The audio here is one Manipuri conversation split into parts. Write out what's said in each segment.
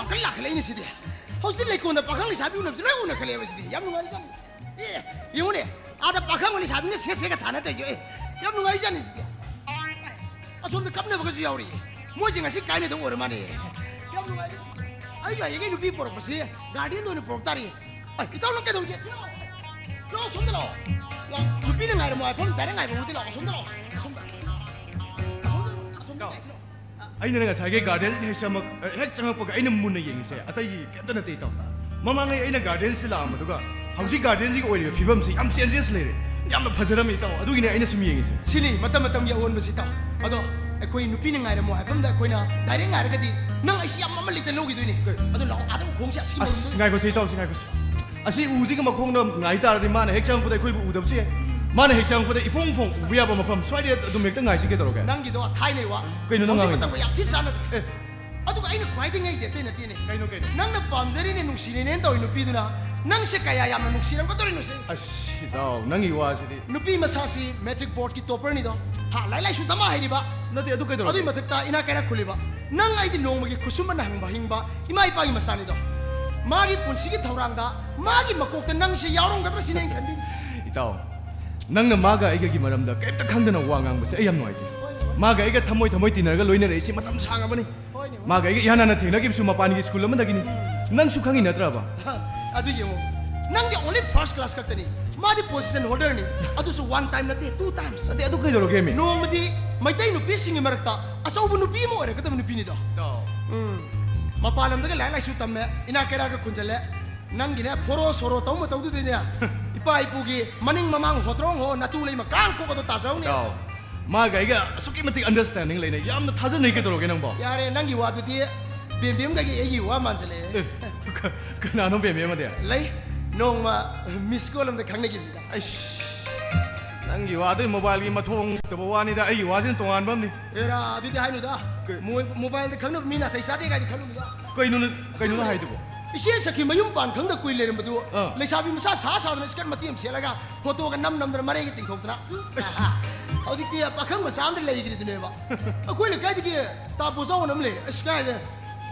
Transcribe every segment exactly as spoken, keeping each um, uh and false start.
ꯀꯟꯅ ꯂꯥꯛꯈꯠꯂꯛꯏꯅꯦ ꯁꯤꯗꯤ꯫ ꯍꯧꯖꯤꯛꯇꯤ ꯂꯩꯀꯣꯟꯗ ꯄꯥꯈꯪ ꯂꯩꯁꯥꯕꯤ ꯎꯅꯕꯁꯦ ꯂꯣꯏ ꯎꯅꯈꯠꯂꯛꯑꯦꯕ ꯁꯤꯗꯤ꯫ ꯌꯥꯝ ꯅꯨꯡꯉꯥꯏꯖꯥꯠꯅꯤ꯫ ꯑꯦ, ꯌꯦꯡꯉꯨꯅꯦ, ꯑꯥꯗ ꯄꯥꯈꯪ ꯂꯩꯁꯥꯕꯤꯅ ꯁꯦꯠ ꯁꯦꯠꯀ ꯊꯥꯅ ꯇꯧꯔꯤꯁꯦ꯫ ꯑꯦ, ꯌꯥꯝ ꯅꯨꯡꯉꯥꯏꯖꯥꯠꯅꯤ ꯁꯤꯗꯤ꯫ ꯑꯁꯣꯝꯗ ꯀꯞꯅꯕꯒꯁꯨ ꯌꯥꯎꯔꯤꯌꯦ꯫ ꯃꯣꯏꯁꯦ ꯉꯁꯤ ꯀꯥꯏꯅꯗꯧ ꯑꯣꯏꯔ ꯃꯥꯅꯦ꯫ ꯌꯥꯝ ꯅꯨꯡꯉꯥꯏꯔꯦ꯫ ꯑꯩꯁꯨ ꯍꯌꯦꯡ ꯑꯩ ꯅꯨꯄꯤ ꯄꯣꯔꯛꯄꯁꯤ ꯒꯥꯔꯗꯦꯟꯗ ꯑꯣꯏꯅ ꯄꯣꯔꯛ ꯇꯥꯔꯦ꯫ ꯑꯩ, ꯏꯇꯥꯎ, ꯅꯪ ꯀꯩꯗꯧꯔꯤꯒꯦ? ꯁꯤ ꯂꯥꯛꯑꯣ꯫ ꯂꯥꯛꯑꯣ, ꯁꯣꯝꯗ ꯂꯥꯛꯑꯣ꯫ ꯂꯥꯛꯑꯣ꯫ ꯅꯨꯄꯤꯅ ꯉꯥꯏꯔꯝꯃꯣ ꯍꯥꯏꯐꯝ ꯗꯥꯏꯔꯦꯛ ꯉꯥꯏꯐꯝ ꯅꯠꯇꯦ꯫ ꯂꯥꯛꯑꯣ, ꯁꯣꯝꯗ ꯂꯥꯛꯑꯣ꯫ ꯑꯁꯣꯝꯗ꯫ ꯑꯁꯣꯝꯗ, ꯑꯁꯣꯝꯗ ꯏꯇꯥꯎ, ꯂꯥꯛꯑꯣ, ꯁꯤ ꯂꯥꯛꯑꯣ꯫ ꯑꯩꯅ ꯉꯁꯥꯏꯒꯤ ꯒꯥꯔꯗꯦꯟꯁꯤꯗ ꯍꯦꯛ ꯆꯪꯉꯛ-, ꯍꯦꯛ ꯆꯪꯉꯛꯄꯒ ꯑꯩꯅ ꯃꯨꯟꯅ ꯌꯦꯡꯉꯤꯁꯦ ꯑꯇꯩꯒꯤ ꯀꯩꯝꯇ ꯅꯠꯇꯦ, ꯏꯇꯥꯎ꯫ ꯃꯃꯥꯡꯉꯩ ꯑꯩꯅ ꯒꯥꯔꯗꯦꯟꯁꯤꯗ ꯂꯥꯛꯑꯝꯕꯗꯨꯒ ꯍꯧꯖꯤꯛ ꯒꯥꯔꯗꯦꯟꯁꯤꯒ ꯑꯣꯏꯔꯤꯕ ꯐꯤꯕꯝꯁꯤ ꯌꯥꯝ ꯆꯦꯟꯖꯦꯁ ꯂꯩꯔꯦ꯫ ꯌꯥꯝꯅ ꯐꯖꯔꯝꯃꯤ, ꯏꯇꯥꯎ꯫ ꯑꯗꯨꯒꯤꯅꯦ ꯑꯩꯅ ꯁꯨꯝ ꯌꯦꯡꯉꯤꯁꯦ꯫ ꯁꯤꯅꯤ ꯃꯇꯝ ꯃꯇꯝꯒꯤ ꯑꯑꯣꯟꯕꯁꯤ, ꯏꯇꯥꯎ꯫ ꯑꯗꯣ ꯑꯩꯈꯣꯏ ꯅꯨꯄꯤꯅ ꯉꯥꯏꯔꯝꯃꯣ ꯍꯥꯏꯐꯝꯗ ꯑꯩꯈꯣꯏꯅ ꯗꯥꯏꯔꯦꯛ ꯉꯥꯏꯔꯒꯗꯤ ꯅꯪ ꯑꯩꯁꯤ ꯌꯥꯝ ꯃꯃꯜ ꯂꯩꯇꯅ ꯂꯧꯈꯤꯗꯣꯏꯅꯤ꯫ ꯀꯩ? ꯑꯗꯣ ꯂꯥꯛꯑꯣ, ꯑꯥꯗ ꯎꯈꯣꯡꯁꯦ ꯑꯁꯤꯒꯤ ꯑꯁ, ꯃꯔꯨꯝꯗ ꯉꯥꯏꯈꯣꯁꯦ, ꯏꯇꯥꯎꯁꯦ, ꯉꯥꯏꯈꯣꯁꯦ꯫ ꯑꯁꯤ ꯎꯁꯤꯒꯤ ꯃꯈꯣꯡꯗ ꯉꯥꯏ ꯇꯥꯔꯗꯤ ꯃꯥꯅ ꯍꯦꯛ ꯆꯪꯉꯛꯄꯗ ꯑꯩꯈꯣꯏꯕꯨ ꯎꯗꯕꯁꯨ ꯌꯥꯏ꯫ ꯃꯥꯅ ꯍꯦꯛ ꯆꯪꯉꯛꯄꯗ ꯏꯐꯣꯡ ꯐꯣꯡ ꯎꯕ ꯌꯥꯕ ꯃꯐꯝ ꯁ꯭ꯋꯥꯏꯗ ꯑꯗꯨꯝ ꯍꯦꯛꯇ ꯉꯥꯏꯁꯤ, ꯀꯩꯗꯧꯔꯒꯦ? ꯅꯪꯒꯤꯗꯣ ꯊꯥꯏꯅꯩ ꯋꯥ꯫ ꯀꯩꯅꯣ ꯅꯪ ꯍꯧꯖꯤꯛ ꯉꯥꯡꯉꯤꯗꯣ? ꯃꯇꯝꯒ ꯌꯥꯝ ꯊꯤ ꯆꯥꯟꯅꯗ꯭ꯔꯦ꯫ ꯑꯦ꯫ ꯑꯗꯨꯒ ꯑꯩꯅ ꯈ꯭ꯋꯥꯏꯗꯒꯤ ꯉꯛꯏꯗꯤ ꯑꯇꯩ ꯅꯠꯇꯦꯅꯦ꯫ ꯀꯩꯅꯣ, ꯀꯩꯅꯣ? ꯅꯪꯅ ꯄꯥꯝꯖꯔꯤꯅꯦ, ꯅꯨꯡꯁꯤꯔꯤꯅꯦꯅ ꯇꯧꯔꯤ ꯅꯨꯄꯤꯗꯨꯅ ꯅꯪꯁꯦ ꯀꯌꯥ ꯌꯥꯝꯅ ꯅꯨꯡꯁꯤꯔꯝꯒꯗꯧꯔꯤꯅꯣꯁꯦ꯫ ꯑꯁ, ꯏꯇꯥꯎ, ꯅꯪꯒꯤ ꯋꯥꯁꯤꯗꯤ꯫ ꯅꯨꯄꯤ ꯃꯁꯥꯁꯤ ꯃꯦꯇ꯭ꯔꯤꯛ ꯕꯣꯔꯗꯀꯤ ꯇꯣꯄꯔꯅꯤꯗꯣ꯫ ꯍꯥ, ꯂꯥꯏꯔꯤꯛ ꯂꯥꯏꯁꯨ ꯗꯃꯥ ꯍꯩꯔꯤꯕ꯫ ꯅꯠꯇꯦ, ꯑꯗꯨ ꯀꯩꯗꯧꯔꯒꯦ? ꯑꯗꯨꯏ ꯃꯊꯛꯇ ꯏꯅꯥꯛ ꯀꯩꯔꯥꯛ ꯈꯨꯜꯂꯤꯕ꯫ ꯅꯪ ꯑꯩꯗꯤ ꯅꯣꯡꯃꯒꯤ ꯈꯨꯠꯁꯨꯃꯟꯅ ꯍꯪꯕ ꯍꯤꯡꯕ ꯏꯃꯥ ꯏꯄꯥꯒꯤ ꯃꯆꯥꯅꯤꯗꯣ꯫ ꯃꯥꯒꯤ ꯄꯨꯟꯁꯤꯒꯤ ꯊꯧꯔꯥꯡꯗ ꯃꯥꯒꯤ ꯃꯀꯣꯛꯇ ꯅꯪꯁꯦ ꯌꯥꯎꯔꯝꯒꯗ꯭ꯔꯥ ꯁꯤꯅꯦ ꯑꯩꯅ ꯈꯜꯂꯤ꯫ ꯏꯇꯥꯎ, ꯅꯪꯅ ꯃꯥꯒ ꯑꯩꯒꯒꯤ ꯃꯔꯝꯗ ꯀꯩꯝꯇ ꯈꯪꯗꯅ ꯋꯥ ꯉꯥꯡꯕꯁꯦ ꯑꯩ ꯌꯥꯝ ꯅꯨꯡꯉꯥꯏꯇꯦ꯫ ꯃꯥꯒ ꯑꯩꯒ ꯊꯃꯣꯏ ꯊꯃꯣꯏ ꯇꯤꯟꯅꯔꯒ ꯂꯣꯏꯅꯔꯛꯏꯁꯤ ꯃꯇꯝ ꯁꯥꯡꯉꯕꯅꯤ꯫ ꯍꯣꯏꯅꯦ꯫ ꯃꯥꯒ ꯑꯩꯒ ꯏꯍꯥꯟ ꯍꯥꯟꯅ ꯊꯦꯡꯅꯈꯤꯕꯁꯨ ꯃꯄꯥꯟꯒꯤ ꯁ꯭ꯀꯨꯜ ꯑꯃꯗꯒꯤꯅꯤ꯫ ꯅꯪꯁꯨ ꯈꯪꯉꯤ ꯅꯠꯇ꯭ꯔꯕ? ꯑꯗꯨ ꯌꯦꯡꯉꯣ, ꯅꯪꯗꯤ only first class ꯈꯛꯇꯅꯤ, ꯃꯥꯗꯤ position holderꯅꯤ, ꯑꯗꯨꯁꯨ one time ꯅꯠꯇꯦ, two times꯫ ꯅꯠꯇꯦ, ꯑꯗꯨ ꯀꯩꯗꯧꯔꯒꯦꯃꯤ? ꯅꯣꯡꯃꯗꯤ ꯃꯩꯇꯩ ꯅꯨꯄꯤꯁꯤꯡꯒꯤ ꯃꯔꯛꯇ ꯑꯆꯧꯕ ꯅꯨꯄꯤ ꯑꯃ ꯑꯣꯏꯔꯛꯀꯗꯕ ꯅꯨꯄꯤꯅꯤꯗꯣ꯫ ꯏꯇꯥꯎ꯫ ꯎꯝ, ꯃꯄꯥꯟ ꯂꯝꯗꯒ ꯂꯥꯏꯔꯤꯛ ꯂꯥꯏꯁꯨ ꯇꯝꯃꯦ, ꯏꯅꯥꯛ ꯀꯩꯔꯥꯛꯀ ꯈꯨꯟꯖꯜꯂꯦ, ꯅꯪꯒꯤꯅꯦ ꯐꯣꯔꯣ ꯁꯣꯔꯣ ꯇꯧ ꯃꯇꯧꯗꯨꯗꯅꯦ ꯏꯄꯥ ꯏꯄꯨꯒꯤ ꯃꯅꯤꯡ ꯃꯃꯥꯡ ꯍꯣꯇ꯭ꯔꯣꯡ ꯍꯣ ꯅꯇꯨ ꯂꯩꯃ ꯀꯥꯡ ꯀꯣꯛ ꯑꯗꯣ ꯇꯥꯖꯍꯧꯅꯤ꯫ ꯏꯇꯥꯎ, ꯃꯥꯒ ꯑꯩꯒ ꯑꯁꯨꯛꯀꯤ ꯃꯇꯤꯛ understanding ꯂꯩꯅꯩ, ꯌꯥꯝꯅ ꯊꯥꯖꯅꯩ, ꯀꯩꯗꯧꯔꯒꯦ ꯅꯪꯕꯣ? ꯌꯥꯔꯦ, ꯅꯪꯒꯤ ꯋꯥꯗꯨꯗꯤ ꯕꯦꯝꯕꯦꯝꯒꯒꯤ ꯑꯩꯒꯤ ꯋꯥ ꯃꯥꯟꯁꯤꯜꯂꯛꯑꯦ꯫ ꯑꯦ, ꯀ-, ꯀꯅꯥꯅꯣ ꯕꯦꯝꯕꯦꯝ ꯑꯗꯤ? ꯂꯩ, ꯅꯣꯡꯃ miss call ꯑꯃꯗ ꯈꯪꯅꯈꯤꯕꯅꯤꯗ꯫ ꯑꯩꯁ, ꯅꯪꯒꯤ ꯋꯥꯗꯨꯗꯤ mobileꯒꯤ ꯃꯊꯣꯡ ꯇꯕ ꯋꯥꯅꯤꯗ, ꯑꯩꯒꯤ ꯋꯥꯁꯤꯅ ꯇꯣꯉꯥꯟꯕ ꯑꯃꯅꯤ꯫ ꯑꯦꯔꯥ, ꯑꯗꯨꯗꯤ ꯍꯥꯏꯅꯨꯗ꯫ ꯀꯩ? ꯃꯣꯏ mobileꯗ ꯈꯪꯅꯕ ꯃꯤ ꯅꯥꯇꯩ ꯆꯥꯗꯦ ꯀꯥꯏꯗꯤ ꯈꯜꯂꯨꯅꯨꯗ꯫ ꯀꯩꯅꯣꯅ, ꯀꯩꯅꯣꯅ ꯍꯥꯏꯗꯨꯕꯣ? ꯏꯆꯦ ꯁꯈꯤ ꯃꯌꯨꯝ ꯄꯥꯟ ꯈꯪꯗ ꯀꯨꯏ ꯂꯩꯔꯝꯕꯗꯨ ꯑꯥ꯫ ꯂꯩꯁꯥꯕꯤ ꯃꯆꯥ ꯁꯥ ꯁꯥꯗꯅ skirt ꯃꯇꯦꯛ ꯑꯃ ꯁꯦꯠꯂꯒ photoꯒ ꯅꯝ ꯅꯝꯗꯅ ꯃꯔꯩꯒ ꯇꯤꯡꯊꯣꯛꯇꯅ꯫ ꯑꯁ꯫ ꯍꯧꯖꯤꯛꯇꯤ ꯄꯥꯈꯪ ꯃꯆꯥ ꯑꯃꯗ ꯂꯩꯈ꯭ꯔꯤꯗꯨꯅꯦꯕ꯫ ꯑꯩꯈꯣꯏ ꯂꯩꯀꯥꯏꯗꯒꯤ ꯇꯥ ꯕꯣꯖꯥꯎ ꯑꯅ ꯑꯃ ꯂꯩ꯫ ꯑꯁ, ꯀꯥꯏꯗ?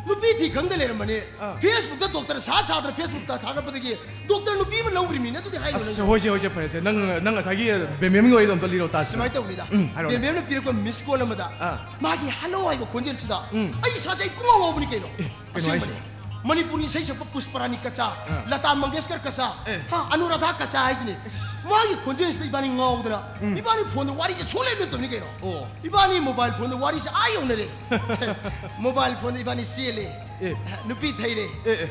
ꯅꯨꯄꯤ ꯊꯤ ꯈꯪꯗ ꯂꯩꯔꯝꯕꯅꯦ꯫ ꯑꯥ꯫ Facebook ꯇ ꯗꯣꯛꯇꯔ ꯁꯥ ꯁꯥꯗꯅ Facebook ꯇ ꯊꯥꯒꯠꯄꯗꯒꯤ ꯗꯣꯛꯇꯔ ꯅꯨꯄꯤ ꯑꯃ ꯂꯧꯈ꯭ꯔꯤꯃꯤꯅꯦ꯫ ꯑꯗꯨꯗꯤ ꯍꯥꯏꯅꯨ ꯑꯁ, ꯅꯪꯁꯨ꯫ ꯍꯣꯏꯁꯦ, ꯍꯣꯏꯁꯦ, ꯐꯔꯦꯁꯦ꯫ ꯅꯪ, ꯅꯪ ꯉꯁꯥꯏꯒꯤ ꯕꯦꯝꯕꯦꯝꯒꯤ ꯋꯥꯔꯤꯗꯣ ꯑꯝꯇ ꯂꯤꯔꯣ ꯇꯥꯁꯤ꯫ ꯁꯨꯃꯥꯏꯅ ꯇꯧꯕꯅꯤꯗ꯫ ꯎꯝ, ꯍꯥꯏꯔꯣꯅꯦ꯫ ꯕꯦꯝꯕꯦꯝꯅ ꯄꯤꯔꯛꯄ miss call ꯑꯃꯗ ꯑꯥ꯫ ꯃꯥꯒꯤ hello ꯍꯥꯏꯕ ꯈꯣꯟꯖꯦꯜꯁꯤꯗ ꯎꯝ꯫ ꯑꯩ ꯏꯁꯥꯁꯦ ꯑꯩ ꯄꯨꯡꯉꯥꯎ ꯉꯥꯎꯕꯅꯤ ꯀꯩꯅꯣ꯫ ꯑꯦ, ꯀꯩꯅꯣ ꯑꯁꯦꯡꯕꯅꯦ꯫ ꯍꯥꯏꯁꯤꯕꯣ? ꯃꯅꯤꯄꯨꯔꯤ ꯏꯁꯩ ꯁꯛꯄ ꯄꯨꯁꯄꯔꯥꯅꯤ ꯀꯆꯥ, ꯑꯥ꯫ ꯂꯇꯥ ꯃꯪꯒꯦꯁꯀꯔ ꯀꯆꯥ, ꯑꯦ꯫ ꯍꯥ, ꯑꯅꯨꯔꯥꯙꯥ ꯀꯆꯥ ꯍꯥꯏꯁꯤꯅꯦ꯫ ꯃꯥꯒꯤ ꯈꯣꯟꯖꯦꯜꯁꯤꯗ ꯏꯕꯥꯅꯤ ꯉꯥꯎꯗꯅ ꯎꯝ꯫ ꯏꯕꯥꯅꯤ phone ꯗ ꯋꯥꯔꯤꯁꯦ ꯁꯨꯡꯂꯦꯞ ꯂꯦꯞꯇꯕꯅꯤ ꯀꯩꯅꯣ꯫ ꯑꯣ꯫ ꯏꯕꯥꯅꯤ mobile phone ꯗ ꯋꯥꯔꯤꯁꯦ ꯑꯥ ꯌꯧꯅꯔꯦ꯫ Mobile phone ꯗ ꯏꯕꯥꯅꯤ ꯆꯦꯜꯂꯦ꯫ ꯑꯦ꯫ ꯅꯨꯄꯤ ꯊꯩꯔꯦ꯫ ꯑꯦ, ꯑꯦ꯫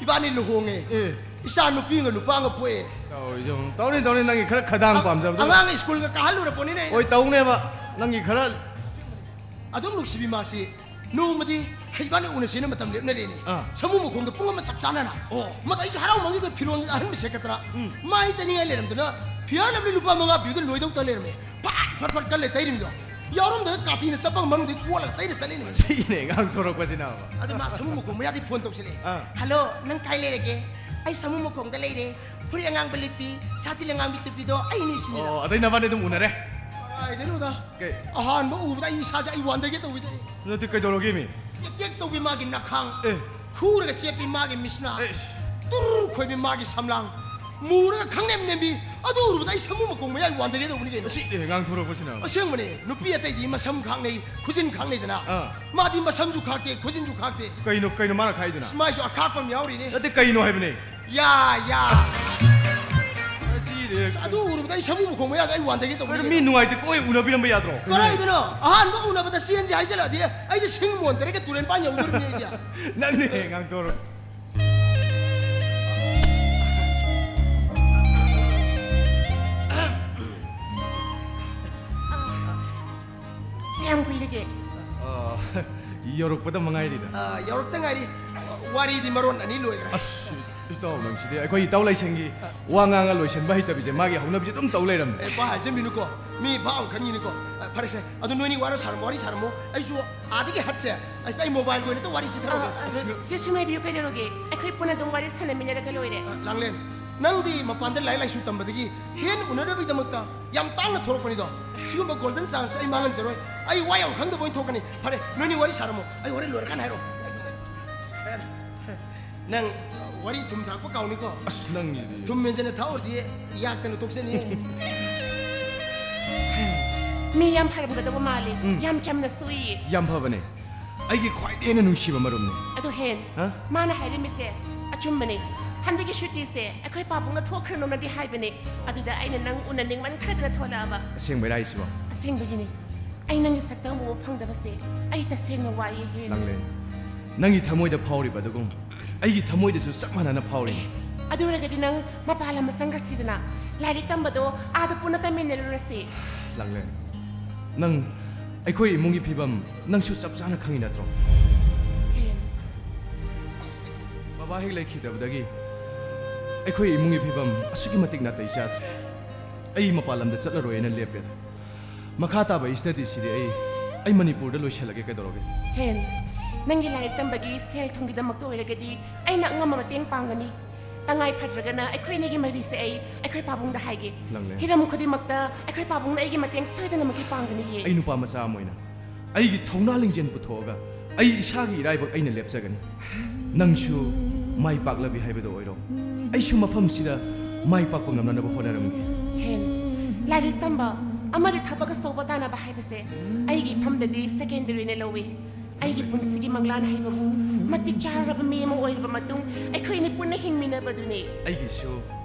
ꯏꯕꯥꯅꯤ ꯂꯨꯍꯣꯡꯉꯦ꯫ ꯑꯦ꯫ ꯏꯆꯥ ꯅꯨꯄꯤ ꯑꯃꯒ ꯅꯨꯄꯥ ꯑꯃꯒ ꯄꯣꯛꯑꯦ꯫ ꯇꯧꯔꯤꯁꯦ ꯌꯦꯡꯉꯨ꯫ ꯇꯧꯅꯤ, ꯇꯧꯅꯤ, ꯅꯪꯒꯤ ꯈꯔ ꯈꯗꯥꯡ ꯑ-, ꯄꯥꯝꯖꯕꯗꯣ꯫ ꯑꯉꯥꯡ ꯁ꯭ꯀꯨꯜꯒ ꯀꯥꯍꯜꯂꯨꯔ ꯄꯣꯠꯅꯤꯅꯦ ꯑꯩꯅ꯫ ꯍꯣꯏ, ꯇꯧꯅꯦꯕ꯫ ꯅꯪꯒꯤ ꯈꯔ ꯑꯗꯨꯝ ꯅꯨꯡꯁꯤꯕꯤ ꯃꯥꯁꯤ ꯅꯣꯡꯃꯗꯤ ꯏꯕꯥꯅꯤ ꯎꯅꯁꯦꯅ ꯃꯇꯝ ꯂꯦꯞꯅꯔꯦꯅꯦ꯫ ꯑꯥ꯫ ꯁꯥꯃꯨ ꯃꯈꯣꯡꯗ ꯄꯨꯡ ꯑꯃ ꯆꯞ ꯆꯥꯅꯅ꯫ ꯑꯣ꯫ ꯃꯗꯨ ꯑꯩꯁꯨ ꯍꯔꯥꯎꯃꯟꯒꯤꯗ ꯐꯤꯔꯣꯜ ꯑꯍꯟꯕ ꯁꯦꯠꯀꯗ꯭ꯔꯥ? ꯎꯝ꯫ ꯃꯥꯏ ꯇꯩꯅꯤꯡꯉꯥꯏ ꯂꯩꯔꯝꯗꯅ ꯐꯤꯌꯥꯔ ꯂꯚꯂꯤ ꯂꯨꯄꯥ ꯃꯉꯥ ꯄꯤꯕꯗ ꯂꯣꯏꯗꯧ ꯇ ꯂꯩꯔꯝꯃꯦ꯫ ꯐꯠ ꯐꯠ ꯐꯠ ꯀꯜꯂꯦ ꯇꯩꯔꯤꯃꯤꯗꯣ꯫ ꯌꯥꯎꯔꯝꯗꯅ ꯀꯥꯇꯤꯅ ꯆꯠꯄꯒ ꯃꯅꯨꯡꯗꯩ ꯀꯣꯠꯂꯒ ꯇꯩꯔ ꯆꯠꯂꯤꯅꯦ꯫ ꯁꯤꯅꯦ ꯉꯥꯡꯊꯣꯔꯛꯄꯁꯤꯅꯕ꯫ ꯑꯗ ꯃꯥ ꯁꯥꯃꯨ ꯃꯈꯣꯡ ꯃꯌꯥꯗꯤ phone ꯇꯧꯁꯤꯜꯂꯛꯑꯦ꯫ ꯑꯥ꯫ "Hello, ꯅꯪ ꯀꯥꯏ ꯂꯩꯔꯒꯦ?" "ꯑꯩ ꯁꯥꯃꯨ ꯃꯈꯣꯡꯗ ꯂꯩꯔꯦ꯫ ꯐꯨꯔꯤꯠ ꯑꯉꯥꯡꯕ ꯂꯤꯠꯄꯤꯗꯣ ꯑꯩꯅꯤ ꯁꯤꯅꯤꯗ꯫" ꯑꯣ, ꯑꯗꯩ ꯅꯕꯥꯅꯤ ꯑꯗꯨꯝ ꯎꯅꯔꯦ? ꯀꯥꯏꯗꯩꯅꯣꯗ? ꯀꯩ? ꯑꯍꯥꯟꯕ ꯎꯕꯗ ꯑꯩ ꯏꯁꯥꯁꯦ ꯑꯩ ꯋꯥꯟꯗꯒꯦ ꯇꯧꯋꯤꯗ ꯑꯩ꯫ ꯅꯠꯇꯦ, ꯀꯩꯗꯧꯔꯒꯦ ꯃꯤ? ꯇꯦꯛ ꯇꯦꯛ ꯇꯧꯕꯤ ꯃꯥꯒꯤ ꯅꯈꯥꯡ, ꯑꯦ꯫ ꯈꯨꯔꯒ ꯆꯦꯞꯄꯤ ꯃꯥꯒꯤ ꯃꯤꯠꯁꯅꯥ, ꯑꯦ꯫ ꯇꯨꯔ ꯈꯣꯏꯕꯤ ꯃꯥꯒꯤ ꯁꯝꯂꯥꯡ, ꯃꯨꯔꯒ ꯈꯪꯅꯦꯝ ꯅꯦꯝꯕꯤ, ꯑꯗꯨ ꯎꯔꯨꯕꯗ ꯑꯩ ꯁꯃꯨ ꯃꯈꯣꯡ ꯃꯌꯥꯏ ꯋꯥꯟꯗꯒꯦ ꯇꯧꯕꯅꯤ ꯀꯩꯅꯣ꯫ ꯁꯤꯅꯦ ꯉꯥꯡꯊꯣꯔꯛꯄꯁꯤꯅ꯫ ꯑꯁꯦꯡꯕꯅꯦ, ꯅꯨꯄꯤ ꯑꯇꯩꯗꯤ ꯃꯁꯝ ꯈꯥꯛꯅꯩ, ꯈꯨꯖꯤꯟ ꯈꯥꯛꯅꯩꯗꯅ꯫ ꯑꯥ꯫ ꯃꯥꯗꯤ ꯃꯁꯝꯁꯨ ꯈꯥꯛꯇꯦ, ꯈꯨꯖꯤꯟꯁꯨ ꯈꯥꯛꯇꯦ꯫ ꯀꯩꯅꯣ, ꯀꯩꯅꯣ ꯃꯥꯅ ꯈꯥꯛꯏꯗꯨꯅ? ꯑꯁ, ꯃꯥꯏꯁꯨ ꯑꯈꯥꯛꯄ ꯑꯃ ꯌꯥꯎꯔꯤꯅꯦ꯫ ꯅꯠꯇꯦ, ꯀꯩꯅꯣ ꯍꯥꯏꯕꯅꯦ꯫ ꯌꯥ, ꯌꯥ꯫ ꯑꯁꯤꯗꯤ ꯑꯁ, ꯑꯗꯨ ꯎꯔꯨꯕꯗ ꯑꯩ ꯁꯃꯨ ꯃꯈꯣꯡ ꯃꯌꯥꯗ ꯑꯩ ꯋꯥꯟꯗꯒꯦ ꯇꯧꯕꯅꯤ ꯀꯩꯅꯣ, ꯃꯤ ꯀꯩꯅꯣ꯫ ꯅꯨꯡꯉꯥꯏꯇꯦ ꯀꯣꯏ ꯎꯅꯕꯤꯔꯝꯕ ꯌꯥꯗ꯭ꯔꯣ? ꯀꯩꯅꯣ? ꯀꯗꯥꯏꯗꯅꯣ? ꯑꯍꯥꯟꯕ ꯎꯅꯕꯗ ꯆꯦꯟꯁꯦ ꯍꯥꯏꯖꯜꯂꯛꯑꯗꯤ ꯑꯩꯗꯤ ꯁꯤꯡ ꯃꯣꯟ ꯇꯔꯦꯠꯀ ꯇꯨꯔꯦꯟ ꯄꯥꯟ ꯌꯧꯗꯣꯔꯤꯕꯅꯤ ꯑꯩꯗꯤ꯫ ꯅꯪꯅꯦ ꯉꯥꯡꯊꯣꯔꯛ꯫ ꯀꯌꯥꯝ ꯀꯨꯏꯔꯒꯦ? ꯑ, ꯌꯧꯔꯛꯄꯗ ꯃꯉꯥꯏꯔꯤꯗ꯫ ꯑ, ꯌꯧꯔꯛꯇ ꯉꯥꯏꯔꯤ꯫ ꯋꯥꯔꯤꯗꯤ ꯃꯔꯣꯟ ꯑꯅꯤ ꯂꯣꯏꯈ꯭ꯔꯦ꯫ ꯑꯁ, ꯏꯇꯥꯎ ꯅꯪꯁꯤꯗꯤ ꯑꯩꯈꯣꯏ ꯏꯇꯥꯎ ꯂꯥꯏꯁꯪꯒꯤ ꯋꯥ ꯉꯥꯡꯉ ꯂꯣꯏꯁꯟꯕ ꯍꯩꯇꯕꯤꯁꯦ ꯃꯥꯒꯤ ꯍꯧꯅꯕꯤꯁꯦ ꯑꯗꯨꯝ ꯇꯧ ꯂꯩꯔꯝꯃꯦ꯫ ꯑꯦ, ꯚꯥꯞ ꯍꯥꯏꯖꯟꯕꯤꯅꯨꯀꯣ꯫ ꯃꯤ ꯚꯥꯞ ꯑꯃ ꯈꯟꯈꯤꯅꯤꯀꯣ꯫ ꯑ, ꯐꯔꯦꯁꯦ, ꯑꯗꯨ ꯅꯣꯏꯅꯤ ꯋꯥꯔꯤ ꯁꯥꯔꯝꯃꯣ, ꯋꯥꯔꯤ ꯁꯥꯔꯝꯃꯣ꯫ ꯑꯩꯁꯨ ꯑꯥꯗꯒꯤ ꯍꯠꯁꯦ꯫ ꯑꯁꯤꯗ ꯑꯩ mobileꯒꯤ ꯑꯣꯏꯅ ꯋꯥꯔꯤ ꯁꯤꯊꯔꯒꯦ꯫ ꯑ, ꯑ, ꯁꯦ, ꯁꯨꯝ ꯍꯥꯏꯕꯤꯌꯨ, ꯀꯩꯗꯧꯔꯒꯦ? ꯑꯩꯈꯣꯏ ꯄꯨꯟꯅ ꯑꯗꯨꯝ ꯋꯥꯔꯤ ꯁꯥꯟꯅꯃꯤꯟꯅꯔꯒ ꯂꯣꯏꯔꯦ꯫ ꯑ, ꯂꯥꯡꯂꯦꯟ, ꯅꯪꯗꯤ ꯃꯄꯥꯟꯗ ꯂꯥꯏꯔꯤꯛ ꯂꯥꯏꯁꯨ ꯇꯝꯕꯗꯒꯤ ꯍꯦꯟ ꯎꯅꯅꯕꯒꯤꯗꯃꯛꯇ ꯌꯥꯝ ꯇꯥꯡꯅ ꯊꯣꯔꯛꯄꯅꯤꯗꯣ꯫ ꯁꯤꯒꯨꯝꯕ golden chance ꯑꯩ ꯃꯥꯡꯍꯟꯖꯔꯣꯏ꯫ ꯑꯩ ꯋꯥ ꯌꯥꯝ ꯈꯪꯗꯕ ꯑꯣꯏꯅ ꯊꯣꯛꯀꯅꯤ꯫ ꯐꯔꯦ, ꯅꯣꯏꯅꯤ ꯋꯥꯔꯤ ꯁꯥꯔꯝꯃꯣ꯫ ꯑꯩ ꯍꯣꯔꯦꯟ ꯂꯣꯏꯔꯀꯥꯟꯗ ꯍꯥꯏꯔꯛꯑꯣ꯫ ꯅꯪ ꯋꯥꯔꯤ ꯊꯨꯝ ꯊꯥꯛꯄ ꯀꯥꯎꯅꯤꯀꯣ꯫ ꯑꯁ, ꯅꯪꯒꯤꯗꯤ꯫ ꯊꯨꯝ ꯍꯦꯟꯖꯟꯅ ꯊꯥꯛꯎꯔꯗꯤ ꯌꯥꯛꯇꯅ ꯇꯣꯛꯆꯅꯤ꯫ ꯃꯤ ꯌꯥꯝ ꯐꯔꯝꯒꯗꯕ ꯃꯥꯜꯂꯤ꯫ ꯎꯝ꯫ ꯌꯥꯝ ꯆꯝꯅ ꯁꯨꯏ꯫ ꯌꯥꯝ ꯐꯕꯅꯦ꯫ ꯑꯩꯒꯤ ꯈ꯭ꯋꯥꯏꯗꯒꯤ ꯍꯦꯟꯅ ꯅꯨꯡꯁꯤꯕ ꯃꯔꯨꯞꯅꯦ꯫ ꯑꯗꯨ ꯍꯦꯟ, ꯍꯥ? ꯃꯥꯅ ꯍꯥꯏꯔꯝꯃꯤꯁꯦ ꯑꯆꯨꯝꯕꯅꯦ꯫ ꯍꯟꯗꯛꯀꯤ ꯁꯨꯇꯤꯁꯦ ꯑꯩꯈꯣꯏ ꯄꯥꯕꯨꯡꯅ ꯊꯣꯛꯈ꯭ꯔꯅꯣꯅꯗꯤ ꯍꯥꯏꯕꯅꯦ꯫ ꯑꯗꯨꯗ ꯑꯩꯅ ꯅꯪ ꯎꯅꯅꯤꯡꯃꯟꯈ꯭ꯔꯗꯅ ꯊꯣꯛꯂꯛꯑꯕ꯫ ꯑꯁꯦꯡꯕꯩꯔꯥ ꯍꯥꯏꯁꯤꯕꯣ? ꯑꯁꯦꯡꯕꯒꯤꯅꯦ꯫ ꯑꯩ ꯅꯪꯒꯤ ꯁꯛꯇꯝ ꯎꯕ ꯐꯪꯗꯕꯁꯦ ꯑꯩ ꯇꯁꯦꯡꯅ ꯋꯥꯏꯌꯦ ꯍꯦꯟ꯫ ꯂꯥꯡꯂꯦꯟ, ꯅꯪꯒꯤ ꯊꯃꯣꯏꯗ ꯐꯥꯎꯔꯤꯕ ꯑꯗꯨꯒꯨꯝ ꯑꯩꯒꯤ ꯊꯃꯣꯏꯗꯁꯨ ꯆꯞ ꯃꯥꯟꯅꯅ ꯐꯥꯎꯔꯤ꯫ ꯑꯗꯨ ꯑꯣꯏꯔꯒꯗꯤ ꯅꯪ ꯃꯄꯥꯟ ꯂꯝꯗ ꯆꯪꯈ꯭ꯔꯁꯤꯗꯅ꯫ ꯂꯥꯏꯔꯤꯛ ꯇꯝꯕꯗꯣ ꯑꯥꯗ ꯄꯨꯟꯅ ꯇꯝꯃꯤꯟꯅꯔꯨꯔꯁꯤ꯫ ꯂꯥꯡꯂꯦꯟ, ꯅꯪ ꯑꯩꯈꯣꯏ ꯏꯃꯨꯡꯒꯤ ꯐꯤꯕꯝ ꯅꯪꯁꯨ ꯆꯞ ꯆꯥꯅ ꯈꯪꯉꯤ ꯅꯠꯇ꯭ꯔꯣ? ꯍꯦꯟ, ꯕꯕꯥ ꯍꯦꯛ ꯂꯩꯈꯤꯗꯕꯗꯒꯤ ꯑꯩꯈꯣꯏ ꯏꯃꯨꯡꯒꯤ ꯐꯤꯕꯝ ꯑꯁꯨꯛꯀꯤ ꯃꯇꯤꯛ ꯅꯥꯇꯩ ꯆꯥꯗ꯭ꯔꯦ꯫ ꯑꯩ ꯃꯄꯥꯟ ꯂꯝꯗ ꯆꯠꯂꯔꯣꯏꯅ ꯂꯦꯞꯄꯦ꯫ ꯃꯈꯥ ꯇꯥꯕ ꯁ꯭ꯇꯗꯤꯁꯤꯗꯤ ꯑꯩ ꯑꯩ ꯃꯅꯤꯄꯨꯔꯗ ꯂꯣꯏꯁꯤꯜꯂꯒꯦ꯫ ꯀꯩꯗꯧꯔꯒꯦ? ꯍꯦꯟ, ꯅꯪꯒꯤ ꯂꯥꯏꯔꯤꯛ ꯇꯝꯕꯒꯤ ꯁꯦꯜ ꯊꯨꯝꯒꯤꯗꯃꯛꯇ ꯑꯣꯏꯔꯒꯗꯤ ꯑꯩꯅ ꯑꯉꯝꯕ ꯃꯇꯦꯡ ꯄꯥꯡꯒꯅꯤ꯫ ꯇꯉꯥꯏ ꯐꯗ꯭ꯔꯒꯅ ꯑꯩꯈꯣꯏ ꯑꯅꯤꯒꯤ ꯃꯔꯤꯁꯦ ꯑꯩ ꯑꯩꯈꯣꯏ ꯄꯥꯕꯨꯡꯗ ꯍꯥꯏꯒꯦ꯫ ꯂꯥꯡꯂꯦꯟ꯫ ꯍꯤꯔꯝ ꯈꯨꯗꯤꯡꯃꯛꯇ ꯑꯩꯈꯣꯏ ꯄꯥꯕꯨꯡꯅ ꯑꯩꯒꯤ ꯃꯇꯦꯡ ꯁꯣꯏꯗꯅꯃꯛꯀꯤ ꯄꯥꯡꯒꯅꯤꯌꯦ꯫ ꯑꯩ ꯅꯨꯄꯥ ꯃꯆꯥ ꯑꯃ ꯑꯣꯏꯅ ꯑꯩꯒꯤ ꯊꯧꯅꯥ ꯂꯤꯡꯖꯦꯜ ꯄꯨꯊꯣꯛꯑꯒ ꯑꯩ ꯏꯁꯥꯒꯤ ꯏꯔꯥꯏꯕꯛ ꯑꯩꯅ ꯂꯦꯞꯆꯒꯅꯤ꯫ ꯅꯪꯁꯨ ꯃꯥꯏ ꯄꯥꯛꯂꯕꯤ ꯍꯥꯏꯕꯗꯣ ꯑꯣꯏꯔꯣ꯫ ꯑꯩꯁꯨ ꯃꯐꯝꯁꯤꯗ ꯃꯥꯏ ꯄꯥꯛꯄ ꯉꯝꯅꯅꯕ ꯍꯣꯠꯅꯔꯝꯒꯦ꯫ ꯍꯦꯟ, ꯂꯥꯏꯔꯤꯛ ꯇꯝꯕ ꯑꯃꯗꯤ ꯊꯕꯛ ꯑꯆꯧꯕ ꯇꯥꯟꯅꯕ ꯍꯥꯏꯕꯁꯦ ꯑꯩꯒꯤ ꯏꯐꯝꯗꯗꯤ ꯁꯦꯀꯦꯟꯗꯔꯤꯅ ꯂꯧꯏ꯫ ꯑꯩꯒꯤ ꯄꯨꯟꯁꯤꯒꯤ ꯃꯪꯂꯥꯟ ꯍꯥꯏꯕꯕꯨ ꯃꯇꯤꯛ ꯆꯥꯔꯕ ꯃꯤ ꯑꯃ ꯑꯣꯏꯔꯕ ꯃꯇꯨꯡ ꯑꯩꯈꯣꯏ ꯑꯅꯤ ꯄꯨꯟꯅ ꯍꯤꯡꯃꯤꯟꯅꯕꯗꯨꯅꯤ꯫ ꯑꯩꯒꯤꯁꯨ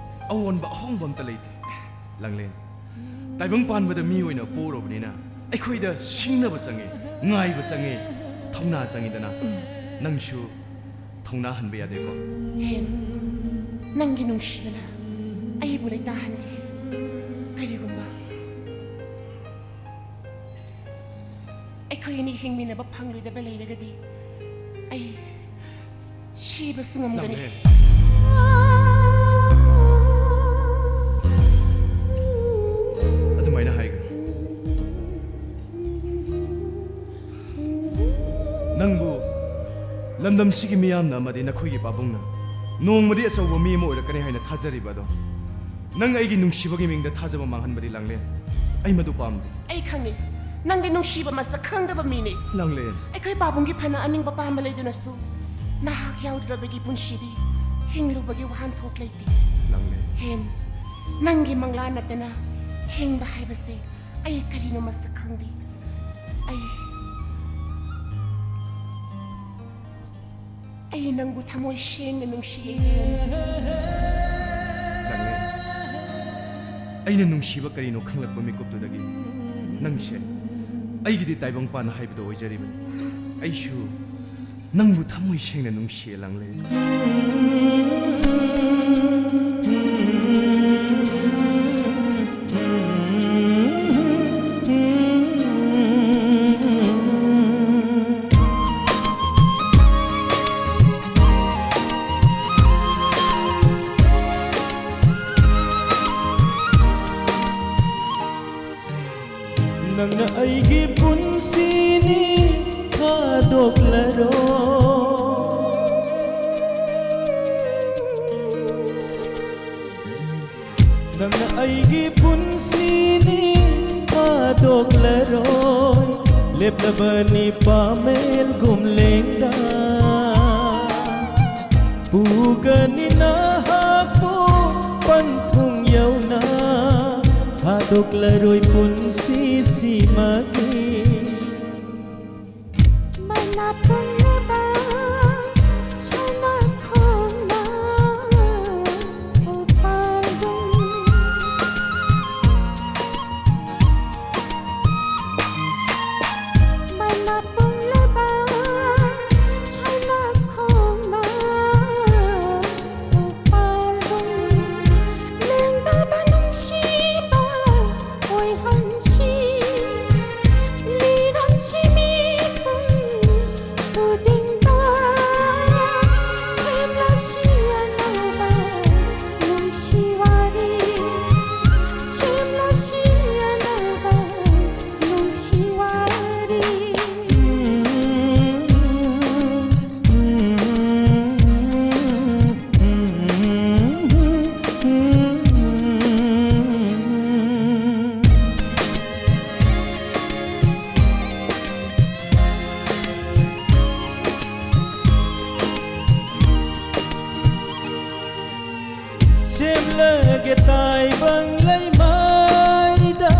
ꯑꯑꯣꯟꯕ ꯑꯍꯣꯡꯕ ꯑꯝꯇ ꯂꯩꯇꯦ꯫ ꯂꯥꯡꯂꯦꯟ, ꯇꯥꯏꯕꯪ ꯄꯥꯟꯕꯗ ꯃꯤ ꯑꯣꯏꯅ ꯄꯣꯛꯎꯔꯕꯅꯤꯅ ꯑꯩꯈꯣꯏꯗ ꯁꯤꯡꯅꯕ ꯆꯪꯉꯤ, ꯉꯥꯏꯕ ꯆꯪꯉꯤ, ꯊꯧꯅꯥ ꯆꯪꯉꯤꯗꯅ꯫ ꯅꯪꯁꯨ ꯊꯧꯅꯥ ꯍꯟꯕ ꯌꯥꯗꯦꯀꯣ꯫ ꯍꯦꯟ, ꯅꯪꯒꯤ ꯅꯨꯡꯁꯤꯕꯅ ꯑꯩꯕꯨ ꯂꯩꯇꯥꯍꯟꯗꯦ꯫ ꯀꯔꯤꯒꯨꯝꯕ ꯑꯩꯈꯣꯏ ꯑꯅꯤ ꯍꯤꯡꯃꯤꯟꯅꯕ ꯐꯪꯂꯣꯏꯗꯕ ꯂꯩꯔꯒꯗꯤ ꯑꯩ ꯁꯤꯕꯁꯨ ꯉꯝꯒꯅꯤ꯫ ꯂꯥꯡꯂꯦꯟ꯫ ꯑꯗꯨꯃꯥꯏꯅ ꯍꯥꯏꯒꯅꯨ꯫ ꯅꯪꯕꯨ ꯂꯝꯗꯝꯁꯤꯒꯤ ꯃꯤꯌꯥꯝꯅ ꯑꯃꯗꯤ ꯅꯈꯣꯏꯒꯤ ꯄꯥꯕꯨꯡꯅ ꯅꯣꯡꯃꯗꯤ ꯑꯆꯧꯕ ꯃꯤ ꯑꯃ ꯑꯣꯏꯔꯛꯀꯅꯤ ꯍꯥꯏꯅ ꯊꯥꯖꯔꯤꯕ ꯑꯗꯣ, ꯅꯪ ꯑꯩꯒꯤ ꯅꯨꯡꯁꯤꯕꯒꯤ ꯃꯤꯡꯗ ꯊꯥꯖꯕ ꯃꯥꯡꯍꯟꯕꯗꯤ, ꯂꯥꯡꯂꯦꯟ, ꯑꯩ ꯃꯗꯨ ꯄꯥꯝꯗꯦ꯫ ꯑꯩ ꯈꯪꯉꯤ, ꯅꯪꯗꯤ ꯅꯨꯡꯁꯤꯕ ꯃꯁꯛ ꯈꯪꯗꯕ ꯃꯤꯅꯤ꯫ ꯂꯥꯡꯂꯦꯟ꯫ ꯑꯩꯈꯣꯏ ꯄꯥꯕꯨꯡꯒꯤ ꯐꯅ ꯑꯅꯤꯡꯕ ꯄꯥꯝꯕ ꯂꯩꯗꯨꯅꯁꯨ ꯅꯍꯥꯛ ꯌꯥꯎꯗ꯭ꯔꯕꯒꯤ ꯄꯨꯟꯁꯤꯗꯤ ꯍꯤꯡꯂꯨꯕꯒꯤ ꯋꯥꯍꯟꯊꯣꯛ ꯂꯩꯇꯦ꯫ ꯂꯥꯡꯂꯦꯟ꯫ ꯍꯦꯟ, ꯅꯪꯒꯤ ꯃꯪꯂꯥꯟ ꯅꯠꯇꯅ ꯍꯤꯡꯕ ꯍꯥꯏꯕꯁꯦ ꯑꯩ ꯀꯔꯤꯅꯣ ꯃꯁꯛ ꯈꯪꯗꯦ꯫ ꯑꯩ ꯑꯩ ꯅꯪꯕꯨ ꯊꯃꯣꯏ ꯁꯦꯡꯅ ꯅꯨꯡꯁꯤꯌꯦ꯫ ꯂꯥꯡꯂꯦꯟ꯫ ꯑꯩꯅ ꯅꯨꯡꯁꯤꯕ ꯀꯔꯤꯅꯣ ꯈꯪꯂꯛꯄ ꯃꯤꯀꯨꯞꯇꯨꯗꯒꯤ ꯅꯪꯁꯦ ꯑꯩꯒꯤꯗꯤ ꯇꯥꯏꯕꯪꯄꯥꯟ ꯍꯥꯏꯕꯗꯣ ꯑꯣꯏꯖꯔꯤꯕꯅꯤ꯫ ꯑꯩꯁꯨ ꯅꯪꯕꯨ ꯊꯃꯣꯏ ꯁꯦꯡꯅ ꯅꯨꯡꯁꯤꯌꯦ, ꯂꯥꯡꯂꯦꯟ꯫ ꯅꯪꯅ ꯑꯩꯒꯤ ꯄꯨꯟꯁꯤꯅꯤ ꯊꯥꯗꯣꯛꯂꯔꯣ꯫ ꯅꯪꯅ ꯑꯩꯒꯤ ꯄꯨꯟꯁꯤꯅꯤ ꯊꯥꯗꯣꯛꯂꯔꯣꯏ꯫ ꯂꯦꯞꯂꯕꯅꯤ ꯄꯥꯃꯦꯜꯒꯨꯝ ꯂꯦꯡꯗ꯫ ꯄꯨꯒꯅꯤ ꯅꯍꯥꯛꯄꯨ ꯄꯟꯊꯨꯡ ꯌꯧꯅ꯫ ꯊꯥꯗꯣꯛꯂꯔꯣꯏ ꯄꯨꯟꯁꯤꯁꯤꯃꯒꯤ꯫ ꯃꯅꯥ ꯄꯨꯝꯅꯃꯛ ꯁꯅꯥ ꯈꯣꯡꯅ ꯎꯄꯥꯜꯒꯨꯝ꯫ ꯃꯅꯥ ꯄꯨꯝꯅꯃꯛ ꯁꯅꯥ ꯈꯣꯡꯅ ꯎꯄꯥꯜꯒꯨꯝ꯫ ꯂꯦꯡꯗꯕ ꯅꯨꯡꯁꯤꯕ ꯑꯣꯏꯍꯟꯁꯤ꯫ ꯂꯒꯦ ꯇꯥꯏꯕꯪ ꯂꯩꯃꯥꯏꯗ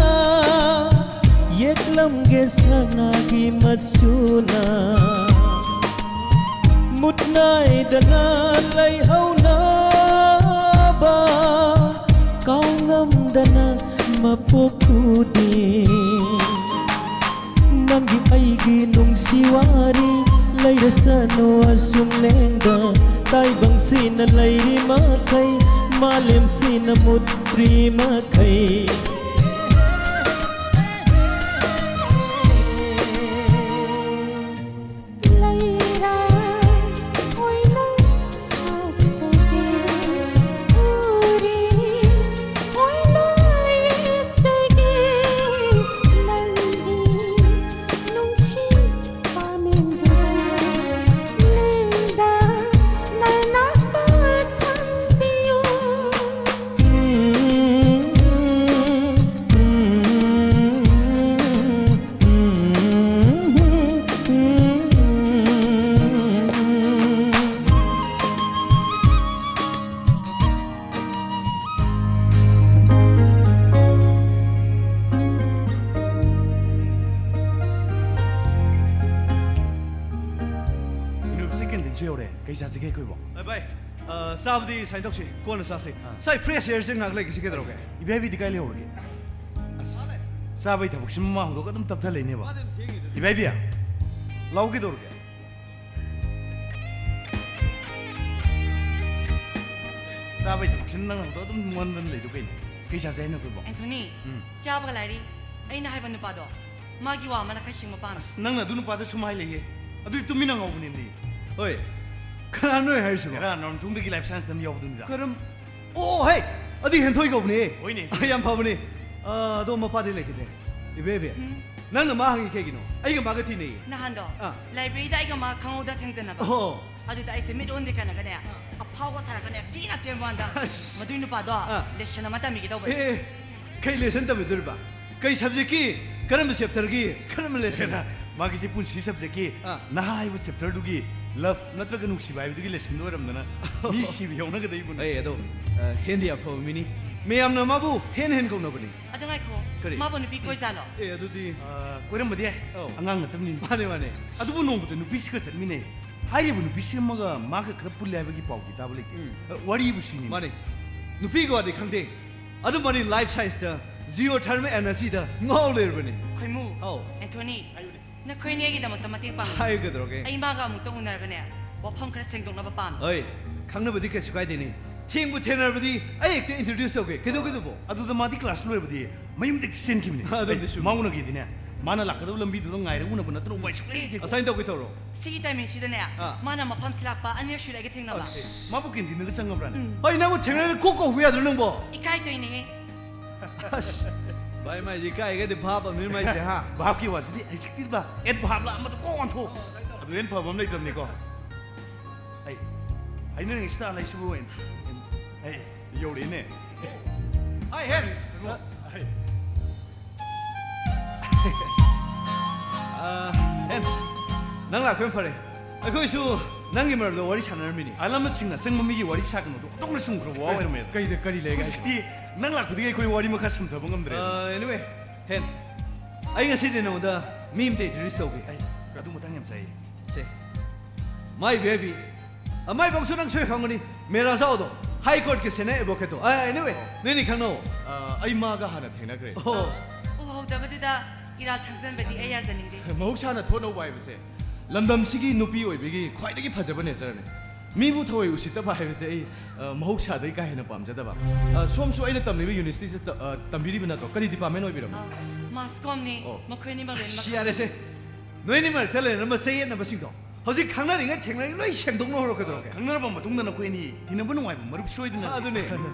ꯌꯦꯛꯂꯝꯒꯦ ꯁꯅꯥꯒꯤ ꯃꯆꯨꯅ꯫ ꯃꯨꯠ ꯅꯥꯏꯗꯅ ꯂꯩꯍꯧꯅꯕ ꯀꯥꯎꯉꯝꯗꯅ ꯃꯄꯣꯛꯇꯨꯗꯤ꯫ ꯅꯪꯒꯤ ꯑꯩꯒꯤ ꯅꯨꯡꯁꯤ ꯋꯥꯔꯤ ꯂꯩꯔꯁꯅꯨ ꯑꯁꯨꯝ ꯂꯦꯡꯗ꯫ ꯇꯥꯏꯕꯪꯁꯤꯅ ꯂꯩꯔꯤ ꯃꯈꯩ, ꯃꯥꯂꯦꯝꯁꯤꯅ ꯃꯨꯠꯇ꯭ꯔꯤ ꯃꯈꯩ꯫ ꯂꯩꯔꯥꯡ ꯑꯣꯏꯅ ꯁꯥꯠꯆꯒꯦ, ꯎꯔꯤ ꯑꯣꯏꯅ ꯌꯦꯠꯆꯒꯦ, ꯅꯪꯒꯤ ꯅꯨꯡꯁꯤ ꯄꯥꯃꯦꯟꯗꯨꯗ ꯂꯦꯡꯗꯅ ꯅꯥꯛꯇ ꯊꯝꯕꯤꯌꯨ꯫ ꯌꯨꯅꯤꯚꯔꯁꯤꯇꯤ ꯀꯦꯟꯇꯤꯟꯁꯨ ꯌꯧꯔꯦ꯫ ꯀꯩ ꯆꯥꯁꯤꯒꯦ ꯑꯩꯈꯣꯏꯕꯣ? ꯑꯦ, ꯚꯥꯏ, ꯑ, ꯆꯥꯕꯗꯤ ꯁꯨꯃꯥꯏꯅ ꯇꯧꯁꯤ, ꯀꯣꯟꯅ ꯆꯥꯁꯤ꯫ ꯑꯥ꯫ ꯁꯥꯏ ꯐ꯭ꯔꯦꯁ ꯑꯦꯌꯔꯁꯦ ꯉꯥꯏꯍꯥꯛ ꯂꯩꯈꯤꯁꯤ ꯀꯩꯗꯧꯔꯒꯦ? ꯏꯕꯥꯏꯕꯤꯗꯤ ꯀꯥꯏ ꯂꯩꯍꯧꯔꯒꯦ? ꯑꯁ, ꯆꯥꯕꯩ ꯊꯕꯛꯁꯤ ꯃꯃꯥ ꯍꯧꯗꯣꯛꯑꯒ ꯑꯗꯨꯝ ꯇꯞꯊ ꯂꯩꯅꯦꯕ꯫ ꯃꯥꯗꯤ ꯑꯗꯨꯝ ꯊꯦꯡꯉꯤꯗꯨꯗꯤ꯫ ꯏꯕꯥꯏꯕꯤ, ꯂꯥꯛꯑꯣ ꯀꯩꯗꯧꯔꯒꯦ? ꯆꯥꯕꯩ ꯊꯕꯛꯁꯤꯅ ꯅꯪꯅ ꯍꯧꯗꯣꯛꯑ ꯑꯗꯨꯝ ꯃꯣꯟꯗꯅ ꯂꯩꯗꯣ ꯀꯩꯅꯣ? ꯀꯩ ꯆꯥꯁꯦ ꯍꯥꯏꯅꯣ ꯑꯩꯈꯣꯏꯕꯣ? ꯑꯦꯟꯊꯣꯅꯤ, ꯎꯝ꯫ ꯆꯥꯕꯒ ꯂꯥꯏꯔꯤ, ꯑꯩꯅ ꯍꯥꯏꯕ ꯅꯨꯄꯥꯗꯣ, ꯃꯥꯒꯤ ꯋꯥ ꯑꯃꯅ ꯈꯔ ꯁꯤꯡꯕ ꯄꯥꯝꯃꯤ꯫ ꯑꯁ, ꯅꯪꯅ ꯑꯗꯨ ꯅꯨꯄꯥꯗ ꯁꯨꯝ ꯍꯥꯏ ꯂꯩꯌꯦ꯫ ꯑꯗꯨꯗꯤ ꯇꯨꯃꯤꯟꯅ ꯉꯥꯎꯕꯅꯤꯅꯦ꯫ ꯍꯣꯏ, ꯀꯅꯥꯅꯣ ꯍꯥꯏꯔꯤꯁꯤꯕꯣ? ꯉꯔꯥꯡ ꯅꯣꯡꯊꯨꯡꯗꯒꯤ ꯂꯥꯏꯐ ꯁꯥꯏꯟꯁꯇ ꯑꯃ ꯌꯥꯎꯕꯗꯨꯅꯤꯗ꯫ ꯀꯔꯝ-, ꯑꯣ, ꯍꯩ! ꯑꯗꯨ ꯍꯦꯟꯊꯣꯏ ꯀꯧꯕꯅꯦ꯫ ꯍꯣꯏꯅꯦ꯫ ꯑ, ꯌꯥꯝ ꯐꯕꯅꯦ꯫ ꯑ, ꯑꯗꯣ ꯃꯄꯥꯗꯤ ꯂꯩꯈꯤꯗꯦ꯫ ꯏꯕꯦ, ꯏꯕꯦ, ꯎꯝ꯫ ꯅꯪꯅ ꯃꯥ ꯍꯪꯉꯤ ꯀꯩꯒꯤꯅꯣ? ꯑꯩꯒ ꯃꯥꯒ ꯊꯤꯅꯩꯌꯦ꯫ ꯅꯍꯥꯟꯗꯣ, ꯑꯥ꯫ ꯂꯥꯏꯕ꯭ꯔꯦꯔꯤꯗ ꯑꯩꯒ ꯃꯥ ꯈꯪꯍꯧꯗ ꯊꯦꯡꯖꯟꯅꯕ꯫ ꯑꯣ꯫ ꯑꯗꯨꯗ ꯑꯩꯁꯦ ꯃꯤꯠ ꯑꯣꯟꯗꯦ ꯀꯥꯏꯅꯒꯅꯦ, ꯑꯥ꯫ ꯑꯐꯥꯎꯒ ꯁꯥꯔꯒꯅꯦ, ꯊꯤꯅ ꯆꯦꯟꯕ ꯋꯥꯅꯤꯗ꯫ ꯑꯁ꯫ ꯃꯗꯨꯏ ꯅꯨꯄꯥꯗꯣ ꯑꯥ꯫ ꯂꯦꯁꯟ ꯑꯃ ꯇꯝꯕꯤꯒꯦ ꯇꯧꯕꯅꯦ꯫ ꯑꯦ, ꯑꯦ, ꯀꯩ ꯂꯦꯁꯟ ꯇꯝꯕꯤꯗꯣꯔꯤꯕ? ꯀꯩ ꯁꯕꯖꯦꯛꯀꯤ? ꯀꯔꯝꯕ ꯆꯦꯞꯇꯔꯒꯤ? ꯀꯔꯝꯕ ꯂꯦꯁꯟ? ꯃꯥꯒꯤꯁꯤ ꯄꯨꯟꯁꯤ ꯁꯕꯖꯦꯛꯀꯤ ꯑꯥ꯫ ꯅꯍꯥ ꯍꯥꯏꯕ ꯆꯦꯞꯇꯔꯗꯨꯒꯤ ꯂꯚ ꯅꯠꯇ꯭ꯔꯒ ꯅꯨꯡꯁꯤꯕ ꯍꯥꯏꯕꯗꯨꯒꯤ ꯂꯦꯁꯟꯗꯣ ꯑꯣꯏꯔꯝꯗꯅ ꯃꯤ ꯁꯤꯕ ꯌꯧꯅꯒꯗꯧꯕꯅꯦ꯫ ꯑꯩ ꯑꯗꯣ, ꯑ, ꯍꯦꯟꯗꯤ ꯌꯥꯝ ꯐꯕ ꯃꯤꯅꯤ꯫ ꯃꯌꯥꯝꯅ ꯃꯥꯕꯨ ꯍꯦꯟ ꯍꯦꯟ ꯀꯧꯅꯕꯅꯤ꯫ ꯑꯗꯨ ꯉꯥꯏꯈꯣ꯫ ꯀꯔꯤ? ꯃꯥꯕꯨ ꯅꯨꯄꯤ ꯀꯣꯏꯖꯥꯠꯂꯣ? ꯑꯦ, ꯑꯗꯨꯗꯤ ꯑ, ꯀꯣꯏꯔꯝꯕꯗꯤ ꯌꯥꯏ꯫ ꯑꯧ꯫ ꯑꯉꯥꯡ ꯅꯠꯇꯕꯅꯤꯅ꯫ ꯃꯥꯅꯦ, ꯃꯥꯅꯦ꯫ ꯑꯗꯨꯕꯨ ꯅꯣꯡꯃꯇ ꯅꯨꯄꯤꯁꯤꯒ ꯆꯠꯃꯤꯟꯅꯩ꯫ ꯍꯥꯏꯔꯤꯕ ꯅꯨꯄꯤꯁꯤꯃꯒ ꯃꯥꯒ ꯈꯔ ꯄꯨꯜꯂꯦ ꯍꯥꯏꯕꯒꯤ ꯄꯥꯎꯗꯤ ꯇꯥꯕ ꯂꯩꯇꯦ꯫ ꯎꯝ꯫ ꯑ, ꯋꯥꯔꯤꯕꯨ ꯁꯤꯅꯤ꯫ ꯃꯥꯅꯦ꯫ ꯅꯨꯄꯤꯒꯤ ꯋꯥꯗꯤ ꯈꯪꯗꯦ꯫ ꯑꯗꯨ ꯃꯥꯅꯤ life science ꯇ geothermal energy ꯗ ꯉꯥꯎ ꯂꯩꯔꯕꯅꯤ꯫ ꯈꯣꯏꯃꯨ꯫ ꯑꯧ꯫ ꯑꯦꯟꯊꯣꯅꯤ꯫ ꯍꯥꯏꯌꯨꯅꯦ꯫ ꯅꯈꯣꯏꯅꯤ ꯑꯩꯒꯤꯗꯃꯛꯇ ꯃꯇꯦꯡ ꯄꯥꯡꯉꯨ꯫ ꯍꯥꯏꯌꯨ ꯀꯩꯗꯧꯔꯒꯦ? ꯑꯩ ꯃꯥꯒ ꯑꯃꯨꯛꯇ ꯎꯅꯔꯒꯅꯦ, ꯋꯥꯐꯝ ꯈꯔ ꯁꯦꯡꯗꯣꯛꯅꯕ ꯄꯥꯝꯃꯤ꯫ ꯍꯣꯏ, ꯈꯪꯅꯕꯗꯤ ꯀꯩꯁꯨ ꯀꯥꯏꯗꯦꯅꯦ꯫ ꯊꯦꯡꯕꯨ ꯊꯦꯡꯅꯔꯕꯗꯤ ꯑꯩ ꯍꯦꯛꯇ introduce ꯇꯧꯒꯦ꯫ ꯀꯩꯗꯧꯒꯦꯗꯨꯕꯣ? ꯑꯗꯨꯗ ꯃꯥꯗꯤ class ꯂꯣꯏꯔꯕꯗꯤ ꯃꯌꯨꯝꯗ ꯍꯦꯛꯇ ꯆꯦꯟꯈꯤꯕꯅꯤ꯫ ꯑꯗꯨꯝꯗꯤ ꯑꯩ ꯁꯨꯝ꯫ ꯃꯥ ꯎꯅꯒꯦꯗꯤꯅꯦ, ꯃꯥꯅ ꯂꯥꯛꯀꯗꯕ ꯂꯝꯕꯤꯗꯨꯗ ꯉꯥꯏꯔꯒ ꯎꯅꯕ ꯅꯠꯇꯅ ꯎꯄꯥꯏ ꯁꯨꯡꯂꯩ ꯂꯩꯇꯦꯀꯣ꯫ ꯑꯁꯥꯏꯟ ꯇꯧꯒꯦ ꯇꯧꯔꯣ꯫ ꯁꯤꯒꯤ timing ꯁꯤꯗꯅꯦ, ꯑꯥ꯫ ꯃꯥꯅ ꯃꯐꯝ ꯁꯤꯜꯂꯛꯄ ꯑꯅꯤꯔꯛ ꯁꯨꯔꯦ ꯑꯩꯒ ꯊꯦꯡꯅꯕ꯫ ꯑꯁ, ꯃꯥꯕꯨ canteen ꯗꯒ ꯆꯪꯉꯕ꯭ꯔꯥꯅꯦ? ꯎꯝ꯫ ꯍꯣꯏ, ꯅꯪꯕꯨ ꯊꯦꯡꯅꯔꯒ ꯀꯣꯛ ꯀꯧꯕ ꯌꯥꯗ꯭ꯔꯣ ꯅꯪꯕꯣ? ꯏꯀꯥꯏꯗꯣꯏꯅꯦꯍꯦ꯫ ꯑꯁ, ꯚꯥꯏ, ꯃꯥꯏꯁꯦ ꯏꯀꯥꯏꯒꯗꯤ ꯚꯥꯞ ꯑꯃꯅꯤ ꯃꯥꯏꯁꯦ, ꯍꯥ? ꯚꯥꯞꯀꯤ ꯋꯥꯁꯤꯗꯤ ꯍꯧꯖꯤꯛꯇꯤ ꯚꯥꯞ, ꯑꯦꯠ ꯚꯥꯞꯂ ꯑꯃꯗ ꯀꯣꯛ ꯑꯣꯟꯊꯣꯛ꯫ ꯑꯗꯨ ꯍꯦꯟꯅ ꯐꯕ ꯑꯃ ꯂꯩꯇ꯭ꯔꯕꯅꯤꯀꯣ꯫ ꯑꯩ ꯍꯥꯏꯅꯔꯤꯉꯩꯁꯤꯗ ꯂꯩꯁꯤꯕꯨ ꯑꯩ, ꯑꯩ ꯌꯧꯔꯛꯏꯅꯦ꯫ ꯍꯥꯏ, ꯍꯦꯟ꯫ ꯑ, ꯍꯦꯟ, ꯅꯪ ꯂꯥꯛꯄ ꯌꯥꯝ ꯐꯔꯦ꯫ ꯑꯩꯈꯣꯏꯁꯨ ꯅꯪꯒꯤ ꯃꯔꯝꯗ ꯋꯥꯔꯤ ꯁꯥꯟꯅꯔꯝꯃꯤꯅꯤ꯫ ꯑꯍꯜ ꯂꯃꯟꯁꯤꯡꯅ ꯑꯆꯪꯕ ꯃꯤꯒꯤ ꯋꯥꯔꯤ ꯁꯥꯒꯅꯨꯗꯣ ꯑꯣꯟꯊꯣꯛꯅ ꯆꯨꯝꯈ꯭ꯔꯕ ꯋꯥ ꯑꯣꯏꯔꯝꯃꯦ꯫ ꯀꯩꯗ, ꯀꯔꯤ ꯂꯩꯔꯒꯦ ꯍꯥꯏꯁꯦ? ꯍꯧꯖꯤꯛꯇꯤ ꯅꯪ ꯂꯥꯛꯄꯗꯒꯤ ꯑꯩꯈꯣꯏ ꯋꯥꯔꯤ ꯃꯈꯥ ꯁꯝꯊꯕ ꯉꯝꯗ꯭ꯔꯦ꯫ ꯑ, anyway, ꯍꯦꯟ, ꯑꯩ ꯉꯁꯤꯗꯤ ꯅꯉꯣꯟꯗ ꯃꯤ ꯑꯃꯇ introduce ꯇꯧꯒꯦ꯫ ꯑꯩ ꯑꯗꯨ ꯃꯇꯥꯡ ꯌꯥꯝ ꯆꯥꯏꯌꯦ꯫ ꯁꯦ, my baby꯫ ꯑ, ꯃꯥꯏ ꯄꯥꯎꯁꯨ ꯅꯪ ꯁꯣꯏ ꯈꯪꯒꯅꯤ꯫ ꯃꯦꯔꯥ ꯖꯥꯎꯗꯣ, High Court ꯀꯤ senior advocate ꯇꯣ꯫ ꯑ, anyway, ꯑꯣ꯫ ꯅꯣꯏꯅꯤ ꯈꯪꯅꯧ꯫ ꯑ, ꯑꯩ ꯃꯥꯒ ꯍꯥꯟꯅ ꯊꯦꯡꯅꯈ꯭ꯔꯦ꯫ ꯑꯣ꯫ ꯎꯍꯧꯗꯕꯗꯨꯗ ꯏꯔꯥꯜ ꯊꯥꯡꯖꯟꯕꯗꯤ ꯑꯩ ꯌꯥꯖꯅꯤꯡꯗꯦ꯫ ꯃꯍꯧꯁꯥꯅ ꯊꯣꯠꯅꯧꯕ ꯍꯥꯏꯕꯁꯦ ꯂꯝꯗꯝꯁꯤꯒꯤ ꯅꯨꯄꯤ ꯑꯣꯏꯕꯒꯤ ꯈ꯭ꯋꯥꯏꯗꯒꯤ ꯐꯖꯕ nature ꯅꯤ꯫ ꯃꯤꯕꯨ ꯊꯑꯣꯏ ꯎꯁꯤꯠꯇꯕ ꯍꯥꯏꯕꯁꯦ ꯑꯩ, ꯑ, ꯃꯍꯧꯁꯥꯗꯒꯤ ꯀꯥ ꯍꯦꯟꯅ ꯄꯥꯝꯖꯗꯕ꯫ ꯑ, ꯁꯣꯝꯁꯨ ꯑꯩꯅ ꯇꯝꯂꯤꯕ university ꯁꯤꯗ ꯇ-, ꯑ, ꯇꯝꯕꯤꯔꯤꯕ ꯅꯠꯇ꯭ꯔꯣ? ꯀꯔꯤ department ꯑꯣꯏꯕꯤꯔꯕꯅꯣ? ꯑ, mass comm ꯅꯤ꯫ ꯑꯣ꯫ ꯃꯈꯣꯏ ꯑꯅꯤꯃꯛ ꯂꯣꯏꯅꯃꯛ ꯁꯤ ꯌꯥꯔꯦꯁꯦ꯫ ꯅꯣꯏ ꯑꯅꯤꯃꯛ ꯔꯛꯇ ꯂꯩꯔꯝꯕ ꯆꯌꯦꯠꯅꯕꯁꯤꯡꯗꯣ ꯍꯧꯖꯤꯛ ꯈꯪꯅꯔꯤꯉꯩ ꯊꯦꯡꯅꯔꯤꯉꯩ ꯂꯣꯏ ꯁꯦꯡꯗꯣꯛꯅꯍꯧꯔꯣ ꯀꯩꯗꯧꯔꯒꯦ? ꯈꯪꯅꯔꯕ ꯃꯇꯨꯡꯗ ꯅꯈꯣꯏ ꯑꯅꯤ ꯇꯤꯟꯅꯕ ꯅꯨꯡꯉꯥꯏꯕ ꯃꯔꯨꯞ ꯁꯣꯏꯗꯅ ꯑ, ꯑꯗꯨꯅꯦ꯫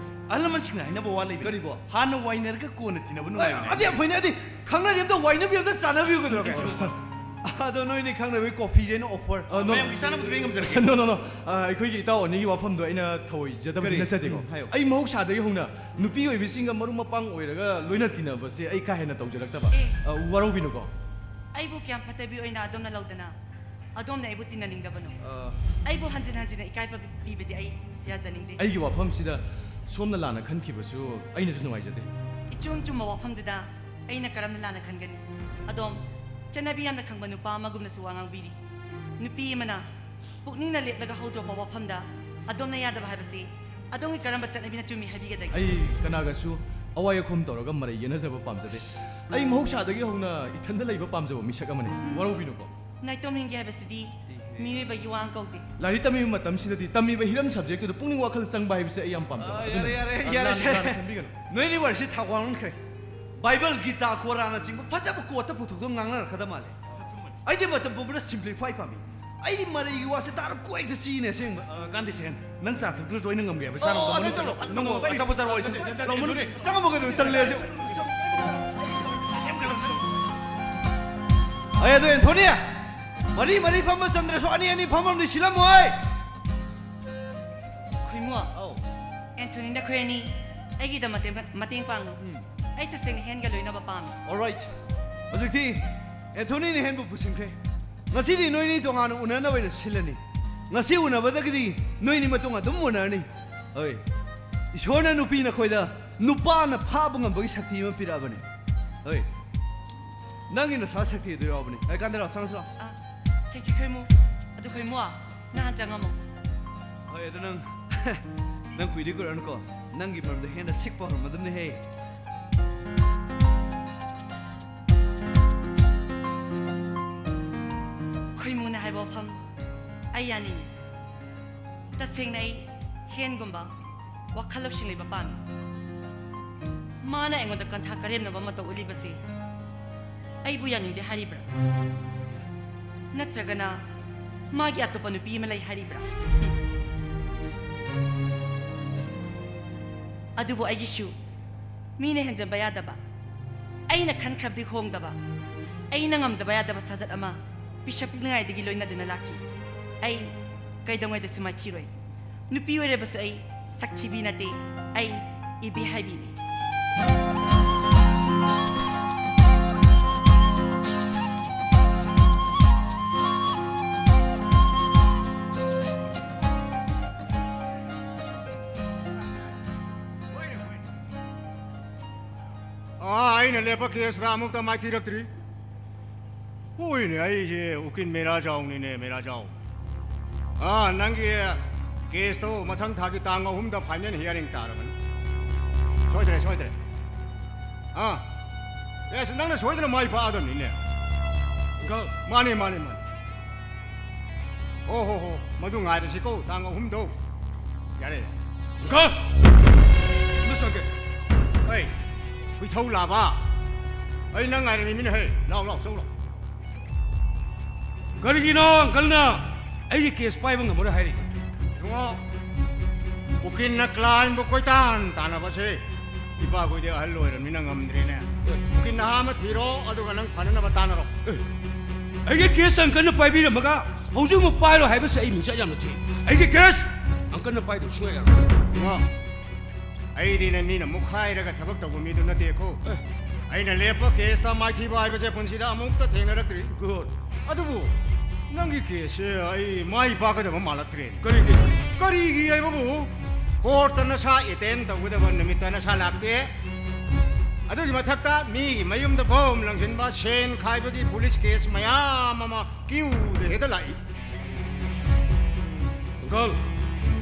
ꯑꯍꯜ ꯂꯃꯟꯁꯤꯡꯅ ꯍꯥꯏꯅꯕ ꯋꯥ ꯂꯩꯕꯅꯤ꯫ ꯀꯔꯤꯕꯣ? ꯍꯥꯟꯅ ꯋꯥꯏꯅꯔꯒ ꯀꯣꯟꯅ ꯇꯤꯟꯅꯕ ꯅꯨꯡꯉꯥꯏꯕꯅꯤ꯫ ꯑꯗꯤ ꯌꯥꯝ ꯐꯩꯅꯦ, ꯑꯗꯤ ꯈꯪꯅꯔꯤ ꯑꯝꯇ ꯋꯥꯏꯅꯕꯤ ꯑꯝꯇ ꯆꯥꯅꯕꯤꯌꯨ ꯀꯩꯗꯧꯔꯒꯦ? ꯑꯗꯣ ꯅꯣꯏꯅꯤ ꯈꯪꯅꯕꯒꯤ coffee ꯁꯦ ꯑꯩꯅ offer꯫ ꯑ, no꯫ ꯃꯌꯥꯝꯒꯤ ꯆꯥꯅꯕꯗꯨꯗꯤ ꯑꯩ ꯉꯝꯖꯔꯒꯦ꯫ No, no, no꯫ ꯑ, ꯑꯩꯈꯣꯏꯒꯤ ꯏꯇꯥꯎ ꯑꯅꯤꯒꯤ ꯋꯥꯐꯝꯗꯣ ꯑꯩꯅ ꯊꯑꯣꯏꯖꯗꯕꯗꯤ ꯀꯔꯤ? ꯅꯠꯆꯗꯦꯀꯣ꯫ ꯎꯝ, ꯍꯥꯏꯌꯣ꯫ ꯑꯩ ꯃꯍꯧꯁꯥꯗꯒꯤ ꯍꯧꯅ ꯅꯨꯄꯤ ꯑꯣꯏꯕꯤꯁꯤꯡꯒ ꯃꯔꯨꯞ ꯃꯄꯥꯡ ꯑꯣꯏꯔꯒ ꯂꯣꯏꯅ ꯇꯤꯟꯅꯕꯁꯦ ꯑꯩ ꯀꯥ ꯍꯦꯟꯅ ꯇꯧꯖꯔꯛꯇꯕ꯫ ꯑꯦ꯫ ꯑ, ꯋꯥꯔꯧꯕꯤꯅꯨꯀꯣ꯫ ꯑꯩꯕꯨ ꯀꯌꯥꯝ ꯐꯠꯇꯕꯤ ꯑꯣꯏꯅ ꯑꯗꯣꯝꯅ ꯂꯧꯗꯅ? ꯑꯗꯣꯝꯅ ꯑꯩꯕꯨ ꯇꯤꯟꯅꯅꯤꯡꯗꯕꯅꯣ? ꯑ, ꯑꯩꯕꯨ ꯍꯟꯖꯤꯟ ꯍꯟꯖꯤꯟꯅ ꯏꯀꯥꯏꯕ ꯄꯤꯕꯗꯤ ꯑꯩ ꯌꯥꯖꯅꯤꯡꯗꯦ꯫ ꯑꯩꯒꯤ ꯋꯥꯐꯝꯁꯤꯗ ꯁꯣꯝꯅ ꯂꯥꯟꯅ ꯈꯟꯈꯤꯕꯁꯨ ꯑꯩꯅꯁꯨ ꯅꯨꯡꯉꯥꯏꯖꯗꯦ꯫ ꯏꯆꯨꯝ ꯆꯨꯝꯕ ꯋꯥꯐꯝꯗꯨꯗ ꯑꯩꯅ ꯀꯔꯝꯅ ꯂꯥꯟꯅ ꯈꯟꯒꯅꯤ? ꯑꯗꯣꯝ ꯆꯠꯅꯕꯤ ꯌꯥꯝꯅ ꯈꯪꯕ ꯅꯨꯄꯥ ꯑꯃꯒꯨꯝꯅꯁꯨ ꯋꯥ ꯉꯥꯡꯕꯤꯔꯤ꯫ ꯅꯨꯄꯤ ꯑꯃꯅ ꯄꯨꯛꯅꯤꯡꯅ ꯂꯦꯞꯂꯒ ꯍꯧꯗꯣꯔꯛꯄ ꯋꯥꯐꯝꯗ ꯑꯗꯣꯝꯅ ꯌꯥꯗꯕ ꯍꯥꯏꯕꯁꯤ ꯑꯗꯣꯝꯒꯤ ꯀꯔꯝꯕ ꯆꯠꯅꯕꯤꯅ ꯆꯨꯝꯃꯤ ꯍꯥꯏꯕꯤꯒꯗꯒꯦ? ꯑꯩ ꯀꯅꯥꯒꯁꯨ ꯑꯋꯥꯏ ꯑꯈꯨꯝ ꯇꯧꯔꯒ ꯃꯔꯩ ꯌꯦꯠꯅꯖꯕ ꯄꯥꯝꯖꯗꯦ꯫ ꯑꯩ ꯃꯍꯧꯁꯥꯗꯒꯤ ꯍꯧꯅ ꯏꯊꯟꯗ ꯂꯩꯕ ꯄꯥꯝꯖꯕ ꯃꯤꯁꯛ ꯑꯃꯅꯤ꯫ ꯋꯥꯔꯧꯕꯤꯅꯨꯀꯣ꯫ ꯅꯥꯏꯇꯣꯝ ꯍꯤꯡꯒꯦ ꯍꯥꯏꯕꯁꯤꯗꯤ ꯃꯤꯑꯣꯏꯕꯒꯤ ꯋꯥ ꯀꯧꯗꯦ꯫ ꯂꯥꯏꯔꯤꯛ ꯇꯝꯃꯤꯕ ꯃꯇꯝꯁꯤꯗꯗꯤ ꯇꯝꯃꯤꯕ ꯍꯤꯔꯝ subject ꯇꯨꯗ ꯄꯨꯛꯅꯤꯡ ꯋꯥꯈꯜ ꯆꯪꯕ ꯍꯥꯏꯕꯁꯦ ꯑꯩ ꯌꯥꯝ ꯄꯥꯝꯖꯕ꯫ ꯑ, ꯑꯗꯨꯅ, ꯌꯥꯔꯦ, ꯌꯥꯔꯦ, ꯑ, ꯌꯥꯔꯦ, ꯂꯥꯟ-, ꯁꯦ꯫ ꯂꯥꯟꯅ ꯈꯟꯕꯤꯒꯅꯨ꯫ ꯅꯣꯏꯅꯤ ꯋꯥꯔꯤꯁꯤ ꯊꯥꯎ ꯋꯥꯡꯈ꯭ꯔꯦ꯫ ꯕꯥꯏꯕꯜ, ꯒꯤꯇꯥ, ꯀꯣꯔꯥꯟꯅꯆꯤꯡꯕ ꯐꯖꯕ quoteꯇ ꯄꯨꯊꯣꯛꯇꯨꯅ ꯉꯥꯡꯅꯔꯛꯀꯗꯕ ꯃꯥꯜꯂꯦ꯫ ꯑꯩꯗꯤ ꯃꯇꯝ ꯄꯨꯝꯕꯗ simplify ꯄꯥꯝꯃꯤ꯫ ꯑꯩꯗꯤ ꯃꯔꯩꯒꯤ ꯋꯥꯁꯦ ꯇꯥꯔ ꯀꯣꯏꯗ ꯆꯤꯅꯦ ꯑꯁꯦꯡꯕ꯫ ꯑ, ꯀꯥꯟꯗꯦꯁꯦꯟ, ꯅꯪ ꯆꯥ ꯊꯛꯇ꯭ꯔꯁꯨ ꯑꯩꯅ ꯉꯝꯒꯦ ꯍꯥꯏꯕ꯫ ꯆꯥ ꯑꯣ, ꯉꯝꯗꯕ ꯑꯗꯨ ꯅꯠꯇ꯭ꯔꯣ? ꯆꯠꯂꯣ, ꯅꯪ ꯉꯝꯃꯒ ꯑꯩ ꯑꯆꯥꯄꯣꯠ ꯆꯥꯔꯣ ꯍꯥꯏꯁꯦ? ꯂꯥꯎꯃꯟ-, ꯆꯪꯉꯝꯃꯣ ꯀꯩꯗꯧꯕ? ꯇꯜꯂꯦ ꯑꯁꯦꯡꯕ꯫ ꯑꯩ ꯑꯗꯣ ꯑꯦꯟꯊꯣꯅꯤ, ꯃꯔꯤ ꯃꯔꯤ ꯐꯝꯕ ꯆꯟꯗ꯭ꯔꯁꯨ ꯑꯅꯤ ꯑꯅꯤ ꯐꯝꯃꯝꯗꯤ ꯁꯤꯜꯂꯝꯃꯣꯏ꯫ ꯈꯣꯏꯃꯨ, ꯑꯧ꯫ ꯑꯦꯟꯊꯣꯅꯤ, ꯅꯈꯣꯏ ꯑꯅꯤ ꯑꯩꯒꯤꯗꯃꯛ ꯃꯇꯦꯡ ꯄꯥꯡꯉꯨ꯫ ꯎꯝ꯫ ꯑꯩ ꯇꯁꯦꯡꯅ ꯍꯦꯟꯒ ꯂꯣꯏꯅꯕ ꯄꯥꯝꯃꯤ꯫ Alright. ꯍꯧꯖꯤꯛꯇꯤ ꯑꯦꯟꯊꯣꯅꯤꯅ ꯍꯦꯟꯕꯨ ꯄꯨꯁꯤꯟꯈ꯭ꯔꯦ꯫ ꯉꯁꯤꯗꯤ ꯅꯣꯏꯅꯤ ꯇꯣꯉꯥꯟꯅ ꯎꯅꯅꯕ ꯑꯣꯏꯅ ꯁꯤꯜꯂꯅꯤ꯫ ꯉꯁꯤ ꯎꯅꯕꯗꯒꯤꯗꯤ ꯅꯣꯏꯅꯤ ꯃꯇꯨꯡ ꯑꯗꯨꯝ ꯎꯅꯔꯅꯤ꯫ ꯍꯣꯏ꯫ ꯏꯁꯣꯔꯅ ꯅꯨꯄꯤ ꯅꯈꯣꯏꯗ ꯅꯨꯄꯥꯅ ꯐꯥꯕ ꯉꯝꯕꯒꯤ ꯁꯛꯇꯤ ꯑꯃ ꯄꯤꯔꯛꯑꯕꯅꯤ꯫ ꯍꯣꯏ꯫ ꯅꯪꯒꯤ ꯅꯁꯥ ꯁꯛꯇꯤ ꯑꯗꯨ ꯌꯥꯎꯕꯅꯤ꯫ ꯑꯩ ꯀꯥꯟꯗ ꯂꯥꯛꯑꯣ, ꯆꯪꯉꯁꯤ ꯂꯥꯛꯑꯣ꯫ ꯑ, ꯊꯦꯡꯀ꯭ꯌꯨ ꯈꯣꯏꯃꯨ꯫ ꯑꯗꯨ ꯈꯣꯏꯃꯨ, ꯅꯍꯥꯟ ꯆꯪꯉꯝꯃꯣ꯫ ꯍꯣꯏ, ꯑꯗꯨ ꯅꯪ, ꯅꯪ ꯀꯨꯏꯗꯤ ꯀꯨꯏꯔꯛꯑꯅꯨꯀꯣ꯫ ꯅꯪꯒꯤ ꯃꯔꯝꯗ ꯍꯦꯟꯅ ꯁꯤꯛꯄ ꯍꯧꯔꯝꯃꯗꯕꯅꯤꯍꯦ꯫ ꯈꯣꯏꯃꯨꯅ ꯍꯥꯏꯕ ꯋꯥꯐꯝ ꯑꯩ ꯌꯥꯅꯤꯡꯉꯤ꯫ ꯇꯁꯦꯡꯅ ꯑꯩ ꯍꯦꯟꯒꯨꯝꯕ ꯋꯥꯈꯜ ꯂꯧꯁꯤꯡ ꯂꯩꯕ ꯄꯥꯝꯃꯤ꯫ ꯃꯥꯅ ꯑꯩꯉꯣꯟꯗ ꯀꯟꯊꯥ ꯀꯔꯦꯝꯅꯕ ꯃꯇꯧ ꯎꯠꯂꯤꯕꯁꯤ ꯑꯩꯕꯨ ꯌꯥꯅꯤꯡꯗꯦ ꯍꯥꯏꯔꯤꯕ꯭ꯔꯥ? ꯅꯠꯇ꯭ꯔꯒꯅ ꯃꯥꯒꯤ ꯑꯇꯣꯞꯄ ꯅꯨꯄꯤ ꯑꯃ ꯂꯩ ꯍꯥꯏꯔꯤꯕ꯭ꯔꯥ? ꯑꯗꯨꯕꯨ ꯑꯩꯒꯤꯁꯨ ꯃꯤꯅ ꯍꯦꯟꯖꯟꯕ ꯌꯥꯗꯕ, ꯑꯩꯅ ꯈꯟꯈ꯭ꯔꯕꯗꯤ ꯍꯣꯡꯗꯕ, ꯑꯩꯅ ꯉꯝꯗꯕ ꯌꯥꯗꯕ ꯁꯥꯖꯠ ꯑꯃ ꯄꯤꯁꯛ ꯄꯤꯛꯂꯤꯉꯩꯗꯒꯤ ꯂꯣꯏꯅꯗꯨꯅ ꯂꯥꯛꯈꯤ꯫ ꯑꯩ ꯀꯩꯗꯧꯉꯩꯗꯁꯨ ꯃꯥꯏꯊꯤꯔꯣꯏ꯫ ꯅꯨꯄꯤ ꯑꯣꯏꯔꯕꯁꯨ ꯑꯩ ꯁꯛꯊꯤꯕꯤ ꯅꯠꯇꯦ, ꯑꯩ ꯏꯕꯦꯍꯥꯏꯕꯤꯅꯤ꯫ ꯑꯥ, ꯑꯩꯅ ꯂꯦꯞꯄ ꯀꯦꯁꯇ ꯑꯃꯨꯛꯇ ꯃꯥꯏꯊꯤꯔꯛꯇ꯭ꯔꯤ꯫ ꯍꯣꯏꯅꯦ, ꯑꯩꯁꯦ ꯎꯀꯤꯜ ꯃꯦꯔꯥꯖꯥꯎꯅꯤꯅꯦ, ꯃꯦꯔꯥꯖꯥꯎ꯫ ꯑꯥ, ꯅꯪꯒꯤ ꯀꯦꯁꯇꯣ ꯃꯊꯪ ꯊꯥꯒꯤ ꯇꯥꯡ ꯑꯍꯨꯝꯗ ꯐꯥꯏꯅꯦꯜ ꯍꯤꯌꯥꯔꯤꯡ ꯇꯥꯔꯕꯅꯤ꯫ ꯁꯣꯏꯗ꯭ꯔꯦ, ꯁꯣꯏꯗ꯭ꯔꯦ꯫ ꯑꯥ, ꯑꯦꯁ, ꯅꯪꯅ ꯁꯣꯏꯗꯅ ꯃꯥꯏ ꯄꯥꯛꯑꯗꯕꯅꯤꯅꯦ꯫ ꯑꯪꯀꯜ꯫ ꯃꯥꯅꯦ, ꯃꯥꯅꯦ, ꯃꯥꯅꯦ꯫ ꯑꯣ ꯍꯣ ꯍꯣ, ꯃꯗꯨ ꯉꯥꯏꯔꯁꯤꯀꯣ, ꯇꯥꯡ ꯑꯍꯨꯝꯗꯣ꯫ ꯌꯥꯔꯦ꯫ ꯑꯪꯀꯜ! ꯑꯃ ꯆꯪꯒꯦ꯫ ꯑꯩ, ꯍꯨꯏꯊꯧ ꯂꯥꯕ꯫ ꯑꯩ ꯅꯪ ꯉꯥꯏꯔꯝꯃꯤꯃꯤꯅꯦ ꯍꯦ꯫ ꯂꯥꯎ, ꯂꯥꯎ, ꯆꯧ ꯂꯥꯎ꯫ ꯀꯔꯤꯒꯤꯅꯣ ꯑꯪꯀꯜꯅ ꯑꯩꯒꯤ ꯀꯦꯁ ꯄꯥꯏꯕ ꯉꯝꯃꯔꯣꯏ ꯍꯥꯏꯔꯤꯕ? ꯏꯕꯨꯡꯉꯣ, ꯎꯀꯤꯜꯅ ꯀ꯭ꯂꯥꯏꯟꯕꯨ ꯀꯣꯏꯇꯥꯟ ꯇꯥꯟꯅꯕꯁꯦ ꯏꯄꯥꯈꯣꯏꯗꯤ ꯑꯍꯜ ꯑꯣꯏꯔꯕꯅꯤꯅ ꯉꯝꯗ꯭ꯔꯦꯅꯦ꯫ ꯎꯀꯤꯜ ꯅꯍꯥ ꯑꯃ ꯊꯤꯔꯣ, ꯑꯗꯨꯒ ꯅꯪ ꯐꯅꯅꯕ ꯇꯥꯟꯅꯔꯣ꯫ ꯑꯦ, ꯑꯩꯒꯤ ꯀꯦꯁ ꯑꯪꯀꯜꯅ ꯄꯥꯏꯕꯤꯔꯝꯃꯒ ꯍꯧꯖꯤꯛ ꯑꯃꯨꯛ ꯄꯥꯏꯔꯣ ꯍꯥꯏꯕꯁꯦ ꯑꯩ ꯃꯤꯡꯆꯠ ꯌꯥꯝꯅ ꯊꯤ꯫ ꯑꯩꯒꯤ ꯀꯦꯁ ꯑꯪꯀꯜꯅ ꯄꯥꯏꯗꯕ ꯁꯨꯡꯌꯥ ꯌꯥꯔꯣꯏ꯫ ꯏꯕꯨꯡꯉꯣ, ꯑꯩꯗꯤꯅꯦ ꯃꯤꯅ ꯃꯨꯛꯈꯥꯏꯔꯒ ꯊꯕꯛ ꯇꯧꯕ ꯃꯤꯗꯨ ꯅꯠꯇꯦꯀꯣ꯫ ꯑꯦ꯫ ꯑꯩꯅ ꯂꯦꯞꯄ ꯀꯦꯁꯇ ꯃꯥꯏꯊꯤꯕ ꯍꯥꯏꯕꯁꯦ ꯄꯨꯟꯁꯤꯗ ꯑꯃꯨꯛꯇ ꯊꯦꯡꯅꯔꯛꯇ꯭ꯔꯤ꯫ ꯒꯨꯗ꯫ ꯑꯗꯨꯕꯨ ꯅꯪꯒꯤ ꯀꯦꯁꯁꯦ ꯑꯩ ꯃꯥꯏ ꯄꯥꯛꯀꯗꯕ ꯃꯥꯜꯂꯛꯇ꯭ꯔꯦꯅꯦ꯫ ꯀꯔꯤꯒꯤ? ꯀꯔꯤꯒꯤ ꯍꯥꯏꯕꯕꯨ, ꯀꯣꯔꯠꯇ ꯅꯁꯥ ꯑꯦꯇꯦꯟ ꯇꯧꯒꯗꯕ ꯅꯨꯃꯤꯠꯇ ꯅꯁꯥ ꯂꯥꯛꯇꯦ꯫ ꯑꯗꯨꯒꯤ ꯃꯊꯛꯇ ꯃꯤꯒꯤ ꯃꯌꯨꯝꯗ ꯕꯣꯝ ꯂꯪꯁꯤꯟꯕ, ꯁꯦꯟ ꯈꯥꯏꯕꯒꯤ ꯄꯨꯂꯤꯁ ꯀꯦꯁ ꯃꯌꯥꯝ ꯑꯃ ꯀ꯭ꯌꯨꯗ ꯍꯦꯛꯇ ꯂꯥꯛꯏ꯫ ꯑꯪꯀꯜ,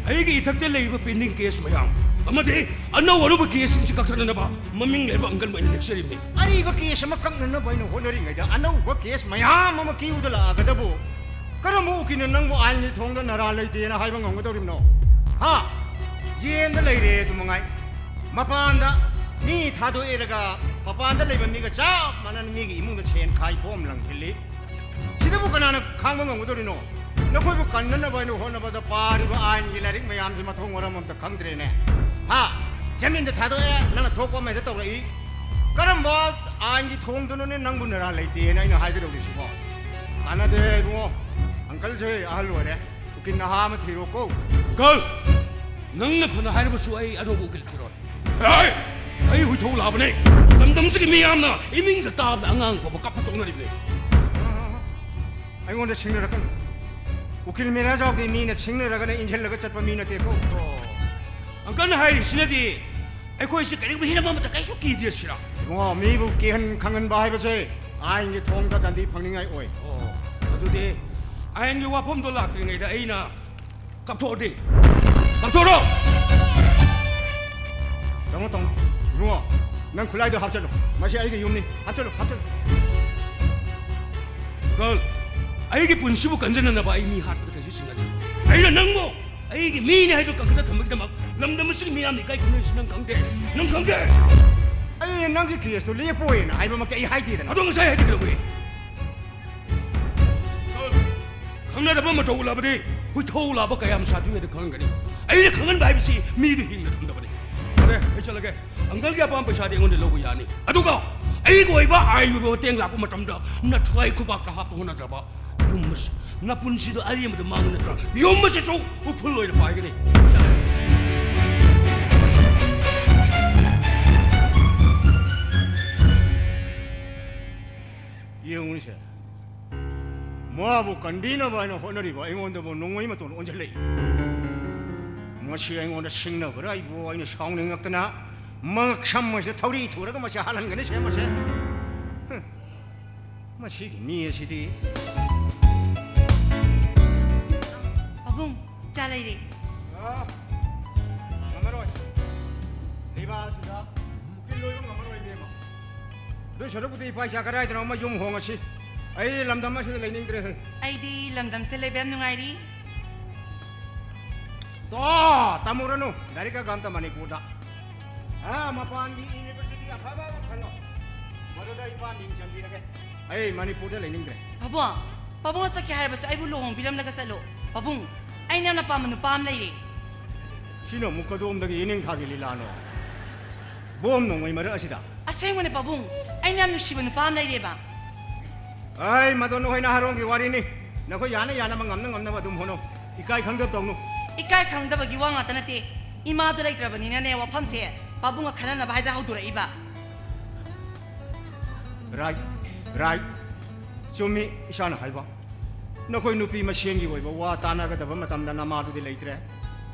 ꯑꯩꯒꯤ ꯏꯊꯛꯇ ꯂꯩꯔꯤꯕ ꯄꯦꯟꯗꯤꯡ ꯀꯦꯁ ꯃꯌꯥꯝ ꯑꯃꯗꯤ ꯑꯅꯧ ꯑꯅꯧꯕ ꯀꯦꯁꯁꯤꯡꯁꯤ ꯀꯛꯊꯠꯅꯅꯕ ꯃꯃꯤꯡ ꯂꯩꯔꯕ ꯑꯪꯀꯜꯕꯨ ꯑꯩꯅ ꯅꯦꯛꯆꯔꯤꯕꯅꯤ꯫ ꯑꯔꯤꯕ ꯀꯦꯁ ꯑꯃ ꯀꯛꯅꯅꯕ ꯑꯩꯅ ꯍꯣꯠꯅꯔꯤꯉꯩꯗ ꯑꯅꯧꯕ ꯀꯦꯁ ꯃꯌꯥꯝ ꯑꯃ ꯀ꯭ꯌꯨꯗ ꯂꯥꯛꯑꯒꯗꯕꯨ ꯀꯔꯝꯕ ꯎꯀꯤꯜꯅ ꯅꯪꯕꯨ ꯑꯥꯏꯟꯒꯤ ꯊꯣꯡꯗ ꯅꯔꯥ ꯂꯩꯇꯦꯅ ꯍꯥꯏꯕ ꯉꯝꯒꯗꯧꯔꯤꯕꯅꯣ? ꯍꯥ? ꯖꯦꯜꯗ ꯂꯩꯔꯦ ꯑꯗꯨ ꯃꯉꯥꯏ꯫ ꯃꯄꯥꯟꯗ ꯃꯤ ꯊꯥꯗꯣꯛꯏꯔꯒ ꯃꯄꯥꯟꯗ ꯂꯩꯕ ꯃꯤꯒ ꯆꯞ ꯃꯥꯟꯅꯅ ꯃꯤꯒꯤ ꯏꯃꯨꯡꯗ ꯁꯦꯟ ꯈꯥꯏ ꯕꯣꯝ ꯂꯪꯁꯤꯜꯂꯤ꯫ ꯁꯤꯗꯕꯨ ꯀꯅꯥꯅ ꯈꯥꯡꯕ ꯉꯝꯒꯗꯧꯔꯤꯅꯣ? ꯅꯈꯣꯏꯕꯨ ꯀꯟꯅꯅꯕ ꯍꯥꯏꯅ ꯍꯣꯠꯅꯕꯗ ꯄꯥꯔꯤꯕ ꯑꯥꯏꯟꯒꯤ ꯂꯥꯏꯔꯤꯛ ꯃꯌꯥꯝꯁꯤ ꯃꯊꯣꯡ ꯃꯔꯝ ꯑꯝꯇ ꯈꯪꯗ꯭ꯔꯦꯅꯦ꯫ ꯍꯥ? ꯖꯃꯤꯟꯗ ꯊꯥꯗꯣꯛꯑꯦ, ꯅꯪꯅ ꯊꯣꯛꯄ ꯑꯃ ꯍꯦꯛꯇ ꯇꯧꯔꯛꯏ꯫ ꯀꯔꯝꯕ ꯑꯥꯏꯟꯒꯤ ꯊꯣꯡꯗꯅꯣꯅꯦ ꯅꯪꯕꯨ ꯅꯔꯥ ꯂꯩꯇꯦꯅ ꯑꯩꯅ ꯍꯥꯏꯒꯗꯧꯔꯤꯁꯤꯕꯣ? ꯀꯥꯟꯅꯗꯦ ꯏꯕꯨꯡꯉꯣ, ꯑꯪꯀꯜꯁꯦ ꯑꯍꯜ ꯑꯣꯏꯔꯦ꯫ ꯎꯀꯤꯜ ꯅꯍꯥ ꯑꯃ ꯊꯤꯔꯣꯀꯣ꯫ ꯑꯪꯀꯜ! ꯅꯪꯅ ꯐꯅ ꯍꯥꯏꯔꯕꯁꯨ ꯑꯩ ꯑꯅꯧꯕ ꯎꯀꯤꯜ ꯊꯤꯔꯣꯏ꯫ ꯑꯩ, ꯑꯩ ꯍꯨꯏꯊꯧ ꯂꯥꯕꯅꯦ꯫ ꯂꯝꯗꯝꯁꯤꯒꯤ ꯃꯤꯌꯥꯝꯅ ꯏꯃꯤꯡꯗ ꯇꯥꯕꯗ ꯑꯉꯥꯡ ꯐꯥꯎꯕ ꯀꯞꯄ ꯇꯣꯛꯅꯔꯤꯕꯅꯦ꯫ ꯑꯩꯉꯣꯟꯗ ꯁꯤꯡꯅꯔꯛꯀꯅꯨ꯫ ꯎꯀꯤꯜ ꯃꯦꯔꯥꯖꯥꯎꯗꯤ ꯃꯤꯅ ꯁꯤꯡꯅꯔꯒꯅ ꯏꯟꯁꯤꯜꯂꯒ ꯆꯠꯄ ꯃꯤ ꯅꯠꯇꯦꯀꯣ꯫ ꯑꯪꯀꯜꯅ ꯍꯥꯏꯔꯤꯁꯤꯅꯗꯤ ꯑꯩꯈꯣꯏꯁꯤ ꯀꯔꯤꯒꯨꯝꯕ ꯍꯤꯔꯝ ꯑꯃꯗ ꯀꯩꯁꯨ ꯀꯤꯗꯦ ꯁꯤꯔꯥ? ꯏꯕꯨꯡꯉꯣ, ꯃꯤꯕꯨ ꯀꯤꯍꯟ ꯈꯪꯍꯟꯕ ꯍꯥꯏꯕꯁꯦ ꯑꯥꯏꯟꯒꯤ ꯊꯣꯡꯗ ꯗꯟꯗꯤ ꯐꯪꯅꯤꯡꯉꯥꯏ ꯑꯣꯏ꯫ ꯑꯣ, ꯑꯗꯨꯗꯤ ꯑꯥꯏꯟꯒꯤ ꯋꯥꯐꯝꯗꯣ ꯂꯥꯛꯇ꯭ꯔꯤꯉꯩꯗ ꯑꯩꯅ ꯀꯥꯞꯊꯣꯛꯑꯗꯤ? ꯀꯥꯞꯊꯣꯛꯑꯣ! ꯇꯥꯃꯣ, ꯇꯥꯃꯣ, ꯏꯕꯨꯡꯉꯣ, ꯅꯪ ꯈꯨꯠꯂꯥꯏꯗꯣ ꯍꯥꯞꯆꯜꯂꯨ꯫ ꯃꯁꯤ ꯑꯩꯒꯤ ꯌꯨꯝꯅꯤ꯫ ꯍꯥꯞꯆꯜꯂꯨ, ꯍꯥꯞꯆꯜꯂꯨ꯫ ꯑꯪꯀꯜ, ꯑꯩꯒꯤ ꯄꯨꯟꯁꯤꯕꯨ ꯀꯟꯖꯅꯅꯕ ꯑꯩ ꯃꯤ ꯍꯥꯠꯄꯗ ꯀꯩꯁꯨ ꯆꯤꯡꯅꯗꯦ꯫ ꯑꯩꯅ ꯅꯪꯕꯨ ꯑꯩꯒꯤ ꯃꯤꯅꯤ ꯍꯥꯏꯗꯨ ꯀꯟꯈꯠꯅ ꯊꯝꯕꯒꯤꯗꯃꯛ ꯂꯝꯗꯝ ꯑꯁꯤꯒꯤ ꯃꯤꯌꯥꯝꯅ ꯏꯀꯥꯏ ꯈꯨꯝꯅꯔꯤꯁꯤ ꯅꯪ ꯈꯪꯗꯦ? ꯅꯪ ꯈꯪꯗꯦ? ꯑꯩ ꯅꯪꯒꯤ ꯀꯦꯁꯇꯨ ꯂꯦꯞꯄꯣꯏꯅ ꯍꯥꯏꯕꯃꯛꯇꯤ ꯑꯩ ꯍꯥꯏꯗꯦꯗꯅ꯫ ꯑꯗꯣ ꯉꯁꯥꯏ ꯍꯥꯏꯗꯤ ꯀꯩꯗꯧꯕꯒꯤ? ꯈꯪꯅꯗꯕ ꯃꯇꯧ ꯎꯠꯂꯕꯗꯤ ꯍꯨꯏꯊꯧ ꯂꯥꯕ ꯀꯌꯥꯝ ꯁꯥꯗꯣꯏꯅꯣ ꯈꯪꯒꯅꯤ꯫ ꯑꯩꯅ ꯈꯪꯍꯟꯕ ꯍꯥꯏꯕꯁꯤ ꯃꯤꯗ ꯍꯤꯡꯅ ꯊꯝꯗꯕꯅꯤ꯫ ꯐꯔꯦ, ꯑꯩ ꯆꯠꯂꯒꯦ꯫ ꯑꯪꯀꯜꯒꯤ ꯑꯄꯥꯝ ꯄꯩꯁꯥꯗꯤ ꯑꯩꯉꯣꯟꯗ ꯂꯧꯕ ꯌꯥꯅꯤ, ꯑꯗꯨꯒ ꯑꯩꯒꯤ ꯑꯣꯏꯕ ꯑꯥꯏꯟꯒꯤ ꯑꯣꯏꯕ ꯃꯇꯦꯡ ꯂꯥꯛꯄ ꯃꯇꯝꯗ ꯅꯊ꯭ꯋꯥꯏ ꯈꯨꯕꯥꯛꯇ ꯍꯥꯞꯄ ꯍꯣꯠꯅꯖꯕ ꯌꯨꯝ ꯑꯁꯤ ꯅꯄꯨꯟꯁꯤꯗꯣ ꯑꯔꯦꯝꯕꯗ ꯃꯥꯡꯕ ꯅꯠꯇ꯭ꯔꯥ? ꯌꯨꯝ ꯑꯁꯤꯁꯨ ꯎꯐꯨꯜ ꯑꯣꯏꯅ ꯄꯥꯏꯒꯅꯤ꯫ ꯆꯠꯂꯦ꯫ ꯌꯦꯡꯉꯨꯅꯦꯁꯦ, ꯃꯥꯕꯨ ꯀꯟꯕꯤꯅꯕ ꯍꯥꯏꯅ ꯍꯣꯠꯅꯔꯤꯕ ꯑꯩꯉꯣꯟꯗꯕꯨ ꯅꯣꯡꯃꯩ ꯃꯇꯣꯟ ꯑꯣꯟꯁꯤꯜꯂꯛꯏ꯫ ꯃꯁꯤ ꯑꯩꯉꯣꯟꯗ ꯁꯤꯡꯅꯕ꯭ꯔꯥ? ꯑꯩꯕꯨ ꯑꯩꯅ ꯁꯥꯎꯅꯤꯡꯉꯛꯇꯅ ꯃꯉꯛ ꯁꯝ ꯑꯁꯤꯗ ꯊꯧꯔꯤ ꯊꯨꯔꯒ ꯃꯁꯤ ꯍꯥꯠꯍꯟꯒꯅꯤ ꯁꯦ ꯃꯁꯦ꯫ ꯍꯨꯝ꯫ ꯃꯁꯤꯒꯤ ꯃꯤ ꯑꯁꯤꯗꯤ꯫ ꯄꯥꯕꯨꯡ, ꯆꯥ ꯂꯩꯔꯦ꯫ ꯑ, ꯉꯝꯃꯔꯣꯏ꯫ ꯂꯩꯕꯥꯛ ꯑꯁꯤꯗ ꯎꯀꯤꯜ ꯂꯣꯏꯕ ꯉꯝꯃꯔꯣꯏ, ꯏꯕꯦꯝꯃ꯫ ꯑꯗꯨ ꯁꯔꯨꯛꯄꯨꯗꯤ ꯏꯄꯥ ꯏꯆꯥ ꯀꯗꯥꯏꯗꯅꯣ ꯑꯃ ꯌꯨꯝ ꯍꯣꯡꯉꯁꯤ꯫ ꯑꯩ ꯂꯝꯗꯝ ꯑꯁꯤꯗ ꯂꯩꯅꯤꯡꯗ꯭ꯔꯦ꯫ ꯑꯩꯗꯤ ꯂꯝꯗꯝꯁꯦ ꯂꯩꯕ ꯌꯥꯝ ꯅꯨꯡꯉꯥꯏꯔꯤ꯫ ꯇꯣ, ꯇꯝꯃꯨꯔꯅꯨ꯫ ꯂꯥꯏꯔꯤꯛ ꯀ ꯑꯝꯇ ꯃꯅꯤꯄꯨꯔꯗ꯫ ꯑꯥ, ꯃꯄꯥꯟꯒꯤ university ꯑꯐꯕ ꯑꯃ ꯈꯜꯂꯣ꯫ ꯃꯗꯨꯗ ꯏꯄꯥ ꯃꯤꯡ ꯆꯟꯕꯤꯔꯒꯦ꯫ ꯑꯩ ꯃꯅꯤꯄꯨꯔꯗ ꯂꯩꯅꯤꯡꯗ꯭ꯔꯦ꯫ ꯄꯥꯕꯨꯡ, ꯄꯥꯕꯨꯡꯅ ꯆꯠꯀꯦ ꯍꯥꯏꯔꯕꯁꯨ ꯑꯩꯕꯨ ꯂꯨꯍꯣꯡꯕꯤꯔꯝꯂꯒ ꯆꯠꯂꯣ꯫ ꯄꯥꯕꯨꯡ, ꯑꯩ ꯅꯪꯅ ꯄꯥꯝꯕ ꯅꯨꯄꯥ ꯑꯃ ꯂꯩꯔꯦ꯫ ꯁꯤꯅ ꯑꯃꯨꯛ ꯀꯗꯣꯝꯗꯒꯤ ꯏꯅꯤꯡꯊꯥꯒꯤ ꯂꯤꯂꯥꯅꯣ? ꯕꯣꯝ ꯅꯣꯡꯃꯩ ꯃꯔꯛ ꯑꯁꯤꯗ? ꯑꯁꯦꯡꯕꯅꯦ ꯄꯥꯕꯨꯡ, ꯑꯩꯅ ꯌꯥꯝ ꯅꯨꯡꯁꯤꯕ ꯅꯨꯄꯥ ꯑꯃ ꯂꯩꯔꯦꯕ꯫ ꯑꯩ, ꯃꯗꯣ ꯅꯈꯣꯏ ꯅꯍꯥꯔꯣꯟꯒꯤ ꯋꯥꯔꯤꯅꯤ꯫ ꯅꯈꯣꯏ ꯌꯥꯅ ꯌꯥꯅꯕ, ꯉꯝꯅ ꯉꯝꯅꯕ ꯑꯗꯨꯝ ꯍꯣꯠꯅꯧ꯫ ꯏꯀꯥꯏ ꯈꯪꯗꯕ ꯇꯧꯅꯨ꯫ ꯏꯀꯥꯏ ꯈꯪꯗꯕꯒꯤ ꯋꯥ ꯉꯥꯛꯇ ꯅꯠꯇꯦ꯫ ꯏꯃꯥꯗꯣ ꯂꯩꯇ꯭ꯔꯕꯅꯤꯅꯅꯦ, ꯋꯥꯐꯝꯁꯦ ꯄꯥꯕꯨꯡꯒ ꯈꯟꯅꯅꯕ ꯍꯥꯏꯗꯅ ꯍꯧꯗꯣꯔꯛꯏꯕ꯫ Right, right꯫ ꯆꯨꯝꯃꯤ ꯏꯁꯥꯅ ꯍꯥꯏꯕ꯫ ꯅꯈꯣꯏ ꯅꯨꯄꯤ ꯃꯁꯦꯟꯒꯤ ꯑꯣꯏꯕ ꯋꯥ ꯇꯥꯟꯅꯒꯗꯕ ꯃꯇꯝꯗ ꯅꯃꯥꯗꯨꯗꯤ ꯂꯩꯇ꯭ꯔꯦ꯫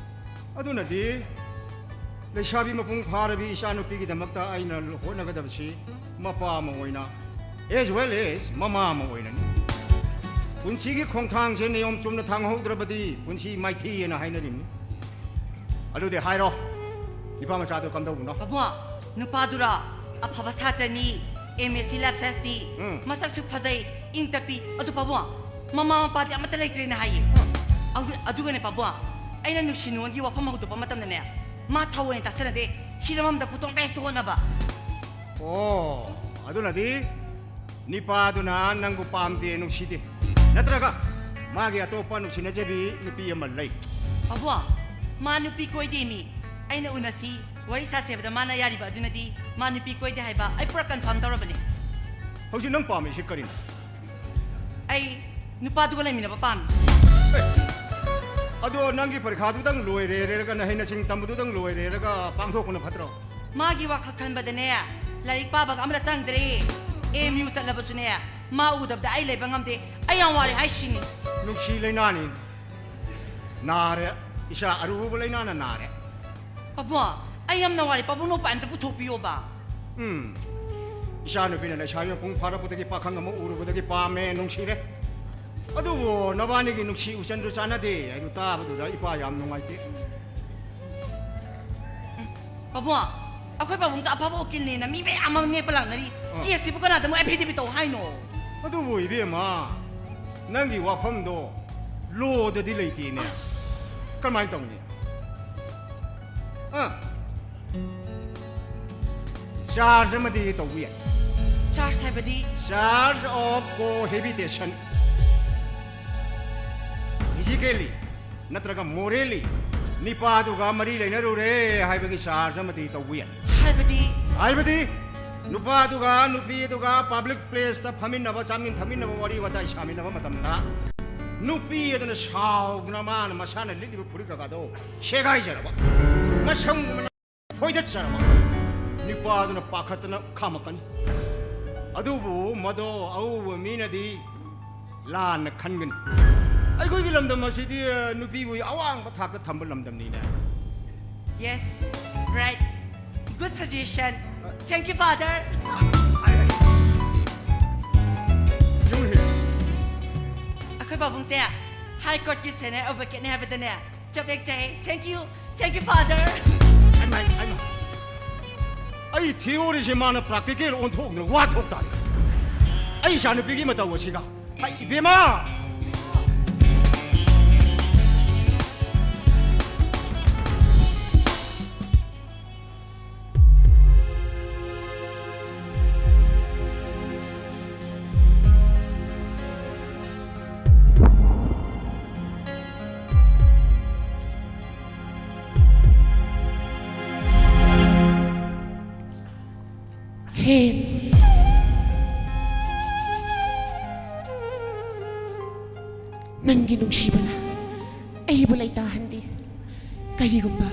ꯑꯗꯨꯅꯗꯤ ꯂꯩꯁꯥꯕꯤ ꯃꯄꯨꯡ ꯐꯥꯔꯕꯤ ꯏꯆꯥꯅꯨꯄꯤꯒꯤꯗꯃꯛꯇ ꯑꯩꯅ ꯍꯣꯠꯅꯒꯗꯕꯁꯤ ꯃꯄꯥ ꯑꯃ ꯑꯣꯏꯅ, as well as ꯃꯃꯥ ꯑꯃ ꯑꯣꯏꯅꯅꯤ꯫ ꯄꯨꯟꯁꯤꯒꯤ ꯈꯣꯡꯊꯥꯡꯁꯦ ꯅꯤꯌꯣꯝ ꯆꯨꯝꯅ ꯊꯥꯡꯍꯧꯗ꯭ꯔꯕꯗꯤ ꯄꯨꯟꯁꯤ ꯃꯥꯏꯊꯤꯑꯅ ꯍꯥꯏꯅꯔꯤꯕꯅꯤ꯫ ꯑꯗꯨꯗꯤ ꯍꯥꯏꯔꯣ, ꯅꯨꯄꯥ ꯃꯆꯥꯗꯣ ꯀꯝꯗꯧꯕꯅꯣ? ꯄꯥꯕꯨꯡ, ꯅꯨꯄꯥꯗꯨꯔꯥ? ꯑꯐꯕ ꯁꯥꯇ꯭ꯔꯅꯤ, ꯑꯦꯝ ꯑꯦꯁ ꯁꯤ ꯂꯥꯏꯐ ꯁꯥꯏꯟꯁꯅꯤ꯫ ꯎꯝ꯫ ꯃꯁꯛꯁꯨ ꯐꯖꯩ, ꯏꯪ ꯇꯞꯄꯤ꯫ ꯑꯗꯨ ꯄꯥꯕꯨꯡ, ꯃꯃꯥ ꯃꯄꯥꯗꯤ ꯑꯃꯠꯇ ꯂꯩꯇ꯭ꯔꯦꯅ ꯍꯥꯏꯌꯦ꯫ ꯑꯗꯨ-, ꯑꯗꯨꯒꯅꯦ ꯄꯥꯕꯨꯡ, ꯑꯩꯅ ꯅꯨꯡꯁꯤ ꯅꯨꯡꯉꯣꯟꯒꯤ ꯋꯥꯐꯝ ꯍꯧꯗꯣꯛꯄ ꯃꯇꯝꯗꯅꯦ, ꯃꯥ ꯊꯑꯣꯏꯅ ꯇꯥꯁꯟꯅꯗꯦ, ꯍꯤꯔꯝ ꯑꯃꯗ ꯄꯨꯊꯣꯛꯅꯕ ꯍꯦꯛꯇ ꯍꯣꯠꯅꯕ꯫ ꯑꯣ, ꯑꯗꯨꯅꯗꯤ ꯅꯤꯄꯥꯗꯨꯅ ꯅꯪꯕꯨ ꯄꯥꯝꯗꯦ, ꯅꯨꯡꯁꯤꯗꯦ, ꯅꯠꯇ꯭ꯔꯒ ꯃꯥꯒꯤ ꯑꯇꯣꯞꯄ ꯅꯨꯡꯁꯤꯅꯖꯕꯤ ꯅꯨꯄꯤ ꯑꯃ ꯂꯩ? ꯄꯥꯕꯨꯡ, ꯃꯥ ꯅꯨꯄꯤ ꯀꯣꯏꯗꯦ ꯃꯤ꯫ ꯑꯩꯅ ꯎꯅꯁꯤ, ꯋꯥꯔꯤ ꯁꯥꯁꯦ ꯍꯥꯏꯕꯗ ꯃꯥꯅ ꯌꯥꯔꯤꯕ ꯑꯗꯨꯅꯗꯤ ꯃꯥ ꯅꯨꯄꯤ ꯀꯣꯏꯗꯦ ꯍꯥꯏꯕ ꯑꯩ ꯄꯨꯔꯥ ꯀꯟꯐꯥꯔꯝ ꯇꯧꯔꯕꯅꯦ꯫ ꯍꯧꯖꯤꯛ ꯅꯪ ꯄꯥꯝꯃꯤꯁꯤ ꯀꯔꯤꯅꯣ? ꯑꯩ ꯅꯨꯄꯥꯗꯨꯒ ꯂꯩꯃꯤꯟꯅꯕ ꯄꯥꯝꯃꯤ꯫ ꯑꯦ, ꯑꯗꯣ ꯅꯪꯒꯤ ꯄꯔꯤꯈꯥꯗꯨꯗꯪ ꯂꯣꯏꯔꯦꯔꯒ, ꯅꯍꯩ ꯅꯁꯤꯡ ꯇꯝꯕꯗꯨꯗꯪ ꯂꯣꯏꯔꯦꯔꯒ ꯄꯥꯡꯊꯣꯛꯄꯅ ꯐꯠꯇ꯭ꯔꯣ? ꯃꯥꯒꯤ ꯋꯥꯈꯜ ꯈꯟꯕꯗꯅꯦ, ꯂꯥꯏꯔꯤꯛ ꯄꯥꯕꯒ ꯑꯃꯇ ꯆꯪꯗ꯭ꯔꯦ꯫ ꯑꯦꯝ ꯌꯨ ꯆꯠꯂꯕꯁꯨꯅꯦ, ꯃꯥ ꯎꯗꯕꯗ ꯑꯩ ꯂꯩꯕ ꯉꯝꯗꯦ꯫ ꯑꯩ ꯌꯥꯝ ꯋꯥꯔꯦ ꯍꯥꯏꯁꯤꯅꯤ꯫ ꯅꯨꯡꯁꯤ ꯂꯩꯅꯥꯅꯤ꯫ ꯅꯥꯔꯦ꯫ ꯏꯆꯥ ꯑꯔꯨꯕ ꯂꯩꯅꯥꯅ ꯅꯥꯔꯦ꯫ ꯄꯥꯕꯨꯡ, ꯑꯩ ꯌꯥꯝꯅ ꯋꯥꯔꯦ꯫ ꯄꯥꯕꯨꯡꯅ ꯎꯄꯥꯏ ꯑꯝꯇ ꯄꯨꯊꯣꯛꯄꯤꯌꯣꯕ꯫ ꯎꯝ꯫ ꯏꯆꯥ ꯅꯨꯄꯤꯅ ꯂꯩꯁꯥꯕꯤ ꯃꯄꯨꯡ ꯐꯥꯔꯛꯄꯗꯒꯤ ꯄꯥꯈꯪ ꯑꯃ ꯎꯔꯨꯕꯗꯒꯤ ꯄꯥꯝꯃꯦ, ꯅꯨꯡꯁꯤꯔꯦ꯫ ꯑꯗꯨꯕꯨ ꯅꯕꯥꯅꯤꯒꯤ ꯅꯨꯡꯁꯤ ꯎꯆꯟꯗꯨ ꯆꯥꯟꯅꯗꯦ ꯍꯥꯏꯗꯨ ꯇꯥꯕꯗꯨꯗ ꯏꯄꯥ ꯌꯥꯝ ꯅꯨꯡꯉꯥꯏꯇꯦ꯫ ꯄꯥꯕꯨꯡ, ꯑꯩꯈꯣꯏ ꯄꯥꯕꯨꯡꯗ ꯑꯐꯕ ꯎꯀꯤꯜꯅꯦꯅ ꯃꯤ ꯃꯌꯥꯝ ꯑꯃ ꯅꯦꯛꯄ ꯂꯥꯛꯅꯔꯤ꯫ ꯑꯥ꯫ ꯀꯦꯁꯁꯤꯕꯨ ꯀꯅꯥꯗ ꯑꯃꯨꯛ ꯑꯦꯐꯤꯗꯦꯕꯤꯠ ꯇꯧ ꯍꯥꯏꯅꯣ? ꯑꯗꯨꯕꯨ ꯏꯕꯦꯝꯃ, ꯅꯪꯒꯤ ꯋꯥꯐꯝꯗꯣ ꯂꯣꯗꯗꯤ ꯂꯩꯇꯦꯅꯦ꯫ ꯑꯁ꯫ ꯀꯃꯥꯏꯅ ꯇꯧꯅꯤ? ꯑꯥ꯫ ꯆꯥꯔꯖ ꯑꯃꯗꯤ ꯇꯧꯕ ꯌꯥꯏ꯫ ꯆꯥꯔꯖ ꯍꯥꯏꯕꯗꯤ? Charge of cohabitation꯫ Physically ꯅꯠꯇ꯭ꯔꯒ morally ꯅꯤꯄꯥꯗꯨꯒ ꯃꯔꯤ ꯂꯩꯅꯔꯨꯔꯦ ꯍꯥꯏꯕꯒꯤ ꯆꯥꯔꯖ ꯑꯃꯗꯤ ꯇꯧꯕ ꯌꯥꯏ꯫ ꯍꯥꯏꯕꯗꯤ? ꯍꯥꯏꯕꯗꯤ ꯅꯨꯄꯥꯗꯨꯒ ꯅꯨꯄꯤ ꯑꯗꯨꯒ ꯄꯕ꯭ꯂꯤꯛ ꯄ꯭ꯂꯦꯁꯇ ꯐꯝꯃꯤꯟꯅꯕ, ꯆꯥꯃꯤꯟ ꯊꯛꯃꯤꯟꯅꯕ, ꯋꯥꯔꯤ ꯋꯥꯇꯥꯏ ꯁꯥꯃꯤꯟꯅꯕ ꯃꯇꯝꯗ ꯅꯨꯄꯤ ꯑꯗꯨꯅ ꯁꯥꯎꯗꯨꯅ ꯃꯥꯅ ꯃꯁꯥꯅ ꯂꯤꯠꯂꯤꯕ ꯐꯨꯔꯤꯠ ꯀꯀꯥꯗꯣ ꯁꯦꯒꯥꯏꯖꯔꯕ, ꯃꯁꯝ ꯐꯣꯏꯗꯠꯆꯔꯕ, ꯅꯤꯄꯥꯗꯨꯅ ꯄꯥꯈꯠꯇꯅ ꯈꯥꯝꯃꯛꯀꯅꯤ꯫ ꯑꯗꯨꯕꯨ ꯃꯗꯣ ꯑꯎꯕ ꯃꯤꯅꯗꯤ ꯂꯥꯟꯅ ꯈꯟꯒꯅꯤ꯫ ꯑꯩꯈꯣꯏꯒꯤ ꯂꯝꯗꯝ ꯑꯁꯤꯗꯤ ꯅꯨꯄꯤꯕꯨ ꯑꯋꯥꯡꯕ ꯊꯥꯛꯇ ꯊꯝꯕ ꯂꯝꯗꯝꯅꯤꯅꯦ꯫ Yes, right. Good suggestion. Thank you, Father. ꯑꯩꯈꯣꯏ ꯄꯥꯕꯨꯡꯁꯦ High Courtꯀꯤ senior advocateꯅꯦ ꯍꯥꯏꯕꯗꯅꯦ ꯆꯞ ꯍꯦꯛ ꯆꯥꯏ꯫ Thank you, thank you, Father. ꯑꯩꯃ, ꯑꯩꯃ꯫ ꯑꯩ theoryꯁꯦ ꯃꯥꯅ practical ꯑꯣꯟꯊꯣꯛꯇꯅ ꯋꯥ ꯊꯣꯛ ꯇꯥꯔꯦ꯫ ꯑꯩ ꯏꯆꯥꯅꯨꯄꯤꯒꯤ ꯃꯇꯧ ꯑꯁꯤꯒ꯫ ꯍꯩ, ꯏꯕꯦꯝꯃ! ꯍꯦꯟ, ꯅꯪꯒꯤ ꯅꯨꯡꯁꯤꯕꯅ ꯑꯩꯕꯨ ꯂꯩꯇꯥꯍꯟꯗꯦ꯫ ꯀꯔꯤꯒꯨꯝꯕ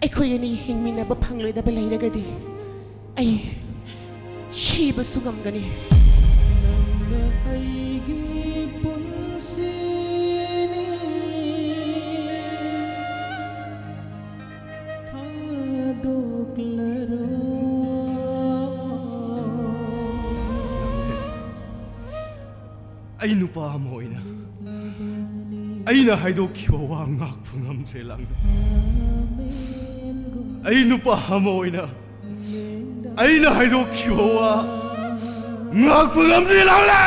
ꯑꯩꯈꯣꯏ ꯑꯅꯤ ꯍꯤꯡꯃꯤꯟꯅꯕ ꯐꯪꯂꯣꯏꯗꯕ ꯂꯩꯔꯒꯗꯤ, ꯑꯩ ꯁꯤꯕꯁꯨ ꯉꯝꯒꯅꯤ꯫ ꯅꯪꯅ ꯑꯩꯒꯤ ꯄꯨꯟꯁꯤꯅꯤ, ꯊꯥꯗꯣꯛꯂꯔꯣꯏ꯫ ꯑꯩ ꯅꯨꯄꯥ ꯑꯃ ꯑꯣꯏꯅ ꯑꯩꯅ ꯍꯥꯏꯗꯣꯛꯈꯤꯕ ꯋꯥ ꯉꯥꯛꯄ ꯉꯝꯗ꯭ꯔꯦ, ꯂꯥꯡꯗ꯫ ꯑꯩ ꯅꯨꯄꯥ ꯑꯃ ꯑꯣꯏꯅ ꯑꯩꯅ ꯍꯥꯏꯗꯣꯛꯈꯤꯕ ꯋꯥ ꯉꯥꯛꯄ ꯉꯝꯗ꯭ꯔꯦ, ꯂꯥꯡꯗ꯫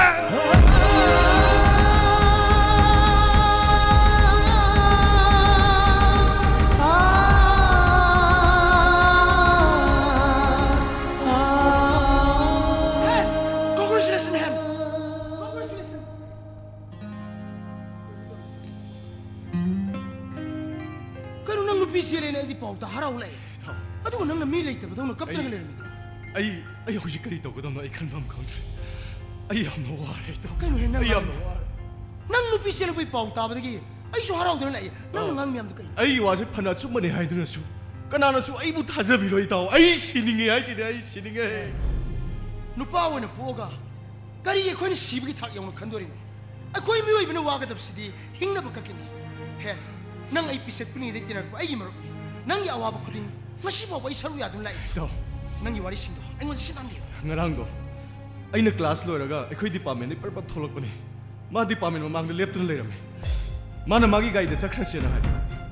Congratulations, man. Congratulations. ꯀꯩꯅꯣ, ꯅꯪ ꯅꯨꯄꯤ ꯆꯦꯜꯂꯦꯅ ꯑꯩꯗꯤ ꯄꯥꯎ ꯇꯥ ꯍꯔꯥꯎ ꯂꯥꯛꯑꯦ꯫ ꯏꯇꯥꯎ꯫ ꯑꯗꯨꯒ ꯅꯪꯅ ꯃꯤ ꯂꯩꯇꯕꯗꯧꯅ ꯀꯞꯇꯅꯒ ꯑꯩ, ꯂꯩꯔꯝꯃꯤꯗꯣ꯫ ꯑꯩ, ꯑꯩ ꯍꯧꯖꯤꯛ ꯀꯔꯤ ꯇꯧꯒꯗꯕꯅꯣ ꯑꯩ ꯈꯟꯐꯝ ꯈꯪꯗ꯭ꯔꯦ꯫ ꯑꯩ ꯌꯥꯝꯅ ꯋꯥꯔꯦ, ꯏꯇꯥꯎ꯫ ꯀꯩꯅꯣꯍꯦ, ꯅꯪ ꯑꯩ ꯌꯥꯝꯅ ꯋꯥꯔꯦ꯫ ꯅꯪ ꯅꯨꯄꯤ ꯆꯦꯜꯂꯛꯄꯩ ꯄꯥꯎ ꯇꯥꯕꯗꯒꯤ ꯑꯩꯁꯨ ꯍꯔꯥꯎꯗꯅ ꯂꯥꯛꯑꯦ꯫ ꯅꯪꯅ ꯑꯥ꯫ ꯉꯥꯡ ꯃꯌꯥꯝꯗꯣ ꯀꯩꯅꯣ? ꯑꯩꯒꯤ ꯋꯥꯁꯦ ꯐꯅ ꯑꯆꯨꯝꯕꯅꯦ ꯍꯥꯏꯗꯨꯅꯁꯨ ꯀꯅꯥꯅꯁꯨ ꯑꯩꯕꯨ ꯊꯥꯖꯕꯤꯔꯣꯏ, ꯏꯇꯥꯎ꯫ ꯑꯩ ꯁꯤꯅꯤꯡꯉꯦ ꯍꯥꯏꯁꯤꯅꯦ, ꯑꯩ ꯁꯤꯅꯤꯡꯉꯦ꯫ ꯅꯨꯄꯥ ꯑꯣꯏꯅ ꯄꯣꯛꯑꯒ ꯀꯔꯤꯒꯤ ꯑꯩꯈꯣꯏꯅ ꯁꯤꯕꯒꯤ ꯊꯥꯛ ꯌꯧꯅ ꯈꯟꯗꯣꯔꯤꯅꯣ? ꯑꯩꯈꯣꯏ ꯃꯤꯑꯣꯏꯕꯅ ꯋꯥꯒꯗꯕꯁꯤꯗꯤ ꯍꯤꯡꯅꯕ ꯈꯛꯀꯤꯅꯤ꯫ ꯍꯦꯟ, ꯅꯪ ꯑꯩ ꯄꯤꯁꯛ ꯄꯤꯛꯂꯤꯉꯩꯗꯒꯤ ꯇꯤꯟꯅꯔꯛꯄ ꯑꯩꯒꯤ ꯃꯔꯨꯞꯅꯤ꯫ ꯅꯪꯒꯤ ꯑꯋꯥꯕ ꯈꯨꯗꯤꯡ ꯉꯁꯤ ꯐꯥꯎꯕ ꯑꯩ ꯁꯔꯨꯛ ꯌꯥꯗꯨꯅ ꯂꯥꯛꯏ꯫ ꯏꯇꯥꯎ, ꯅꯪꯒꯤ ꯋꯥꯔꯤꯁꯤꯡꯗꯣ ꯑꯩꯉꯣꯟꯗ ꯁꯤꯟꯅꯕꯤꯌꯨ꯫ ꯉꯔꯥꯡꯗꯣ ꯑꯩꯅ ꯀ꯭ꯂꯥꯁ ꯂꯣꯏꯔꯒ ꯑꯩꯈꯣꯏ ꯗꯤꯄꯥꯔꯠꯃꯦꯟꯗꯒꯤ ꯄꯔꯞ ꯄꯔꯞ ꯊꯣꯛꯂꯛꯄꯅꯦ꯫ ꯃꯥ ꯗꯤꯄꯥꯔꯠꯃꯦꯟ ꯃꯃꯥꯡꯗ ꯂꯦꯞꯇꯨꯅ ꯂꯩꯔꯝꯃꯦ꯫ ꯃꯥꯅ ꯃꯥꯒꯤ ꯒꯥꯔꯤꯗ ꯆꯠꯈ꯭ꯔꯁꯦꯅ ꯍꯥꯏ꯫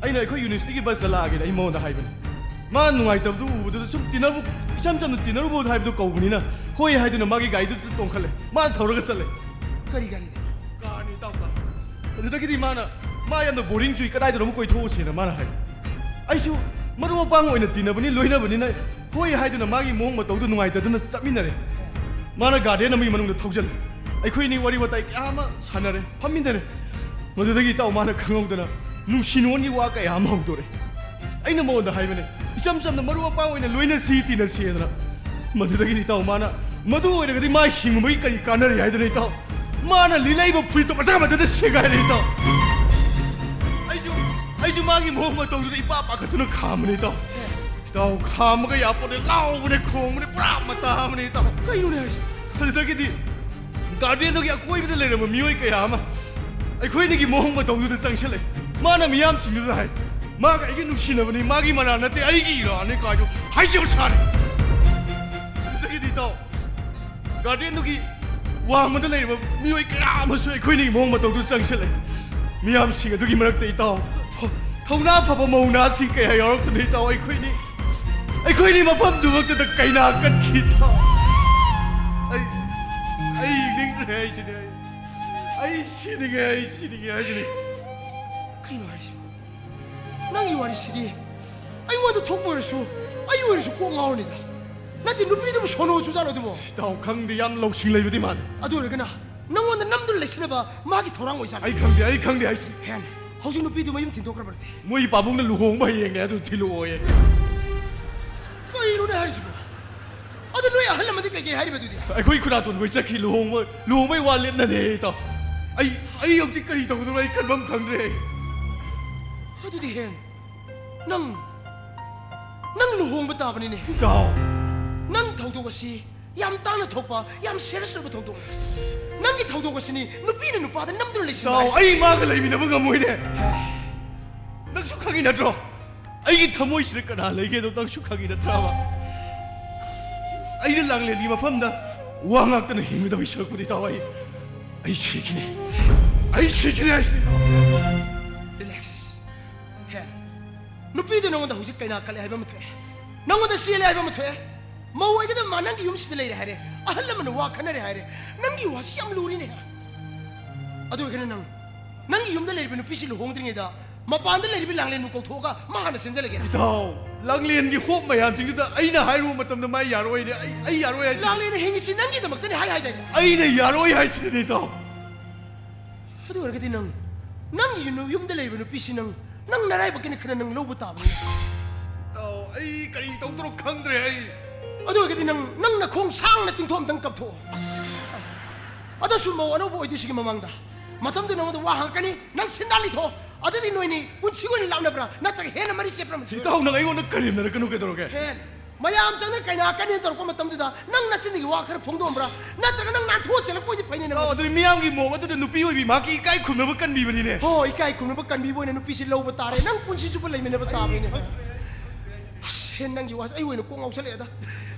ꯑꯩꯅ ꯑꯩꯈꯣꯏ ꯌꯨꯅꯤꯚꯔꯁꯤꯇꯤꯒꯤ ꯕꯁꯇ ꯂꯥꯛꯑꯒꯦꯅ ꯑꯩ ꯃꯉꯣꯟꯗ ꯍꯥꯏꯕꯅꯦ꯫ ꯃꯥ ꯅꯨꯡꯉꯥꯏꯇꯕꯗꯨ ꯎꯕꯗꯨꯗ ꯁꯨꯝ ꯇꯤꯟꯅꯕꯨ, ꯏꯆꯝ ꯆꯝꯅ ꯇꯤꯟꯅꯔꯨꯕ ꯍꯥꯏꯕꯗꯨ ꯀꯧꯕꯅꯤꯅ ꯍꯣꯏ ꯍꯥꯏꯗꯨꯅ ꯃꯥꯒꯤ ꯒꯥꯔꯤꯗꯨꯗ ꯇꯣꯡꯈꯠꯂꯦ꯫ ꯃꯥꯅ ꯊꯧꯔꯒ ꯆꯠꯂꯦ꯫ ꯀꯔꯤ ꯒꯥꯔꯤꯗ? ꯀꯥꯔꯅꯤ, ꯏꯇꯥꯎ, ꯀꯥꯔ꯫ ꯑꯗꯨꯗꯒꯤꯗꯤ ꯃꯥꯅ, "ꯃꯥ ꯌꯥꯝꯅ ꯕꯣꯔꯤꯡ ꯆꯨꯏ, ꯀꯗꯥꯏꯗꯅꯣꯝ ꯀꯣꯏꯊꯣꯛꯎꯁꯦꯅ" ꯃꯥꯅ ꯍꯥꯏ꯫ ꯑꯩꯁꯨ ꯃꯔꯨꯞ ꯃꯄꯥꯡ ꯑꯣꯏꯅ ꯇꯤꯟꯅꯕꯅꯤ, ꯂꯣꯏꯅꯕꯅꯤꯅ ꯍꯣꯏ ꯍꯥꯏꯗꯨꯅ ꯃꯥꯒꯤ ꯃꯑꯣꯡ ꯃꯇꯧꯗꯨ ꯅꯨꯡꯉꯥꯏꯇꯗꯨꯅ ꯆꯠꯃꯤꯟꯅꯔꯦ꯫ ꯃꯥꯅ ꯒꯥꯔꯗꯦꯟ ꯑꯃꯒꯤ ꯃꯅꯨꯡꯗ ꯊꯧꯖꯤꯜꯂꯦ꯫ ꯑꯩꯈꯣꯏꯅꯤ ꯋꯥꯔꯤ ꯋꯥꯇꯥꯏ ꯀꯌꯥ ꯑꯃ ꯁꯥꯟꯅꯔꯦ, ꯐꯝꯃꯤꯟꯅꯔꯦ꯫ ꯃꯗꯨꯗꯒꯤ ꯏꯇꯥꯎ ꯃꯥꯅ ꯈꯪꯍꯧꯗꯅ ꯅꯨꯡꯁꯤ ꯅꯨꯡꯉꯣꯟꯒꯤ ꯋꯥ ꯀꯌꯥ ꯑꯃ ꯍꯧꯗꯣꯔꯦ꯫ ꯑꯩꯅ ꯃꯉꯣꯟꯗ ꯍꯥꯏꯕꯅꯦ, ꯏꯆꯝ ꯆꯝꯅ ꯃꯔꯨꯞ ꯃꯄꯥꯡ ꯑꯣꯏꯅ ꯂꯣꯏꯅꯁꯤ, ꯇꯤꯟꯅꯁꯤꯗꯅ꯫ ꯃꯗꯨꯗꯒꯤꯗꯤ ꯏꯇꯥꯎ ꯃꯥꯅ, "ꯃꯗꯨ ꯑꯣꯏꯔꯒꯗꯤ ꯃꯥ ꯍꯤꯡꯕꯒꯤ ꯀꯔꯤ ꯀꯥꯟꯅꯔꯤ?" ꯍꯥꯏꯗꯅ ꯏꯇꯥꯎ ꯃꯥꯅ ꯂꯤꯠꯂꯛꯏꯕ ꯐꯨꯔꯤꯠꯇꯣ ꯃꯆꯥ ꯃꯊꯟꯇ ꯁꯦꯒꯥꯏꯔꯦ ꯏꯇꯥꯎ꯫ ꯑꯩꯁꯨ, ꯑꯩꯁꯨ ꯃꯥꯒꯤ ꯃꯑꯣꯡ ꯃꯇꯧꯗꯨꯗ ꯏꯄꯥ ꯄꯥꯈꯠꯇꯨꯅ ꯈꯥꯝꯕꯅꯦ ꯏꯇꯥꯎ꯫ ꯏꯇꯥꯎ, ꯈꯥꯝꯃꯒ ꯌꯥꯄꯣꯠꯇꯦ, ꯂꯥꯎꯕꯅꯦ, ꯈꯣꯡꯕꯅꯦ, ꯄꯨꯔꯥ ꯃꯇꯥ ꯑꯃꯅꯦ ꯏꯇꯥꯎ꯫ ꯀꯩꯅꯣꯅꯦ ꯍꯥꯏꯁꯦ? ꯑꯗꯨꯗꯒꯤꯗꯤ ꯒꯥꯔꯗꯦꯟꯗꯨꯒꯤ ꯑꯀꯣꯏꯕꯗ ꯂꯩꯔꯝꯕ ꯃꯤꯑꯣꯏ ꯀꯌꯥ ꯑꯃ ꯑꯩꯈꯣꯏꯅꯤꯒꯤ ꯃꯑꯣꯡ ꯃꯇꯧꯗꯨꯗ ꯆꯪꯁꯤꯜꯂꯛꯑꯦ꯫ ꯃꯥꯅ ꯃꯤꯌꯥꯝꯁꯤꯡꯗꯨꯗ ꯍꯥꯏ, "ꯃꯥꯒ ꯑꯩꯒ ꯅꯨꯡꯁꯤꯅꯕꯅꯤ, ꯃꯥꯒꯤ ꯃꯔꯥꯜ ꯅꯠꯇꯦ, ꯑꯩꯒꯤ ꯏꯔꯥꯅꯤ" ꯀꯥꯏꯗꯣ ꯍꯥꯏꯖꯕ ꯁꯥꯔꯦ꯫ ꯑꯗꯨꯗꯒꯤꯗꯤ ꯏꯇꯥꯎ, ꯒꯥꯔꯗꯦꯟꯗꯨꯒꯤ ꯋꯥꯡꯃꯗ ꯂꯩꯔꯤꯕ ꯃꯤꯑꯣꯏ ꯀꯌꯥ ꯑꯃꯁꯨ ꯑꯩꯈꯣꯏꯅꯤꯒꯤ ꯃꯑꯣꯡ ꯃꯇꯧꯗꯨ ꯆꯪꯁꯤꯜꯂꯛꯏ꯫ ꯃꯤꯌꯥꯝꯁꯤꯡ ꯑꯗꯨꯒꯤ ꯃꯔꯛꯇ ꯏꯇꯥꯎ, ꯊꯧꯅꯥ ꯐꯕ ꯃꯧ ꯅꯍꯥꯁꯤꯡ ꯀꯌꯥ ꯌꯥꯎꯔꯛꯇꯨꯅ ꯏꯇꯥꯎ, ꯑꯩꯈꯣꯏꯅꯤ, ꯑꯩꯈꯣꯏꯅꯤ ꯃꯐꯝꯗꯨꯃꯛꯇꯗ ꯀꯩꯅꯥ ꯀꯠꯈꯤ ꯏꯇꯥꯎ꯫ ꯑꯩ, ꯑꯩ ꯅꯤꯡꯗ꯭ꯔꯦ ꯍꯥꯏꯁꯤꯅꯤ ꯑꯩ꯫ ꯑꯩ ꯁꯤꯅꯤꯡꯉꯦ, ꯑꯩ ꯁꯤꯅꯤꯡꯉꯦ ꯍꯥꯏꯁꯤꯅꯤ꯫ ꯀꯩꯅꯣ ꯍꯥꯏꯁꯤꯕꯣ? ꯅꯪꯒꯤ ꯋꯥꯔꯤꯁꯤꯗꯤ ꯑꯩꯉꯣꯟꯗ ꯊꯣꯛꯄ ꯑꯣꯏꯔꯁꯨ, ꯑꯩ ꯑꯣꯏꯔꯁꯨ ꯀꯣꯛ ꯉꯥꯎꯔꯅꯤꯗ꯫ ꯅꯠꯇꯦ, ꯅꯨꯄꯤꯗꯨꯕꯨ ꯁꯣꯅꯣ ꯆꯨꯖꯥꯠꯂꯣ ꯑꯗꯨꯕꯣ? ꯏꯇꯥꯎ, ꯈꯪꯗꯦ, ꯌꯥꯝ ꯂꯧꯁꯤꯡ ꯂꯩꯕꯗꯤ ꯃꯥꯜꯂꯦ꯫ ꯑꯗꯨ ꯑꯣꯏꯔꯒꯅ ꯅꯪꯉꯣꯟꯗ ꯅꯝꯗꯨꯅ ꯂꯩꯁꯤꯟꯅꯕ ꯃꯥꯒꯤ ꯊꯧꯔꯥꯡ ꯑꯣꯏꯖꯥꯠꯂꯣ? ꯑꯩ ꯈꯪꯗꯦ, ꯑꯩ ꯈꯪꯗꯦ ꯍꯥꯏꯁꯤꯅꯤ꯫ ꯍꯦꯟ, ꯍꯧꯖꯤꯛ ꯅꯨꯄꯤꯗꯨ ꯃꯌꯨꯝ ꯊꯤꯟꯗꯣꯛꯈ꯭ꯔꯕ꯭ꯔꯗꯤ? ꯃꯣꯏ ꯄꯥꯕꯨꯡꯅ ꯂꯨꯍꯣꯡꯕ ꯍꯌꯦꯡꯅꯦ, ꯑꯗꯨ ꯊꯤꯜꯂꯛꯑꯣꯌꯦ꯫ ꯀꯩꯅꯣꯅꯦ ꯍꯥꯏꯁꯤꯕꯣ? ꯑꯗꯨ ꯅꯣꯏ ꯑꯍꯜ ꯑꯃꯗꯤ ꯀꯩꯀꯩ ꯍꯥꯏꯔꯤꯕ ꯑꯗꯨꯗꯤ? ꯑꯩꯈꯣꯏ ꯈꯨꯔꯥꯇꯣꯟꯈꯣꯏ ꯆꯠꯈꯤ, ꯂꯨꯍꯣꯡꯕ, ꯂꯨꯍꯣꯡꯕꯩ ꯋꯥ ꯂꯦꯞꯅꯅꯦ ꯏꯇꯥꯎ꯫ ꯑꯩ, ꯑꯩ ꯍꯧꯖꯤꯛ ꯀꯔꯤ ꯇꯧꯗꯣꯏꯅꯣ ꯑꯩ ꯈꯟꯐꯝ ꯈꯪꯗ꯭ꯔꯦ꯫ ꯑꯗꯨꯗꯤ ꯍꯦꯟ, ꯅꯪ, ꯅꯪ ꯂꯨꯍꯣꯡꯕ ꯇꯥꯕꯅꯤꯅꯦ꯫ ꯏꯇꯥꯎ꯫ ꯅꯪ ꯊꯧꯗꯣꯛ ꯑꯁꯤ ꯌꯥꯝ ꯇꯥꯡꯅ ꯊꯣꯛꯄ, ꯌꯥꯝ serious ꯑꯣꯏꯕ ꯊꯧꯗꯣꯛꯅꯤ꯫ ꯅꯪꯒꯤ ꯊꯧꯗꯣꯛ ꯑꯁꯤꯅꯤ ꯅꯨꯄꯤꯅ ꯅꯨꯄꯥꯗ ꯅꯝꯗꯨꯅ ꯂꯩꯁꯤꯟꯕ ꯏꯇꯥꯎ, ꯍꯥꯏꯁꯦ꯫ ꯑꯩ ꯃꯥꯒ ꯂꯩꯃꯤꯟꯅꯕ ꯉꯝꯃꯣꯏꯅꯦ꯫ ꯅꯪꯁꯨ ꯈꯪꯉꯤ ꯅꯠꯇ꯭ꯔꯣ? ꯑꯩꯒꯤ ꯊꯃꯣꯏꯁꯤꯗ ꯀꯅꯥ ꯂꯩꯒꯦꯗꯣ ꯅꯪꯁꯨ ꯈꯪꯉꯤ ꯅꯠꯇ꯭ꯔꯕ? ꯑꯩꯅ ꯂꯥꯡꯂꯦꯟꯒꯤ ꯃꯐꯝꯗ ꯋꯥ ꯉꯥꯛꯇꯅ ꯍꯤꯡꯒꯗꯕꯒꯤ ꯁꯔꯨꯛꯄꯨꯗꯤ, ꯏꯇꯥꯎ, ꯑꯩ ꯑꯩ ꯁꯤꯈꯤꯅꯤ꯫ ꯑꯩ ꯁꯤꯈꯤꯅꯤ ꯍꯥꯏꯁꯤꯅꯤ, ꯏꯇꯥꯎ꯫ Relax꯫ ꯍꯦ, ꯅꯨꯄꯤꯗꯨ ꯅꯉꯣꯟꯗ ꯍꯧꯖꯤꯛ ꯀꯩꯅꯥ ꯀꯠꯂꯦ ꯍꯥꯏꯕ ꯑꯃ ꯊꯣꯛꯑꯦ, ꯅꯉꯣꯟꯗ ꯆꯦꯜꯂꯦ ꯍꯥꯏꯕ ꯑꯃ ꯊꯣꯛꯑꯦ꯫ ꯃꯧ ꯑꯣꯏꯒꯗꯕ ꯃꯥ ꯅꯪꯒꯤ ꯌꯨꯝꯁꯤꯗ ꯂꯩꯔꯦ ꯍꯥꯏꯔꯦ, ꯑꯍꯜ ꯂꯃꯟꯅ ꯋꯥ ꯈꯟꯅꯔꯦ ꯍꯥꯏꯔꯦ꯫ ꯅꯪꯒꯤ ꯋꯥꯁꯤ ꯌꯥꯝ ꯂꯨꯔꯤꯅꯦ꯫ ꯑꯗꯨ ꯑꯣꯏꯔꯒꯅ ꯅꯪ, ꯅꯪꯒꯤ ꯌꯨꯝꯗ ꯂꯩꯔꯤꯕ ꯅꯨꯄꯤꯁꯤ ꯂꯨꯍꯣꯡꯗ꯭ꯔꯤꯉꯩꯗ ꯃꯄꯥꯟꯗ ꯂꯩꯔꯤꯕ ꯂꯥꯡꯂꯦꯟꯕꯨ ꯀꯧꯊꯣꯛꯑꯒ ꯃꯥ ꯍꯥꯟꯅ ꯆꯦꯟꯖꯜꯂꯒꯦꯔꯥ? ꯏꯇꯥꯎ, ꯂꯥꯡꯂꯦꯟꯒꯤ ꯍꯣꯞ ꯃꯌꯥꯝꯁꯤꯡꯗꯨꯗ ꯑꯩꯅ ꯍꯥꯏꯔꯨꯕ ꯃꯇꯝꯗ ꯃꯥ ꯌꯥꯔꯣꯏꯅꯦ꯫ ꯑꯩ, ꯑꯩ ꯌꯥꯔꯣꯏ ꯍꯥꯏꯁꯤꯅꯤ꯫ ꯂꯥꯡꯂꯦꯟꯅ ꯍꯤꯡꯉꯤꯁꯤ ꯅꯪꯒꯤꯗꯃꯛꯇꯅꯤ ꯍꯥꯏ ꯍꯥꯏꯗꯥꯏꯅꯦ? ꯑꯩꯅ ꯌꯥꯔꯣꯏ ꯍꯥꯏꯁꯤꯅꯤ, ꯏꯇꯥꯎ꯫ ꯑꯗꯨ ꯑꯣꯏꯔꯒꯗꯤ ꯅꯪ, ꯅꯪꯒꯤ ꯅꯨ-, ꯌꯨꯝꯗ ꯂꯩꯔꯤꯕ ꯅꯨꯄꯤꯁꯤ ꯅꯪ, ꯅꯪ ꯅꯔꯥꯏꯕꯛꯀꯤꯅ ꯈꯔ ꯅꯪ ꯂꯧꯕ ꯇꯥꯕꯅꯤ꯫ ꯏꯇꯥꯎ, ꯑꯩ ꯀꯔꯤ ꯇꯧꯗ꯭ꯔꯣ ꯈꯪꯗ꯭ꯔꯦ ꯑꯩ꯫ ꯑꯗꯨ ꯑꯣꯏꯔꯒꯗꯤ ꯅꯪ, ꯅꯪ ꯅꯈꯣꯡ ꯁꯥꯡꯅ ꯇꯤꯡꯊꯣꯛ ꯑꯝꯇꯪ ꯀꯞꯊꯣꯛꯑꯣ꯫ ꯑꯗꯨꯁꯨ ꯃꯧ ꯑꯅꯧꯕ ꯑꯣꯏꯗꯣꯏꯁꯤꯒꯤ ꯃꯃꯥꯡꯗ꯫ ꯃꯇꯝꯗꯨ ꯅꯉꯣꯟꯗ ꯋꯥ ꯍꯪꯉꯛꯀꯅꯤ, ꯅꯪ ꯁꯤꯟꯗꯥ ꯂꯤꯊꯣꯛꯑꯣ꯫ ꯑꯗꯨꯗꯤ ꯅꯣꯏꯅꯤ ꯄꯨꯟꯁꯤ ꯑꯣꯏꯅ ꯂꯥꯞꯅꯕ꯭ꯔꯥ, ꯅꯠꯇ꯭ꯔꯒ ꯍꯦꯟꯅ ꯃꯔꯤ ꯆꯦꯠꯄ꯭ꯔꯥ? ꯏꯇꯥꯎ, ꯅꯪ ꯑꯩꯉꯣꯟꯗ ꯀꯔꯦꯝꯅꯔꯛꯀꯅꯨ ꯀꯩꯗꯧꯔꯒꯦ? ꯍꯦꯟ, ꯃꯌꯥꯝ ꯆꯪꯅ ꯀꯩꯅꯥ ꯀꯅꯦꯅ ꯇꯧꯔꯛꯄ ꯃꯇꯝꯗꯨꯗ ꯅꯪ ꯅꯆꯤꯟꯗꯒꯤ ꯋꯥ ꯈꯔ ꯐꯣꯡꯗꯣꯛꯑꯝꯕ꯭ꯔꯥ, ꯅꯠꯇ꯭ꯔꯒ ꯅꯪ ꯅꯥꯟꯊꯣꯛꯑ ꯆꯦꯜꯂꯛꯄ ꯑꯣꯏꯗꯤ ꯐꯩꯅꯦ ꯅꯪ? ꯏꯇꯥꯎ, ꯑꯗꯨꯗꯤ ꯃꯤꯌꯥꯝꯒꯤ ꯃꯣꯛ ꯑꯗꯨꯗ ꯅꯨꯄꯤ ꯑꯣꯏꯕꯤ ꯃꯍꯥꯛꯀꯤ ꯏꯀꯥꯏ ꯈꯨꯝꯅꯕ ꯀꯟꯕꯤꯕꯅꯤꯅꯦ꯫ ꯍꯣ, ꯏꯀꯥꯏ ꯈꯨꯝꯅꯕ ꯀꯟꯕꯤꯕ ꯑꯣꯏꯅ ꯅꯨꯄꯤꯁꯤ ꯂꯧꯕ ꯇꯥꯔꯦ꯫ ꯅꯪ ꯄꯨꯟꯁꯤ ꯆꯨꯞꯄ ꯂꯩꯃꯤꯟꯅꯕ ꯇꯥꯕꯅꯤꯅꯦ꯫ ꯑꯁ, ꯍꯦ, ꯅꯪꯒꯤ ꯋꯥꯁꯦ ꯑꯩ ꯑꯣꯏꯅ ꯀꯣꯛ ꯉꯥꯎꯁꯜꯂꯛꯑꯦꯗ꯫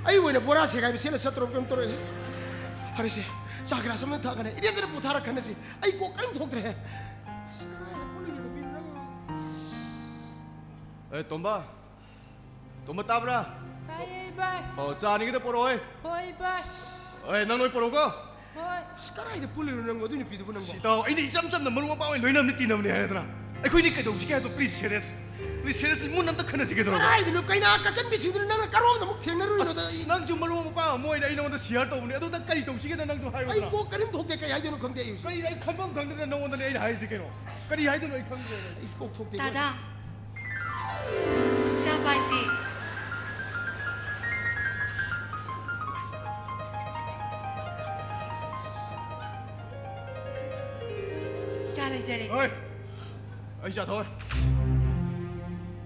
ꯑꯩ ꯑꯣꯏꯅ ꯕꯣꯔꯥ ꯁꯦꯒꯥꯏꯕ ꯁꯦꯠꯂ ꯆꯠꯇꯧꯔ ꯀꯩꯅꯣꯝ ꯇꯧꯔꯛꯑꯦ꯫ ꯐꯔꯦꯁꯦ, ꯆꯥ ꯒꯤꯂꯥꯁ ꯑꯃ ꯊꯛꯑꯒꯅꯦ ꯏꯔꯦꯝꯗꯅ ꯄꯣꯊꯥꯔ ꯈꯟꯅꯁꯤ꯫ ꯑꯩ ꯀꯣꯛ ꯀꯔꯤꯝ ꯊꯣꯛꯇ꯭ꯔꯦꯍꯦ꯫ ꯑꯁ, ꯀꯥꯏꯗ ꯄꯨꯜꯂꯨꯏꯅꯣ ꯅꯨꯄꯤꯗꯨꯅ? ꯑꯦ, ꯇꯣꯝꯕ꯫ ꯇꯣꯝꯕ, ꯇꯥꯕ꯭ꯔꯥ? ꯇꯥꯏꯌꯦ, ꯏꯕꯥꯏ꯫ ꯑꯣ, ꯆꯥ ꯑꯅꯤꯒꯤꯗ ꯄꯣꯔꯛꯑꯣ, ꯍꯦ꯫ ꯍꯣꯏ, ꯏꯕꯥꯏ꯫ ꯍꯣꯏ, ꯅꯪ ꯂꯣꯏ ꯄꯣꯔꯛꯎꯀꯣ꯫ ꯍꯣꯏ꯫ ꯑꯁ, ꯀꯗꯥꯏꯗ ꯄꯨꯜꯂꯨꯏꯅꯣ ꯅꯪꯕꯣ, ꯑꯗꯨꯏ ꯅꯨꯄꯤꯗꯨꯕꯨ ꯅꯪꯕꯣ? ꯁꯤ ꯏꯇꯥꯎ, ꯑꯩꯅ ꯏꯆꯝ ꯆꯝꯅ ꯃꯔꯨꯞ ꯃꯄꯥꯡ ꯑꯣꯏꯅ ꯂꯣꯏꯅꯕꯅꯤ, ꯇꯤꯟꯅꯕꯅꯤ ꯍꯥꯏꯔꯗꯅ꯫ ꯑꯩꯈꯣꯏꯅꯤ ꯀꯩꯗꯧꯁꯤꯒꯦ ꯍꯥꯏꯗꯣ, please, serious꯫ Please, serious, ꯃꯨꯟꯅ ꯑꯝꯇ ꯈꯟꯅꯁꯤ ꯀꯩꯗꯧꯔꯒꯦ? ꯀꯗꯥꯏꯗꯅꯣ ꯀꯩꯅꯥ ꯀꯥꯆꯟꯕꯤꯁꯤꯡꯗꯨꯅ ꯅꯪꯅ ꯀꯔꯣꯝꯗ ꯑꯃꯨꯛ ꯊꯦꯡꯅꯔꯨꯏꯅꯣꯗ ꯑꯁ, ꯑꯩ? ꯅꯪꯁꯨ ꯃꯔꯨꯞ ꯃꯄꯥꯡ ꯑꯃ ꯑꯣꯏꯅ ꯑꯩ ꯅꯉꯣꯟꯗ share ꯇꯧꯕꯅꯤ꯫ ꯑꯗꯨꯗ ꯀꯔꯤ ꯇꯧꯁꯤꯒꯦꯅ ꯅꯪꯁꯨ ꯑꯩ ꯍꯥꯏꯔꯣꯗꯅ꯫ ꯀꯣꯛ ꯀꯔꯤꯝ ꯊꯣꯛꯇꯦ, ꯀꯩ ꯍꯥꯏꯗꯣꯏꯅꯣ ꯈꯪꯗꯦ ꯑꯩ ꯍꯧꯖꯤꯛ꯫ ꯀꯔꯤ, ꯑꯩ ꯈꯟꯐꯝ ꯈꯪꯗꯗꯅ ꯅꯉꯣꯟꯗꯅꯦ ꯑꯩꯅ ꯍꯥꯏꯔꯤꯁꯤ ꯀꯩꯅꯣ꯫ ꯀꯔꯤ ꯍꯥꯏꯗꯣꯏꯅꯣ ꯑꯩ ꯈꯪꯗ꯭ꯔꯦ꯫ ꯑꯩ ꯀꯣꯛ ꯊꯣꯛꯇꯦ꯫ ꯗꯥꯗꯥ, ꯆꯥ ꯄꯥꯏꯁꯤ꯫ ꯆꯥ ꯂꯩꯖꯔꯦ꯫ ꯍꯣꯏ, ꯑꯩ ꯆꯥ ꯊꯛꯑꯣꯏ꯫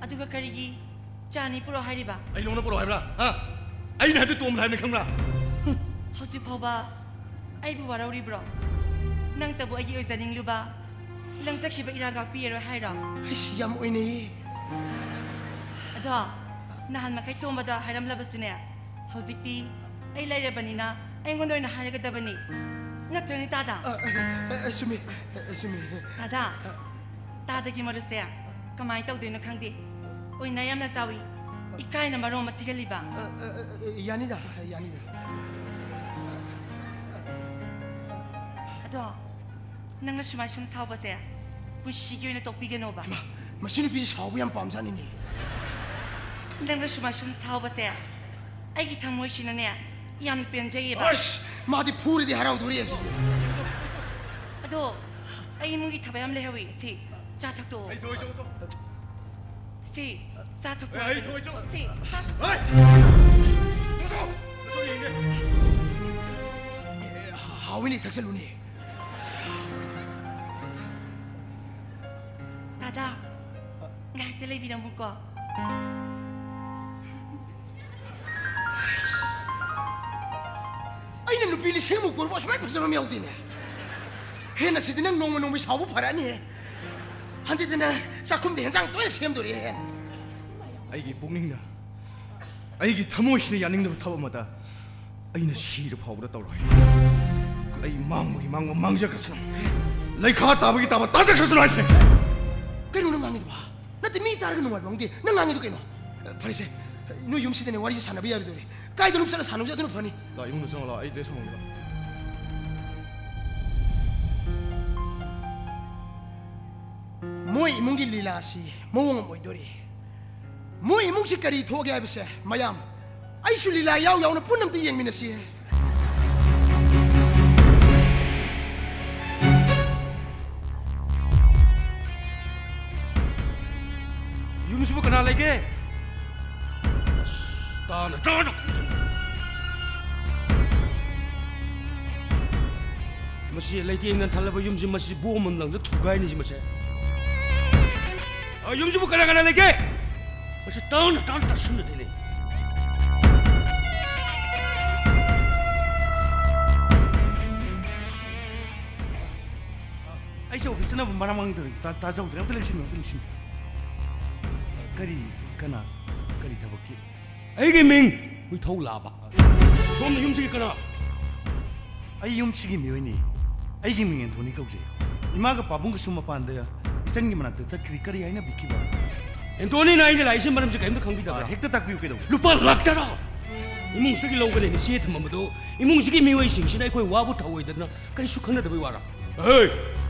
ꯑꯗꯨꯒ ꯀꯔꯤꯒꯤ ꯆꯥ ꯑꯅꯤ ꯄꯨꯔꯛꯑꯣ ꯍꯥꯏꯔꯤꯕ? ꯑꯩ ꯂꯧꯅ ꯄꯨꯔꯛꯑꯣ ꯍꯥꯏꯕ꯭ꯔꯥ? ꯍꯥ? ꯑꯩꯅ ꯍꯥꯏꯕꯗꯨ ꯇꯣꯝꯅ ꯍꯥꯏꯕꯅꯤ, ꯈꯪꯕ꯭ꯔꯥ? ꯍꯨꯝ, ꯍꯧꯖꯤꯛ ꯐꯥꯎꯕ ꯑꯩꯕꯨ ꯋꯥꯔꯧꯔꯤꯕ꯭ꯔꯣ? ꯅꯪꯇꯕꯨ ꯑꯩꯒꯤ ꯑꯣꯏꯖꯅꯤꯡꯂꯨꯕ, ꯂꯪꯖꯈꯤꯕ ꯏꯔꯥꯡ ꯉꯥꯛꯄꯤꯔꯔꯣꯏ ꯍꯥꯏꯔꯣ? ꯑꯩꯁ, ꯌꯥꯝ ꯑꯣꯏꯅꯩꯌꯦ꯫ ꯑꯗꯣ ꯅꯍꯥꯟ ꯃꯈꯩ ꯇꯣꯝꯕꯗ ꯍꯥꯏꯔꯝꯂꯕꯁꯨꯅꯦ, ꯍꯧꯖꯤꯛꯇꯤ ꯑꯩ ꯂꯩꯔꯕꯅꯤꯅ ꯑꯩꯉꯣꯟꯗ ꯑꯣꯏꯅ ꯍꯥꯏꯔꯒꯗꯕꯅꯤ꯫ ꯅꯠꯇ꯭ꯔꯅꯦ, ꯇꯥꯗ? ꯑ, ꯑ, ꯑ, ꯆꯨꯝꯃꯤ꯫ ꯑ, ꯆꯨꯝꯃꯤ꯫ ꯇꯥꯗ, ꯇꯥꯗꯒꯤ ꯃꯔꯨꯞꯁꯦ ꯀꯃꯥꯏꯅ ꯇꯧꯗꯣꯏꯅꯣ ꯈꯪꯗꯦ꯫ ꯑꯣꯏꯅ ꯌꯥꯝꯅ ꯆꯥꯎꯏ꯫ ꯏꯀꯥꯏꯅ ꯃꯔꯣꯟ ꯑꯃ ꯊꯤꯒꯜꯂꯤꯕ꯫ ꯑ, ꯑ, ꯑ, ꯑ, ꯌꯥꯅꯤꯗ, ꯌꯥꯅꯤꯗ꯫ ꯑꯗꯣ ꯅꯪꯅ ꯁꯨꯃꯥꯏ ꯁꯨꯝ ꯁꯥꯎꯕꯁꯦ ꯄꯨꯟꯁꯤꯒꯤ ꯑꯣꯏꯅ ꯇꯣꯛꯄꯤꯒꯅꯣꯕ꯫ ꯍꯩꯃꯥ, ꯃꯁꯤ ꯅꯨꯄꯤꯁꯦ ꯁꯥꯎꯕ ꯌꯥꯝ ꯄꯥꯝꯖꯥꯠꯅꯤꯅꯦ꯫ ꯅꯪꯅ ꯁꯨꯃꯥꯏ ꯁꯨꯝ ꯁꯥꯎꯕꯁꯦ ꯑꯩꯒꯤ ꯊꯃꯣꯏꯁꯤꯅꯅꯦ ꯌꯥꯝꯅ ꯄꯦꯟꯖꯩꯌꯦꯕ꯫ ꯑꯁ, ꯃꯥꯗꯤ ꯐꯨꯔꯗꯤ ꯍꯔꯥꯎꯗꯣꯔꯤ ꯑꯁꯤꯗꯤ꯫ ꯑꯗꯣ ꯑꯩ ꯏꯃꯨꯡꯒꯤ ꯊꯕꯛ ꯌꯥꯝ ꯂꯩꯍꯧꯋꯤ꯫ ꯁꯤ ꯆꯥ ꯊꯛꯇꯣꯛꯑꯣ꯫ ꯑꯩ ꯊꯣꯛꯑꯣꯏ, ꯆꯣ, ꯆꯣ꯫ ꯁꯤ ꯆꯥ ꯊꯛꯇꯣꯛꯑꯣ꯫ ꯑꯩ ꯊꯣꯛꯑꯣꯏ, ꯆꯣ꯫ ꯁꯤ ꯆꯥ ꯊꯛꯇꯣꯛꯑꯣ꯫ ꯍꯩ! ꯆꯣ, ꯆꯣ꯫ ꯆꯣ, ꯌꯦꯡꯒꯦ꯫ ꯑꯦ, ꯍꯥꯎꯋꯤꯅꯦ, ꯊꯛꯆꯜꯂꯨꯅꯦ꯫ ꯗꯥꯗꯥ, ꯉꯥꯏꯍꯥꯛꯇ ꯂꯩꯕꯤꯔꯝꯃꯨꯀꯣ꯫ ꯑꯩꯅ ꯅꯨꯄꯤ ꯂꯤꯁꯤꯡꯃꯨꯛ ꯀꯣꯏꯔꯕ ꯑꯁꯨꯃꯥꯏꯅ ꯐꯖꯕ ꯑꯃ ꯌꯥꯎꯗꯦꯅꯦ꯫ ꯍꯦꯟꯅ ꯁꯤꯗꯤ ꯅꯪ ꯅꯣꯡꯃ ꯅꯣꯡꯃꯒꯤ ꯁꯥꯎꯕ ꯐꯔꯛꯑꯅꯤꯍꯦ꯫ ꯍꯟꯗꯛꯇꯤ ꯅꯪ ꯆꯥꯛꯈꯨꯝꯗ ꯍꯦꯟꯖꯥꯡ ꯇꯣꯏꯅ ꯁꯦꯝꯗꯣꯔꯤꯍꯦ꯫ ꯑꯩꯒꯤ ꯄꯨꯛꯅꯤꯡꯅ, ꯑꯩꯒꯤ ꯊꯃꯣꯏꯁꯤꯅ ꯌꯥꯅꯤꯡꯗꯕ ꯊꯕꯛ ꯑꯃꯗ ꯑꯩꯅ ꯁꯤꯔ ꯐꯥꯎꯕꯗ ꯇꯧꯔꯣꯏ꯫ ꯑꯩ ꯃꯥꯡꯕꯒꯤ ꯃꯥꯡꯕ ꯃꯥꯡꯖꯈ꯭ꯔꯁꯅꯨ, ꯂꯩꯈꯥ ꯇꯥꯕꯒꯤ ꯇꯥꯕ ꯇꯥꯖꯈ꯭ꯔꯁꯅꯨ ꯍꯥꯏꯁꯦ꯫ ꯀꯩꯅꯣ ꯅꯪ ꯉꯥꯡꯉꯤꯗꯨꯕꯣ? ꯅꯠꯇꯦ, ꯃꯤ ꯇꯥꯔꯒ ꯅꯨꯡꯉꯥꯏꯕ ꯈꯪꯗꯦ꯫ ꯅꯪ ꯉꯥꯡꯉꯤꯗꯣ ꯀꯩꯅꯣ? ꯐꯔꯦꯁꯦ, ꯅꯣꯏ ꯌꯨꯝꯁꯤꯗꯅꯦ ꯋꯥꯔꯤꯁꯦ ꯁꯥꯟꯅꯕ ꯌꯥꯔꯣꯏꯗꯧꯔꯦ꯫ ꯀꯥꯏꯗꯅꯣ ꯆꯠꯂ ꯁꯥꯟꯅꯕꯁꯦ ꯑꯗꯨꯅ ꯐꯅꯤ꯫ ꯂꯥꯛ, ꯏꯃꯨꯡꯗ ꯆꯪꯉꯣ ꯂꯥꯛꯑꯣ, ꯑꯩ ꯗ꯭ꯔꯦꯁ ꯍꯣꯡꯉꯒꯦ ꯂꯥꯛꯑꯣ꯫ ꯃꯣꯏ ꯏꯃꯨꯡꯒꯤ ꯂꯤꯂꯥꯁꯤ ꯃꯑꯣꯡ ꯑꯃ ꯑꯣꯏꯗꯣꯔꯤ꯫ ꯃꯣꯏ ꯏꯃꯨꯡꯁꯤ ꯀꯔꯤ ꯊꯣꯛꯑꯒꯦ ꯍꯥꯏꯕꯁꯦ ꯃꯌꯥꯝ, ꯑꯩꯁꯨ ꯂꯤꯂꯥ ꯌꯥꯎ ꯌꯥꯎꯅ ꯄꯨꯟꯅ ꯑꯝꯇ ꯌꯦꯡꯃꯤꯟꯅꯁꯤ꯫ ꯌꯨꯝꯁꯤꯕꯨ ꯀꯅꯥ ꯂꯩꯒꯦ? ꯑꯁ, ꯇꯥꯅ, ꯇꯥꯅ꯫ ꯃꯁꯤ ꯂꯩꯇꯦꯡꯅ ꯊꯜꯂꯕ ꯌꯨꯝꯁꯤ, ꯃꯁꯤ ꯕꯣꯝ ꯑꯃ ꯂꯪꯖ ꯊꯨꯒꯥꯏꯅꯤ ꯁꯤ ꯃꯁꯦ꯫ ꯑ, ꯌꯨꯝꯁꯤꯕꯨ ꯀꯅꯥ ꯀꯅꯥ ꯂꯩꯒꯦ? ꯃꯁꯤ ꯇꯥꯅ, ꯇꯥꯅ ꯇꯥꯁꯤꯟꯅꯗꯦꯅꯦ꯫ ꯑꯩꯁꯦ ꯑꯣꯐꯤꯁ ꯆꯠꯅꯕ ꯃꯔꯥꯡ ꯃꯔꯥꯡ ꯇꯧꯔꯤꯅꯤ꯫ ꯇꯥ-, ꯇꯥꯖꯧꯗ꯭ꯔꯦ꯫ ꯑꯝꯇ ꯂꯦꯡꯁꯤꯟꯕꯤꯌꯨ, ꯑꯝꯇ ꯂꯦꯡꯁꯤꯟꯕꯤꯌꯨ꯫ ꯀꯔꯤ? ꯀꯅꯥ? ꯀꯔꯤ ꯊꯕꯛꯀꯤ? ꯑꯩꯒꯤ ꯃꯤꯡ ꯍꯨꯏꯊꯧ ꯂꯥꯕ꯫ ꯁꯣꯝꯅ ꯌꯨꯝꯁꯤꯒꯤ ꯀꯅꯥ? ꯑꯩ ꯌꯨꯝꯁꯤꯒꯤ ꯃꯤꯑꯣꯏꯅꯤ꯫ ꯑꯩꯒꯤ ꯃꯤꯡ ꯑꯦꯟꯊꯣꯅꯤ ꯀꯧꯖꯩ꯫ ꯏꯃꯥꯒ ꯄꯥꯕꯨꯡꯒꯁꯨ ꯃꯄꯥꯟꯗ ꯏꯆꯟꯒꯤ ꯃꯅꯥꯛꯇ ꯆꯠꯈ꯭ꯔꯤ꯫ ꯀꯔꯤ ꯍꯥꯏꯅꯕꯤꯈꯤꯕ? ꯑꯦꯟꯊꯣꯅꯤꯅ ꯑꯩꯅ ꯂꯥꯛꯏꯁꯤ ꯃꯔꯝꯁꯤ ꯀꯔꯤꯝꯇ ꯈꯪꯕꯤꯗꯕ꯭ꯔꯥ? ꯑꯥ, ꯍꯦꯛꯇ ꯇꯥꯛꯄꯤꯌꯨ, ꯀꯩꯗꯧꯕ? ꯂꯨꯄꯥ ꯂꯥꯛ ꯇꯔꯥ ꯏꯃꯨꯡꯁꯤꯗꯒꯤ ꯂꯧꯒꯅꯦꯅ ꯆꯦ ꯊꯝꯃꯝꯕꯗꯣ, ꯏꯃꯨꯡꯁꯤꯒꯤ ꯃꯤꯑꯣꯏꯁꯤꯡꯁꯤꯅ ꯑꯩꯈꯣꯏ ꯋꯥꯕꯨ ꯊꯧꯑꯣꯏꯗꯅ ꯀꯔꯤꯁꯨ ꯈꯟꯅꯗꯕꯩ ꯋꯥꯔꯥ? ꯑꯦ!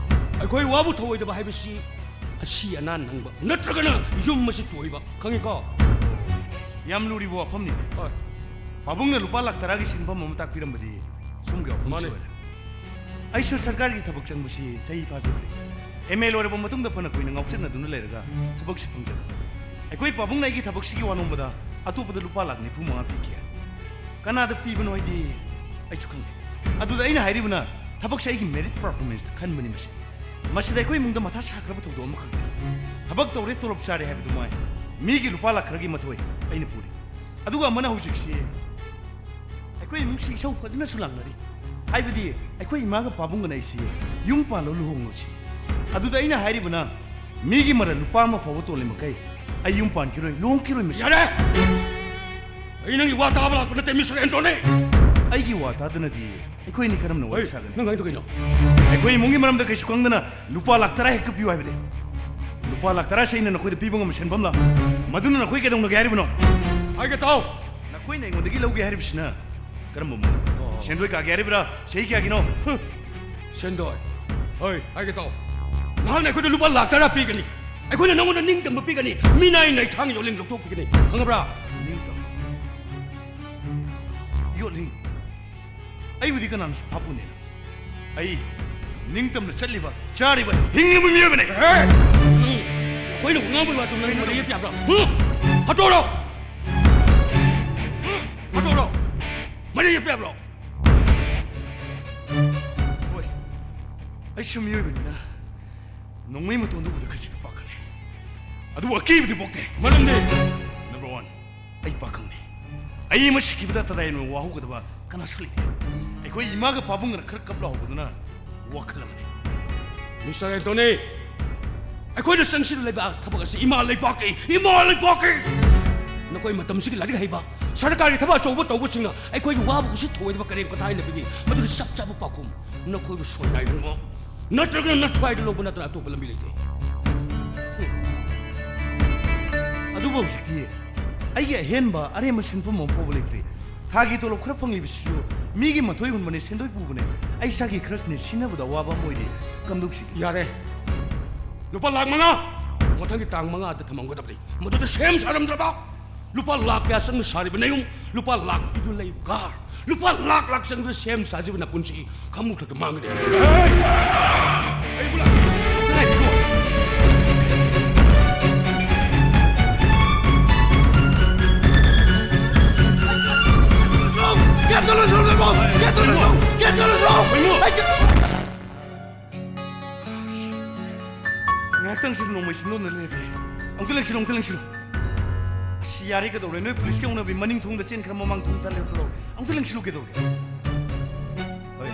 ꯑꯩꯈꯣꯏ ꯋꯥꯕꯨ ꯊꯧꯑꯣꯏꯗꯕ ꯍꯥꯏꯕꯁꯤ ꯑꯁꯤ ꯑꯅꯥ ꯅꯪꯕ ꯅꯠꯇ꯭ꯔꯒꯅ ꯌꯨꯝ ꯑꯁꯤ ꯇꯣꯏꯕ, ꯈꯪꯉꯤꯀꯣ? ꯌꯥꯝ ꯂꯨꯔꯤꯕ ꯋꯥꯐꯝꯅꯤ꯫ ꯍꯣꯏ꯫ ꯄꯥꯕꯨꯡꯅ ꯂꯨꯄꯥ ꯂꯥꯛ ꯇꯔꯥꯒꯤ ꯁꯤꯟꯐꯝ ꯑꯃ ꯇꯥꯛꯄꯤꯔꯝꯕꯗꯤ ꯁꯣꯝꯒꯤ ꯋꯥꯐꯝꯁꯤ ꯃꯥꯅꯦ꯫ ꯑꯣꯏꯔꯦ꯫ ꯑꯩꯁꯨ ꯁꯔꯀꯥꯔꯒꯤ ꯊꯕꯛ ꯆꯪꯕꯁꯤ ꯆꯍꯤ ꯐꯥꯖꯗ꯭ꯔꯤ꯫ ꯑꯦꯝ ꯑꯦ ꯂꯣꯏꯔꯕ ꯃꯇꯨꯡꯗ ꯐꯅ ꯀꯨꯏꯅ ꯉꯥꯎꯆꯠꯅꯗꯨꯅ ꯂꯩꯔꯒ ꯊꯕꯛꯁꯤ ꯐꯪꯖꯕꯅꯤ꯫ ꯑꯩꯈꯣꯏ ꯄꯥꯕꯨꯡꯅ ꯑꯩꯒꯤ ꯊꯕꯛꯁꯤꯒꯤ ꯋꯥ ꯅꯣꯝꯕꯗ ꯑꯇꯣꯞꯄꯗ ꯂꯨꯄꯥ ꯂꯥꯛ ꯅꯤꯐꯨ ꯃꯉꯥ ꯄꯤꯈꯤ꯫ ꯀꯅꯥꯗ ꯄꯤꯕꯅꯣ ꯍꯥꯏꯗꯤ ꯑꯩꯁꯨ ꯈꯪꯗꯦ꯫ ꯑꯗꯨꯗ ꯑꯩꯅ ꯍꯥꯏꯔꯤꯕꯅ ꯊꯕꯛꯁꯦ ꯑꯩꯒꯤ merit performanceꯇ ꯈꯟꯕꯅꯤ꯫ ꯃꯁꯤ, ꯃꯁꯤꯗ ꯑꯩꯈꯣꯏ ꯏꯃꯨꯡꯗ ꯃꯊꯥ ꯁꯥꯈ꯭ꯔꯕ ꯊꯧꯗꯣꯛ ꯑꯃꯈꯛꯇꯅꯤ꯫ ꯊꯕꯛ ꯇꯧꯔꯦ, ꯇꯣꯂꯣꯞ ꯆꯥꯔꯦ ꯍꯥꯏꯕꯗꯨ ꯃꯥꯏ ꯃꯤꯒꯤ ꯂꯨꯄꯥ ꯂꯥꯛ ꯈꯔꯒꯤ ꯃꯊꯣꯏ ꯑꯩꯅ ꯄꯨꯔꯤ꯫ ꯑꯗꯨꯒ ꯑꯃꯅ ꯍꯧꯖꯤꯛꯁꯤ ꯑꯩꯈꯣꯏ ꯏꯃꯨꯡꯁꯤ ꯏꯁꯧ ꯐꯖꯅꯁꯨ ꯂꯥꯡꯅꯔꯤ꯫ ꯍꯥꯏꯕꯗꯤ ꯑꯩꯈꯣꯏ ꯏꯃꯥꯒ ꯄꯥꯕꯨꯡꯒꯅ ꯑꯩꯁꯤ ꯌꯨꯝ ꯄꯥꯜꯂꯣ, ꯂꯨꯍꯣꯡꯂꯣ ꯁꯤ꯫ ꯑꯗꯨꯗ ꯑꯩꯅ ꯍꯥꯏꯔꯤꯕꯅ, ꯃꯤꯒꯤ ꯃꯔꯜ ꯂꯨꯄꯥ ꯑꯃ ꯐꯥꯎꯕ ꯇꯣꯜꯂꯤ ꯃꯈꯩ ꯑꯩ ꯌꯨꯝ ꯄꯥꯟꯈꯤꯔꯣꯏ, ꯂꯨꯍꯣꯡꯈꯤꯔꯣꯏ꯫ ꯃꯁꯤ ꯌꯥꯔꯦ! ꯑꯩ ꯅꯪꯒꯤ ꯋꯥ ꯇꯥꯕ ꯂꯥꯛꯄ ꯅꯠꯇꯦ, ꯃꯤꯁꯇꯔ ꯑꯦꯟꯊꯣꯅꯤ꯫ ꯑꯩꯒꯤ ꯋꯥ ꯇꯥꯗꯅꯗꯤ ꯑꯩꯈꯣꯏ ꯑꯅꯤ ꯀꯔꯝꯅ ꯋꯥꯔꯤ ꯍꯣꯏ, ꯁꯥꯒꯅꯤ? ꯅꯪ ꯍꯥꯏꯗꯣ ꯀꯩꯅꯣ? ꯑꯩꯈꯣꯏ ꯏꯃꯨꯡꯒꯤ ꯃꯔꯝꯗ ꯀꯩꯁꯨ ꯈꯪꯗꯅ ꯂꯨꯄꯥ ꯂꯥꯛ ꯇꯔꯥ ꯍꯦꯛꯇ ꯄꯤꯌꯨ ꯍꯥꯏꯕꯗꯤ? ꯂꯨꯄꯥ ꯂꯥꯛ ꯇꯔꯥꯁꯦ ꯑꯩꯅ ꯅꯈꯣꯏꯗ ꯄꯤꯕ ꯉꯝꯕ ꯁꯦꯟꯐꯝꯂ? ꯃꯗꯨꯅ ꯅꯈꯣꯏ ꯀꯩꯗꯧꯅꯒꯦ ꯍꯥꯏꯔꯤꯕꯅꯣ? ꯍꯥꯏꯒꯦ ꯇꯥꯎ꯫ ꯅꯈꯣꯏꯅ ꯑꯩꯉꯣꯟꯗꯒꯤ ꯂꯧꯒꯦ ꯍꯥꯏꯔꯤꯕꯁꯤꯅ ꯀꯔꯝꯕ ꯃꯑꯣꯡ? ꯑꯣ꯫ ꯁꯦꯟꯗꯣꯏ ꯀꯥꯒꯦ ꯍꯥꯏꯔꯤꯕ꯭ꯔꯥ? ꯆꯍꯤ ꯀꯌꯥꯒꯤꯅꯣ? ꯍꯨꯝ꯫ ꯁꯦꯟꯗꯣꯏ? ꯍꯣꯏ, ꯍꯥꯏꯒꯦ ꯇꯥꯎ꯫ ꯅꯍꯥꯛꯅ ꯑꯩꯈꯣꯏꯗ ꯂꯨꯄꯥ ꯂꯥꯛ ꯇꯔꯥ ꯄꯤꯒꯅꯤ꯫ ꯑꯩꯈꯣꯏꯅ ꯅꯉꯣꯟꯗ ꯅꯤꯡꯇꯝꯕ ꯄꯤꯒꯅꯤ꯫ ꯃꯤꯅꯥꯏ ꯅꯩꯊꯥꯡ ꯌꯣꯜꯂꯤꯡ ꯂꯧꯊꯣꯛꯄꯤꯒꯅꯤ꯫ ꯈꯪꯉꯕ꯭ꯔꯥ? ꯅꯤꯡꯇꯝꯕ? ꯌꯣꯠꯂꯤꯡ? ꯑꯩꯕꯨꯗꯤ ꯀꯅꯥꯅꯁꯨ ꯐꯥꯄꯣꯟꯗꯦꯅ꯫ ꯑꯩ ꯅꯤꯡꯇꯝꯅ ꯆꯠꯂꯤꯕ, ꯆꯥꯔꯤꯕ, ꯍꯤꯡꯂꯤꯕ ꯃꯤꯑꯣꯏꯕꯅꯦ꯫ ꯑꯦ! ꯅꯪ ꯑꯩꯈꯣꯏꯅ ꯉꯥꯡꯕꯒꯤ ꯋꯥꯗꯨ ꯅꯪ ꯀꯩꯅꯣ? ꯃꯔꯩ ꯌꯦꯠꯄ ꯌꯥꯕ꯭ꯔꯥ? ꯍꯨꯝ? ꯍꯥꯠꯇꯣꯛꯑꯣ! ꯍꯨꯝ? ꯍꯥꯠꯇꯣꯛꯑꯣ! ꯃꯔꯩ ꯌꯦꯠꯄ ꯌꯥꯕ꯭ꯔꯣ? ꯍꯣꯏ, ꯑꯩꯁꯨ ꯃꯤꯑꯣꯏꯕꯅꯤꯅ ꯅꯣꯡꯃꯩ ꯃꯇꯣꯟꯗ ꯎꯕꯗ ꯈꯖꯤꯛꯇ ꯄꯥꯈꯠꯂꯦ꯫ ꯑꯗꯨꯕꯨ ꯑꯀꯤꯕꯗꯤ ꯄꯣꯛꯇꯦ꯫ ꯃꯔꯝꯗꯤ? Number one, ꯑꯩ ꯄꯥꯈꯪꯅꯤ꯫ ꯑꯩ ꯑꯃ ꯁꯤꯈꯤꯕꯗ ꯇꯗꯥꯏꯅ ꯋꯥꯍꯧꯒꯗꯕ ꯀꯅꯥꯁꯨ ꯂꯩꯇꯦ꯫ ꯑꯩꯈꯣꯏ ꯏꯃꯥꯒ ꯄꯥꯕꯨꯡꯒꯅ ꯈꯔ ꯀꯞ ꯂꯥꯎꯍꯧꯕꯗꯨꯅ ꯋꯥꯈꯜ ꯑꯃꯅꯤ꯫ ꯃꯤꯁꯇꯔ ꯑꯦꯟꯊꯣꯅꯤ, ꯑꯩꯈꯣꯏꯅ ꯆꯪꯁꯤꯜꯂꯤꯕ ꯊꯕꯛ ꯑꯁꯤ ꯏꯃꯥ ꯂꯩꯕꯥꯛꯀꯤ, ꯏꯃꯥ ꯂꯩꯕꯥꯛꯀꯤ꯫ ꯅꯈꯣꯏ ꯃꯇꯝꯁꯤꯒꯤ ꯂꯥꯏꯔꯤꯛ ꯍꯩꯕ, ꯁꯔꯀꯥꯔꯒꯤ ꯊꯕꯛ ꯑꯆꯧꯕ ꯇꯧꯕꯁꯤꯡꯅ ꯑꯩꯈꯣꯏꯒꯤ ꯋꯥꯕ ꯎꯁꯤꯠ ꯊꯧꯑꯣꯏꯗꯕ ꯀꯔꯦꯝ ꯀꯊꯥꯏꯅꯕꯒꯤ ꯃꯗꯨꯒꯤ ꯆꯞ ꯆꯥꯕ ꯄꯥꯎꯈꯨꯝ ꯅꯈꯣꯏꯕꯨ ꯁꯣꯏꯅꯥꯏꯍꯟꯕ ꯅꯠꯇ꯭ꯔꯒꯅ ꯅꯊ꯭ꯋꯥꯏꯗ ꯂꯧꯕ ꯅꯠꯇꯅ ꯑꯇꯣꯞꯄ ꯂꯝꯕꯤ ꯂꯩꯇꯦ꯫ ꯑꯗꯨꯕꯨ ꯍꯧꯖꯤꯛꯇꯤ ꯑꯩꯒꯤ ꯑꯍꯦꯟꯕ ꯑꯔꯦꯝꯕ ꯁꯦꯟꯐꯝ ꯑꯃ ꯐꯥꯎꯕ ꯂꯩꯇ꯭ꯔꯤ꯫ ꯊꯥꯒꯤ ꯇꯣꯂꯣꯞ ꯈꯔ ꯐꯪꯂꯤꯕꯁꯤꯁꯨ ꯃꯤꯒꯤ ꯃꯊꯣꯏ ꯍꯨꯟꯕꯅꯦ, ꯁꯦꯟꯗꯣꯏ ꯄꯨꯕꯅꯦ꯫ ꯑꯩ ꯏꯁꯥꯒꯤ ꯈꯔꯁꯤꯅꯦ ꯁꯤꯖꯤꯟꯅꯕꯗ ꯑꯋꯥꯕ ꯑꯃ ꯑꯣꯏꯔꯤ꯫ ꯀꯝꯗꯧꯁꯤꯒꯦ? ꯌꯥꯔꯦ꯫ ꯂꯨꯄꯥ ꯂꯥꯛ ꯃꯉꯥ ꯃꯊꯪꯒꯤ ꯇꯥꯡ ꯃꯉꯥꯗ ꯊꯝꯃꯝꯒꯗꯕꯅꯤ꯫ ꯃꯗꯨꯗ ꯁꯦꯝ ꯁꯥꯔꯝꯗ꯭ꯔꯕ? ꯂꯨꯄꯥ ꯂꯥꯛ ꯀꯌꯥ ꯆꯪꯅ ꯁꯥꯔꯤꯕ ꯅꯌꯨꯝ? ꯂꯨꯄꯥ ꯂꯥꯛ ꯄꯤꯗꯨ ꯂꯩꯕ ꯀꯥꯔ? ꯂꯨꯄꯥ ꯂꯥꯛ ꯂꯥꯛ ꯆꯪꯗꯨꯅ ꯁꯦꯝ ꯁꯥꯖꯕ ꯅꯄꯨꯟꯁꯤ ꯈꯃꯨꯛ ꯊꯛꯇ ꯃꯥꯡꯒꯅꯤ꯫ ꯑꯩꯕꯨ ꯂꯥꯛ-, ꯉꯥꯏꯈꯣ꯫ ꯀꯌꯥ ꯆꯠꯂꯣꯏ, ꯁꯣꯝꯗ ꯂꯦꯞꯄꯣ! ꯀꯌꯥ ꯆꯠꯂꯣꯏ, ꯁꯣꯝ-, ꯀꯌꯥ ꯆꯠꯂꯣꯏ, ꯁꯣꯝ-, ꯀꯌꯥ ꯆꯠꯂꯣꯏ, ꯁꯣꯝ-, ꯑꯩ ꯀꯌꯥ-, ꯉꯥꯏꯍꯥꯛꯇꯪꯁꯤꯗ ꯅꯣꯡꯃꯩ ꯁꯤꯟꯗꯣꯛꯅ ꯂꯦꯞꯄꯤ꯫ ꯑꯃꯨꯛꯇ ꯂꯦꯡꯁꯤꯜꯂꯨ, ꯑꯃꯨꯛꯇ ꯂꯦꯡꯁꯤꯜꯂꯨ꯫ ꯑꯁ, ꯌꯥꯔꯦ, ꯀꯩꯗꯧꯔꯦ? ꯅꯣꯏ ꯄꯨꯂꯤꯁꯀꯤ ꯍꯧꯅꯕꯤ ꯃꯅꯤꯡ ꯊꯣꯡꯗ ꯆꯦꯟꯈ꯭ꯔ ꯃꯃꯥꯡ ꯊꯣꯡ ꯊꯜꯂꯦ ꯇꯧꯔꯣ꯫ ꯑꯃꯨꯛꯇ ꯂꯦꯡꯁꯤꯜꯂꯨ, ꯀꯩꯗꯧꯔꯦ? ꯍꯣꯏ꯫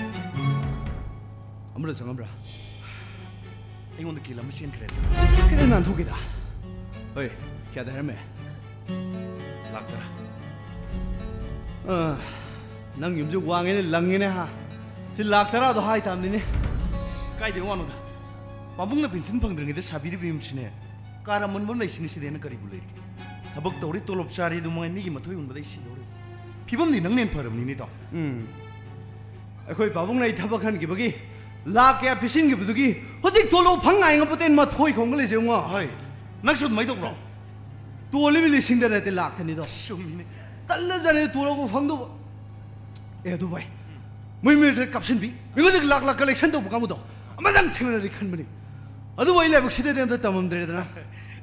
ꯑꯃꯗ ꯆꯪꯉꯝꯕ꯭ꯔꯥ? ꯑꯩꯉꯣꯟꯗ ꯀꯤꯜ ꯑꯃ ꯆꯦꯟꯈ꯭ꯔꯦ꯫ ꯀꯩꯗ ꯅꯥꯟꯊꯣꯛꯈꯤꯗ? ꯍꯣꯏ, ꯀꯌꯥꯗ ꯍꯥꯏꯔꯝꯃꯦ? ꯂꯥꯛ ꯇꯔꯥ꯫ ꯑ, ꯅꯪ ꯌꯨꯝꯁꯦ ꯋꯥꯡꯉꯦꯅꯦ, ꯂꯪꯉꯦꯅꯦ, ꯍꯥ? ꯁꯤ ꯂꯥꯛ ꯇꯔꯥꯗꯣ ꯍꯥꯏ ꯇꯥꯕꯅꯤꯅꯦ꯫ ꯑꯁ, ꯀꯥꯏꯗꯩ ꯋꯥꯅꯣꯗ? ꯄꯥꯕꯨꯡꯅ ꯄꯦꯟꯁꯤꯟ ꯐꯪꯗ꯭ꯔꯤꯉꯩꯗ ꯁꯥꯕꯤꯔꯤꯕ ꯌꯨꯝꯁꯤꯅꯦ꯫ ꯀꯥꯔ ꯑꯃꯟꯕ ꯑꯃ ꯂꯩꯁꯤꯅꯤ, ꯁꯤꯗꯩ ꯍꯦꯟꯅ ꯀꯔꯤꯕꯨ ꯂꯩꯔꯤꯒꯦ? ꯊꯕꯛ ꯇꯧꯔꯤ, ꯇꯣꯂꯣꯞ ꯆꯥꯔꯤ, ꯑꯗꯨ ꯃꯉꯥꯏ, ꯃꯤꯒꯤ ꯃꯊꯣꯏ ꯍꯨꯟꯕꯗ ꯑꯩ ꯁꯤꯗꯧꯔꯦ꯫ ꯐꯤꯕꯝꯗꯤ ꯅꯪꯅ ꯍꯦꯟꯅ ꯐꯔꯕꯅꯤꯅꯦ, ꯏꯇꯥꯎ꯫ ꯎꯝ꯫ ꯑꯩꯈꯣꯏ ꯄꯥꯕꯨꯡꯅ ꯑꯩ ꯊꯕꯛ ꯈꯟꯈꯤꯕꯒꯤ ꯂꯥꯛ ꯀꯌꯥ ꯄꯤꯁꯤꯟꯈꯤꯕꯗꯨꯒꯤ ꯍꯧꯖꯤꯛ ꯇꯣꯂꯣꯞ ꯐꯪ ꯉꯥꯏ ꯉꯝꯄꯣꯠꯇꯦ, ꯃꯊꯣꯏ ꯈꯣꯡꯒ ꯂꯩꯖꯩ ꯉꯣ꯫ ꯍꯣꯏ, ꯅꯪꯁꯨ ꯑꯗꯨꯃꯥꯏꯅ ꯇꯧꯕ꯭ꯔꯣ? ꯇꯣꯜꯂꯤꯕ ꯂꯤꯁꯤꯡꯗ ꯅꯠꯇꯦ, ꯂꯥꯛꯇꯅꯤꯗꯣ꯫ ꯆꯨꯝꯃꯤꯅꯦ꯫ ꯇꯜꯂꯖꯥꯠꯅꯤ ꯇꯣꯂꯣꯞꯄꯨ ꯐꯪꯗꯧꯕ꯫ ꯑꯦ, ꯑꯗꯨ ꯚꯥꯏ, ꯃꯣꯏ ꯃꯤꯔꯗ ꯀꯥꯞꯁꯤꯟꯕꯤ, ꯃꯤꯉꯣꯟꯗꯒꯤ ꯂꯥꯛ ꯂꯥꯛ ꯀꯂꯦꯛꯁꯟ ꯇꯧꯕ ꯀꯥꯡꯕꯨꯗꯣ ꯑꯃꯇꯪ ꯊꯦꯡꯅꯔꯗꯤ ꯈꯟꯕꯅꯤ꯫ ꯑꯗꯨꯕꯨ ꯑꯩ ꯂꯥꯏꯕꯛ ꯁꯤꯗꯗꯤ ꯑꯝꯇ ꯇꯝꯃꯝꯗ꯭ꯔꯦꯗꯅ꯫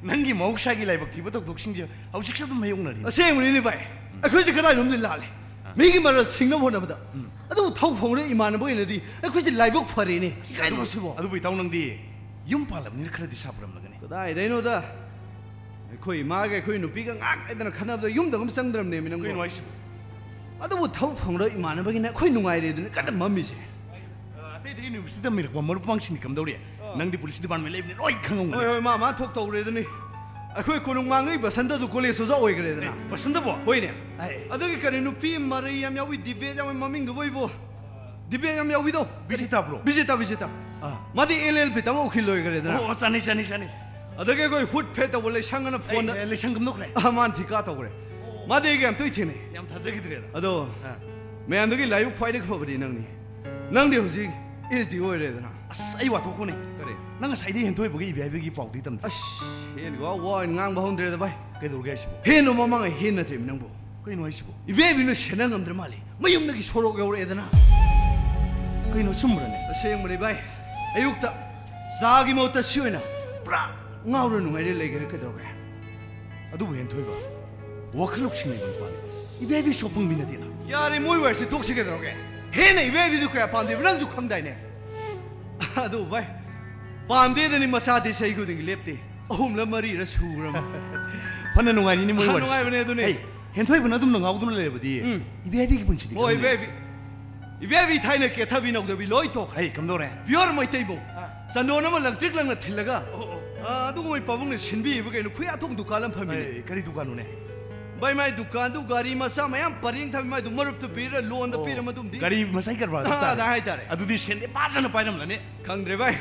ꯅꯪꯒꯤ ꯃꯍꯧꯁꯥꯒꯤ ꯂꯥꯏꯕꯛ ꯊꯤꯕ ꯊꯧꯗꯣꯛꯁꯤꯡꯁꯦ ꯍꯧꯖꯤꯛꯁꯨ ꯑꯗꯨꯝ ꯃꯥꯌꯣꯛꯅꯔꯤ꯫ ꯑꯁꯦꯡꯕꯅꯤꯅꯦ ꯚꯥꯏ, ꯑꯩꯈꯣꯏꯁꯦ ꯀꯗꯥꯏꯅꯣꯝꯗꯤ ꯂꯥꯜꯂꯦ꯫ ꯑꯥ꯫ ꯃꯤꯒꯤ ꯃꯔꯜ ꯁꯤꯡꯅꯕ ꯍꯣꯠꯅꯕꯗ꯫ ꯎꯝ꯫ ꯑꯗꯨꯕꯨ ꯊꯧ ꯐꯪꯗꯕ ꯏꯃꯥꯟꯅꯕ ꯑꯣꯏꯅꯗꯤ ꯑꯩꯈꯣꯏꯁꯦ ꯂꯥꯏꯕꯛ ꯐꯔꯦꯅꯦ꯫ ꯑꯁ, ꯏꯀꯥꯏꯗ꯭ꯔꯣ ꯑꯗꯨꯕꯨ, ꯁꯤꯕꯣ? ꯑꯗꯨꯕꯨ ꯏꯇꯥꯎ, ꯅꯪꯗꯤ ꯌꯨꯝ ꯄꯥꯜꯂꯕꯅꯤꯅ ꯈꯔꯗꯤ ꯁꯥꯐꯔꯝꯂꯒꯅꯤ꯫ ꯀꯗꯥꯏꯗꯩꯅꯣꯗ? ꯑꯩꯈꯣꯏ ꯏꯃꯥꯒ ꯑꯩꯈꯣꯏ ꯅꯨꯄꯤꯒ ꯉꯥꯛ ꯂꯩꯗꯅ ꯈꯠꯅꯕꯗ ꯌꯨꯝꯗ ꯑꯗꯨꯝ ꯆꯪꯗ꯭ꯔꯕꯅꯦꯃꯤ ꯅꯪꯕꯣ꯫ ꯀꯩꯅꯣ ꯍꯥꯏꯁꯤꯕꯣ? ꯑꯗꯨꯕꯨ ꯊꯕꯛ ꯐꯪꯗꯕ ꯏꯃꯥꯟꯅꯕꯒꯤꯅ ꯑꯩꯈꯣꯏ ꯅꯨꯡꯉꯥꯏꯔꯦ ꯑꯗꯨꯅ ꯀꯟꯅ ꯃꯝꯃꯤꯁꯦ꯫ ꯑ, ꯑꯇꯩ ꯑꯇꯩ ꯌꯨꯅꯤꯚꯔꯁꯤꯇꯤ ꯇꯝꯃꯤꯔꯛꯄ ꯃꯔꯨꯞ ꯃꯄꯥꯡꯁꯤꯡꯗꯤ ꯀꯝꯗꯧꯔꯤ? ꯑꯥ꯫ ꯅꯪꯗꯤ ꯄꯨꯂꯤꯁ ꯗꯤꯄꯥꯔꯠꯃꯦꯟ ꯂꯩꯕꯅꯤ, ꯂꯣꯏ ꯈꯪꯉꯝꯒꯅꯤ꯫ ꯍꯣꯏ, ꯍꯣꯏ, ꯃꯥ, ꯃꯥ ꯊꯣꯛ ꯇꯧꯔꯦ ꯑꯗꯨꯅꯤ꯫ ꯑꯩꯈꯣꯏ ꯀꯣꯅꯨꯡ ꯃꯥꯡꯉꯩ ꯕꯁꯟꯇꯗꯨ ꯀꯣꯂꯦꯖꯇꯁꯨ ꯑꯣꯏꯈ꯭ꯔꯦꯗꯅ꯫ ꯑꯦ, ꯕꯁꯟꯇꯕꯣ? ꯍꯣꯏꯅꯦ꯫ ꯑꯦ꯫ ꯑꯗꯨꯒꯤ ꯀꯔꯤ ꯅꯨꯄꯤ ꯃꯔꯩ ꯌꯥꯝ ꯌꯥꯎꯏ, ꯗꯤꯕꯦꯠ ꯌꯥꯝ ꯌꯥꯎꯏ, ꯃꯃꯤꯡꯗꯨꯕꯨ ꯑꯩꯕꯨ ꯗꯤꯕꯦꯠ ꯌꯥꯝ ꯌꯥꯎꯏꯗꯣ꯫ ꯕꯤꯖꯤꯇꯥꯕ꯭ꯔꯣ? ꯕꯤꯖꯤꯇꯥ, ꯕꯤꯖꯤꯇꯥ꯫ ꯑꯥ꯫ ꯃꯥꯗꯤ ꯑꯦꯜ ꯑꯦꯜ ꯕꯤ ꯇꯝꯃ ꯎꯀꯤꯜ ꯑꯣꯏꯈ꯭ꯔꯦꯗꯅ꯫ ꯑꯣ, ꯆꯥꯅꯩ, ꯆꯥꯅꯩ, ꯆꯥꯅꯩ꯫ ꯑꯗꯒꯤ ꯑꯩꯈꯣꯏ ꯍꯨꯠ ꯐꯦꯠ ꯇꯧꯕ ꯂꯩꯁꯪ ꯑꯅ ꯑꯩ, ꯐꯣꯟꯗ ꯑꯦ, ꯂꯩꯁꯪ ꯀꯝꯗꯧꯈ꯭ꯔꯦ? ꯑꯥ, ꯃꯥꯅ ꯊꯤꯀꯥ ꯇꯧꯈ꯭ꯔꯦ꯫ ꯑꯣ꯫ ꯃꯥꯗꯤ ꯑꯩꯒ ꯌꯥꯝ ꯇꯣꯏ ꯊꯦꯡꯅꯩ꯫ ꯌꯥꯝ ꯊꯥꯖꯈꯤꯗ꯭ꯔꯦꯗ꯫ ꯑꯗꯣ, ꯑꯥ꯫ ꯃꯌꯥꯝꯗꯒꯤ ꯂꯥꯏꯕꯛ ꯈ꯭ꯋꯥꯏꯗꯒꯤ ꯐꯕꯗꯤ ꯅꯪꯅꯤ꯫ ꯅꯪꯗꯤ ꯍꯧꯖꯤꯛ ꯑꯦꯁ ꯗꯤ ꯑꯣꯏꯔꯦꯗꯅ꯫ ꯑꯁ, ꯑꯩ ꯋꯥꯊꯣꯛꯈꯣꯅꯦ꯫ ꯀꯔꯤ? ꯅꯪ ꯉꯁꯥꯏꯗꯩ ꯍꯦꯟꯊꯣꯏꯕꯒ ꯏꯕꯤ ꯍꯥꯏꯕꯒꯤ ꯄꯥꯎꯗꯤ ꯇꯝꯗꯦ꯫ ꯑꯁ, ꯍꯦꯟꯒ ꯋꯥ ꯑꯣꯏꯅ ꯉꯥꯡꯕ ꯍꯧꯅꯗ꯭ꯔꯦꯗ ꯚꯥꯏ꯫ ꯀꯩꯗꯧꯔꯒꯦ ꯍꯥꯏꯁꯤꯕꯣ? ꯍꯦꯟꯗꯣ ꯃꯃꯥꯡꯉꯩ ꯍꯦꯟ ꯅꯠꯇ꯭ꯔꯦꯃꯤ ꯅꯪꯕꯨ꯫ ꯀꯩꯅꯣ ꯍꯥꯏꯁꯤꯕꯣ? ꯏꯕꯦꯕꯤꯅ ꯁꯦꯟꯅ ꯉꯝꯗ꯭ꯔ ꯃꯥꯜꯂꯦ꯫ ꯃꯌꯨꯝꯗꯒꯤ ꯁꯣꯔꯣꯛ ꯌꯧꯔꯛꯑꯦꯗꯅ꯫ ꯀꯩꯅꯣ, ꯑꯆꯨꯝꯕꯔꯅꯦ? ꯑꯁꯦꯡꯕꯅꯤ ꯚꯥꯏ꯫ ꯑꯌꯨꯛꯇ ꯆꯥꯒꯤ ꯃꯍꯨꯠꯇ ꯁꯤ ꯑꯣꯏꯅ ꯄꯨꯔꯥ ꯉꯥꯎꯔ ꯅꯨꯡꯉꯥꯏꯔ ꯂꯩꯒꯦꯔꯥ ꯀꯩꯗꯧꯔꯒꯦ? ꯑꯗꯨꯕꯨ ꯍꯦꯟꯊꯣꯏꯕ, ꯋꯥꯈꯜ ꯂꯧꯁꯤꯡ ꯂꯩꯕ ꯅꯨꯄꯥꯅꯤ꯫ ꯏꯕꯦꯕꯤ ꯁꯣꯛꯄꯪꯕꯤ ꯅꯠꯇꯦꯅ꯫ ꯌꯥꯔꯦ, ꯃꯣꯏ ꯋꯥꯔꯤꯁꯤ ꯇꯣꯛꯁꯤ ꯀꯩꯗꯧꯔꯒꯦ? ꯍꯦꯟꯅ ꯏꯕꯦꯕꯤꯗꯨ ꯀꯌꯥ ꯄꯥꯝꯗꯦꯕ ꯅꯪꯁꯨ ꯈꯪꯗꯥꯏꯅꯦ? ꯑꯗꯨ ꯚꯥꯏ, ꯄꯥꯝꯗꯦꯗꯅꯤ ꯃꯆꯥꯗꯤ ꯆꯍꯤ ꯈꯨꯗꯤꯡꯒꯤ ꯂꯦꯞꯇꯦ꯫ ꯑꯍꯨꯝꯂ ꯃꯔꯤꯔ ꯁꯨꯔꯝ꯫ ꯐꯅ ꯅꯨꯡꯉꯥꯏꯔꯤꯅꯤ ꯃꯣꯏ ꯋꯥꯔꯤꯁꯤ꯫ ꯅꯨꯡꯉꯥꯏꯕꯅꯦ ꯑꯗꯨꯅꯦ꯫ ꯍꯩ, ꯍꯦꯟꯊꯣꯏꯕꯅ ꯑꯗꯨꯝꯅ ꯉꯥꯎꯗꯨꯅ ꯂꯩꯔꯕꯗꯤ ꯎꯝ꯫ ꯏꯕꯦꯕꯤꯒꯤ ꯄꯨꯟꯁꯤꯗꯤ ꯍꯣꯏ, ꯈꯪꯗꯦ꯫ ꯏꯕꯦꯕꯤ꯫ ꯏꯕꯦꯕꯤ ꯊꯥꯏꯅ ꯀꯦꯊꯕꯤ ꯅꯧꯗꯕꯤ ꯂꯣꯏ ꯇꯣꯛꯈ꯭ꯔꯦ꯫ ꯍꯩ, ꯀꯝꯗꯧꯔꯦ? Pure ꯃꯩꯇꯩ ꯃꯧ꯫ ꯑꯥ꯫ ꯆꯟꯗꯣꯟ ꯑꯃ ꯂꯪꯇ꯭ꯔꯤꯛ ꯂꯪꯅ ꯊꯤꯜꯂꯒ, ꯑꯣ, ꯑꯣ꯫ ꯑꯥ, ꯑꯗꯨꯒꯨꯝꯕ ꯄꯥꯕꯨꯡꯅ ꯁꯤꯟꯕꯤꯔꯤꯕ ꯀꯩꯅꯣ ꯈꯨꯌꯥꯊꯣꯡ ꯗꯨꯀꯥꯟ ꯑꯃ ꯐꯝꯃꯤꯅꯦ꯫ ꯑꯩ, ꯀꯔꯤ ꯗꯨꯀꯥꯟꯅꯣꯅꯦ? ꯚꯥꯏ, ꯃꯥꯏ ꯗꯨꯀꯥꯟꯗꯨ ꯒꯥꯔꯤ ꯃꯆꯥ ꯃꯌꯥꯝ ꯄꯔꯦꯡ ꯊꯝꯃꯤ, ꯃꯥꯏꯗꯨ ꯃꯔꯨꯞꯇ ꯄꯤꯔ, ꯂꯣꯟꯗ ꯑꯣ, ꯄꯤꯔ ꯃꯇꯨꯡꯗꯤ ꯒꯥꯔꯤ ꯃꯆꯥꯒꯤ ꯀꯔꯕꯥꯔꯗꯨ ꯑꯥ, ꯇꯥꯔꯦ꯫ ꯑꯗꯥ ꯍꯥꯏꯇꯥꯔꯦ꯫ ꯑꯗꯨꯗꯤ ꯁꯦꯟꯗꯤ ꯐꯖꯅ ꯄꯥꯏꯔꯝꯂꯅꯤ꯫ ꯈꯪꯗ꯭ꯔꯦ ꯚꯥꯏ꯫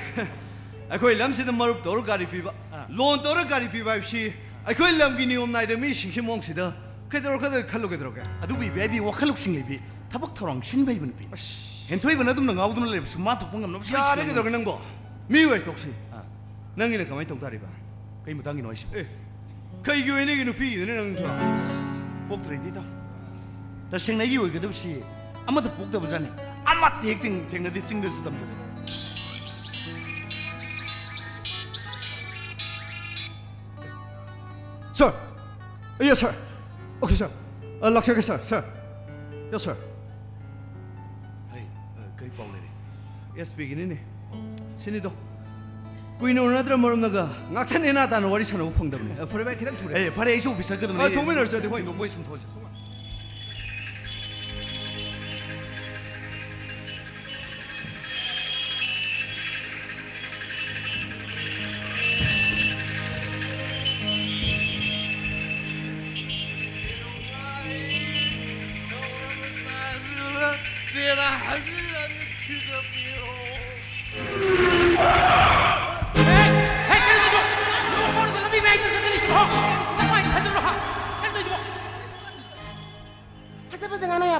ꯑꯩꯈꯣꯏ ꯂꯝꯁꯤꯗ ꯃꯔꯨꯞ ꯇꯧꯔ ꯒꯥꯔꯤ ꯄꯤꯕ, ꯑꯥ꯫ ꯂꯣꯟ ꯇꯧꯔ ꯒꯥꯔꯤ ꯄꯤꯕ ꯍꯥꯏꯕꯁꯤ ꯑꯩꯈꯣꯏ ꯂꯝꯒꯤ ꯅꯤꯌꯣꯝ ꯅꯥꯏꯗ ꯃꯤꯁꯤꯡꯁꯤ ꯃꯑꯣꯡꯁꯤꯗ ꯀꯩꯗꯧꯔꯒꯗ ꯈꯜꯂꯨ ꯀꯩꯗꯧꯔꯒꯦ? ꯑꯗꯨꯕꯨ ꯏꯕꯦ ꯑꯩꯕꯤ ꯋꯥꯈꯜ ꯂꯧꯁꯤꯡ ꯂꯩꯕꯤ, ꯊꯕꯛ ꯊꯧꯔꯥꯡ ꯁꯤꯟꯕ ꯍꯩꯕ ꯅꯨꯄꯤ꯫ ꯑꯁ꯫ ꯍꯦꯟꯊꯣꯏꯕꯅ ꯑꯗꯨꯝꯅ ꯉꯥꯎꯗꯨꯅ ꯂꯩꯔꯕꯁꯨ ꯃꯥ ꯊꯣꯛꯄ ꯉꯝꯅꯕ ꯁꯣꯏ ꯌꯥꯔꯦ ꯁꯤꯟꯒꯅꯤ꯫ ꯀꯩꯗꯧꯔꯒꯦ ꯅꯪꯕꯣ? ꯃꯤ ꯑꯣꯏ ꯇꯣꯛꯁꯤ꯫ ꯑꯥ꯫ ꯅꯪꯒꯤꯅ ꯀꯃꯥꯏꯅ ꯇꯧ ꯇꯥꯔꯤꯕ? ꯀꯩ ꯃꯇꯥꯡꯒꯤꯅꯣ ꯍꯥꯏꯁꯤꯕꯣ? ꯑꯦ, ꯀꯩꯒꯤ ꯑꯣꯏꯅ ꯑꯩꯒꯤ ꯅꯨꯄꯤꯒꯤꯗꯨꯅ ꯅꯪꯁꯨ? ꯄꯣꯛꯇ꯭ꯔꯦꯗꯤ ꯏꯇꯥꯎ꯫ ꯇꯁꯦꯡꯅ ꯑꯩꯒꯤ ꯑꯣꯏꯒꯗꯕꯁꯤ ꯑꯃꯠꯇ ꯄꯣꯛꯇꯕꯖꯥꯠꯅꯤ꯫ ꯑꯃꯠꯇ ꯍꯦꯛ ꯊꯦꯡ-, ꯊꯦꯡꯅꯗꯦ ꯆꯤꯡꯗꯁꯨ ꯇꯝꯗꯁꯨ꯫ Sir! Yes, sir. Okay, sir. ꯑ, ꯂꯥꯛꯆꯒꯦ, sir, sir. Yes, sir. ꯍꯩ, ꯑ, ꯀꯔꯤ ꯄꯥꯎ ꯂꯩꯔꯦ? ꯑꯦꯁ ꯄꯤꯒꯤꯅꯤꯅꯦ꯫ ꯁꯤꯅꯤꯗꯣ꯫ ꯀꯨꯏꯅ ꯎꯅꯗ꯭ꯔ ꯃꯔꯨꯞꯅꯒ ꯉꯥꯛꯇ ꯅꯦꯅꯥ ꯇꯥꯅ ꯋꯥꯔꯤ ꯁꯥꯟꯅꯕ ꯐꯪꯗꯕꯅꯦ꯫ ꯑ, ꯐꯔꯦ ꯚꯥꯏ, ꯈꯤꯇꯪ ꯊꯨꯔꯦ꯫ ꯑꯦ, ꯐꯔꯦ, ꯑꯩꯁꯨ ꯑꯣꯐꯤꯁ ꯆꯠꯀꯗꯕꯅꯦ꯫ ꯑ, ꯊꯣꯛꯃꯤꯟꯅꯔꯁꯦ ꯑꯗꯨꯗꯤ, ꯍꯣꯏ꯫ ꯃꯣꯏ ꯁꯨꯝ ꯊꯣꯛꯑꯁꯦ꯫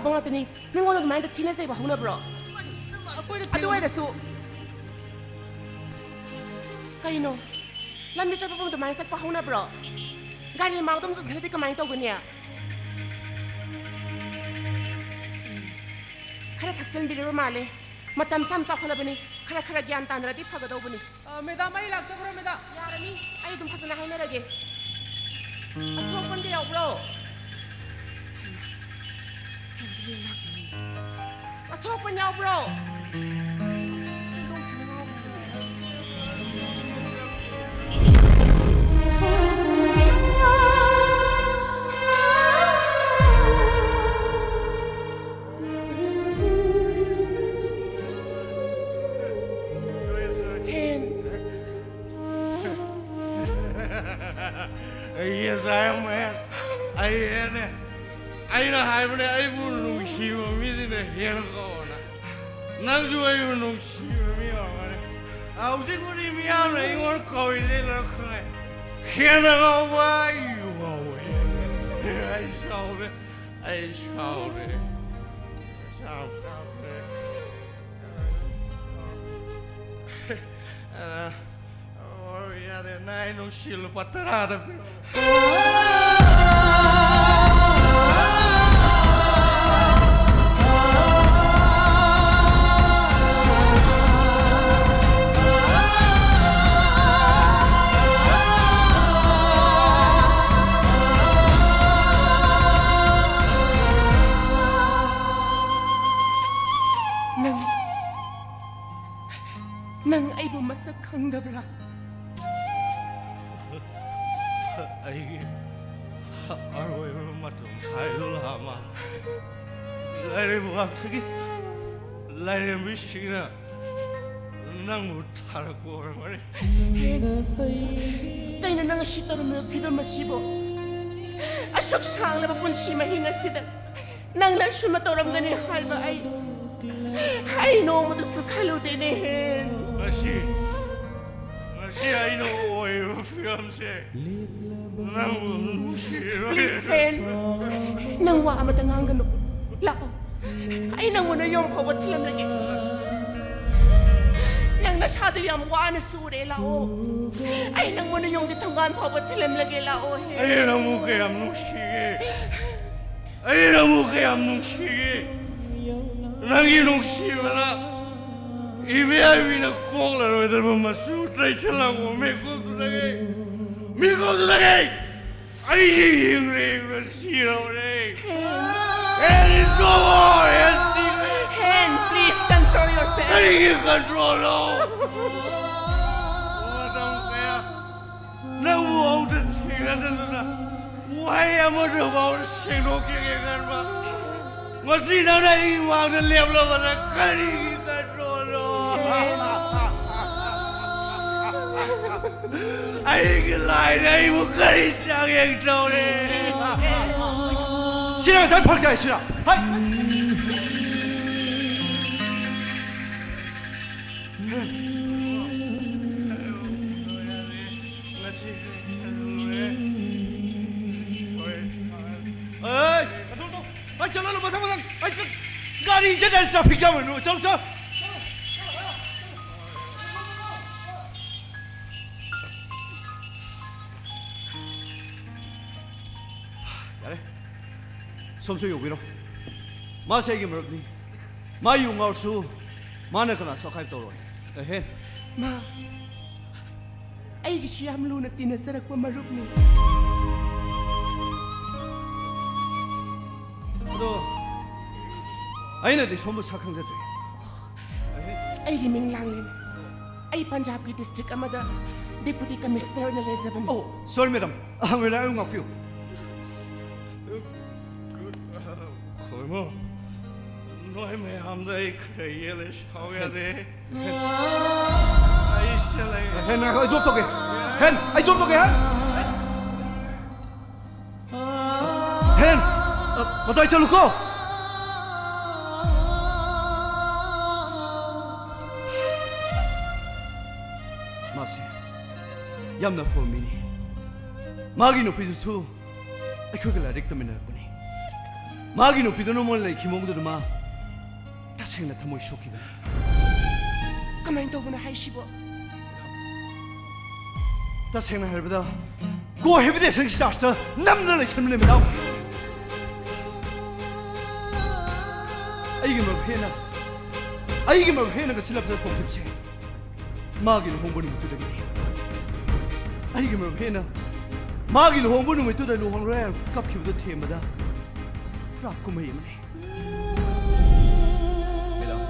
ꯉꯥꯛꯇꯅꯤ꯫ ꯃꯤꯉꯣꯟꯗ ꯑꯗꯨꯃꯥꯏꯅ ꯊꯤꯅ ꯆꯩꯕ ꯍꯧꯅꯕ꯭ꯔꯣ? ꯑꯗꯨ ꯑꯣꯏꯔꯁꯨ ꯀꯩꯅꯣ? ꯂꯝꯕꯤ ꯆꯠꯄꯕꯨ ꯑꯗꯨꯃꯥꯏꯅ ꯆꯠꯄ ꯍꯧꯅꯕ꯭ꯔꯣ? ꯒꯥꯔꯤ ꯃꯥꯡꯗ ꯑꯃꯨꯛ ꯆꯠꯁꯤꯜꯂꯗꯤ ꯀꯃꯥꯏꯅ ꯇꯧꯒꯅꯤ? ꯈꯔ ꯊꯛꯆꯟꯕꯤꯔꯕ ꯃꯥꯜꯂꯦ꯫ ꯃꯇꯝꯁꯨ ꯌꯥꯝ ꯆꯥꯎꯈꯠꯂꯕꯅꯤ꯫ ꯈꯔ ꯈꯔ ꯒ꯭ꯌꯥꯟ ꯇꯥꯅꯔꯗꯤ ꯐꯒꯗꯧꯕꯅꯤ꯫ ꯑ, ꯃꯦꯗꯥꯝ, ꯑꯩ ꯂꯥꯛꯆꯈ꯭ꯔꯣ, ꯃꯦꯗꯥꯝ? ꯌꯥꯔꯅꯤ, ꯑꯩ ꯑꯗꯨꯝ ꯐꯖꯅ ꯍꯥꯏꯅꯔꯒꯦ꯫ ꯑꯁꯣꯛꯄꯟꯗꯤ ꯌꯥꯎꯕ꯭ꯔꯣ? ꯑꯁꯣꯛꯄꯟ ꯌꯥꯎꯕ꯭ꯔꯣ? Hand. Yes, I am man. ꯑꯩ ꯍꯦꯟꯅꯦ꯫ ꯑꯩꯅ ꯍꯥꯏꯕꯅꯦ, ꯑꯩꯕꯨ ꯅꯨꯡꯁꯤꯕ ꯃꯤꯁꯤꯅ ꯍꯦꯟ ꯀꯧꯅ꯫ ꯅꯪꯁꯨ ꯑꯩꯕꯨ ꯅꯨꯡꯁꯤꯕ ꯃꯤ ꯑꯣꯏꯔꯝꯒꯅꯤ꯫ ꯍꯧꯖꯤꯛꯄꯨꯗꯤ ꯃꯤꯌꯥꯝꯅ ꯑꯩꯉꯣꯟꯗ ꯀꯧꯔꯤꯁꯦ ꯂꯣꯏ ꯈꯪꯉꯦ꯫ ꯍꯦꯟꯅ ꯉꯥꯎꯕ ꯑꯩ ꯉꯥꯎꯋꯦ꯫ ꯑꯩ ꯁꯥꯎꯔꯦ꯫ ꯑꯩ ꯁꯥꯎꯔꯦ꯫ ꯁꯥꯎ-, ꯁꯥꯎꯔꯦ꯫ ꯑ, ꯑꯣ, ꯌꯥꯔꯦ, ꯅꯪ ꯑꯩ ꯅꯨꯡꯁꯤ ꯂꯨꯄꯥ ꯇꯔꯥꯗ ꯄꯤꯔꯛꯑꯣ꯫ ꯅꯪ, ꯅꯪ ꯑꯩꯕꯨ ꯃꯁꯛ ꯈꯪꯗꯕ꯭ꯔꯥ? ꯑꯩꯒꯤ ꯑꯔꯣꯏꯕ ꯃꯇꯝ ꯍꯥꯏꯗꯣ ꯂꯥꯛꯑ ꯃꯥꯜꯂꯦ꯫ ꯂꯥꯏꯔꯩꯕꯥꯛꯁꯤꯒꯤ ꯂꯥꯏꯔꯦꯝꯕꯤꯁꯤꯡꯅ ꯅꯪꯕꯨ ꯊꯥꯔꯛꯄ ꯑꯣꯏꯔꯝꯒꯅꯤ꯫ ꯀꯩꯅꯣ ꯅꯪ ꯑꯁꯤ ꯇꯧꯔꯝꯃꯤꯕ ꯐꯤꯕꯝ ꯑꯁꯤꯕꯣ? ꯑꯁꯨꯛ ꯁꯥꯡꯂꯕ ꯄꯨꯟꯁꯤ ꯃꯍꯤꯡ ꯑꯁꯤꯗ ꯅꯪꯅ ꯑꯁꯨꯝꯅ ꯇꯧꯔꯝꯒꯅꯤ ꯍꯥꯏꯕ ꯑꯩ, ꯑꯩ ꯅꯣꯡꯃꯗꯁꯨ ꯈꯜꯂꯨꯗꯦꯅꯦ ꯍꯦꯟ꯫ ꯉꯁꯤ, ꯉꯁꯤ ꯑꯩꯅ ꯑꯣꯏꯔꯤꯕ ꯐꯤꯕꯝꯁꯦ ꯅꯪꯕꯨ ꯅꯨꯡꯁꯤꯔꯣꯏ꯫ Please ꯍꯦꯟ, ꯅꯪ ꯋꯥ ꯑꯃꯇ ꯉꯥꯡꯒꯅꯨ꯫ ꯂꯥꯛ, ꯑꯩ ꯅꯪꯕꯨ ꯅꯌꯨꯝ ꯐꯥꯎꯕ ꯊꯤꯜꯂꯝꯂꯒꯦ꯫ ꯅꯪ ꯅꯁꯥꯗꯨ ꯌꯥꯝ ꯋꯥꯅ ꯁꯨꯔꯦ, ꯂꯥꯛꯑꯣ꯫ ꯑꯩ ꯅꯪꯕꯨ ꯅꯌꯨꯝꯒꯤ ꯊꯣꯡꯒꯥꯟ ꯐꯥꯎꯕ ꯊꯤꯜꯂꯝꯂꯒꯦ, ꯂꯥꯛꯑꯣ ꯍꯦ꯫ ꯑꯩ ꯅꯪꯕꯨ ꯀꯌꯥꯝ ꯅꯨꯡꯁꯤꯒꯦ꯫ ꯑꯩ ꯅꯪꯕꯨ ꯀꯌꯥꯝ ꯅꯨꯡꯁꯤꯒꯦ꯫ ꯅꯪꯒꯤ ꯅꯨꯡꯁꯤꯕꯅ ꯏꯕꯦꯝꯕꯤꯅ ꯀꯣꯛꯂꯔꯣꯏꯗꯕ ꯃꯆꯨ ꯇꯩꯁꯜꯂꯛꯄ ꯃꯤꯀꯨꯞꯇꯨꯗꯒꯤ, ꯃꯤꯀꯨꯞꯇꯨꯗꯒꯤ ꯑꯩꯒꯤ ꯍꯤꯡꯅ ꯍꯤꯡꯅ ꯁꯤꯔꯕꯅꯦ꯫ Hell is no more, hell ꯁꯤꯔꯦ꯫ Hand, please control yourself. ꯀꯔꯤꯒꯤ controlꯅꯣ? ꯃꯇꯝ ꯀꯌꯥ ꯅꯪꯕꯨ ꯑꯃꯨꯛꯇ ꯊꯦꯡꯅꯗꯗꯅ ꯋꯥꯍꯩ ꯑꯃꯠꯇ ꯐꯥꯎ ꯁꯦꯡꯗꯣꯛꯈꯤꯒꯦ ꯈꯟꯕ꯫ ꯉꯁꯤ ꯅꯪꯅ ꯑꯩꯒꯤ ꯃꯥꯡꯗ ꯂꯦꯞꯂꯕꯗ ꯀꯔꯤꯒꯤ controlꯅꯣ? ꯑꯩꯒꯤ ꯂꯥꯏꯅ ꯑꯩꯕꯨ ꯀꯔꯤ ꯆꯥꯡꯌꯦꯡ ꯇꯧꯔꯦ? ꯁꯤꯔ ꯉꯁꯥꯏ ꯐꯔꯛ ꯇꯥꯏ, ꯁꯤꯔ꯫ ꯍꯥꯏ! ꯑꯦ, ꯑꯗꯨ, ꯑꯗꯨ, ꯑꯩ ꯆꯠꯂꯣ, ꯃꯊꯪ, ꯃꯊꯪ꯫ ꯑꯩ ꯆꯠ-, ꯒꯥꯔꯤ ꯆꯠꯂꯦ, traffic jam ꯑꯣꯏꯅ꯫ ꯆꯠꯂꯣ, ꯆꯠꯂꯣ꯫ ꯌꯥꯔꯦ꯫ ꯁꯣꯝꯁꯨ ꯌꯧꯕꯤꯔꯣ꯫ ꯃꯥꯁꯦ ꯑꯩꯒꯤ ꯃꯔꯨꯞꯅꯤ꯫ ꯃꯥ ꯌꯨ ꯉꯥꯎꯔꯁꯨ ꯃꯥꯅ ꯀꯅꯥꯁꯨ ꯑꯀꯥꯏꯕ ꯇꯧꯔꯣꯏ꯫ ꯑꯦꯍꯦ꯫ ꯃꯥ ꯑꯩꯒꯤꯁꯨ ꯌꯥꯝ ꯂꯨꯅ ꯇꯤꯟꯅꯖꯔꯛꯄ ꯃꯔꯨꯞꯅꯤ꯫ ꯑꯗꯣ ꯑꯩꯅꯗꯤ ꯁꯣꯝꯕꯨ ꯁꯛ ꯈꯪꯖꯗ꯭ꯔꯦ꯫ ꯑꯩꯒꯤ ꯃꯤꯡ ꯂꯥꯡꯂꯦꯟ꯫ ꯑꯩ ꯄꯟꯖꯥꯕꯀꯤ district ꯑꯃꯗ deputy commissioner ꯑꯣꯏꯅ ꯂꯩꯖꯕꯅꯤ꯫ ꯑꯣ, sorry madam꯫ ꯑꯍꯥꯡꯕꯗ ꯑꯩꯕꯨ ꯉꯥꯛꯄꯤꯌꯨ꯫ ꯈꯣꯏꯃꯣ, ꯅꯣꯏ ꯃꯌꯥꯝꯗ ꯑꯩ ꯈꯔ ꯌꯦꯠꯂꯦ, ꯁꯥꯎ ꯌꯥꯗꯦ꯫ ꯑꯩ ꯁꯤꯗ ꯂꯩ꯫ ꯍꯦꯟ, ꯉꯥꯏꯈꯣ, ꯑꯩ drop ꯇꯧꯒꯦ꯫ ꯍꯦꯟ, ꯑꯩ drop ꯇꯧꯒꯦ, ꯍꯦꯟ꯫ ꯍꯦꯟ, ꯑ, ꯃꯇꯥꯏ ꯆꯠꯂꯨꯀꯣ꯫ ꯃꯥꯁꯦ ꯌꯥꯝꯅ ꯑꯐꯕ ꯃꯤꯅꯤ꯫ ꯃꯥꯒꯤ ꯅꯨꯄꯤꯗꯨꯁꯨ ꯑꯩꯈꯣꯏꯒ ꯂꯥꯏꯔꯤꯛ ꯇꯝꯃꯤꯟꯅꯔꯛꯄꯅꯤ꯫ ꯃꯥꯒꯤ ꯅꯨꯄꯤꯗꯨꯅ ꯃꯣꯏ ꯂꯩꯈꯤ ꯃꯑꯣꯡꯗꯨꯗ ꯃꯥ ꯁꯦꯡꯅ ꯊꯃꯣꯏ ꯁꯣꯛꯈꯤꯕꯅꯤ꯫ ꯀꯃꯥꯏꯅ ꯇꯧꯕꯅꯣ ꯍꯥꯏꯁꯤꯕꯣ? ꯇꯁꯦꯡꯅ ꯍꯥꯏꯔꯕꯗ, ꯀꯣ ꯍꯦꯕꯤꯇꯦꯁꯟꯒꯤ ꯆꯥꯔꯖꯇ ꯅꯝꯗꯨꯅ ꯂꯩꯁꯟꯕꯅꯦ, ꯃꯦꯗꯥꯝ꯫ ꯑꯩꯒꯤ ꯃꯔꯨꯞ ꯍꯦꯟꯅ, ꯑꯩꯒꯤ ꯃꯔꯨꯞ ꯍꯦꯟꯅ ꯉꯁꯤ ꯂꯝꯆꯠ ꯐꯣꯡꯈꯤꯕꯁꯦ ꯃꯥꯒꯤ ꯂꯨꯍꯣꯡꯕ ꯅꯨꯃꯤꯠꯇꯨꯗꯒꯤꯅꯤ꯫ ꯑꯩꯒꯤ ꯃꯔꯨꯞ ꯍꯦꯟꯅ ꯃꯥꯒꯤ ꯂꯨꯍꯣꯡꯕ ꯅꯨꯃꯤꯠꯇꯨꯗ ꯂꯨꯍꯣꯡꯂꯔꯣꯏ ꯍꯥꯏꯅ ꯀꯞꯈꯤꯕꯗꯨ ꯊꯦꯝꯕꯗ ꯄꯨꯔꯥ ꯀꯨꯝꯍꯩ ꯑꯃꯅꯤ꯫ ꯃꯦꯗꯥꯝ,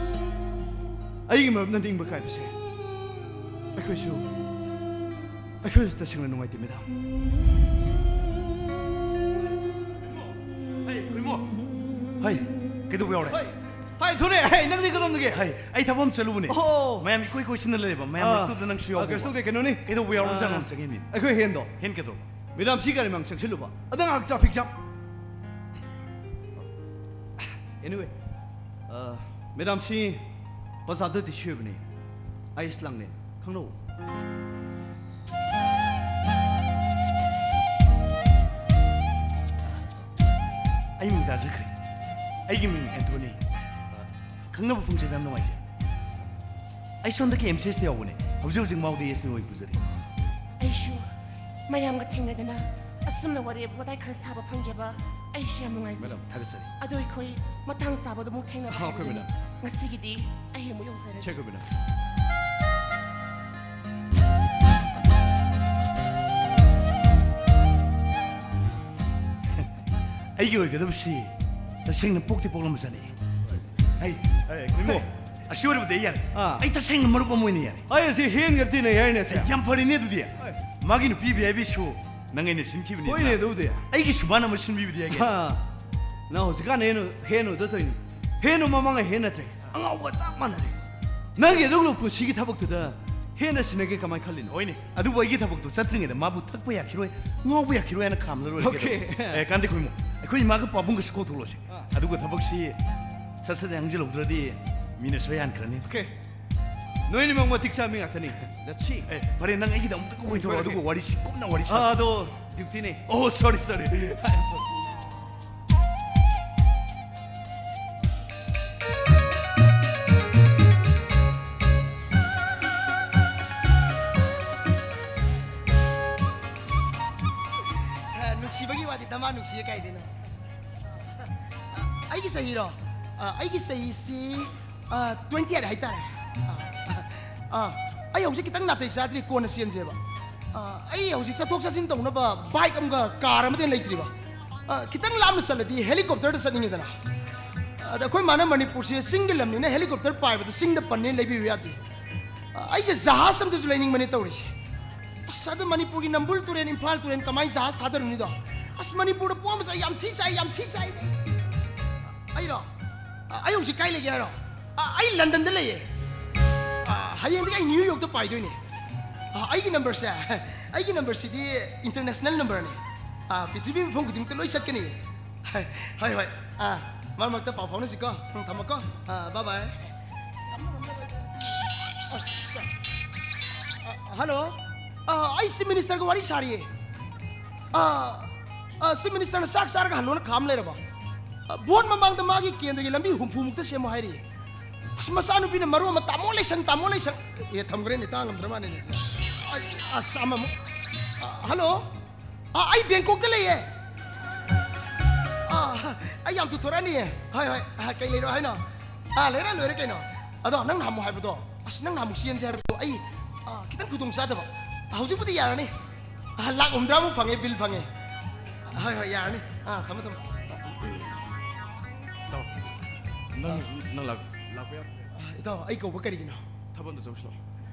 ꯑꯩꯒꯤ ꯃꯔꯨꯞꯅ ꯅꯤꯡꯕ ꯀꯥꯏꯕꯁꯦ ꯑꯩꯈꯣꯏꯁꯨ, ꯑꯩꯈꯣꯏꯁꯨ ꯇꯁꯦꯡꯅ ꯅꯨꯡꯉꯥꯏꯇꯦ, ꯃꯦꯗꯥꯝ꯫ ꯍꯩ, ꯈꯨꯏꯃꯣ꯫ ꯍꯩ, ꯀꯩꯗꯧꯕ ꯌꯥꯎꯔꯦ? ꯍꯩ, ꯍꯩ, ꯊꯣꯔꯦ꯫ ꯍꯩ, ꯅꯪꯗꯤ ꯀꯗꯣꯝꯗꯒꯤ? ꯍꯩ, ꯑꯩ ꯊꯕꯛ ꯑꯃ ꯆꯠꯂꯨꯕꯅꯦ꯫ ꯑꯣ꯫ ꯃꯌꯥꯝ ꯏꯀꯣꯏ ꯀꯣꯏꯁꯤꯟꯅ ꯂꯩꯕ꯫ ꯃꯌꯥꯝ ꯑꯥ꯫ ꯃꯔꯛꯇꯨꯗ ꯅꯪꯁꯨ ꯑꯥ, ꯌꯥꯎꯕ꯫ ꯀꯩꯁꯨ ꯇꯧꯗꯦ, ꯀꯩꯅꯣꯅꯤ꯫ ꯀꯩꯗꯧꯕ ꯌꯥꯎꯔꯖꯥꯠꯅꯣ? ꯑꯥ꯫ ꯆꯪꯉꯤꯃꯤ꯫ ꯑꯩꯈꯣꯏ ꯍꯦꯟꯗꯣ꯫ ꯍꯦꯟ ꯀꯩꯗꯧꯕ? ꯃꯦꯗꯥꯝ ꯁꯤ ꯒꯥꯔꯤ ꯃꯥꯡ ꯆꯪꯁꯤꯜꯂꯨꯕ꯫ ꯑꯗ ꯉꯥꯏꯍꯥꯛ traffic jam꯫ Anyway, ꯑ, ꯃꯦꯗꯥꯝꯁꯤ ꯕꯖꯥꯔꯗ ꯇꯤꯁꯨ ꯌꯣꯟꯕꯅꯤ꯫ ꯑꯥꯏꯁ ꯂꯥꯡꯂꯦꯟ ꯈꯪꯅꯧ? ꯑꯩ ꯃꯤꯡ ꯇꯥꯖꯈ꯭ꯔꯦ꯫ ꯑꯩꯒꯤ ꯃꯤꯡ ꯑꯦꯟꯊꯣꯅꯤ꯫ ꯑ, ꯈꯪꯅꯕ ꯐꯪꯖꯕ ꯌꯥꯝ ꯅꯨꯡꯉꯥꯏꯖꯩ꯫ ꯑꯩ ꯁꯣꯝꯗꯒꯤ ꯑꯦꯝ ꯁꯤ ꯑꯦꯁꯇ ꯌꯥꯎꯕꯅꯦ꯫ ꯍꯧꯖꯤꯛ ꯍꯧꯖꯤꯛ ꯃꯥꯎꯗ ꯑꯦꯁ ꯑꯣꯏ ꯄꯨꯖꯔꯤ꯫ ꯑꯩꯁꯨ ꯃꯌꯥꯝꯒ ꯊꯦꯡꯅꯗꯅ ꯑꯁꯨꯝꯅ ꯋꯥꯔꯤ ꯋꯥꯇꯥꯏ ꯈꯔ ꯁꯥꯕ ꯐꯪꯖꯕ ꯑꯩꯁꯨ ꯌꯥꯝ ꯅꯨꯡꯉꯥꯏꯖꯩ꯫ ꯃꯦꯗꯥꯝ, ꯊꯥꯒꯠꯆꯔꯤ꯫ ꯑꯗꯣ ꯑꯩꯈꯣꯏ ꯃꯇꯥꯡ ꯆꯥꯕꯗ ꯑꯃꯨꯛ ꯊꯦꯡꯅꯕ ꯑꯥ, ꯑꯣꯀꯦ, ꯍꯥꯏꯕꯗꯨꯅꯤ꯫ ꯃꯦꯗꯥꯝ꯫ ꯉꯁꯤꯒꯤꯗꯤ ꯑꯩ ꯑꯃꯨꯛ ꯌꯧꯖꯔꯒꯦ꯫ ꯁꯦ, ꯑꯩꯈꯣꯏ ꯃꯦꯗꯥꯝ꯫ ꯑꯩꯒꯤ ꯑꯣꯏꯒꯗꯕꯁꯤ ꯇꯁꯦꯡꯅ ꯄꯣꯛꯇꯤ ꯄꯣꯛꯂꯝꯕꯖꯥꯠꯅꯤ꯫ ꯑꯩ, ꯑꯦ, ꯀꯩꯅꯣ? ꯑꯁꯤ ꯑꯣꯏꯔꯕꯗꯤ ꯑꯩ ꯌꯥꯔꯦ꯫ ꯑꯥ꯫ ꯑꯩ ꯇꯁꯦꯡꯅ ꯃꯔꯨꯞ ꯑꯃ ꯑꯣꯏꯅ ꯌꯥꯔꯦ꯫ ꯑꯩ ꯑꯁꯤ ꯍꯦꯟꯒ ꯇꯤꯟꯅꯩ ꯍꯥꯏꯅꯦ ꯁꯦ꯫ ꯑꯦ, ꯌꯥꯝ ꯐꯔꯦꯅꯦ ꯑꯗꯨꯗꯤ꯫ ꯍꯣꯏ꯫ ꯃꯥꯒꯤ ꯅꯨꯄꯤ ꯚꯤ ꯑꯥꯏ ꯄꯤ ꯁꯨ ꯅꯪ ꯑꯩꯅ ꯁꯤꯟꯈꯤꯕꯅꯤ꯫ ꯍꯣꯏꯅꯦ ꯑꯗꯨꯅ꯫ ꯑꯗꯨꯕꯨꯗꯤ꯫ ꯑꯩꯒꯤꯁꯨ ꯃꯥꯅ ꯑꯃ ꯁꯤꯟꯕꯤꯕꯗꯤ ꯌꯥꯏ ꯀꯩꯅꯣ꯫ ꯍꯥ꯫ ꯅꯪ ꯍꯧꯖꯤꯛꯀꯥꯟ ꯍꯦꯟ, ꯍꯦꯟ ꯎꯗ ꯇꯧꯏꯅꯤ꯫ ꯍꯦꯟ ꯃꯃꯥꯡ ꯍꯦꯟ ꯅꯠꯇ꯭ꯔꯦ꯫ ꯑꯉꯥꯎꯕ ꯆꯞ ꯃꯥꯟꯅꯔꯦ꯫ ꯅꯪꯒꯤ ꯑꯗꯨꯒꯨꯝꯕ ꯄꯨꯟꯁꯤꯒꯤ ꯊꯕꯛꯇꯨꯗ ꯍꯦꯟꯅ ꯁꯤꯟꯅꯒꯦ ꯀꯃꯥꯏꯅ ꯈꯜꯂꯤꯅꯣ? ꯍꯣꯏꯅꯦ꯫ ꯑꯗꯨꯕꯨ ꯑꯩꯒꯤ ꯊꯕꯛꯇꯣ ꯆꯠꯇ꯭ꯔꯤꯉꯩꯗ ꯃꯥꯕꯨ ꯊꯛꯄ ꯌꯥꯈꯤꯔꯣꯏ, ꯉꯥꯎꯕ ꯌꯥꯈꯤꯔꯣꯏ ꯍꯥꯏꯅ ꯈꯥꯝꯂ ꯂꯣꯏꯔꯦ ꯑꯣꯀꯦ꯫ ꯀꯩꯗꯧꯔꯒꯦ? ꯑꯦ, ꯀꯥꯟꯗꯦ ꯈꯣꯏꯃꯨ꯫ ꯑꯩꯈꯣꯏ ꯏꯃꯥꯒ ꯄꯥꯕꯨꯡꯒꯁꯨ ꯀꯧꯊꯣꯛꯂꯣꯁꯦ꯫ ꯑꯥ꯫ ꯑꯗꯨꯒ ꯊꯕꯛꯁꯤ ꯁꯠ ꯁꯠ ꯍꯪꯖꯤꯜꯍꯧꯗ꯭ꯔꯗꯤ ꯃꯤꯅ ꯁꯣꯏ ꯍꯟꯈ꯭ꯔꯅꯤ꯫ ꯑꯣꯀꯦ꯫ ꯅꯣꯏꯅꯤꯃꯛ ꯃꯇꯤꯛ ꯆꯥꯕ ꯃꯤ ꯉꯥꯛꯇꯅꯤ꯫ Let's see꯫ ꯑꯦ, ꯐꯔꯦ, ꯅꯪ ꯑꯩꯒꯤꯗꯃꯛꯇ ꯀꯣꯏꯊꯣꯔꯛꯑꯣ, ꯐꯔꯦ꯫ ꯑꯗꯨꯒ ꯋꯥꯔꯤꯁꯤ ꯀꯨꯞꯅ ꯋꯥꯔꯤ ꯁꯥꯁꯤ꯫ ꯑꯥ, ꯑꯗꯣ duty ꯅꯦ꯫ Oh, sorry, sorry꯫ ꯅꯨꯡꯁꯤꯕꯒꯤ ꯋꯥꯗꯤ ꯗꯃꯥ ꯅꯨꯡꯁꯤꯌꯦ ꯀꯥꯏꯗꯩꯅꯣ? ꯑꯩꯒꯤ ꯆꯍꯤꯔꯣ? ꯑ, ꯑꯩꯒꯤ ꯆꯍꯤꯁꯤ, ꯑ, twenty eight ꯍꯥꯏꯇꯥꯔꯦ꯫ ꯑ, ꯑ, ꯑꯩ ꯍꯧꯖꯤꯛ ꯈꯤꯇꯪ ꯅꯥꯇꯩ ꯆꯥꯗ꯭ꯔꯤ, ꯀꯣꯟꯅ ꯆꯦꯟꯁꯦꯕ꯫ ꯑ, ꯑꯩ ꯍꯧꯖꯤꯛ ꯆꯠꯊꯣꯛ ꯆꯠꯁꯤꯟ ꯇꯧꯅꯕ bike ꯑꯃꯒ car ꯑꯃꯗꯤ ꯂꯩꯇ꯭ꯔꯤꯕ꯫ ꯑ, ꯈꯤꯇꯪ ꯂꯥꯞꯅ ꯆꯠꯂꯗꯤ helicopter ꯗ ꯆꯠꯅꯤꯡꯉꯤꯗꯅ꯫ ꯑꯗ ꯑꯩꯈꯣꯏ ꯃꯥꯅ ꯃꯅꯤꯄꯨꯔꯁꯦ ꯆꯤꯡꯒꯤ ꯂꯝꯅꯤꯅ helicopter ꯄꯥꯏꯕꯗ ꯆꯤꯡꯗ ꯄꯟꯅꯦ ꯂꯩꯕꯤꯌꯨ ꯌꯥꯗꯦ꯫ ꯑ, ꯑꯩꯁꯦ ꯖꯍꯥꯖ ꯑꯝꯇꯁꯨ ꯂꯩꯅꯤꯡꯕꯅꯦ ꯇꯧꯔꯤꯁꯦ꯫ ꯑꯁ, ꯑꯗ ꯃꯅꯤꯄꯨꯔꯒꯤ ꯅꯝꯕꯨꯜ ꯇꯨꯔꯦꯜ, ꯏꯝꯐꯥꯜ ꯇꯨꯔꯦꯜ ꯀꯃꯥꯏꯅ ꯖꯍꯥꯖ ꯊꯥꯗꯔꯨꯅꯤꯗꯣ? ꯑꯁ, ꯃꯅꯤꯄꯨꯔꯗ ꯄꯣꯛꯑꯝꯕꯁꯦ ꯑꯩ ꯌꯥꯝ ꯊꯤ ꯆꯥꯏ, ꯌꯥꯝ ꯊꯤ ꯆꯥꯏ꯫ ꯑꯩꯔꯣ? ꯑ, ꯑꯩ ꯍꯧꯖꯤꯛ ꯀꯥꯏ ꯂꯩꯒꯦ ꯍꯥꯏꯔꯣ? ꯑ, ꯑꯩ ꯂꯟꯗꯟꯗ ꯂꯩꯌꯦ꯫ ꯑ, ꯍꯌꯦꯡꯗꯒꯤ ꯑꯩ ꯅ꯭ꯌꯨ ꯌꯣꯔꯛꯇ ꯄꯥꯏꯗꯣꯏꯅꯦ꯫ ꯑ, ꯑꯩꯒꯤ number ꯁꯦ, ꯑꯩꯒꯤ number ꯁꯤꯗꯤ international number ꯅꯦ꯫ ꯑ, ꯄ꯭ꯔꯤꯊꯤꯕꯤ ꯃꯐꯝ ꯈꯨꯗꯤꯡꯃꯛꯇ ꯂꯣꯏ ꯆꯠꯀꯅꯤ꯫ ꯍꯣꯏ, ꯍꯣꯏ꯫ ꯑ, ꯃꯔꯛ ꯃꯔꯛꯇ ꯄꯥꯎ ꯐꯥꯎꯅꯁꯤꯀꯣ꯫ ꯎꯝ, ꯊꯝꯃꯣꯀꯣ꯫ ꯑ, bye bye꯫ ꯑ, hello꯫ ꯑ, ꯑꯩ chief minister ꯒ ꯋꯥꯔꯤ ꯁꯥꯔꯤꯌꯦ꯫ ꯑ, ꯑ, chief minister ꯅ ꯆꯥꯛ ꯆꯥꯔꯒ ꯍꯜꯂꯣꯅ ꯈꯥꯝ ꯂꯩꯔꯕ? ꯑ, vote ꯃꯃꯥꯡꯗ ꯃꯥꯒꯤ ꯀꯦꯟꯗ꯭ꯔꯒꯤ ꯂꯝꯕꯤ ꯍꯨꯝꯐꯨ ꯃꯨꯛꯇ ꯁꯦꯝꯃꯣ ꯍꯥꯏꯔꯤ꯫ ꯑꯁ, ꯃꯆꯥꯅꯨꯄꯤꯅ ꯃꯔꯣꯟ ꯑꯃ, "ꯇꯥꯃꯣ ꯂꯩꯁꯪ, ꯇꯥꯃꯣ ꯂꯩꯁꯪ"꯫ ꯑꯦ, ꯊꯝꯈ꯭ꯔꯦꯅꯦ, ꯇꯥ ꯉꯝꯗ꯭ꯔ ꯃꯥꯜꯂꯦꯅꯦ꯫ ꯑ, ꯑꯁ, ꯑꯃꯃꯨꯛ꯫ ꯑ, hello꯫ ꯑ, ꯑꯩ ꯕꯦꯡꯀꯣꯛꯇ ꯂꯩꯌꯦ꯫ ꯑ, ꯑꯩ ꯌꯥꯝ ꯊꯨꯊꯣꯔꯛꯑꯅꯤꯌꯦ꯫ ꯍꯣꯏ, ꯍꯣꯏ꯫ ꯑ, ꯀꯩ ꯂꯩꯔꯣ ꯍꯥꯏꯅꯣ? ꯑ, ꯂꯩꯔ ꯂꯣꯏꯔꯦ ꯀꯩꯅꯣ꯫ ꯑꯗꯣ ꯅꯪ ꯅꯍꯥꯟꯃꯨꯛ ꯍꯥꯏꯕꯗꯣ, ꯑꯁ, ꯅꯪ ꯅꯍꯥꯟꯃꯨꯛ ꯆꯦꯟꯁꯦ ꯍꯥꯏꯕꯗꯣ ꯑꯩ, ꯑ, ꯈꯤꯇꯪ ꯈꯨꯗꯣꯡ ꯆꯥꯗꯕ꯫ ꯍꯧꯖꯤꯛꯄꯨꯗꯤ ꯌꯥꯔꯅꯤ꯫ ꯑ, ꯂꯥꯛ ꯍꯨꯝꯗ꯭ꯔꯥꯃꯨꯛ ꯐꯪꯉꯦ, bill ꯐꯪꯉꯦ꯫ ꯍꯣꯏ, ꯍꯣꯏ, ꯌꯥꯔꯅꯤ꯫ ꯑ, ꯊꯝꯃꯣ, ꯊꯝꯃꯣ꯫ ꯏꯇꯥꯎ, ꯅꯪ, ꯅꯪ ꯂꯥꯛ-, ꯂꯥꯛꯄ ꯌꯥ-, ꯑ, ꯏꯇꯥꯎ, ꯑꯩ ꯀꯧꯕ ꯀꯔꯤꯒꯤꯅꯣ? ꯊꯕꯛ ꯑꯝꯇ ꯆꯧꯁꯤ ꯂꯥꯎ꯫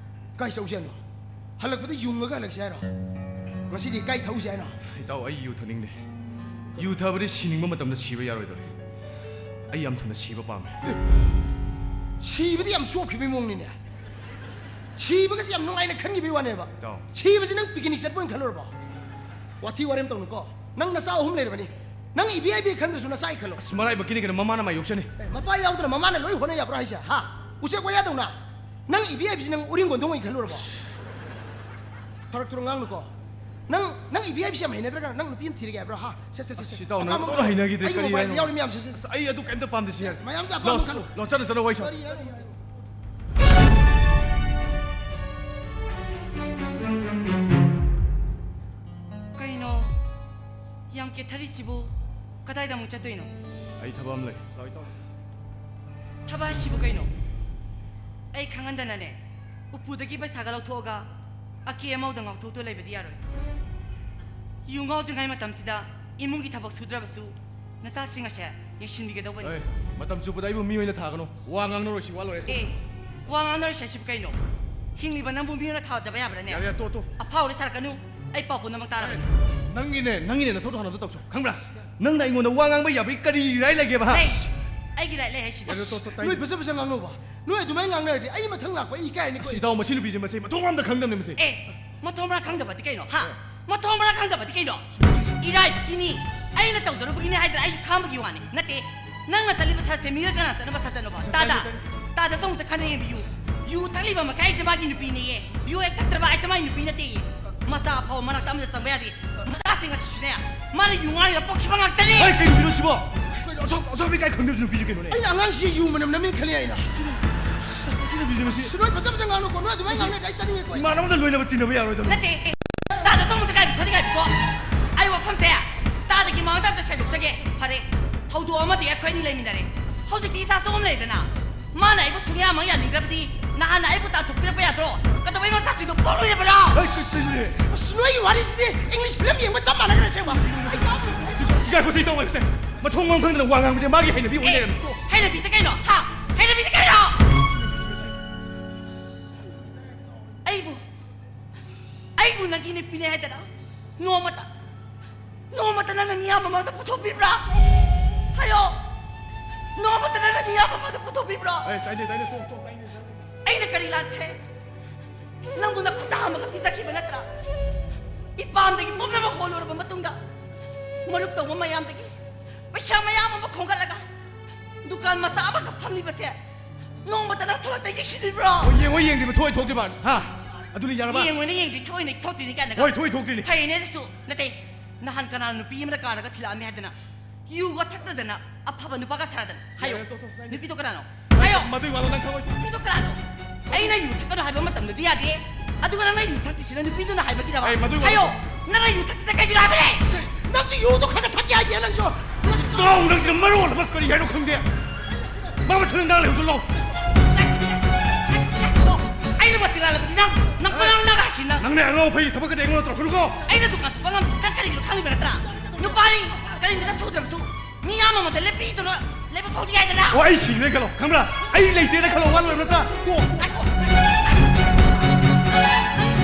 ꯀꯥꯏ ꯆꯧꯁꯦ ꯍꯥꯏꯅꯣ? ꯍꯜꯂꯛꯄꯗ ꯌꯨꯡꯉꯒ ꯍꯜꯂꯛꯁꯦ ꯍꯥꯏꯔꯣ? ꯉꯁꯤꯗꯤ ꯀꯥꯏ ꯊꯧꯁꯦ ꯍꯥꯏꯅꯣ? ꯏꯇꯥꯎ, ꯑꯩ ꯌꯨ ꯊꯛꯅꯤꯡꯗꯦ꯫ ꯌꯨ ꯊꯛꯑꯕꯗꯤ ꯁꯤꯅꯤꯡꯕ ꯃꯇꯝꯗ ꯁꯤꯕ ꯌꯥꯔꯣꯏꯗꯧꯔꯦ꯫ ꯑꯩ ꯌꯥꯝ ꯊꯨꯅ ꯁꯤꯕ ꯄꯥꯝꯃꯦ꯫ ꯁꯤꯕꯗꯤ ꯌꯥꯝ ꯆꯣꯞꯈꯤꯕꯩ ꯃꯑꯣꯡꯅꯤꯅꯦ꯫ ꯁꯤꯕꯒꯁꯦ ꯌꯥꯝ ꯅꯨꯡꯉꯥꯏꯅ ꯈꯟꯈꯤꯕꯩ ꯋꯥꯅꯦꯕ꯫ ꯏꯇꯥꯎ꯫ ꯁꯤꯕꯁꯤ ꯅꯪ picnic ꯆꯠꯄ ꯑꯣꯏꯅ ꯈꯜꯂꯨꯔꯕꯣ? ꯋꯥꯊꯤ ꯋꯥꯔꯦꯝ ꯇꯧꯅꯨꯀꯣ꯫ ꯅꯪ ꯅꯆꯥ ꯑꯍꯨꯝ ꯂꯩꯔꯕꯅꯤ꯫ ꯅꯪ ꯏꯕꯤ ꯍꯥꯏꯕꯤ ꯈꯟꯗ꯭ꯔꯁꯨ ꯅꯆꯥ ꯑꯩ ꯈꯜꯂꯣ꯫ ꯑꯁ, ꯃꯔꯥꯏꯕꯛꯀꯤꯅꯤ ꯀꯩꯅꯣ, ꯃꯃꯥꯅ ꯃꯥꯏ ꯌꯣꯛꯆꯅꯤ꯫ ꯑꯦ, ꯃꯄꯥ ꯌꯥꯎꯗꯅ ꯃꯃꯥꯅ ꯂꯣꯏ ꯍꯣꯠꯅ ꯌꯥꯕ꯭ꯔꯣ ꯍꯥꯏꯁꯦ? ꯍꯥ? ꯎꯆꯦꯛ ꯋꯥꯌꯥꯗꯧꯅ? ꯅꯪ ꯏꯕꯤ ꯍꯥꯏꯕꯁꯤ ꯅꯪ ꯎꯔꯤꯡ ꯒꯣꯟꯗꯣꯡ ꯑꯣꯏ ꯈꯜꯂꯨꯔꯕꯣ? ꯐꯔꯛ ꯇꯨꯔ ꯉꯥꯡꯅꯨꯀꯣ꯫ ꯅꯪ, ꯅꯪ ꯏꯕꯤ ꯍꯥꯏꯕꯁꯤ ꯌꯥꯝ ꯍꯩꯅꯗ꯭ꯔꯒ ꯅꯪ ꯅꯨꯄꯤ ꯑꯃ ꯊꯤꯔꯒꯦ ꯍꯥꯏꯕ꯭ꯔꯣ? ꯍꯥ? ꯁꯦ, ꯁꯦ, ꯁꯦ, ꯁꯦ꯫ ꯑꯁ, ꯏꯇꯥꯎ, ꯅꯪ ꯑꯄꯥꯝꯕ ꯂꯣꯏꯅ ꯑꯃ ꯍꯩꯅꯈꯤꯗ꯭ꯔꯦ꯫ ꯑꯩꯒꯤ ꯀꯔꯤ mobile ꯗ ꯍꯥꯏꯅꯣ? ꯌꯥꯎꯔꯤ ꯃꯌꯥꯝꯁꯦ, ꯁꯦ, ꯁꯦ꯫ ꯑꯁ, ꯑꯩ ꯑꯗꯨ ꯀꯩꯝꯇ ꯄꯥꯝꯗꯦ, ꯁꯤ ꯌꯥꯔꯦ꯫ ꯃꯌꯥꯝꯁꯦ ꯑꯄꯥꯝꯕ ꯂꯣ, ꯈꯜꯂꯣ꯫ ꯂꯣ, ꯆꯠꯂꯣ, ꯆꯠꯂꯣ, ꯋꯥꯔꯤ ꯁꯥꯎ꯫ ꯀꯔꯤ ꯍꯥꯏꯅꯣ? ꯀꯩꯅꯣ? ꯌꯥꯝ ꯀꯦꯊꯔꯤꯁꯤꯕꯨ ꯀꯗꯥꯏꯗ ꯑꯃꯨꯛ ꯆꯠꯇꯣꯏꯅꯣ? ꯑꯩ ꯊꯕꯛ ꯑꯃ ꯂꯩ꯫ ꯂꯥꯛꯑꯣ, ꯏꯇꯥꯎ꯫ ꯊꯕꯛ ꯍꯥꯏꯁꯤꯕꯨ ꯀꯩꯅꯣ? ꯑꯩ ꯈꯪꯍꯟꯗꯅꯅꯦ, ꯎꯄꯨꯗꯒꯤ ꯄꯩꯁꯥꯒ ꯂꯧꯊꯣꯛꯑꯒ ꯑꯀꯦ ꯑꯃꯧꯗ ꯉꯥꯎꯊꯣꯛꯇꯨ ꯂꯩꯕꯗꯤ ꯌꯥꯔꯣꯏ꯫ ꯌꯨ ꯉꯥꯎꯗ꯭ꯔꯤꯉꯩ ꯃꯇꯝꯁꯤꯗ ꯏꯃꯨꯡꯒꯤ ꯊꯕꯛ ꯁꯨꯗ꯭ꯔꯕꯁꯨ ꯅꯆꯥꯁꯤꯡ ꯑꯁꯦ ꯌꯦꯡꯁꯤꯟꯕꯤꯒꯗꯧꯕꯅꯤ꯫ ꯑꯦ, ꯃꯇꯝ ꯆꯨꯞꯄꯗ ꯑꯩꯕꯨ ꯃꯤ ꯑꯣꯏꯅ ꯊꯥꯒꯅꯨ꯫ ꯋꯥ ꯉꯥꯡꯅꯔꯣꯏꯁꯤ, ꯋꯥ ꯂꯣꯏꯔꯦ꯫ ꯑꯦ, ꯋꯥ ꯉꯥꯡꯅꯔꯣꯏꯁꯤ ꯍꯥꯏꯁꯤꯕꯨ ꯀꯩꯅꯣ? ꯍꯤꯡꯂꯤꯕ ꯅꯪꯕꯨ ꯃꯤ ꯑꯣꯏꯅ ꯊꯥꯗꯕ ꯌꯥꯕ꯭ꯔꯥꯅꯦ? ꯌꯥꯔꯦ, ꯌꯥꯔꯦ, ꯇꯣꯛ, ꯇꯣꯛ꯫ ꯑꯐꯥꯎ ꯑꯔꯤꯡ ꯁꯥꯔꯛꯀꯅꯨ꯫ ꯑꯩ ꯄꯥꯎ ꯄꯨꯝꯅꯃꯛ ꯇꯥꯔꯕꯅꯤ꯫ ꯅꯪꯒꯤꯅꯦ, ꯅꯪꯒꯤꯅꯦ, ꯅꯊꯧꯗꯣ ꯍꯥꯟꯅ ꯑꯝꯇ ꯇꯧꯁꯣ, ꯈꯪꯕ꯭ꯔꯥ? ꯅꯪꯅ ꯑꯩꯉꯣꯟꯗ ꯋꯥ ꯉꯥꯡꯕ ꯌꯥꯕꯒꯤ ꯀꯔꯤ right ꯂꯩꯒꯦꯕ, ꯍꯥ? ꯂꯩ꯫ ꯑꯩꯒꯤ right ꯂꯩ ꯍꯥꯏꯁꯤꯗꯤ꯫ ꯌꯥꯔꯦ, ꯇꯣꯛ, ꯇꯣꯛ, ꯇꯥꯏ꯫ ꯅꯣꯏ ꯐꯖ ꯐꯖ ꯉꯥꯡꯅꯧꯕ꯫ ꯅꯣꯏ ꯑꯗꯨꯃꯥꯏꯅ ꯉꯥꯡꯅꯔꯗꯤ ꯑꯩ ꯃꯊꯪ ꯂꯥꯛꯄ ꯑꯩ ꯏꯀꯥꯏꯔꯅꯤꯀꯣ꯫ ꯑꯁ, ꯏꯇꯥꯎ, ꯃꯁꯤ ꯅꯨꯄꯤꯁꯦ, ꯃꯁꯤ ꯃꯊꯣꯡ ꯑꯝꯇ ꯈꯪꯗꯕꯅꯦ, ꯃꯁꯤ꯫ ꯑꯦ, ꯃꯊꯣꯡ ꯃꯔꯥꯡ ꯈꯪꯗꯕꯗꯤ ꯀꯩꯅꯣ, ꯍꯥ? ꯑꯦ꯫ ꯃꯊꯣꯡ ꯃꯔꯥꯡ ꯈꯪꯗꯕꯗꯤ ꯀꯩꯅꯣ? ꯏꯔꯥꯏꯕꯛꯀꯤꯅꯤ, ꯑꯩꯅ ꯇꯧꯖꯔꯨꯕꯒꯤꯅꯤ ꯍꯥꯏꯗꯅ ꯑꯩꯁꯨ ꯈꯥꯝꯕꯒꯤ ꯋꯥꯅꯤ꯫ ꯅꯠꯇꯦ, ꯅꯪꯅ ꯆꯠꯂꯤꯕ ꯁꯥꯁꯦ ꯃꯤꯔꯣꯏ ꯀꯅꯥ ꯆꯠꯅꯕ ꯁꯥꯖꯠꯅꯣꯕ? ꯁꯥꯖꯠ ꯇꯥꯗ, ꯇꯥꯗ꯫ ꯇꯥꯗ ꯁꯣꯝꯗ ꯈꯟꯅ ꯌꯦꯡꯕꯤꯌꯨ꯫ ꯌꯨ ꯊꯛꯂꯤꯕ ꯃꯈꯩ ꯑꯩꯁꯦ ꯃꯥꯒꯤ ꯅꯨꯄꯤꯅꯦꯌꯦ꯫ ꯌꯨ ꯍꯦꯛ ꯊꯛꯇ꯭ꯔꯕ ꯑꯩꯁꯦ ꯃꯥꯒꯤ ꯅꯨꯄꯤ ꯅꯠꯇꯦꯌꯦ꯫ ꯃꯆꯥ ꯐꯥꯎ ꯃꯔꯛꯇ ꯑꯃꯗ ꯆꯪꯕ ꯌꯥꯗꯦ꯫ ꯃꯆꯥꯁꯤꯡ ꯑꯁꯤꯁꯨꯅꯦ, ꯃꯥꯅ ꯌꯨ ꯉꯥꯎꯔꯤꯕ ꯄꯣꯛꯈꯤꯕ ꯉꯥꯛꯇꯅꯦ꯫ ꯍꯩ, ꯀꯩ ꯅꯨꯄꯤꯅꯣ ꯁꯤꯕꯣ? ꯀꯩꯅꯣ, ꯑꯁꯣꯛ-, ꯑꯁꯣꯛ ꯃꯤ ꯀꯥꯏ ꯈꯪꯗꯕ ꯅꯨꯄꯤꯁꯦ ꯀꯩꯅꯣꯅꯦ? ꯑꯩꯅ ꯑꯉꯥꯡꯁꯤ ꯌꯨ ꯃꯅꯝ ꯅꯝꯃꯤ ꯈꯜꯂꯤ ꯑꯩꯅ꯫ ꯁꯤ ꯅꯨꯄꯤꯁꯦ ꯃꯁꯤ꯫ ꯑꯁ, ꯅꯣꯏ ꯐꯖ ꯐꯖ ꯉꯥꯡꯅꯨꯀꯣ, ꯅꯣꯏ ꯑꯗꯨꯃꯥꯏꯅ ꯉꯥꯡꯅꯔꯗꯤ ꯑꯩ ꯆꯠꯅꯤꯡꯉꯦꯀꯣ ꯑꯩ꯫ ꯏꯃꯥꯟꯅꯕꯗ ꯂꯣꯏꯅꯕ ꯇꯤꯟꯅꯕ ꯌꯥꯔꯣꯏꯗꯕꯅꯤ꯫ ꯅꯠꯇꯦ, ꯇꯥꯗ ꯁꯣꯝꯗ ꯀꯥꯏꯕꯤꯈꯣ, ꯀꯥꯏꯕꯤꯈꯣ꯫ ꯑꯩ ꯋꯥꯐꯝꯁꯦ ꯇꯥꯗꯒꯤ ꯃꯃꯥꯡꯗ ꯑꯝꯇ ꯁꯦꯡꯗꯣꯛꯆꯒꯦ꯫ ꯐꯔꯦ, ꯊꯧꯗꯣꯛ ꯑꯃꯗꯤ ꯑꯩꯈꯣꯏ ꯑꯅꯤ ꯂꯩꯃꯤꯟꯅꯔꯦ꯫ ꯍꯧꯖꯤꯛꯇꯤ ꯏꯁꯥ ꯁꯣꯛꯑꯝ ꯂꯩꯗꯅ꯫ ꯃꯥꯅ ꯑꯩꯕꯨ ꯁꯨꯡꯌꯥ ꯑꯃ ꯌꯥꯅꯤꯡꯗ꯭ꯔꯕꯗꯤ ꯅꯍꯥꯟꯅ ꯑꯩꯕꯨ ꯇꯥꯟꯊꯣꯛꯄꯤꯔꯛꯄ ꯌꯥꯗ꯭ꯔꯣ? ꯀꯩꯗꯧꯕꯩ ꯃꯆꯥꯁꯤꯡꯗꯣ ꯄꯣꯛꯂꯣꯏꯔꯕꯅꯣ? ꯍꯩ, ꯀꯩ, ꯀꯩꯅꯣꯅꯦ? ꯑꯁ, ꯅꯣꯏꯒꯤ ꯋꯥꯔꯤꯁꯤꯗꯤ English film ꯌꯦꯡꯕ ꯆꯞ ꯃꯥꯟꯅꯈ꯭ꯔꯦ ꯑꯁꯦꯡꯕ꯫ ꯑꯩ ꯌꯥꯝ ꯁꯤ ꯉꯥꯏꯈꯣ, ꯁꯤ ꯇꯧ, ꯉꯥꯏꯈꯣ, ꯁꯦ꯫ ꯃꯊꯣꯡ ꯃꯔꯝ ꯈꯪꯗꯅ ꯋꯥ ꯉꯥꯡꯕꯁꯦ ꯃꯥꯒꯤ ꯍꯩꯅꯕꯤ ꯑꯣꯏ ꯑꯦ, ꯂꯩꯔꯝꯃꯦ꯫ ꯇꯣ꯫ ꯍꯩꯅꯕꯤꯗ ꯀꯩꯅꯣ? ꯍꯥ? ꯍꯩꯅꯕꯤꯗ ꯀꯩꯅꯣ? ꯑꯩꯕꯨ, ꯑꯩꯕꯨ ꯅꯪꯒꯤ ꯅꯨꯄꯤꯅꯦ ꯍꯥꯏꯗꯅ ꯅꯣꯡꯃꯇ, ꯅꯣꯡꯃꯇ ꯅꯪꯅ ꯃꯤꯌꯥꯝ ꯃꯃꯥꯡꯗ ꯄꯨꯊꯣꯛꯄꯤꯕ꯭ꯔꯥ? ꯍꯥꯏꯌꯣ꯫ ꯅꯣꯡꯃꯇ ꯅꯪꯅ ꯃꯤꯌꯥꯝ ꯃꯃꯥꯡꯗ ꯄꯨꯊꯣꯛꯄꯤꯕ꯭ꯔꯥ? ꯑꯦ, ꯇꯥꯏꯅꯦ, ꯇꯥꯏꯅꯦ, ꯇꯣꯛ, ꯇꯣꯛ, ꯇꯥꯏꯅꯦ, ꯇꯥꯏꯅꯦ꯫ ꯑꯩꯅ ꯀꯔꯤ ꯂꯥꯟꯈ꯭ꯔꯦ? ꯅꯪꯕꯨ ꯅꯈꯨꯠꯇ ꯍꯥꯝꯃꯒ ꯄꯤꯖꯈꯤꯕ ꯅꯠꯇ꯭ꯔꯥ? ꯏꯄꯥꯝꯗꯒꯤ ꯄꯨꯝꯅꯃꯛ ꯍꯣꯜꯂꯨꯔꯕ ꯃꯇꯨꯡꯗ ꯃꯔꯨꯞ ꯇꯧꯕ ꯃꯌꯥꯝꯗꯒꯤ ꯄꯩꯁꯥ ꯃꯌꯥꯝ ꯑꯃ ꯈꯣꯝꯒꯠꯂꯒ ꯗꯨꯀꯥꯟ ꯃꯆꯥ ꯑꯃꯈꯛ ꯐꯝꯂꯤꯕꯁꯦ ꯅꯣꯡꯃꯇ ꯅꯪ ꯊꯣꯛꯂꯛꯇ ꯌꯦꯡꯁꯤꯟꯕꯤꯕ꯭ꯔꯣ? ꯑꯣ, ꯌꯦꯡꯉꯣ, ꯌꯦꯡꯗ꯭ꯔꯤꯕ ꯊꯣꯛꯏ ꯊꯣꯛꯇ꯭ꯔꯤꯕ, ꯍꯥ? ꯑꯗꯨꯅ ꯌꯥꯔꯕ? ꯌꯦꯡꯉꯣꯏꯅ ꯌꯦꯡꯗ꯭ꯔꯤ, ꯊꯣꯛꯏꯅ ꯊꯣꯛꯇ꯭ꯔꯤꯅꯤ ꯀꯥꯏꯅꯒ꯫ ꯍꯣꯏ, ꯊꯣꯛꯏ ꯊꯣꯛꯇ꯭ꯔꯤꯅꯤ꯫ ꯐꯩꯅꯦ ꯑꯗꯨꯁꯨ꯫ ꯅꯠꯇꯦ, ꯅꯍꯥꯟ ꯀꯅꯥꯅ ꯅꯨꯄꯤ ꯑꯃꯅ ꯀꯥꯔꯒ ꯊꯤꯜꯂꯛꯑꯝꯃꯤ ꯍꯥꯏꯗꯅ ꯌꯨꯒ ꯊꯛꯇꯗꯅ ꯑꯐꯕ ꯅꯨꯄꯥꯒ ꯁꯥꯗꯅ꯫ ꯍꯥꯏꯌꯣ꯫ ꯌꯥꯔꯦ, ꯇꯣꯛ, ꯇꯣꯛ, ꯇꯣꯛ꯫ ꯅꯨꯄꯤꯗꯣ ꯀꯅꯥꯅꯣ? ꯍꯥꯏꯌꯣ꯫ ꯃꯗꯨꯒꯤ ꯋꯥꯗꯣ ꯅꯪ ꯈꯪꯉꯣꯏ꯫ ꯅꯨꯄꯤꯗꯣ ꯀꯅꯥꯅꯣ? ꯑꯩꯅ ꯌꯨ ꯊꯛꯀꯅꯨ ꯍꯥꯏꯕ ꯃꯇꯝꯗꯗꯤ ꯌꯥꯗꯦ꯫ ꯑꯗꯨꯒ ꯅꯪꯅ ꯌꯨ ꯊꯛꯇ꯭ꯔꯤꯁꯤꯅ ꯅꯨꯄꯤꯗꯨꯅ ꯍꯥꯏꯕꯒꯤꯔꯕ? ꯑꯩ ꯃꯗꯨꯒꯤ ꯋꯥꯗꯣ ꯍꯥꯏꯌꯣ꯫ ꯅꯪꯅ ꯌꯨ ꯊꯛꯇ꯭ꯔꯤꯁꯦ ꯀꯩꯒꯤꯅꯣ ꯍꯥꯏꯕꯅꯦ? ꯅꯪꯁꯨ ꯌꯨꯗꯣ ꯈꯔ ꯈꯔ ꯊꯛ ꯌꯥꯏꯌꯦ ꯅꯪꯁꯨ꯫ ꯇꯥꯎ, ꯅꯪꯁꯤꯅ ꯃꯔꯣꯜ ꯑꯃ ꯀꯔꯤ ꯍꯥꯏꯅꯣ ꯈꯪꯗꯦ꯫ ꯃꯥ ꯃꯊꯟꯗ ꯉꯥꯡ ꯂꯩꯕꯁꯨ ꯂꯧ꯫ ꯑꯩꯅ ꯃꯁꯤ ꯂꯥꯜꯂꯕꯗꯤ ꯅꯪ, ꯅꯪ ꯄꯉꯥꯡ ꯉꯥꯡ ꯍꯥꯏꯁꯤ ꯅꯪ꯫ ꯅꯪꯅ ꯑꯉꯥꯎ ꯑꯐꯩ ꯊꯕꯛꯀꯗꯤ ꯑꯩꯉꯣꯟꯗ ꯇꯧꯔꯛꯀꯅꯨꯀꯣ꯫ ꯑꯩꯅ ꯗꯨꯀꯥꯟ ꯊꯣꯛꯄ ꯉꯝꯗ꯭ꯔꯤꯁꯤ ꯅꯪ ꯀꯔꯤꯒꯤꯅꯣ ꯈꯪꯉꯤꯕ ꯅꯠꯇ꯭ꯔꯥ? ꯅꯨꯄꯥꯅꯤ, ꯀꯔꯤꯝꯇ ꯁꯨꯗ꯭ꯔꯕꯁꯨ ꯃꯤ ꯑꯃꯃꯝꯗ ꯂꯦꯞꯄꯤꯗꯨꯅ ꯂꯦꯞꯄ ꯐꯥꯎꯗꯤ ꯌꯥꯏꯗꯅ꯫ ꯑꯣ, ꯑꯩ ꯁꯤꯔꯦ ꯈꯜꯂꯣ, ꯈꯪꯕ꯭ꯔꯥ? ꯑꯩ ꯂꯩꯇꯦꯅ ꯈꯜꯂꯣ, ꯋꯥ ꯂꯣꯏꯔꯕ ꯅꯠꯇ꯭ꯔꯥ? ꯇꯣꯛꯑꯣ꯫ ꯉꯥꯏꯈꯣ꯫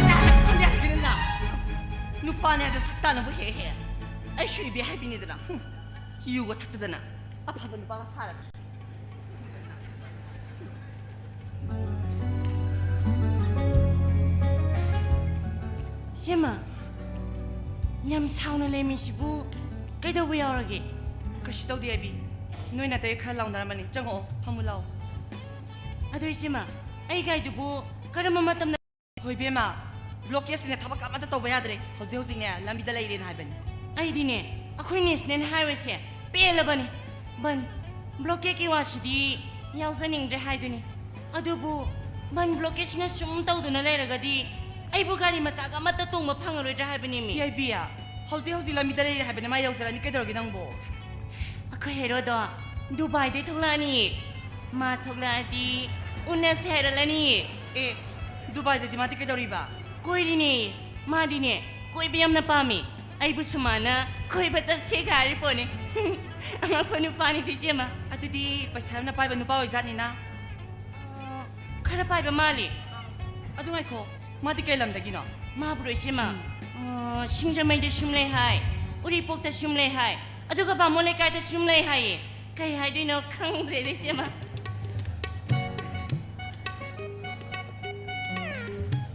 ꯅꯪ ꯈꯪꯗꯦ ꯍꯥꯏꯕꯅꯤꯅ꯫ ꯅꯨꯄꯥꯅꯦ ꯍꯥꯏꯗꯣ ꯁꯛꯇꯥꯅꯕꯨ ꯍꯦꯛ ꯍꯦꯛ꯫ ꯑꯩꯁꯨ ꯏꯕꯦ ꯍꯥꯏꯕꯤꯅꯤꯗꯅ꯫ ꯍꯨꯝ꯫ ꯌꯨꯒ ꯊꯛꯇꯗꯅ ꯑꯐꯕ ꯅꯨꯄꯥꯒ ꯁꯥꯔꯒ꯫ ꯏꯆꯦꯃ, ꯌꯥꯝ ꯁꯥꯎꯅ ꯂꯩꯔꯝꯃꯤꯁꯤꯕꯨ ꯀꯩꯗꯧꯕ ꯌꯥꯎꯔꯒꯦ? ꯀꯩꯁꯨ ꯇꯧꯗꯦ, ꯑꯕꯤ꯫ ꯅꯣꯏ ꯅꯥꯇꯩ ꯈꯔ ꯂꯥꯎꯅꯔꯝꯃꯅꯤ꯫ ꯆꯪꯉꯛꯑꯣ, ꯐꯝꯃꯨ ꯂꯥꯎ꯫ ꯑꯗꯣ ꯏꯆꯦꯃ, ꯑꯩ ꯒꯥꯔꯤꯗꯨꯕꯨ ꯀꯔꯝꯕ ꯃꯇꯝꯗ ꯍꯣꯏ ꯏꯕꯦꯝꯃ, blockade ꯁꯤꯅ ꯊꯕꯛ ꯑꯃꯠꯇ ꯇꯧꯕ ꯌꯥꯗ꯭ꯔꯦ꯫ ꯍꯧꯖꯤꯛ ꯍꯧꯖꯤꯛꯅꯦ ꯂꯝꯕꯤꯗ ꯂꯩꯔꯦꯅ ꯍꯥꯏꯕꯅꯤ꯫ ꯑꯩꯗꯤꯅꯦ, ꯑꯩꯈꯣꯏ national highway ꯁꯦ ꯄꯦꯜꯂꯕꯅꯤ꯫ ꯕꯟ blockade ꯀꯤ ꯋꯥꯁꯤꯗꯤ ꯌꯥꯎꯖꯅꯤꯡꯗ꯭ꯔꯦ ꯍꯥꯏꯗꯨꯅꯤ꯫ ꯑꯗꯨꯕꯨ ꯕꯟ blockade ꯁꯤꯅ ꯁꯨꯝ ꯇꯧꯗꯨꯅ ꯂꯩꯔꯒꯗꯤ ꯑꯩꯕꯨ ꯒꯥꯔꯤ ꯃꯆꯥꯒ ꯑꯃꯠꯇ ꯇꯣꯡꯕ ꯐꯪꯉꯔꯣꯏꯗ꯭ꯔꯥ ꯍꯥꯏꯕꯅꯤꯃꯤ꯫ ꯌꯥꯏꯕꯤ, ꯍꯧꯖꯤꯛ ꯍꯧꯖꯤꯛ ꯂꯝꯕꯤꯗ ꯂꯩꯔꯦ ꯍꯥꯏꯕꯅꯤ, ꯃꯥ ꯌꯧꯖꯔꯛꯑꯅꯤ꯫ ꯀꯩꯗꯧꯔꯒꯦ ꯅꯪꯕꯨ? ꯑꯩꯈꯣꯏ ꯍꯦꯔꯣꯗꯣ ꯗꯨꯕꯥꯏꯗꯩ ꯊꯣꯛꯂꯛꯑꯅꯤꯌꯦ꯫ ꯃꯥ ꯊꯣꯛꯂꯛꯑꯗꯤ ꯎꯅꯁꯦ ꯍꯥꯏꯔꯛꯂꯅꯤꯌꯦ꯫ ꯑꯦ, ꯗꯨꯕꯥꯏꯗꯗꯤ ꯃꯥꯗꯤ ꯀꯩꯗꯧꯔꯤꯕ? ꯀꯣꯏꯔꯤꯅꯦ꯫ ꯃꯥꯗꯤꯅꯦ ꯀꯣꯏꯕ ꯌꯥꯝꯅ ꯄꯥꯝꯃꯤ꯫ ꯑꯩꯕꯨꯁꯨ ꯃꯥꯅ ꯀꯣꯏꯕ ꯆꯠꯁꯦꯒ ꯍꯥꯏꯔꯤ ꯄꯣꯠꯅꯤ꯫ ꯑꯉꯛꯄ ꯅꯨꯄꯥꯅꯤꯗ ꯏꯆꯦꯃ꯫ ꯑꯗꯨꯗꯤ ꯄꯩꯁꯥ ꯌꯥꯝꯅ ꯄꯥꯏꯕ ꯅꯨꯄꯥ ꯑꯣꯏꯖꯥꯠꯅꯤꯅ꯫ ꯑ, ꯈꯔ ꯄꯥꯏꯕ ꯃꯥꯜꯂꯤ꯫ ꯑꯗꯨ ꯉꯥꯏꯈꯣ, ꯃꯥꯗꯤ ꯀꯩ ꯂꯝꯗꯒꯤꯅꯣ? ꯃꯥꯕꯨꯔꯣ ꯏꯆꯦꯃ? ꯎꯝ꯫ ꯑ, ꯁꯤꯡꯖꯃꯩꯗꯁꯨ ꯂꯩ ꯍꯥꯏ, ꯎꯔꯤꯄꯣꯛꯇꯁꯨ ꯂꯩ ꯍꯥꯏ, ꯑꯗꯨꯒ ꯕꯥꯃꯣꯟ ꯂꯩꯀꯥꯏꯗꯁꯨ ꯂꯩ ꯍꯥꯏꯌꯦ꯫ ꯀꯩ ꯍꯥꯏꯗꯣꯏꯅꯣ ꯈꯪꯗ꯭ꯔꯦꯗ ꯏꯆꯦꯃ꯫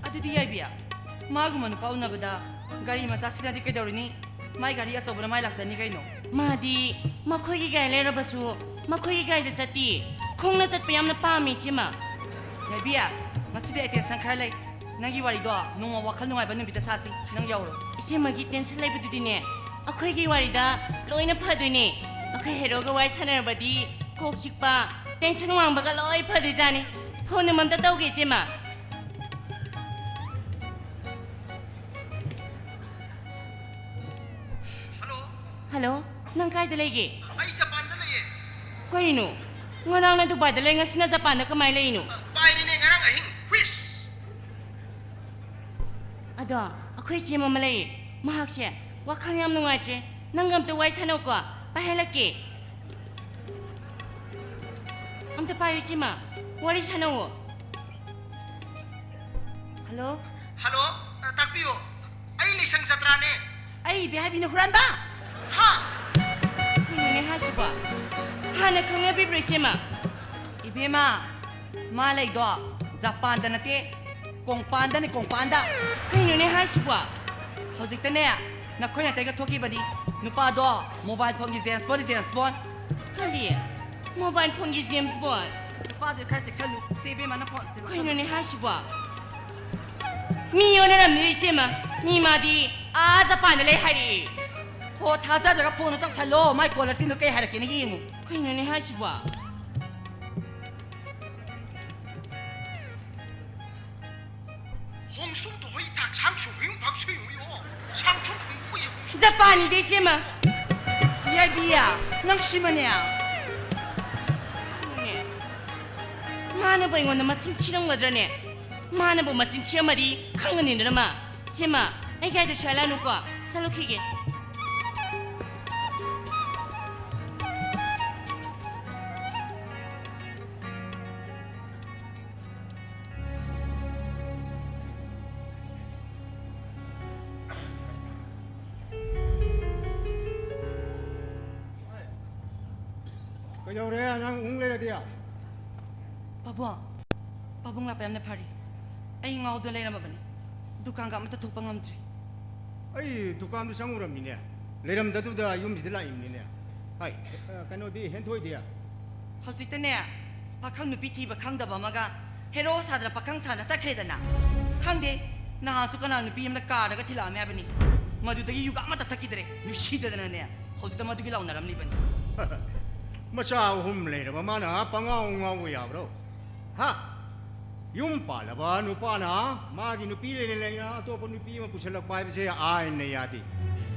ꯑꯗꯨꯗꯤ ꯌꯥꯏꯕꯤ, ꯃꯥꯒꯨꯝꯕ ꯅꯨꯄꯥ ꯎꯅꯕꯗ ꯒꯥꯔꯤ ꯃꯆꯥ ꯁꯤꯖꯤꯟꯅꯗꯤ ꯀꯩꯗꯧꯔꯨꯅꯤ? ꯃꯥꯏ ꯒꯥꯔꯤ ꯑꯆꯧꯕꯅ ꯃꯥꯏ ꯂꯥꯛꯆꯅꯤ ꯀꯩꯅꯣ꯫ ꯃꯥꯗꯤ ꯃꯈꯣꯏꯒꯤ ꯒꯥꯔꯤ ꯂꯩꯔꯕꯁꯨ ꯃꯈꯣꯏꯒꯤ ꯒꯥꯔꯤꯗ ꯆꯠꯇꯤ꯫ ꯈꯣꯡꯅ ꯆꯠꯄ ꯌꯥꯝꯅ ꯄꯥꯝꯃꯤ ꯏꯆꯦꯃ꯫ ꯌꯥꯏꯕꯤ, ꯉꯁꯤꯗꯤ ꯑꯩ tension ꯈꯔ ꯂꯩ꯫ ꯅꯪꯒꯤ ꯋꯥꯔꯤꯗꯣ ꯅꯣꯡꯃ ꯋꯥꯈꯜ ꯅꯨꯡꯉꯥꯏꯕ ꯅꯨꯃꯤꯠꯇ ꯁꯥꯁꯤ꯫ ꯅꯪ ꯌꯥꯎꯔꯣ꯫ ꯏꯆꯦꯃꯒꯤ tension ꯂꯩꯕꯗꯨꯗꯤꯅꯦ, ꯑꯩꯈꯣꯏꯒꯤ ꯋꯥꯔꯤꯗ ꯂꯣꯏꯅ ꯐꯗꯣꯏꯅꯦ꯫ ꯑꯩꯈꯣꯏ ꯍꯦꯔꯣꯒ ꯋꯥꯔꯤ ꯁꯥꯟꯅꯔꯕꯗꯤ ꯀꯣꯛ ꯆꯤꯛꯄ, tension ꯋꯥꯡꯕꯒ ꯂꯣꯏ ꯐꯗꯣꯏꯖꯥꯠꯅꯤ꯫ Phone ꯑꯃꯝꯇ ꯇꯧꯒꯦ ꯏꯆꯦꯃ꯫ ꯍꯜꯂꯣ꯫ ꯍꯜꯂꯣ, ꯅꯪ ꯀꯥꯏꯗ ꯂꯩꯒꯦ? ꯑꯩ ꯖꯄꯥꯟꯗ ꯂꯩꯌꯦ꯫ ꯀꯩꯅꯣ? ꯉꯔꯥꯡꯅ ꯗꯨꯕꯥꯏꯗ ꯂꯩ, ꯉꯁꯤꯅ ꯖꯄꯥꯟꯗ ꯀꯃꯥꯏꯅ ꯂꯩꯔꯤꯅꯣ? ꯄꯥꯏꯔꯤꯅꯦ, ꯉꯔꯥꯡ ꯑꯍꯤꯡ꯫ ꯍꯨꯏꯁ! ꯑꯗꯣ, ꯑꯩꯈꯣꯏ ꯏꯆꯦ ꯑꯃ ꯂꯩꯌꯦ, ꯃꯍꯥꯛꯁꯦ ꯋꯥꯈꯜ ꯌꯥꯝ ꯅꯨꯡꯉꯥꯏꯇ꯭ꯔꯦ꯫ ꯅꯪꯒ ꯑꯝꯇ ꯋꯥꯔꯤ ꯁꯥꯟꯅꯧꯀꯣ, ꯄꯥꯏꯍꯜꯂꯛꯀꯦ꯫ ꯑꯝꯇ ꯄꯥꯏꯌꯨ, ꯏꯆꯦꯃ, ꯋꯥꯔꯤ ꯁꯥꯟꯅꯧꯋꯣ꯫ ꯍꯜꯂꯣ? ꯍꯜꯂꯣ, ꯑ, ꯇꯥꯛꯄꯤꯌꯨ꯫ ꯑꯩ ꯂꯤꯁꯪ ꯖꯇ꯭ꯔꯥꯅꯦ꯫ ꯑꯩ ꯏꯕꯦ ꯍꯥꯏꯕꯤꯅ ꯍꯨꯔꯥꯟꯕ? ꯍꯥ? ꯀꯩꯅꯣꯅꯦ ꯍꯥꯏꯁꯤꯕꯣ? ꯍꯥꯟꯅ ꯈꯪꯅꯕꯤꯕ꯭ꯔꯣ, ꯏꯆꯦꯃ? ꯏꯕꯦꯝꯃ, ꯃꯥ ꯂꯩꯗꯣ ꯖꯄꯥꯟꯗ ꯅꯠꯇꯦ, ꯀꯣꯡꯄꯥꯟꯗꯅꯦ, ꯀꯣꯡꯄꯥꯟꯗ꯫ ꯀꯩꯅꯣꯅꯦ ꯍꯥꯏꯁꯤꯕꯣ? ꯍꯧꯖꯤꯛꯇꯅꯦ ꯅꯈꯣꯏ ꯅꯥꯇꯩꯒ ꯊꯣꯛꯈꯤꯕꯅꯤ꯫ ꯅꯨꯄꯥꯗꯣ mobile phoneꯒꯤ James Bond, James Bond꯫ ꯀꯔꯤ? Mobile phoneꯒꯤ James Bond? ꯅꯨꯄꯥꯗꯨ ꯈꯔ ꯆꯦꯛꯁꯜꯂꯨ꯫ ꯁꯦ, ꯏꯕꯦꯝꯃ, ꯅꯪ ꯐꯣꯟ ꯁꯦ ꯂꯧꯁꯜꯂꯨ꯫ ꯀꯩꯅꯣꯅꯦ ꯍꯥꯏꯁꯤꯕꯣ? ꯃꯤ ꯑꯣꯟꯅꯔꯝꯅꯤ ꯏꯆꯦꯃ꯫ ꯃꯤ ꯃꯥꯗꯤ ꯑꯥ ꯖꯄꯥꯟꯗ ꯂꯩ ꯍꯥꯏꯔꯛꯏ꯫ ꯍꯣ, ꯊꯥꯖꯗ꯭ꯔꯒ ꯐꯣꯟꯗꯣ ꯇꯧꯁꯜꯂꯣ꯫ ꯃꯥꯏ caller tuneꯗꯣ ꯀꯩ ꯍꯥꯏꯔꯛꯀꯦꯅ ꯌꯦꯡꯉꯨ꯫ ꯀꯩꯅꯣꯅꯦ ꯍꯥꯏꯁꯤꯕꯣ? ꯍꯣꯡꯁꯨꯝ ꯇꯣꯍꯩ ꯊꯥꯛ ꯁꯥꯡꯁꯨ ꯍꯨꯌꯨꯡ ꯐꯥꯛ ꯁꯨꯌꯨꯡ ꯍꯨꯌꯣ꯫ ꯁꯥꯡꯁꯨ ꯈꯨꯡꯎ ꯍꯨꯌꯨꯡ ꯁꯨ꯫ ꯖꯄꯥꯟꯅꯤꯗ ꯏꯆꯦꯃ꯫ ꯌꯥꯏꯕꯤ, ꯅꯪ ꯁꯤꯃꯅꯦ꯫ ꯃꯥꯅꯕꯨ ꯑꯩꯉꯣꯟꯗ ꯃꯆꯤꯟ ꯊꯤꯔꯝꯒꯗ꯭ꯔꯅꯦ? ꯃꯥꯅꯕꯨ ꯃꯆꯤꯟ ꯊꯤꯔꯝꯃꯗꯤ ꯈꯪꯒꯅꯤꯗꯅ ꯃꯥ꯫ ꯏꯆꯦꯃ, ꯑꯩ ꯒꯥꯔꯤꯗꯨ ꯁ꯭ꯋꯥꯏ ꯂꯥꯛꯅꯨꯀꯣ꯫ ꯆꯠꯂꯨꯈꯤꯒꯦ꯫ ꯀꯩꯗꯧꯔꯦ ꯅꯪ ꯎꯪ ꯂꯩꯔꯗꯤ? ꯄꯥꯕꯨꯡ, ꯄꯥꯕꯨꯡ ꯂꯥꯛꯄ ꯌꯥꯝꯅ ꯐꯔꯦ꯫ ꯑꯩ ꯉꯥꯎꯗꯨꯅ ꯂꯩꯔꯝꯃꯕꯅꯤ꯫ ꯗꯨꯀꯥꯟꯒ ꯑꯃꯠꯇ ꯊꯣꯛꯄ ꯉꯝꯗ꯭ꯔꯤ꯫ ꯑꯩ ꯗꯨꯀꯥꯟꯗꯨ ꯆꯪꯉꯨꯔꯝꯃꯤꯅꯦ꯫ ꯂꯩꯔꯝꯗꯗꯨꯗ ꯌꯨꯝꯁꯤꯗ ꯂꯥꯛꯏꯕꯅꯤꯅꯦ꯫ ꯍꯥꯏ, ꯑ, ꯀꯩꯅꯣꯗꯤ, ꯍꯦꯟꯊꯣꯏꯗꯤ? ꯍꯧꯖꯤꯛꯇꯅꯦ, ꯄꯥꯈꯪ ꯅꯨꯄꯤ ꯊꯤꯕ ꯈꯪꯗꯕ ꯑꯃꯒ ꯍꯦꯔꯣ ꯁꯥꯗꯅ ꯄꯥꯈꯪ ꯁꯥꯅ ꯆꯠꯈ꯭ꯔꯦꯗꯅ꯫ ꯈꯪꯗꯦ, ꯅꯍꯥꯟꯁꯨ ꯀꯅꯥ ꯅꯨꯄꯤ ꯑꯃꯅ ꯀꯥꯔꯗꯒ ꯊꯤꯜꯂꯛꯑꯝꯃꯦ ꯍꯥꯏꯕꯅꯤ꯫ ꯃꯗꯨꯗꯒꯤ ꯌꯨꯒ ꯑꯃꯠꯇ ꯊꯛꯈꯤꯗ꯭ꯔꯦ꯫ ꯅꯨꯡꯁꯤꯗꯗꯅꯅꯦ, ꯍꯧꯖꯤꯛꯇ ꯃꯗꯨꯒꯤ ꯂꯥꯎꯅꯔꯝꯂꯤꯕꯅꯤ꯫ ꯃꯆꯥ ꯑꯍꯨꯝ ꯂꯩꯔꯕ ꯃꯥꯅ ꯄꯉꯥꯎ ꯉꯥꯎꯕ ꯌꯥꯕ꯭ꯔꯣ? ꯍꯥ? ꯌꯨꯝ ꯄꯥꯜꯂꯕ ꯅꯨꯄꯥꯅ ꯃꯥꯒꯤ ꯅꯨꯄꯤ ꯂꯩꯅ ꯂꯩꯅ ꯑꯇꯣꯞꯄ ꯅꯨꯄꯤ ꯑꯃ ꯄꯨꯁꯜꯂꯛꯄ ꯍꯥꯏꯕꯁꯦ ꯑꯥꯏꯟꯅ ꯌꯥꯗꯦ꯫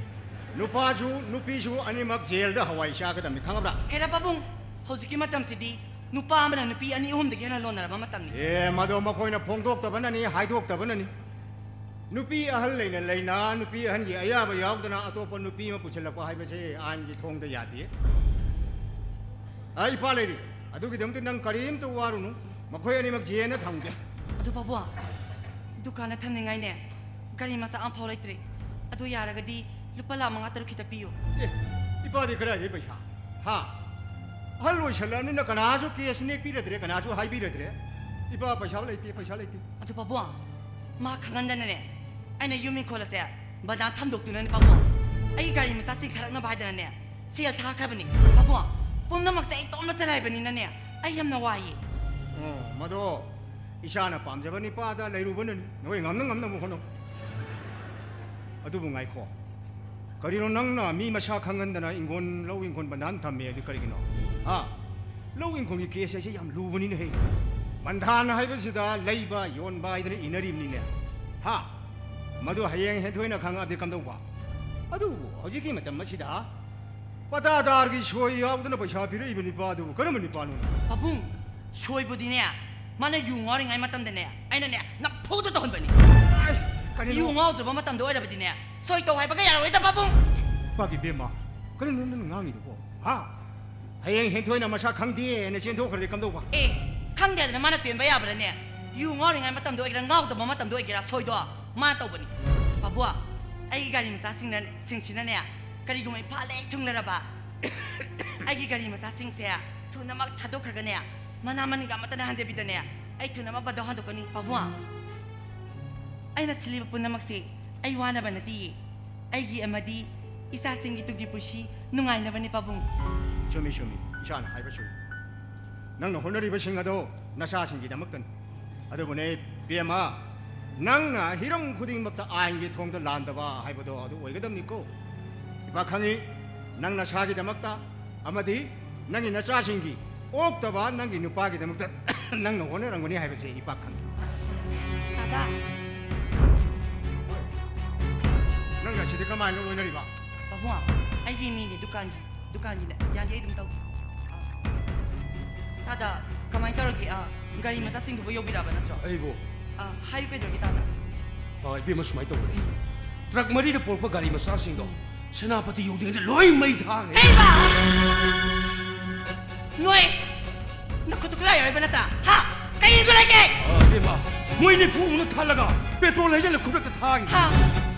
ꯅꯨꯄꯥꯁꯨ ꯅꯨꯄꯤꯁꯨ ꯑꯅꯤꯃꯛ ꯖꯦꯜꯗ ꯍꯋꯥꯏ ꯆꯥꯒꯗꯕꯅꯤ, ꯈꯪꯉꯕ꯭ꯔꯥ? ꯍꯦꯔꯥ ꯄꯥꯕꯨꯡ, ꯍꯧꯖꯤꯛꯀꯤ ꯃꯇꯝꯁꯤꯗꯤ ꯅꯨꯄꯥ ꯑꯃꯅ ꯅꯨꯄꯤ ꯑꯅꯤ ꯑꯍꯨꯝꯗꯒꯤ ꯍꯦꯟꯅ ꯂꯣꯟꯅꯔꯕ ꯃꯇꯝꯅꯤ꯫ ꯑꯦ, ꯃꯗꯣ ꯃꯈꯣꯏꯅ ꯐꯣꯡꯗꯣꯛꯇꯕꯅꯅꯤ, ꯍꯥꯏꯗꯣꯛꯇꯕꯅꯅꯤ꯫ ꯅꯨꯄꯤ ꯑꯍꯜ ꯂꯩꯅ ꯂꯩꯅ ꯅꯨꯄꯤ ꯑꯍꯟꯒꯤ ꯑꯌꯥꯕ ꯌꯥꯎꯗꯅ ꯑꯇꯣꯞꯄ ꯅꯨꯄꯤ ꯑꯃ ꯄꯨꯁꯤꯜꯂꯛꯄ ꯍꯥꯏꯕꯁꯦ ꯑꯥꯏꯟꯒꯤ ꯊꯣꯡꯗ ꯌꯥꯗꯦ꯫ ꯑ, ꯏꯄꯥ ꯂꯩꯔꯤ꯫ ꯑꯗꯨꯒꯤꯗꯃꯛꯇ ꯅꯪ ꯀꯔꯤꯝꯇ ꯋꯥꯔꯨꯅꯨ꯫ ꯃꯈꯣꯏ ꯑꯅꯤꯃꯛ ꯖꯦꯜꯗ ꯊꯝꯒꯦ꯫ ꯑꯗꯨ ꯄꯥꯕꯨꯡ, ꯗꯨꯀꯥꯟꯗ ꯊꯝꯅꯤꯡꯉꯥꯏꯅꯦ ꯒꯥꯔꯤ ꯃꯆꯥ ꯑꯃꯐꯥꯎ ꯂꯩꯇ꯭ꯔꯤ꯫ ꯑꯗꯨ ꯌꯥꯔꯒꯗꯤ ꯂꯨꯄꯥ ꯂꯥꯈ ꯃꯉꯥ ꯇꯔꯨꯛ ꯈꯤꯇ ꯄꯤꯌꯨ꯫ ꯑꯦ, ꯏꯄꯥꯗꯤ ꯀꯗꯥꯏꯗꯒꯤ ꯄꯩꯁꯥ? ꯍꯥ? ꯑꯍꯜ ꯑꯣꯏꯁꯜꯂꯛꯑꯕꯅꯤꯅ ꯀꯅꯥꯁꯨ ꯀꯦꯁ ꯅꯦꯛꯄꯤꯔꯗ꯭ꯔꯦ, ꯀꯅꯥꯁꯨ ꯍꯥꯏꯕꯤꯔꯗ꯭ꯔꯦ꯫ ꯏꯄꯥ, ꯄꯩꯁꯥ ꯂꯩꯇꯦ, ꯄꯩꯁꯥ ꯂꯩꯇꯦ꯫ ꯑꯗꯨ ꯄꯥꯕꯨꯡ, ꯃꯥ ꯈꯪꯍꯟꯗꯅꯅꯦ ꯑꯩꯅ ꯌꯨꯝ ꯏꯪꯈꯣꯜ ꯑꯁꯦ ꯕꯟꯗꯥꯟ ꯊꯝꯗꯣꯛꯇꯨꯅꯅꯦ ꯄꯥꯕꯨꯡ꯫ ꯑꯩꯒꯤ ꯒꯥꯔꯤ ꯃꯆꯥ ꯆꯤꯡꯈꯠꯂꯛꯅꯕ ꯍꯥꯏꯗꯅꯅꯦ ꯁꯦꯜ ꯊꯥꯈ꯭ꯔꯕꯅꯤ ꯄꯥꯕꯨꯡ꯫ ꯄꯨꯝꯅꯃꯛꯁꯦ ꯑꯩ ꯇꯣꯝꯅ ꯆꯂꯥꯏꯕꯅꯤꯅꯅꯦ ꯑꯩ ꯌꯥꯝꯅ ꯋꯥꯏꯌꯦ꯫ ꯑꯣ, ꯃꯗꯣ ꯏꯁꯥꯅ ꯄꯥꯝꯖꯕ ꯅꯤꯄꯥꯗ ꯂꯩꯔꯨꯕꯅꯅꯤ꯫ ꯅꯈꯣꯏ ꯉꯝꯅ ꯉꯝꯅꯕ ꯍꯣꯠꯅꯧ꯫ ꯑꯗꯨꯕꯨ ꯉꯥꯏꯈꯣ, ꯀꯔꯤꯅꯣ ꯅꯪꯅ ꯃꯤ ꯃꯁꯥ ꯈꯪꯍꯟꯗꯅ ꯏꯪꯈꯣꯜ, ꯂꯧ ꯏꯪꯈꯣꯜ ꯕꯟꯗꯥꯟ ꯊꯝꯃꯦ ꯑꯗꯨ ꯀꯔꯤꯒꯤꯅꯣ? ꯍꯥ? ꯂꯧ ꯏꯪꯈꯣꯜꯒꯤ ꯀꯦꯁ ꯍꯥꯏꯁꯦ ꯌꯥꯝ ꯂꯨꯕꯅꯤꯅꯦꯍꯦ꯫ ꯕꯟꯗꯥꯟ ꯍꯥꯏꯕꯁꯤꯗ ꯂꯩꯕ ꯌꯣꯟꯕ ꯍꯥꯏꯗꯅ ꯏꯅꯔꯤꯕꯅꯤꯅꯦ꯫ ꯍꯥ? ꯃꯗꯨ ꯍꯌꯦꯡ ꯍꯦꯟꯊꯣꯏꯅ ꯈꯪꯉꯛꯑꯗꯤ ꯀꯝꯗꯧꯕ? ꯑꯗꯨꯕꯨ ꯍꯧꯖꯤꯛꯀꯤ ꯃꯇꯝ ꯑꯁꯤꯗ ꯄꯇꯥꯗꯥꯔꯒꯤ ꯁꯣꯏ ꯌꯥꯎꯗꯅ ꯄꯩꯁꯥ ꯄꯤꯔꯛꯏꯕ ꯅꯤꯄꯥ ꯑꯗꯨꯕꯨ ꯀꯔꯝꯕ ꯅꯤꯄꯥꯅꯣ? ꯄꯥꯕꯨꯡ, ꯁꯣꯏꯕꯨꯗꯤꯅꯦ ꯃꯥꯅ ꯌꯨ ꯉꯥꯎꯔꯤꯉꯩ ꯃꯇꯝꯗꯅꯦ ꯑꯩꯅꯅꯦ ꯅꯝꯐꯨꯗ ꯇꯧꯍꯟꯕꯅꯤ꯫ ꯑꯥꯏ, ꯀꯔꯤꯅꯣ? ꯌꯨ ꯉꯥꯎꯗ꯭ꯔꯕ ꯃꯇꯝꯗ ꯑꯣꯏꯔꯕꯗꯤꯅꯦ ꯁꯣꯏ ꯇꯧ ꯍꯥꯏꯕꯒ ꯌꯥꯔꯣꯏꯗ ꯄꯥꯕꯨꯡ꯫ ꯏꯄꯥꯒꯤ ꯕꯦꯝꯃ, ꯀꯔꯤꯅꯣ ꯅꯪꯅ ꯉꯥꯡꯉꯤꯗꯨꯕꯣ? ꯍꯥ? ꯍꯌꯦꯡ ꯍꯦꯟꯊꯣꯏꯅ ꯃꯁꯥ ꯈꯪꯗꯦꯅ ꯆꯦꯟꯊꯣꯛꯈ꯭ꯔꯗꯤ ꯀꯝꯗꯧꯕ? ꯑꯦ, ꯈꯪꯗꯦꯗꯅ ꯃꯥꯅ ꯆꯦꯟꯕ ꯌꯥꯕ꯭ꯔꯥꯅꯦ? ꯌꯨ ꯉꯥꯎꯔꯤꯉꯩ ꯃꯇꯝꯗ ꯑꯣꯏꯒꯦꯔꯥ ꯉꯥꯎꯗꯕ ꯃꯇꯝꯗ ꯑꯣꯏꯒꯦꯔꯥ ꯁꯣꯏꯗꯣ ꯃꯥꯅ ꯇꯧꯕꯅꯤ꯫ ꯄꯥꯕꯨꯡ, ꯑꯩꯒꯤ ꯒꯥꯔꯤ ꯃꯆꯥꯁꯤꯡꯅ-, ꯁꯤꯡꯁꯤꯅꯅꯦ ꯀꯔꯤꯒꯨꯝꯕ ꯏꯝꯐꯥꯜ ꯍꯦꯛ ꯊꯨꯡꯂꯔꯕ ꯑꯩꯒꯤ ꯒꯥꯔꯤ ꯃꯆꯥꯁꯤꯡꯁꯦ ꯊꯨꯅꯃꯛ ꯊꯥꯗꯣꯛꯈ꯭ꯔꯒꯅꯦ ꯃꯅꯥ ꯃꯅꯤꯡꯒ ꯑꯃꯠꯇ ꯍꯟꯗꯕꯤꯗꯅꯦ ꯑꯩ ꯊꯨꯅꯃꯛ ꯕꯟꯗꯣ ꯍꯟꯗꯣꯛꯀꯅꯤ ꯄꯥꯕꯨꯡ꯫ ꯑꯩꯅ ꯁꯤꯜꯂꯤꯕ ꯄꯨꯝꯅꯃꯛꯁꯤ ꯑꯩ ꯋꯥꯅꯕ ꯅꯠꯇꯤꯌꯦ, ꯑꯩꯒꯤ ꯑꯃꯗꯤ ꯏꯆꯥꯁꯤꯡꯒꯤ ꯇꯨꯡꯒꯤ ꯄꯨꯟꯁꯤ ꯅꯨꯡꯉꯥꯏꯅꯕꯅꯤ ꯄꯥꯕꯨꯡ꯫ ꯆꯨꯝꯃꯤ, ꯆꯨꯝꯃꯤ, ꯏꯆꯥꯅ ꯍꯥꯏꯕ ꯆꯨꯝꯃꯤ꯫ ꯅꯪꯅ ꯍꯣꯠꯅꯔꯤꯕꯁꯤꯡ ꯑꯗꯣ ꯅꯆꯥꯁꯤꯡꯒꯤꯗꯃꯛꯇꯅꯤ꯫ ꯑꯗꯨꯕꯨꯅꯦ ꯕꯦꯝꯃ, ꯅꯪꯅ ꯍꯤꯔꯝ ꯈꯨꯗꯤꯡꯃꯛꯇ ꯑꯥꯏꯟꯒꯤ ꯊꯣꯡꯗ ꯂꯥꯟꯗꯕ ꯍꯥꯏꯕꯗꯣ ꯑꯗꯨ ꯑꯣꯏꯒꯗꯕꯅꯤꯀꯣ꯫ ꯏꯄꯥ ꯈꯪꯉꯤ, ꯅꯪ ꯅꯁꯥꯒꯤꯗꯃꯛꯇ ꯑꯃꯗꯤ ꯅꯪꯒꯤ ꯅꯆꯥꯁꯤꯡꯒꯤ ꯑꯣꯛꯇꯕ ꯅꯪꯒꯤ ꯅꯨꯄꯥꯒꯤꯗꯃꯛꯇ ꯅꯪꯅ ꯍꯣꯠꯅꯔꯝꯒꯅꯤ ꯍꯥꯏꯕꯁꯦ ꯏꯄꯥ ꯈꯪꯉꯤ꯫ ꯗꯥꯗꯥ꯫ ꯅꯪ ꯑꯁꯤꯗꯤ ꯀꯃꯥꯏꯅ ꯂꯣꯏꯅꯔꯤꯕ? ꯏꯕꯨꯡꯉꯣ, ꯑꯩꯒꯤ ꯃꯤꯅꯦ, ꯗꯨꯀꯥꯟꯒꯤ, ꯗꯨꯀꯥꯟꯒꯤꯅꯦ꯫ ꯌꯥꯅꯤ, ꯑꯩ ꯑꯗꯨꯝ ꯇꯧꯒꯦ꯫ ꯇꯥꯗ, ꯀꯃꯥꯏꯅ ꯇꯧꯔꯒꯦ? ꯑ, ꯒꯥꯔꯤ ꯃꯆꯥꯁꯤꯡꯗꯨꯕꯨ ꯌꯧꯕꯤꯔꯛꯑꯕ ꯅꯠꯇ꯭ꯔꯣ? ꯑꯩꯕꯨ ꯑ, ꯍꯥꯏꯌꯨ, ꯀꯩꯗꯧꯔꯒꯦ, ꯇꯥꯗ? ꯑ, ꯏꯕꯦꯝꯃ, ꯁꯨꯃꯥꯏꯅ ꯇꯧꯕꯅꯦ꯫ ꯇ꯭ꯔꯛ ꯃꯔꯤꯗ ꯄꯨꯔꯛꯄ ꯒꯥꯔꯤ ꯃꯆꯥꯁꯤꯡꯗꯣ ꯁꯦꯅꯥꯄꯇꯤ ꯌꯧꯗ꯭ꯔꯤꯉꯩꯗ ꯂꯣꯏ ꯃꯩ ꯊꯥꯈ꯭ꯔꯦ꯫ ꯀꯩꯕ? ꯅꯣꯏ ꯅꯈꯨꯠꯇꯨ ꯈꯨꯠꯂꯥꯏ ꯌꯥꯎꯔꯤꯕ ꯅꯠꯇ꯭ꯔꯥ? ꯍꯥ? ꯀꯩ ꯏꯗꯨ ꯂꯩꯒꯦ? ꯑ, ꯏꯕꯦꯝꯃ, ꯃꯣꯏ ꯅꯤꯐꯨꯃꯨꯛꯅ ꯊꯜꯂꯒ ꯄꯦꯇ꯭ꯔꯣꯜ ꯍꯩꯖꯤꯜꯂ ꯈꯨꯗꯛꯇ ꯊꯥꯈꯤꯕ꯫ ꯍꯥ?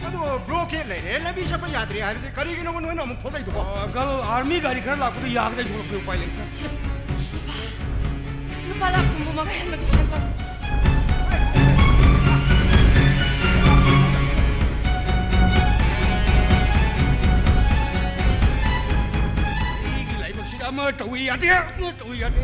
ꯑꯗꯣ ꯕ꯭ꯂꯣꯀꯦꯠ ꯂꯩꯔꯦ, ꯂꯝꯕꯤ ꯆꯠꯄ ꯌꯥꯗ꯭ꯔꯦ ꯍꯥꯏꯔꯗꯤ ꯀꯔꯤꯒꯤꯅꯣꯕ ꯅꯣꯏꯅ ꯑꯃꯨꯛ ꯊꯣꯛꯂꯛꯏꯗꯨꯕꯣ? ꯑ, ꯑꯪꯀꯜ, ꯑꯥꯔꯃꯤ ꯒꯥꯔꯤ ꯈꯔ ꯂꯥꯛꯄꯗꯣ ꯌꯥꯒꯗ꯭ꯔꯥ ꯊꯣꯛꯂꯛꯄ, ꯎꯄꯥꯏ ꯂꯩꯇ꯭ꯔꯦ꯫ ꯂꯨꯄꯥ ꯂꯥꯈ ꯍꯨꯝꯐꯨ ꯃꯉꯥ ꯍꯦꯟꯕꯒꯤ ꯁꯦꯟꯐꯝ꯫ ꯑꯩꯒꯤ ꯂꯥꯏꯕꯛꯁꯤꯗ ꯑꯃ ꯇꯧꯏ ꯌꯥꯗꯦ, ꯑꯃ ꯇꯧꯏ ꯌꯥꯗꯦ꯫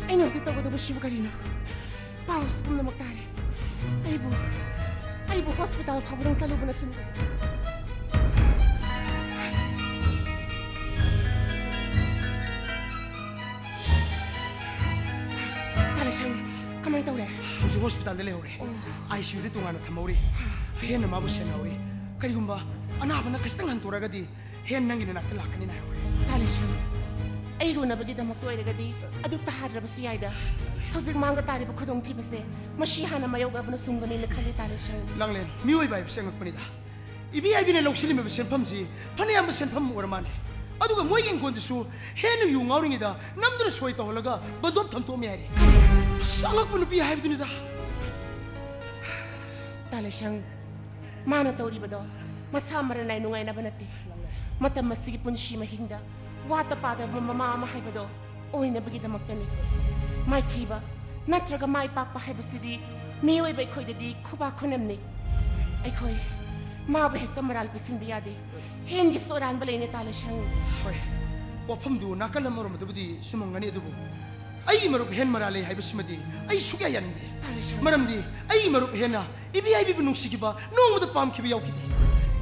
ꯑꯩꯅ ꯍꯧꯖꯤꯛ ꯇꯧꯒꯗꯕꯁꯤꯕꯨ ꯀꯔꯤꯅꯣ? ꯄꯥꯎꯁꯨ ꯄꯨꯝꯅꯃꯛ ꯇꯥꯔꯦ꯫ ꯑꯩꯕꯨ, ꯑꯩꯕꯨ ꯍꯣꯁꯄꯤꯇꯥꯜ ꯐꯥꯎꯕꯗꯪ ꯆꯠꯂꯨꯕꯅ ꯁꯨꯝ꯫ ꯇꯥ ꯂꯩꯁꯪ, ꯀꯃꯥꯏꯅ ꯇꯧꯔꯦ? ꯍꯧꯖꯤꯛ ꯍꯣꯁꯄꯤꯇꯥꯜꯗ ꯂꯩꯍꯧꯔꯦ꯫ ꯑꯣ꯫ ꯑꯥꯏ ꯁꯤ ꯌꯨꯗ ꯇꯣꯉꯥꯟꯅ ꯊꯝꯍꯧꯔꯤ꯫ ꯍꯦꯟꯅ ꯃꯥꯕꯨ ꯁꯦꯟꯅꯍꯧꯔꯤ꯫ ꯀꯔꯤꯒꯨꯝꯕ ꯑꯅꯥꯕꯅ ꯈꯤꯇꯪ ꯍꯟꯗꯣꯔꯛꯑꯒꯗꯤ ꯍꯦꯟ ꯅꯪꯒꯤ ꯅꯅꯥꯛꯇ ꯂꯥꯛꯀꯅꯤꯅ ꯍꯥꯏꯍꯧꯔꯦ꯫ ꯇꯥ ꯂꯩꯁꯪ, ꯑꯩꯒ ꯎꯅꯕꯒꯤꯗꯃꯛꯇ ꯑꯣꯏꯔꯒꯗꯤ ꯑꯗꯨꯛꯇ ꯍꯥꯏꯗ꯭ꯔꯕꯁꯨ ꯌꯥꯏꯗ꯫ ꯍꯧꯖꯤꯛ ꯃꯥꯡꯗ ꯇꯥꯔꯤꯕ ꯈꯨꯗꯣꯡꯊꯤꯕꯁꯦ ꯃꯁꯤ ꯍꯥꯟꯅ ꯃꯥꯌꯣꯛꯅꯕꯅ ꯁꯨꯡꯕꯅꯤꯅ ꯈꯜꯂꯤ, ꯇꯥ ꯂꯩꯁꯪ꯫ ꯂꯥꯡꯂꯦꯟ, ꯃꯤꯑꯣꯏꯕ ꯍꯥꯏꯕꯁꯦ ꯑꯉꯛꯄꯅꯤꯗ꯫ ꯏꯕꯤ ꯑꯥꯏ ꯕꯤꯅ ꯂꯧꯁꯤꯜꯂꯝꯃꯤꯕ ꯁꯦꯟꯐꯝꯁꯤ ꯐꯅꯌꯥꯝꯕ ꯁꯦꯟꯐꯝ ꯑꯃ ꯑꯣꯏꯔ ꯃꯥꯜꯂꯦ꯫ ꯑꯗꯨꯒ ꯃꯣꯏꯒꯤ ꯏꯪꯈꯣꯜꯗꯨꯁꯨ ꯍꯦꯟꯅ ꯌꯨ ꯉꯥꯎꯔꯤꯉꯩꯗ ꯅꯝꯗꯨꯅ ꯁꯣꯏ ꯇꯧꯍꯜꯂꯒ ꯕꯟꯗꯣꯞ ꯊꯝꯊꯣꯛꯑꯝꯃꯦ ꯍꯥꯏꯔꯦ꯫ ꯑꯁ, ꯑꯉꯛꯄ ꯅꯨꯄꯤ ꯍꯥꯏꯕꯗꯨꯅꯤꯗ꯫ ꯇꯥ ꯂꯩꯁꯪ, ꯃꯥꯅ ꯇꯧꯔꯤꯕꯗꯣ ꯃꯁꯥ ꯃꯔꯟ ꯅꯥꯏ ꯅꯨꯡꯉꯥꯏꯅꯕ ꯅꯠꯇꯦ꯫ ꯃꯇꯝ ꯑꯁꯤꯒꯤ ꯄꯨꯟꯁꯤ ꯃꯍꯤꯡꯗ ꯋꯥꯠꯇ ꯄꯥꯗꯕ ꯃꯃꯥ ꯑꯃ ꯍꯥꯏꯕꯗꯣ ꯑꯣꯏꯅꯕꯒꯤꯗꯃꯛꯇꯅꯤ꯫ ꯃꯥꯏꯊꯤꯕ ꯅꯠꯇ꯭ꯔꯒ ꯃꯥꯏ ꯄꯥꯛꯄ ꯍꯥꯏꯕꯁꯤꯗꯤ ꯃꯤꯑꯣꯏꯕ ꯑꯩꯈꯣꯏꯗꯗꯤ ꯈꯨꯕꯥꯛ ꯈꯨꯅꯝꯅꯤ꯫ ꯑꯩꯈꯣꯏ ꯃꯥꯕꯨ ꯍꯦꯛꯇ ꯃꯔꯥꯜ ꯄꯤꯁꯤꯟꯕ ꯌꯥꯗꯦ꯫ ꯍꯦꯟꯒꯤꯁꯨ ꯑꯔꯥꯟꯕ ꯂꯩꯅꯦ, ꯇꯥ ꯂꯩꯁꯪ꯫ ꯍꯣꯏ, ꯋꯥꯐꯝꯗꯨ ꯅꯥꯀꯜ ꯑꯃꯔꯣꯝꯗꯕꯨꯗꯤ ꯆꯨꯝꯃꯝꯒꯅꯤ, ꯑꯗꯨꯕꯨ ꯑꯩꯒꯤ ꯃꯔꯨꯞ ꯍꯦꯟ ꯃꯔꯥꯜ ꯂꯩ ꯍꯥꯏꯕꯁꯤꯃꯗꯤ ꯑꯩ ꯁꯨꯛꯌꯥ ꯌꯥꯅꯤꯡꯗꯦ꯫ ꯇꯥ ꯂꯩꯁꯪ꯫ ꯃꯔꯝꯗꯤ ꯑꯩꯒꯤ ꯃꯔꯨꯞ ꯍꯦꯟꯅ ꯏꯕꯤ ꯑꯥꯏ ꯕꯤꯕꯨ ꯅꯨꯡꯁꯤꯈꯤꯕ ꯅꯣꯡꯃꯗ ꯄꯥꯝꯈꯤꯕ ꯌꯥꯎꯈꯤꯗꯦ꯫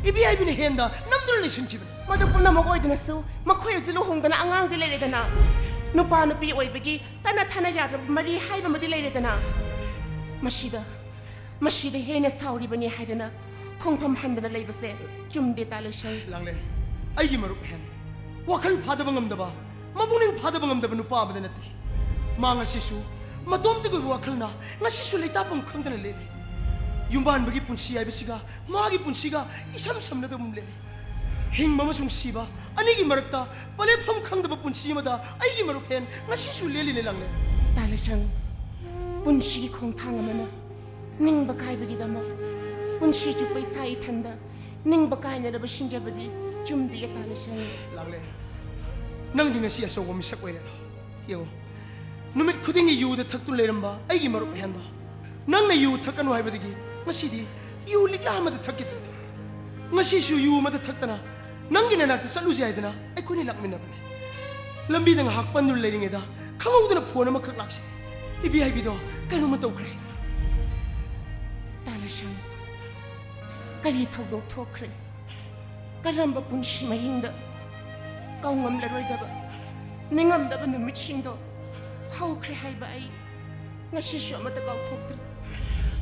ꯏꯕꯤ ꯍꯥꯏꯕꯤꯅ ꯍꯦꯟꯗ ꯅꯝꯗꯨꯅ ꯂꯩꯁꯤꯟꯈꯤꯕꯅꯤ꯫ ꯃꯗꯨ ꯄꯨꯝꯅꯃꯛ ꯑꯣꯏꯗꯅꯁꯨ ꯃꯈꯣꯏ ꯍꯧꯖꯤꯛ ꯂꯨꯍꯣꯡꯗꯅ ꯑꯉꯥꯡꯗꯤ ꯂꯩꯔꯦꯗꯅ, ꯅꯨꯄꯥ ꯅꯨꯄꯤ ꯑꯣꯏꯕꯒꯤ ꯇꯠꯅ ꯊꯥꯅ ꯌꯥꯗ꯭ꯔꯕ ꯃꯔꯤ ꯍꯥꯏꯕ ꯑꯃꯗꯤ ꯂꯩꯔꯦꯗꯅ꯫ ꯃꯁꯤꯗ ꯃꯁꯤꯗ ꯍꯦꯟꯅ ꯁꯥꯎꯔꯤꯕꯅꯤ ꯍꯥꯏꯗꯅ ꯈꯣꯡꯐꯝ ꯍꯟꯗꯅ ꯂꯩꯕꯁꯦ ꯆꯨꯝꯗꯦ, ꯇꯥ ꯂꯩꯁꯪ꯫ ꯂꯥꯡꯂꯦꯟ, ꯑꯩꯒꯤ ꯃꯔꯨꯞ ꯍꯦꯟ, ꯋꯥꯈꯜ ꯐꯥꯗꯕ ꯉꯝꯗꯕ, ꯃꯄꯨꯛꯅꯤꯡ ꯐꯥꯗꯕ ꯉꯝꯗꯕ ꯅꯨꯄꯥ ꯑꯃꯗ ꯅꯠꯇꯦ꯫ ꯃꯥ ꯉꯁꯤꯁꯨ ꯃꯇꯣꯝꯇꯒꯤ ꯑꯣꯏꯕ ꯋꯥꯈꯜꯅ ꯉꯁꯤꯁꯨ ꯂꯩꯇꯥꯐꯝ ꯈꯪꯗꯅ ꯂꯦꯜꯂꯤ꯫ ꯌꯨꯝꯕꯥꯟꯕꯒꯤ ꯄꯨꯟꯁꯤ ꯍꯥꯏꯕꯁꯤꯒ ꯃꯥꯒꯤ ꯄꯨꯟꯁꯤꯒ ꯏꯁꯝ ꯁꯝꯅꯗꯒꯨꯝ ꯂꯦꯜꯂꯤ꯫ ꯍꯤꯡꯕ ꯑꯃꯁꯨꯡ ꯁꯤꯕ ꯑꯅꯤꯒꯤ ꯃꯔꯛꯇ ꯄꯂꯦꯠꯐꯝ ꯈꯪꯗꯕ ꯄꯨꯟꯁꯤ ꯑꯃꯗ ꯑꯩꯒꯤ ꯃꯔꯨꯞ ꯍꯦꯟ ꯉꯁꯤꯁꯨ ꯂꯦꯜꯂꯤꯅꯦ, ꯂꯥꯡꯂꯦꯟ꯫ ꯇꯥ ꯂꯩꯁꯪ, ꯄꯨꯟꯁꯤꯒꯤ ꯈꯣꯡꯊꯥꯡ ꯑꯃꯅ ꯅꯤꯡꯕ ꯀꯥꯏꯕꯒꯤꯗꯃꯛ ꯄꯨꯟꯁꯤ ꯆꯨꯞꯄ ꯏꯁꯥ ꯏꯊꯟꯗ ꯅꯤꯡꯕ ꯀꯥꯏꯅꯅꯕ ꯁꯤꯟꯖꯕꯗꯤ ꯆꯨꯝꯗꯦ, ꯇꯥ ꯂꯩꯁꯪ꯫ ꯂꯥꯡꯂꯦꯟ, ꯅꯪꯗꯤ ꯉꯁꯤ ꯑꯆꯧꯕ ꯃꯤꯁꯛ ꯑꯣꯏꯔꯦꯗꯣ꯫ ꯌꯦꯡꯉꯨ, ꯅꯨꯃꯤꯠ ꯈꯨꯗꯤꯡꯒꯤ ꯌꯨꯗ ꯊꯛꯇꯨꯅ ꯂꯩꯔꯝꯕ ꯑꯩꯒꯤ ꯃꯔꯨꯞ ꯍꯦꯟꯗꯣ, ꯅꯪꯅ ꯌꯨ ꯊꯛꯀꯅꯨ ꯍꯥꯏꯕꯗꯒꯤ ꯉꯁꯤꯗꯤ ꯌꯨ ꯂꯤꯛꯂꯥ ꯑꯃꯗ ꯊꯛꯈꯤꯗ꯭ꯔꯦꯗꯣ꯫ ꯉꯁꯤꯁꯨ ꯌꯨ ꯑꯃꯗ ꯊꯛꯇꯅ ꯅꯪꯒꯤ ꯅꯅꯥꯛꯇ ꯆꯠꯂꯨꯁꯤ ꯍꯥꯏꯗꯅ ꯑꯩꯈꯣꯏꯅꯤ ꯂꯥꯛꯃꯤꯟꯅꯕꯅꯤ꯫ ꯂꯝꯕꯤꯗ ꯉꯥꯏꯍꯥꯛ ꯄꯟꯗꯨꯅ ꯂꯩꯔꯤꯉꯩꯗ ꯈꯪꯍꯧꯗꯅ ꯐꯣꯟ ꯑꯃꯈꯛ ꯂꯥꯛꯁꯤ꯫ ꯏꯕꯤ ꯍꯥꯏꯕꯤꯗꯣ ꯀꯩꯅꯣꯝꯃ ꯇꯧꯈ꯭ꯔꯦ꯫ ꯇꯥ ꯂꯩꯁꯪ, ꯀꯔꯤ ꯊꯧꯗꯣꯛ ꯊꯣꯛꯈ꯭ꯔꯦ? ꯀꯔꯝꯕ ꯄꯨꯟꯁꯤ ꯃꯍꯤꯡꯗ ꯀꯥꯎꯉꯝꯂꯔꯣꯏꯗꯕ ꯅꯤꯡꯉꯝꯗꯕ ꯅꯨꯃꯤꯠꯁꯤꯡꯗꯣ ꯍꯧꯈ꯭ꯔꯦ ꯍꯥꯏꯕ ꯑꯩ ꯉꯁꯤꯁꯨ ꯑꯃꯠꯇ ꯀꯥꯎꯊꯣꯛꯇ꯭ꯔꯤ꯫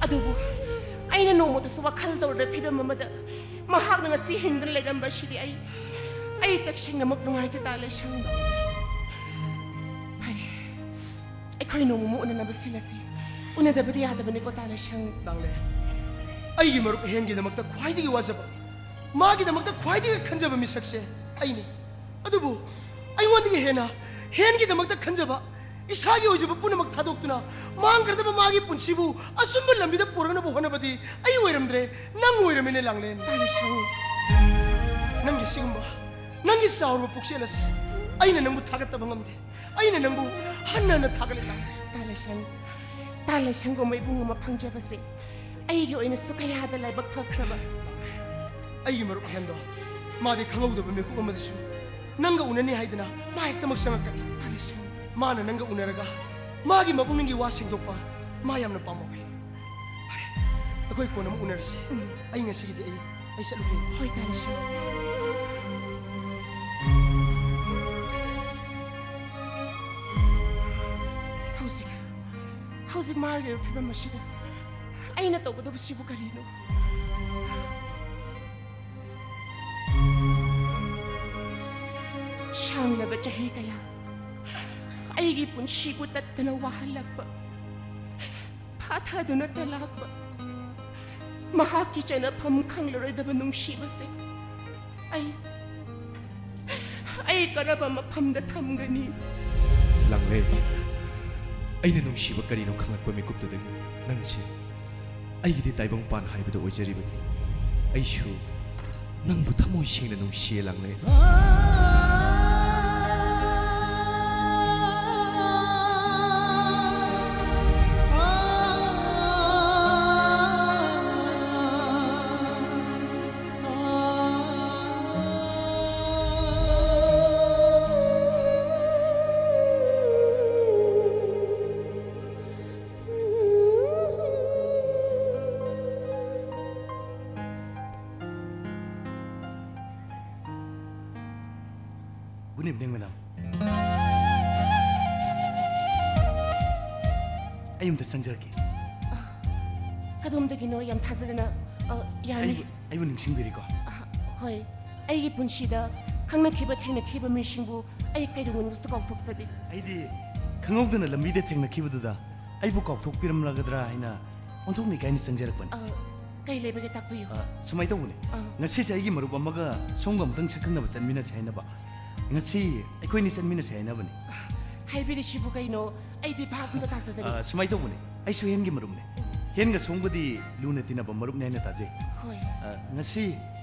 ꯑꯗꯨꯕꯨ ꯑꯩꯅ ꯅꯣꯡꯃꯇꯁꯨ ꯋꯥꯈꯜ ꯇꯧꯔꯗ ꯐꯤꯕꯝ ꯑꯃꯗ ꯃꯍꯥꯛꯅ ꯉꯁꯤ ꯍꯤꯡꯗꯨꯅ ꯂꯩꯔꯝꯕ ꯑꯁꯤꯗꯤ ꯑꯩ, ꯑꯩ ꯇꯁꯦꯡꯅꯃꯛ ꯅꯨꯡꯉꯥꯏꯇꯦ, ꯇꯥ ꯂꯩꯁꯪ꯫ ꯐꯔꯦ, ꯑꯩꯈꯣꯏ ꯅꯣꯡꯃ ꯎꯅꯅꯕ ꯁꯤꯜꯂꯁꯤ꯫ ꯎꯅꯗꯕꯗꯤ ꯌꯥꯗꯕꯅꯤꯀꯣ, ꯇꯥ ꯂꯩꯁꯪ꯫ ꯂꯥꯡꯂꯦꯟ, ꯑꯩꯒꯤ ꯃꯔꯨꯞ ꯍꯦꯟꯒꯤꯗꯃꯛꯇ ꯈ꯭ꯋꯥꯏꯗꯒꯤ ꯋꯥꯖꯕ, ꯃꯥꯒꯤꯗꯃꯛꯇ ꯈ꯭ꯋꯥꯏꯗꯒꯤ ꯈꯟꯖꯕ ꯃꯤꯁꯛꯁꯦ ꯑꯩꯅꯤ꯫ ꯑꯗꯨꯕꯨ ꯑꯩꯉꯣꯟꯗꯒꯤ ꯍꯦꯟꯅ ꯍꯦꯟꯒꯤꯗꯃꯛꯇ ꯈꯟꯖꯕ, ꯏꯁꯥꯒꯤ ꯑꯣꯏꯖꯕ ꯄꯨꯝꯅꯃꯛ ꯊꯥꯗꯣꯛꯇꯨꯅ ꯃꯥꯡꯈ꯭ꯔꯗꯕ ꯃꯥꯒꯤ ꯄꯨꯟꯁꯤꯕꯨ ꯑꯆꯨꯝꯕ ꯂꯝꯕꯤꯗ ꯄꯨꯔꯛꯅꯕ ꯍꯣꯠꯅꯕꯗꯤ ꯑꯩ ꯑꯣꯏꯔꯝꯗ꯭ꯔꯦ, ꯅꯪ ꯑꯣꯏꯔꯝꯃꯤꯅꯦ, ꯂꯥꯡꯂꯦꯟ꯫ ꯇꯥ ꯂꯩꯁꯪ꯫ ꯅꯪꯒꯤ ꯁꯤꯒꯨꯝꯕ, ꯅꯪꯒꯤ ꯆꯥꯎꯔꯕ ꯄꯨꯛꯆꯦꯜ ꯑꯁꯤ ꯑꯩꯅ ꯅꯪꯕꯨ ꯊꯥꯒꯠꯇꯕ ꯉꯝꯗꯦ꯫ ꯑꯩꯅ ꯅꯪꯕꯨ ꯍꯟꯅ ꯍꯟꯅ ꯊꯥꯒꯠꯂꯤ, ꯂꯥꯡꯂꯦꯟ꯫ ꯇꯥ ꯂꯩꯁꯪ, ꯇꯥ ꯂꯩꯁꯪꯒꯨꯝꯕ ꯏꯕꯨꯡ ꯑꯃ ꯐꯪꯖꯕꯁꯦ ꯑꯩꯒꯤ ꯑꯣꯏꯅꯁꯨ ꯀꯌꯥꯗ ꯂꯥꯏꯕꯛ ꯐꯈ꯭ꯔꯕ꯫ ꯑꯩꯒꯤ ꯃꯔꯨꯞ ꯍꯦꯟꯗꯣ, ꯃꯥꯗꯤ ꯈꯪꯍꯧꯗꯕ ꯃꯤꯀꯨꯞ ꯑꯃꯗꯁꯨ ꯅꯪꯒ ꯎꯅꯅꯤ ꯍꯥꯏꯗꯅ ꯃꯥ ꯍꯦꯛꯇꯃꯛ ꯆꯪꯉꯛꯀꯅꯤ꯫ ꯇꯥ ꯂꯩꯁꯪ꯫ ꯃꯥꯅ ꯅꯪꯒ ꯎꯅꯔꯒ ꯃꯥꯒꯤ ꯃꯄꯨꯛꯅꯤꯡꯒꯤ ꯋꯥ ꯁꯦꯡꯗꯣꯛꯄ ꯃꯥ ꯌꯥꯝꯅ ꯄꯥꯝꯃꯧꯏ꯫ ꯐꯔꯦ, ꯑꯩꯈꯣꯏ ꯀꯣꯟꯅ ꯑꯃꯨꯛ ꯎꯅꯔꯁꯤ꯫ ꯎꯝ꯫ ꯑꯩ ꯉꯁꯤꯒꯤꯗꯤ ꯑꯩ ꯑꯩ ꯆꯠꯂꯨꯒꯦ꯫ ꯍꯣꯏ, ꯇꯥꯂꯦꯁꯣꯔ꯫ ꯍꯧꯖꯤꯛ, ꯍꯧꯖꯤꯛ ꯃꯥꯒꯤ ꯑꯣꯏꯕ ꯐꯤꯕꯝ ꯑꯁꯤꯗ ꯑꯩꯅ ꯇꯧꯒꯗꯕꯁꯤꯕꯨ ꯀꯔꯤꯅꯣ? ꯁꯥꯡꯂꯕ ꯆꯍꯤ ꯀꯌꯥ ꯑꯩꯒꯤ ꯄꯨꯟꯁꯤꯕꯨ ꯇꯠꯇꯅ ꯋꯥꯍꯜꯂꯛꯄ, ꯐꯥꯊꯗꯨꯅꯇ ꯂꯥꯛꯄ, ꯃꯍꯥꯛꯀꯤ ꯆꯠꯅꯐꯝ ꯈꯪꯂꯔꯣꯏꯗꯕ ꯅꯨꯡꯁꯤꯕꯁꯦ ꯑꯩ, ꯑꯩ ꯀꯔꯝꯕ ꯃꯐꯝꯗ ꯊꯝꯒꯅꯤ? ꯂꯥꯡꯂꯦ, ꯑꯩꯅ ꯅꯨꯡꯁꯤꯕ ꯀꯔꯤꯅꯣ ꯈꯪꯂꯛꯄ ꯃꯤꯀꯨꯞꯇꯨꯗꯒꯤ ꯅꯪꯁꯦ ꯑꯩꯒꯤꯗꯤ ꯇꯥꯏꯕꯪꯄꯥꯟ ꯍꯥꯏꯕꯗꯨ ꯑꯣꯏꯖꯔꯤꯕꯅꯤ꯫ ꯑꯩꯁꯨ ꯅꯪꯕꯨ ꯊꯃꯣꯏ ꯁꯦꯡꯅ ꯅꯨꯡꯁꯤꯌꯦ, ꯂꯥꯡꯂꯦ꯫ Good evening, madam. ꯑꯩ ꯑꯝꯇ ꯆꯪꯖꯔꯛꯀꯦ꯫ ꯀꯗꯣꯝꯗꯒꯤꯅꯣ? ꯌꯥꯝ ꯊꯥꯖꯗꯅ꯫ ꯑ, ꯌꯥꯅꯤ꯫ ꯑꯩꯕꯨ, ꯑꯩꯕꯨ ꯅꯤꯡꯁꯤꯡꯕꯤꯔꯤꯀꯣ? ꯑ, ꯍꯣꯏ꯫ ꯑꯩꯒꯤ ꯄꯨꯟꯁꯤꯗ ꯈꯪꯅꯈꯤꯕ, ꯊꯦꯡꯅꯈꯤꯕ ꯃꯤꯁꯤꯡꯕꯨ ꯑꯩ ꯀꯩꯗꯧꯉꯩꯗꯁꯨ ꯀꯥꯎꯊꯣꯛꯆꯗꯦ꯫ ꯑꯩꯗꯤ ꯈꯪꯍꯧꯗꯅ ꯂꯝꯕꯤꯗ ꯊꯦꯡꯅꯈꯤꯕꯗꯨꯗ ꯑꯩꯕꯨ ꯀꯥꯎꯊꯣꯛꯄꯤꯔꯝꯂꯒꯗ꯭ꯔꯥ ꯍꯥꯏꯅ ꯑꯣꯟꯊꯣꯛꯅ ꯏꯀꯥꯏꯅ ꯆꯪꯖꯔꯛꯄꯅꯤ꯫ ꯑ, ꯀꯩ ꯂꯩꯕꯒꯦ? ꯇꯥꯛꯄꯤꯌꯨ꯫ ꯑ, ꯁꯨꯃꯥꯏꯅ ꯇꯧꯕꯅꯦ꯫ ꯑ꯫ ꯉꯁꯤꯁꯦ ꯑꯩꯒꯤ ꯃꯔꯨꯞ ꯑꯃꯒ ꯁꯣꯝꯒ ꯑꯃꯨꯛꯇꯪ ꯁꯛꯈꯪꯅꯕ ꯆꯠꯃꯤꯟꯅꯁꯦ ꯍꯥꯏꯅꯕ꯫ ꯉꯁꯤ ꯑꯩꯈꯣꯏꯅꯤ ꯆꯠꯃꯤꯟꯅꯁꯦ ꯍꯥꯏꯅꯕꯅꯤ꯫ ꯍꯥꯏꯕꯤꯔꯤꯁꯤꯕꯨ ꯀꯩꯅꯣ? ꯑꯩꯗꯤ ꯚꯥꯞ ꯑꯃ ꯇꯥꯖꯗꯔꯦ꯫ ꯑ, ꯁꯨꯃꯥꯏꯅ ꯇꯧꯕꯅꯦ, ꯑꯩꯁꯨ ꯍꯦꯟꯒꯤ ꯃꯔꯨꯞꯅꯦ꯫ ꯍꯦꯟꯒ ꯁꯣꯝꯒꯗꯤ ꯂꯨꯅ ꯇꯤꯟꯅꯕ ꯃꯔꯨꯞꯅꯦ ꯍꯥꯏꯅ ꯇꯥꯖꯩ꯫ ꯍꯣꯏ꯫ ꯑ, ꯉꯁꯤ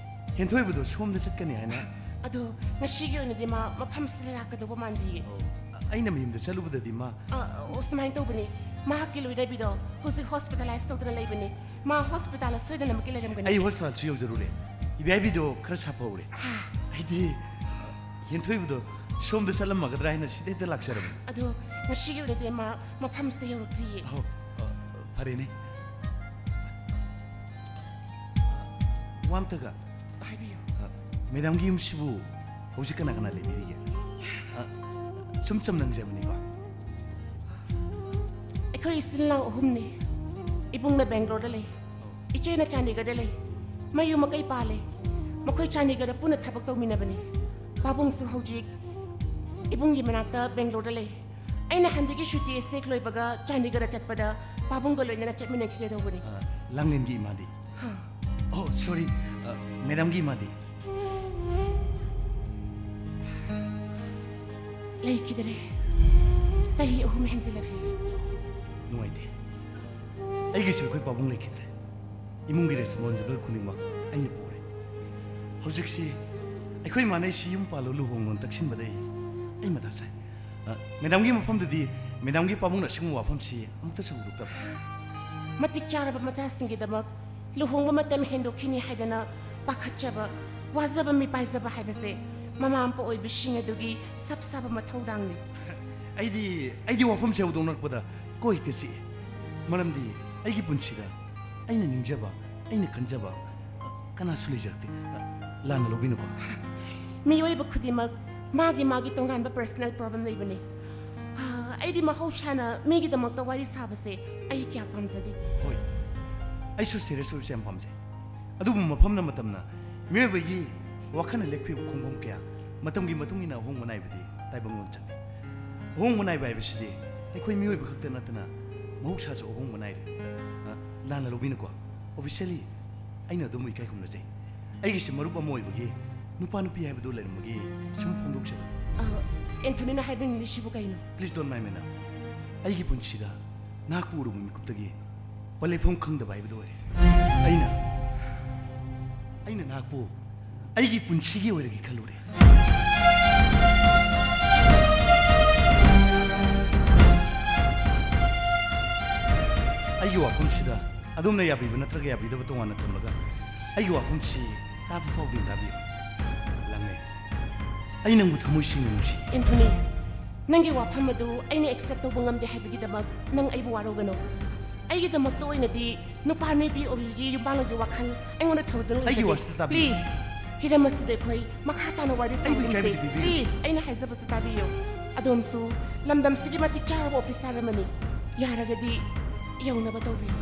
ꯍꯦꯟꯊꯣꯏꯕꯗꯣ ꯁꯣꯝꯗ ꯆꯠꯀꯅꯤ ꯍꯥꯏꯅ꯫ ꯑꯗꯣ ꯉꯁꯤꯒꯤ ꯑꯣꯏꯅꯗꯤ ꯃꯥ ꯃꯐꯝꯁꯤꯗ ꯂꯥꯛꯀꯗꯧꯕ ꯃꯥꯟꯗꯤꯌꯦ꯫ ꯑꯣ, ꯑ-, ꯑꯩꯅ ꯃꯌꯨꯝꯗ ꯆꯠꯂꯨꯕꯗꯗꯤ ꯃꯥ ꯑ, ꯑꯣ, ꯁꯨꯃꯥꯏꯅ ꯇꯧꯕꯅꯤ, ꯃꯍꯥꯛꯀꯤ ꯂꯣꯏꯅꯕꯤꯗꯣ ꯍꯧꯖꯤꯛ ꯍꯣꯁꯄꯤꯇꯥꯂꯥꯏꯁ ꯇꯧꯗꯨꯅ ꯂꯩꯕꯅꯤ꯫ ꯃꯥ ꯍꯣꯁꯄꯤꯇꯥꯜꯗ ꯁꯣꯏꯗꯅꯃꯛꯀꯤ ꯂꯩꯔꯝꯒꯅꯤ꯫ ꯑꯩ ꯍꯣꯁꯄꯤꯇꯥꯜꯁꯨ ꯌꯧꯖꯔꯨꯔꯦ꯫ ꯏꯕꯥꯏꯕꯤꯗꯣ ꯈꯔ ꯁꯥꯐꯍꯧꯔꯦ꯫ ꯍꯥ꯫ ꯑꯩꯗꯤ ꯍꯦꯟꯊꯣꯏꯕꯗꯣ ꯁꯣꯝꯗ ꯆꯠꯂꯝꯃꯒꯗ꯭ꯔꯥ ꯍꯥꯏꯅ ꯁꯤꯗ ꯍꯦꯛꯇ ꯂꯥꯛꯆꯔꯕꯅꯤ꯫ ꯑꯗꯣ ꯉꯁꯤꯒꯤ ꯑꯣꯏꯅꯗꯤ ꯃꯥ ꯃꯐꯝꯁꯤꯗ ꯌꯧꯔꯛꯇ꯭ꯔꯤꯌꯦ꯫ ꯑꯍꯣ, ꯑ, ꯐꯔꯦꯅꯦ꯫ ꯋꯥ ꯑꯝꯇꯒ꯫ ꯍꯥꯏꯕꯤꯌꯨ꯫ ꯑ, ꯃꯦꯗꯥꯝꯒꯤ ꯌꯨꯝꯁꯤꯕꯨ ꯍꯧꯖꯤꯛ ꯀꯅꯥ ꯀꯅꯥ ꯂꯩꯕꯤꯔꯤꯒꯦ? ꯑ, ꯁꯨꯝ ꯆꯝꯅ ꯍꯪꯖꯕꯅꯤꯀꯣ꯫ ꯑꯩꯈꯣꯏ ꯏꯆꯤꯜ ꯏꯅꯥꯎ ꯑꯍꯨꯝꯅꯤ꯫ ꯏꯕꯨꯡꯅ ꯕꯦꯡꯒ꯭ꯂꯣꯔꯗ ꯂꯩ, ꯏꯆꯦꯅ ꯆꯥꯟꯗꯤꯒꯔꯗ ꯂꯩ꯫ ꯃꯌꯨꯝ ꯃꯀꯩ ꯄꯥꯜꯂꯦ꯫ ꯃꯈꯣꯏ ꯆꯥꯟꯗꯤꯒꯔꯗ ꯄꯨꯟꯅ ꯊꯕꯛ ꯇꯧꯃꯤꯟꯅꯕꯅꯤ꯫ ꯄꯥꯕꯨꯡꯁꯨ ꯍꯧꯖꯤꯛ ꯏꯕꯨꯡꯒꯤ ꯃꯅꯥꯛꯇ ꯕꯦꯡꯒ꯭ꯂꯣꯔꯗ ꯂꯩ꯫ ꯑꯩꯅ ꯍꯟꯗꯛꯀꯤ ꯁꯨꯇꯤ ꯑꯦꯁꯦꯛ ꯂꯣꯏꯕꯒ ꯆꯥꯟꯗꯤꯒꯔꯗ ꯆꯠꯄꯗ ꯄꯥꯕꯨꯡꯒ ꯂꯣꯏꯅꯅ ꯆꯠꯃꯤꯟꯅꯈꯤꯒꯦ ꯇꯧꯕꯅꯤ꯫ ꯑ, ꯂꯥꯡꯂꯦꯟꯒꯤ ꯏꯃꯥꯗꯤ? ꯍꯥ꯫ ꯑꯣ, ꯁꯣꯔꯤ, ꯑ, ꯃꯦꯗꯥꯝꯒꯤ ꯏꯃꯥꯗꯤ? ꯂꯩꯈꯤꯗ꯭ꯔꯦ꯫ ꯆꯍꯤ ꯑꯍꯨꯝ ꯍꯦꯟꯖꯤꯜꯂꯛꯂꯦ꯫ ꯅꯨꯡꯉꯥꯏꯇꯦ꯫ ꯑꯩꯒꯤꯁꯨ ꯑꯩꯈꯣꯏ ꯄꯥꯕꯨꯡ ꯂꯩꯈꯤꯗ꯭ꯔꯦ꯫ ꯏꯃꯨꯡꯒꯤ ꯔꯦꯁꯄꯣꯟꯁꯤꯕꯜ ꯈꯨꯗꯤꯡꯃꯛ ꯑꯩꯅ ꯄꯨꯔꯦ꯫ ꯍꯧꯖꯤꯛꯁꯤ ꯑꯩꯈꯣꯏ ꯏꯃꯥꯅ ꯑꯩꯁꯤ ꯌꯨꯝ ꯄꯥꯜꯂꯣ ꯂꯨꯍꯣꯡꯉꯣꯅ ꯇꯛꯁꯤꯟꯕꯗ ꯑꯩ, ꯑꯩ ꯃꯊꯥ ꯁꯥꯏ꯫ ꯑ, ꯃꯦꯗꯥꯝꯒꯤ ꯃꯐꯝꯗꯗꯤ ꯃꯦꯗꯥꯝꯒꯤ ꯄꯥꯕꯨꯡꯅ ꯑꯁꯤꯒꯨꯝꯕ ꯋꯥꯐꯝꯁꯤ ꯑꯃꯨꯛꯇꯁꯨ ꯍꯧꯗꯣꯛꯇꯕ꯭ꯔꯥ? ꯃꯇꯤꯛ ꯆꯥꯔꯕ ꯃꯆꯥꯁꯤꯡꯒꯤꯗꯃꯛ ꯂꯨꯍꯣꯡꯕ ꯃꯇꯝ ꯍꯦꯟꯗꯣꯛꯈꯤꯅꯤ ꯍꯥꯏꯗꯅ ꯄꯥꯈꯠꯆꯕ, ꯋꯥꯖꯕ ꯃꯤꯄꯥꯏꯖꯕ ꯍꯥꯏꯕꯁꯦ ꯃꯃꯥ ꯃꯄꯥ ꯑꯣꯏꯕꯁꯤꯡ ꯑꯗꯨꯒꯤ ꯁꯞ ꯁꯥꯕ ꯃꯊꯧꯗꯥꯡꯅꯤ꯫ ꯑꯩꯗꯤ, ꯑꯩꯗꯤ ꯋꯥꯐꯝꯁꯦ ꯍꯧꯗꯣꯛꯅꯔꯛꯄꯗ ꯀꯣꯛ ꯍꯦꯛꯇ ꯆꯤꯛꯏ꯫ ꯃꯔꯝꯗꯤ ꯑꯩꯒꯤ ꯄꯨꯟꯁꯤꯗ ꯑꯩꯅ ꯅꯤꯡꯖꯕ, ꯑꯩꯅ ꯈꯟꯖꯕ, ꯑ, ꯀꯅꯥꯁꯨ ꯂꯩꯖꯔꯛꯇꯦ꯫ ꯑ, ꯂꯥꯟꯅ ꯂꯧꯕꯤꯅꯨꯀꯣ꯫ ꯃꯤꯑꯣꯏꯕ ꯈꯨꯗꯤꯡꯃꯛ ꯃꯥꯒꯤ ꯃꯥꯒꯤ ꯇꯣꯉꯥꯟꯕ ꯄꯔꯁꯅꯦꯜ ꯄ꯭ꯔꯣꯕ꯭ꯂꯦꯝ ꯂꯩꯕꯅꯤ꯫ ꯑ, ꯑꯩꯗꯤ ꯃꯍꯧꯁꯥꯅ ꯃꯤꯒꯤꯗꯃꯛꯇ ꯋꯥꯔꯤ ꯁꯥꯕꯁꯦ ꯑꯩ ꯀꯌꯥ ꯄꯥꯝꯖꯗꯦ꯫ ꯍꯣꯏ, ꯑꯩꯁꯨ ꯁꯦꯔꯤꯌꯁ ꯑꯣꯏꯕꯁꯦ ꯌꯥꯝ ꯄꯥꯝꯖꯩ꯫ ꯑꯗꯨꯕꯨ ꯃꯐꯝꯅ ꯃꯇꯝꯅ ꯃꯤꯑꯣꯏꯕꯒꯤ ꯋꯥꯈꯜꯅ ꯂꯦꯞꯈꯤꯕ ꯈꯣꯡꯐꯝ ꯀꯌꯥ ꯃꯇꯝꯒꯤ ꯃꯇꯨꯡ ꯏꯟꯅ ꯑꯍꯣꯡꯕ ꯅꯥꯏꯕꯗꯤ ꯇꯥꯏꯕꯪꯂꯣꯟ ꯆꯠꯅꯩ꯫ ꯑꯍꯣꯡꯕ ꯅꯥꯏꯕ ꯍꯥꯏꯕꯁꯤꯗꯤ ꯑꯩꯈꯣꯏ ꯃꯤꯑꯣꯏꯕ ꯈꯛꯇ ꯅꯠꯇꯅ ꯃꯍꯧꯁꯥꯁꯨ ꯑꯍꯣꯡꯕ ꯅꯥꯏꯔꯦ꯫ ꯑ, ꯂꯥꯟꯅ ꯂꯧꯕꯤꯅꯨꯀꯣ꯫ Officially, ꯑꯩꯅ ꯑꯗꯣꯝꯕꯨ ꯏꯀꯥꯏ ꯈꯨꯝꯅꯖꯩ꯫ ꯑꯩꯒꯤꯁꯦ ꯃꯔꯨꯞ ꯑꯃ ꯑꯣꯏꯕꯒꯤ ꯅꯨꯄꯥ ꯅꯨꯄꯤ ꯍꯥꯏꯕꯗꯨ ꯂꯩꯔꯝꯕꯒꯤ ꯁꯨꯝ ꯐꯣꯡꯗꯣꯛꯆꯕꯅꯤ꯫ ꯑ, ꯑꯦꯟꯊꯣꯅꯤꯅ ꯍꯥꯏꯕꯤꯅꯤꯡꯂꯤꯁꯤꯕꯨ ꯀꯩꯅꯣ? Please don't mind, madam. ꯑꯩꯒꯤ ꯄꯨꯟꯁꯤꯗ ꯅꯍꯥꯛꯄꯨ ꯎꯔꯨꯕ ꯃꯤꯀꯨꯞꯇꯒꯤ ꯄꯟꯂꯩꯐꯝ ꯈꯪꯗꯕ ꯍꯥꯏꯕꯗꯨ ꯑꯣꯏꯔꯦ꯫ ꯑꯩꯅ, ꯑꯩꯅ ꯅꯍꯥꯛꯄꯨ ꯑꯩꯒꯤ ꯄꯨꯟꯁꯤꯒꯤ ꯑꯣꯏꯔꯒꯦ ꯈꯜꯂꯨꯔꯦ꯫ ꯑꯩꯒꯤ ꯋꯥꯐꯝꯁꯤꯗ ꯑꯗꯣꯝꯅ ꯌꯥꯕꯤꯕ ꯅꯠꯇ꯭ꯔꯒ ꯌꯥꯕꯤꯗꯕ ꯇꯣꯉꯥꯟꯅ ꯊꯝꯂꯒ, ꯑꯩꯒꯤ ꯋꯥꯐꯝꯁꯤ ꯇꯥꯕ ꯐꯥꯎꯗꯨꯅ ꯇꯥꯕꯤꯌꯨ꯫ ꯂꯥꯡꯂꯦꯟ, ꯑꯩ ꯅꯪꯕꯨ ꯊꯃꯣꯏ ꯁꯦꯡꯅ ꯅꯨꯡꯁꯤ꯫ ꯑꯦꯟꯊꯣꯅꯤ, ꯅꯪꯒꯤ ꯋꯥꯐꯝ ꯑꯗꯨ ꯑꯩꯅ ꯑꯦꯛꯁꯦꯞ ꯇꯧꯕ ꯉꯝꯗꯦ ꯍꯥꯏꯕꯒꯤꯗꯃꯛ ꯅꯪ ꯑꯩꯕꯨ ꯋꯥꯔꯧꯒꯅꯨ꯫ ꯑꯩꯒꯤꯗꯃꯛꯇ ꯑꯣꯏꯅꯗꯤ ꯅꯨꯄꯥ ꯅꯨꯄꯤ ꯑꯣꯏꯕꯒꯤ ꯌꯨꯝꯕꯥꯟꯂꯣꯟꯒꯤ ꯋꯥꯈꯜ ꯑꯩꯉꯣꯟꯗ ꯊꯧꯗꯨꯅ ꯑꯩꯒꯤ ꯂꯩꯖꯗꯦ꯫ ꯋꯥꯁꯤꯗ ꯇꯥꯕꯤꯌꯨ꯫ Please, ꯍꯤꯔꯝ ꯑꯁꯤꯗ ꯑꯩꯈꯣꯏ ꯃꯈꯥ ꯇꯥꯅ ꯋꯥꯔꯤ ꯑꯩꯕꯨ ꯁꯥꯟꯅꯒꯨꯝꯁꯦ꯫ ꯏꯀꯥꯏꯕꯗꯤ ꯄꯤꯕꯤꯒꯅꯨ꯫ Please, ꯑꯩꯅ ꯍꯥꯏꯖꯕꯁꯤ ꯇꯥꯕꯤꯌꯨ꯫ ꯑꯗꯣꯝꯁꯨ ꯂꯝꯗꯝꯁꯤꯒꯤ ꯃꯇꯤꯛ ꯆꯥꯔꯕ officer ꯑꯃꯅꯤ꯫ ꯌꯥꯔꯒꯗꯤ ꯌꯧꯅꯕ ꯇꯧꯕꯤꯌꯨ꯫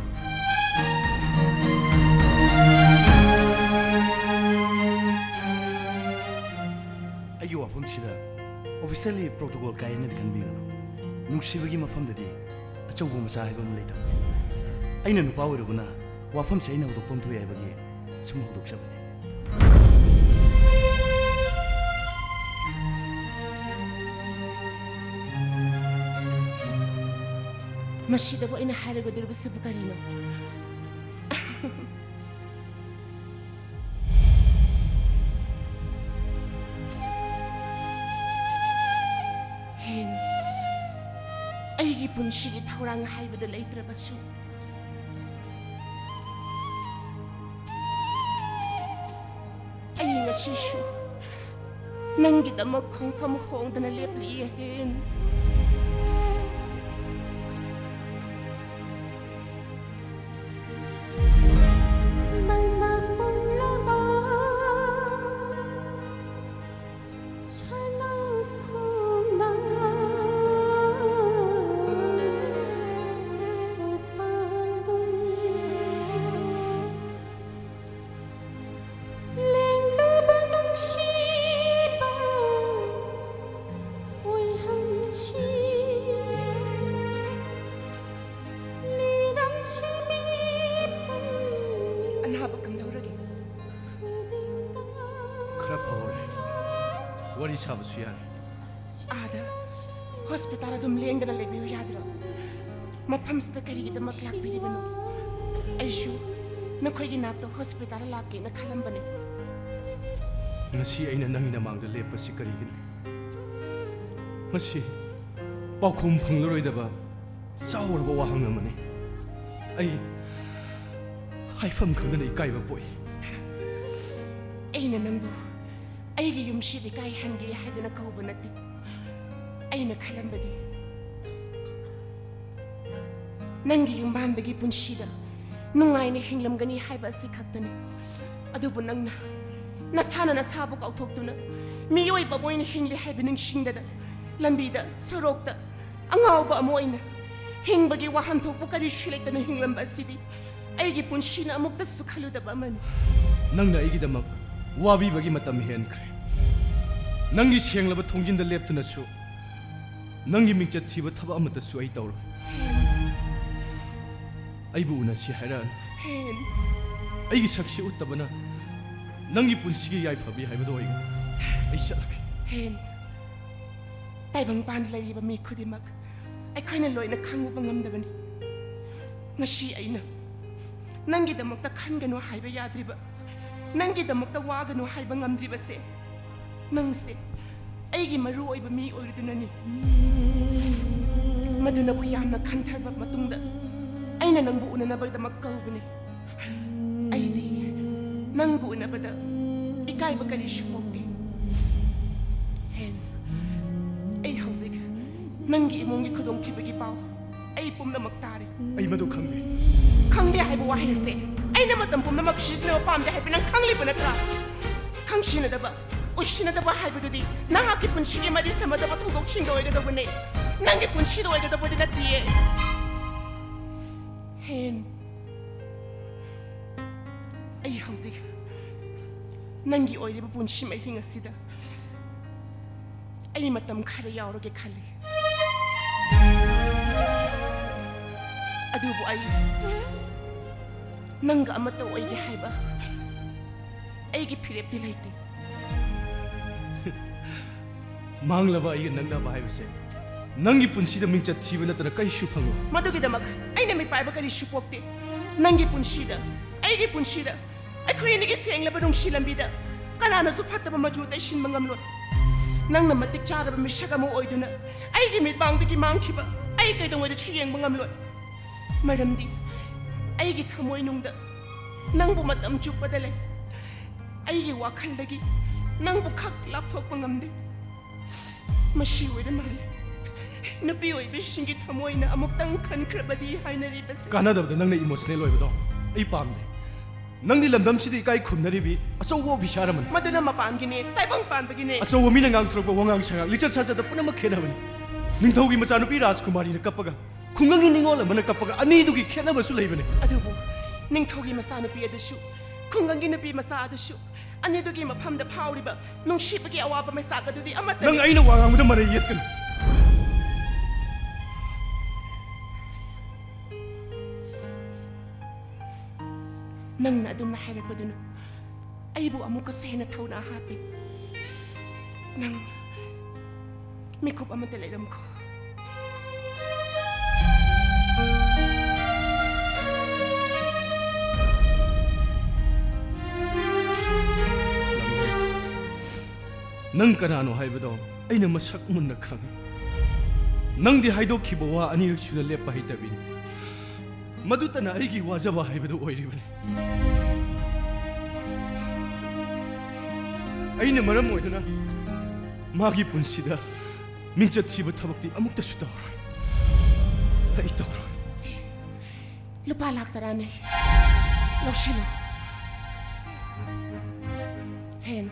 ꯑꯩꯒꯤ ꯋꯥꯐꯝꯁꯤꯗ officially protocol ꯀꯥꯏ ꯍꯥꯏꯅꯗꯤ ꯈꯟꯕꯤꯒꯅꯨ꯫ ꯅꯨꯡꯁꯤꯕꯒꯤ ꯃꯐꯝꯗꯗꯤ ꯑꯆꯧꯕ ꯃꯆꯥ ꯍꯥꯏꯕ ꯑꯃ ꯂꯩꯇꯕꯅꯤ꯫ ꯑꯩꯅ ꯅꯨꯄꯥ ꯑꯣꯏꯔꯨꯕꯅ ꯋꯥꯐꯝꯁꯦ ꯑꯩꯅ ꯍꯧꯗꯣꯛꯐꯝ ꯊꯣꯛꯏ ꯍꯥꯏꯕꯒꯤ ꯁꯨꯝ ꯍꯧꯗꯣꯛꯆꯕꯅꯤ꯫ ꯃꯁꯤꯗꯕꯨ ꯑꯩꯅ ꯍꯥꯏꯔꯒꯗꯧꯔꯤꯕꯁꯤꯕꯨ ꯀꯔꯤꯅꯣ? ꯍꯦꯟ, ꯑꯩꯒꯤ ꯄꯨꯟꯁꯤꯒꯤ ꯊꯧꯔꯥꯡ ꯍꯥꯏꯕꯗꯨ ꯂꯩꯇ꯭ꯔꯕꯁꯨ, ꯑꯩ ꯉꯁꯤꯁꯨ ꯅꯪꯒꯤꯗꯃꯛ ꯈꯣꯡꯐꯝ ꯍꯣꯡꯗꯅ ꯂꯦꯞꯂꯤ, ꯍꯦꯟ꯫ ꯃꯩꯅ ꯄꯨꯝꯂꯕ ꯁꯅꯥ ꯈꯣꯡꯅ ꯎꯄꯥꯜꯗꯨ ꯂꯦꯡꯗꯕ ꯅꯨꯡꯁꯤꯕ ꯑꯣꯏꯍꯟꯁꯤ꯫ ꯂꯤꯔꯝꯁꯤ ꯃꯤꯄꯨꯝ ꯑꯅꯥꯕ ꯀꯝꯗꯧꯔꯒꯦ? ꯈꯨꯗꯤꯡꯗ ꯈꯔ ꯐꯍꯧꯔꯦ꯫ ꯋꯥꯔꯤ ꯁꯥꯕꯁꯨ ꯌꯥꯔꯦ꯫ ꯑꯥꯗ hospital ꯑꯗꯨꯝ ꯂꯦꯡꯗꯅ ꯂꯩꯕꯤꯌꯨ ꯌꯥꯗ꯭ꯔꯣ? ꯃꯐꯝꯁꯤꯗ ꯀꯔꯤꯒꯤꯗꯃꯛ ꯂꯥꯛꯄꯤꯔꯤꯕꯅꯣ? ꯑꯩꯁꯨ ꯅꯈꯣꯏꯒꯤ ꯅꯥꯛꯇ hospital ꯂꯥꯛꯀꯦꯅ ꯈꯜꯂꯝꯕꯅꯦ꯫ ꯉꯁꯤ ꯑꯩꯅ ꯅꯪꯒꯤ ꯅꯃꯥꯡꯗ ꯂꯦꯞꯄꯁꯤ ꯀꯔꯤꯒꯤꯅꯣ? ꯃꯁꯤ ꯄꯥꯎꯈꯨꯝ ꯐꯪꯂꯔꯣꯏꯗꯕ ꯆꯥꯎꯔꯕ ꯋꯥꯍꯪ ꯑꯃꯅꯤ꯫ ꯑꯩ ꯍꯥꯏꯐꯝ ꯈꯪꯗꯅ ꯏꯀꯥꯏꯕ ꯄꯣꯛꯏ꯫ ꯑꯩꯅ ꯅꯪꯕꯨ ꯑꯩꯒꯤ ꯌꯨꯝꯁꯤꯗ ꯏꯀꯥꯏꯍꯟꯒꯦ ꯍꯥꯏꯗꯅ ꯀꯧꯕ ꯅꯠꯇꯦ꯫ ꯑꯩꯅ ꯈꯜꯂꯝꯕꯗꯤ ꯅꯪꯒꯤ ꯌꯨꯝꯕꯥꯟꯕꯒꯤ ꯄꯨꯟꯁꯤꯗ ꯅꯨꯡꯉꯥꯏꯅ ꯍꯤꯡꯂꯝꯒꯅꯤ ꯍꯥꯏꯕ ꯑꯁꯤ ꯈꯛꯇꯅꯤ꯫ ꯑꯗꯨꯕꯨ ꯅꯪꯅ ꯅꯁꯥꯅ ꯅꯁꯥꯕꯨ ꯀꯥꯎꯊꯣꯛꯇꯨꯅ ꯃꯤꯑꯣꯏꯕ ꯑꯃ ꯑꯣꯏꯅ ꯍꯤꯡꯂꯤ ꯍꯥꯏꯕ ꯅꯤꯡꯁꯤꯡꯗꯅ ꯂꯝꯕꯤꯗ, ꯁꯣꯔꯣꯛꯇ ꯑꯉꯥꯎꯕ ꯑꯃ ꯑꯣꯏꯅ ꯍꯤꯡꯕꯒꯤ ꯋꯥꯍꯟꯊꯣꯛꯄꯨ ꯀꯔꯤꯁꯨ ꯂꯩꯇꯅ ꯍꯤꯡꯂꯝꯕ ꯑꯁꯤꯗꯤ ꯑꯩꯒꯤ ꯄꯨꯟꯁꯤꯅ ꯑꯃꯨꯛꯇꯁꯨ ꯈꯜꯂꯨꯗꯕ ꯑꯃꯅꯤ꯫ ꯅꯪꯅ ꯑꯩꯒꯤꯗꯃꯛ ꯋꯥꯕꯤꯕꯒꯤ ꯃꯇꯝ ꯍꯦꯟꯈ꯭ꯔꯦ꯫ ꯅꯪꯒꯤ ꯁꯦꯡꯂꯕ ꯊꯣꯡꯖꯤꯟꯗ ꯂꯦꯞꯇꯨꯅꯁꯨ ꯅꯪꯒꯤ ꯃꯤꯡꯆꯠ ꯊꯤꯕ ꯊꯕꯛ ꯑꯃꯠꯇꯁꯨ ꯑꯩ ꯇꯧꯔꯣꯏ꯫ ꯑꯩꯕꯨ ꯎꯅꯁꯤ ꯍꯥꯏꯔꯛꯑꯅꯨ꯫ ꯍꯦꯟ꯫ ꯑꯩꯒꯤ ꯁꯛꯁꯤ ꯎꯠꯇꯕꯅ ꯅꯪꯒꯤ ꯄꯨꯟꯁꯤꯒꯤ ꯌꯥꯏꯐꯕꯤ ꯍꯥꯏꯕꯗꯨ ꯑꯣꯏꯒꯅꯤ꯫ ꯑꯩ ꯆꯠꯂꯒꯦ꯫ ꯍꯦꯟ꯫ ꯇꯥꯏꯕꯪꯄꯥꯟꯗ ꯂꯩꯔꯤꯕ ꯃꯤ ꯈꯨꯗꯤꯡꯃꯛ ꯑꯩꯈꯣꯏꯅ ꯂꯣꯏꯅ ꯈꯪꯉꯨꯕ ꯉꯝꯗꯕꯅꯤ꯫ ꯉꯁꯤ ꯑꯩꯅ ꯅꯪꯒꯤꯗꯃꯛꯇ ꯈꯟꯒꯅꯨ ꯍꯥꯏꯕ ꯌꯥꯗ꯭ꯔꯤꯕ, ꯅꯪꯒꯤꯗꯃꯛꯇ ꯋꯥꯒꯅꯨ ꯍꯥꯏꯕ ꯉꯝꯗ꯭ꯔꯤꯕꯁꯦ, ꯅꯪꯁꯦ ꯑꯩꯒꯤ ꯃꯔꯨ ꯑꯣꯏꯕ ꯃꯤ ꯑꯣꯏꯔꯨꯗꯨꯅꯅꯤ꯫ ꯃꯗꯨꯅꯕꯨ ꯌꯥꯝꯅ ꯈꯟꯊꯔꯕ ꯃꯇꯨꯡꯗ ꯑꯩꯅ ꯅꯪꯕꯨ ꯎꯅꯅꯕꯒꯤꯗꯃꯛ ꯀꯧꯕꯅꯤ꯫ ꯑꯩꯗꯤ ꯅꯪꯕꯨ ꯎꯅꯕꯗ ꯏꯀꯥꯏꯕ ꯀꯔꯤꯁꯨ ꯄꯣꯛꯇꯦ꯫ ꯍꯦꯟ, ꯑꯩ ꯍꯧꯖꯤꯛ ꯅꯪꯒꯤ ꯏꯃꯨꯡꯒꯤ ꯈꯨꯗꯣꯡꯊꯤꯕꯒꯤ ꯄꯥꯎ ꯑꯩ ꯄꯨꯝꯅꯃꯛ ꯇꯥꯔꯦ꯫ ꯑꯩ ꯃꯗꯨ ꯈꯪꯗꯦ꯫ ꯈꯪꯗꯦ ꯍꯥꯏꯕ ꯋꯥꯍꯩ ꯑꯁꯦ ꯑꯩꯅ ꯃꯇꯝ ꯄꯨꯝꯅꯃꯛ ꯁꯤꯖꯤꯟꯅꯕ ꯄꯥꯝꯗꯦ ꯍꯥꯏꯕ ꯅꯪ ꯈꯪꯂꯤꯕ ꯅꯠꯇ꯭ꯔꯥ? ꯈꯪꯁꯤꯟꯅꯗꯕ, ꯎꯁꯤꯟꯅꯗꯕ ꯍꯥꯏꯕꯗꯨꯗꯤ ꯅꯍꯥꯛꯀꯤ ꯄꯨꯟꯁꯤꯒꯤ ꯃꯔꯤ ꯁꯝꯅꯗꯕ ꯊꯧꯗꯣꯛꯁꯤꯡꯗ ꯑꯣꯏꯒꯗꯧꯕꯅꯦ꯫ ꯅꯪꯒꯤ ꯄꯨꯟꯁꯤꯗ ꯑꯣꯏꯒꯗꯧꯕꯗꯤ ꯅꯠꯇꯤꯌꯦ꯫ ꯍꯦꯟ, ꯑꯩ ꯍꯧꯖꯤꯛ ꯅꯪꯒꯤ ꯑꯣꯏꯔꯤꯕ ꯄꯨꯟꯁꯤ ꯃꯍꯤꯡ ꯑꯁꯤꯗ ꯑꯩ ꯃꯇꯝ ꯈꯔ ꯌꯥꯎꯔꯒꯦ ꯈꯜꯂꯤ꯫ ꯑꯗꯨꯕꯨ ꯑꯩ ꯅꯪꯒ ꯑꯃꯠꯇ ꯑꯣꯏꯒꯦ ꯍꯥꯏꯕ ꯑꯩꯒꯤ ꯐꯤꯔꯦꯞꯇꯤ ꯂꯩꯇꯦ꯫ ꯃꯥꯡꯂꯕ ꯑꯩꯒ ꯅꯛꯅꯕ ꯍꯥꯏꯕꯁꯦ ꯅꯪꯒꯤ ꯄꯨꯟꯁꯤꯗ ꯃꯤꯡꯆꯠ ꯊꯤꯕ ꯅꯠꯇꯅ ꯀꯔꯤꯁꯨ ꯐꯪꯂꯣꯏ꯫ ꯃꯗꯨꯒꯤꯗꯃꯛ ꯑꯩꯅ ꯃꯤꯄꯥꯏꯕ ꯀꯔꯤꯁꯨ ꯄꯣꯛꯇꯦ꯫ ꯅꯪꯒꯤ ꯄꯨꯟꯁꯤꯗ, ꯑꯩꯒꯤ ꯄꯨꯟꯁꯤꯗ, ꯑꯩꯈꯣꯏ ꯑꯅꯤꯒꯤ ꯁꯦꯡꯂꯕ ꯅꯨꯡꯁꯤ ꯂꯝꯕꯤꯗ ꯀꯅꯥꯅꯁꯨ ꯐꯠꯇꯕ ꯃꯆꯨ ꯇꯩꯁꯤꯟꯕ ꯉꯝꯂꯣꯏ꯫ ꯅꯪꯅ ꯃꯇꯤꯛ ꯆꯥꯔꯕ ꯃꯤꯁꯛ ꯑꯃ ꯑꯣꯏꯗꯨꯅ ꯑꯩꯒꯤ ꯃꯤꯠꯃꯥꯡꯗꯒꯤ ꯃꯥꯡꯈꯤꯕ ꯑꯩ ꯀꯩꯗꯧꯉꯩꯗꯁꯨ ꯌꯦꯡꯕ ꯉꯝꯂꯣꯏ꯫ ꯃꯔꯝꯗꯤ ꯑꯩꯒꯤ ꯊꯃꯣꯏꯅꯨꯡꯗ ꯅꯪꯕꯨ ꯃꯇꯝ ꯆꯨꯞꯄꯗ ꯂꯩ꯫ ꯑꯩꯒꯤ ꯋꯥꯈꯜꯗꯒꯤ ꯅꯪꯕꯨ ꯈꯛ ꯂꯥꯞꯊꯣꯛꯄ ꯉꯝꯗꯦ꯫ ꯃꯁꯤ ꯑꯣꯏꯔ ꯃꯥꯜꯂꯦ ꯅꯨꯄꯤ ꯑꯣꯏꯕꯤꯁꯤꯡꯒꯤ ꯊꯃꯣꯏꯅ ꯑꯃꯨꯛꯇꯪ ꯈꯟꯈ꯭ꯔꯕꯗꯤ ꯍꯥꯏꯅꯔꯤꯕꯁꯦ꯫ ꯀꯥꯟꯅꯗꯕꯗ ꯅꯪꯅ emotional ꯑꯣꯏꯕꯗꯣ ꯑꯩ ꯄꯥꯝꯗꯦ꯫ ꯅꯪꯗꯤ ꯂꯝꯗꯝꯁꯤꯗ ꯏꯀꯥꯏ ꯈꯨꯝꯅꯔꯤꯕꯤ ꯑꯆꯧꯕ officer ꯑꯃꯅꯤ꯫ ꯃꯗꯨꯅ ꯃꯄꯥꯟꯒꯤꯅꯦ, ꯇꯥꯏꯕꯪ ꯄꯥꯟꯕꯒꯤꯅꯦ꯫ ꯑꯆꯧꯕ ꯃꯤꯅ ꯉꯥꯡꯊꯣꯔꯛꯄ ꯋꯥꯉꯥꯡ ꯁꯉꯥꯡ, ꯂꯤꯆꯠ ꯁꯥꯖꯠꯇ ꯄꯨꯝꯅꯃꯛ ꯈꯦꯠꯅꯕꯅꯤ꯫ ꯅꯤꯡꯊꯧꯒꯤ ꯃꯆꯥꯅꯨꯄꯤ ꯔꯥꯖꯀꯨꯃꯥꯔꯤꯅ ꯀꯞꯄꯒ ꯈꯨꯡꯒꯪꯒꯤ ꯅꯤꯉꯣꯜ ꯑꯃꯅ ꯀꯞꯄꯒ ꯑꯅꯤꯗꯨꯒꯤ ꯈꯦꯠꯅꯕꯁꯨ ꯂꯩꯕꯅꯤ꯫ ꯑꯗꯨꯕꯨ ꯅꯤꯡꯊꯧꯒꯤ ꯃꯆꯥꯅꯨꯄꯤ ꯑꯗꯨꯁꯨ, ꯈꯨꯡꯒꯪꯒꯤ ꯅꯨꯄꯤ ꯃꯆꯥ ꯑꯗꯨꯁꯨ, ꯑꯅꯤꯗꯨꯒꯤ ꯃꯐꯝꯗ ꯐꯥꯎꯔꯤꯕ ꯅꯨꯡꯁꯤꯕꯒꯤ ꯑꯋꯥꯕ ꯃꯩꯆꯥꯛ ꯑꯗꯨꯗꯤ ꯑꯃꯠꯇꯅꯤ꯫ ꯅꯪ ꯑꯩꯅ ꯋꯥ ꯉꯥꯡꯕꯗ ꯃꯔꯩ ꯌꯦꯠꯀꯅꯨ꯫ ꯅꯪꯅ ꯑꯗꯨꯝꯅ ꯍꯥꯏꯔꯛꯄꯗꯨꯅ ꯑꯩꯕꯨ ꯑꯃꯨꯛꯀꯁꯨ ꯍꯦꯟꯅ ꯊꯧꯅꯥ ꯍꯥꯞꯄꯦ꯫ ꯅꯪ ꯃꯤꯀꯨꯞ ꯑꯃꯇ ꯂꯩꯔꯝꯈꯣ꯫ ꯅꯪ ꯀꯅꯥꯅꯣ ꯍꯥꯏꯕꯗꯣ ꯑꯩꯅ ꯃꯁꯛ ꯃꯨꯟꯅ ꯈꯪꯉꯤ꯫ ꯅꯪꯗꯤ ꯍꯥꯏꯗꯣꯛꯈꯤꯕ ꯋꯥ ꯑꯅꯤꯔꯛ ꯁꯨꯅ ꯂꯦꯞꯄ ꯍꯩꯇꯕꯤꯅꯤ꯫ ꯃꯗꯨꯇꯅ ꯑꯩꯒꯤ ꯋꯥꯖꯕ ꯍꯥꯏꯕꯗꯨ ꯑꯣꯏꯔꯤꯕꯅꯤ꯫ ꯑꯩꯅ ꯃꯔꯝ ꯑꯣꯏꯗꯨꯅ ꯃꯥꯒꯤ ꯄꯨꯟꯁꯤꯗ ꯃꯤꯡꯆꯠ ꯊꯤꯕ ꯊꯕꯛꯇꯤ ꯑꯃꯨꯛꯇꯁꯨ ꯇꯧꯔꯣꯏ꯫ ꯑꯩ ꯇꯧꯔꯣꯏ꯫ ꯁꯦ, ꯂꯨꯄꯥ ꯂꯥꯛ ꯇꯔꯥꯅꯤ꯫ ꯂꯧꯁꯤꯜꯂꯨ꯫ ꯍꯦꯟ,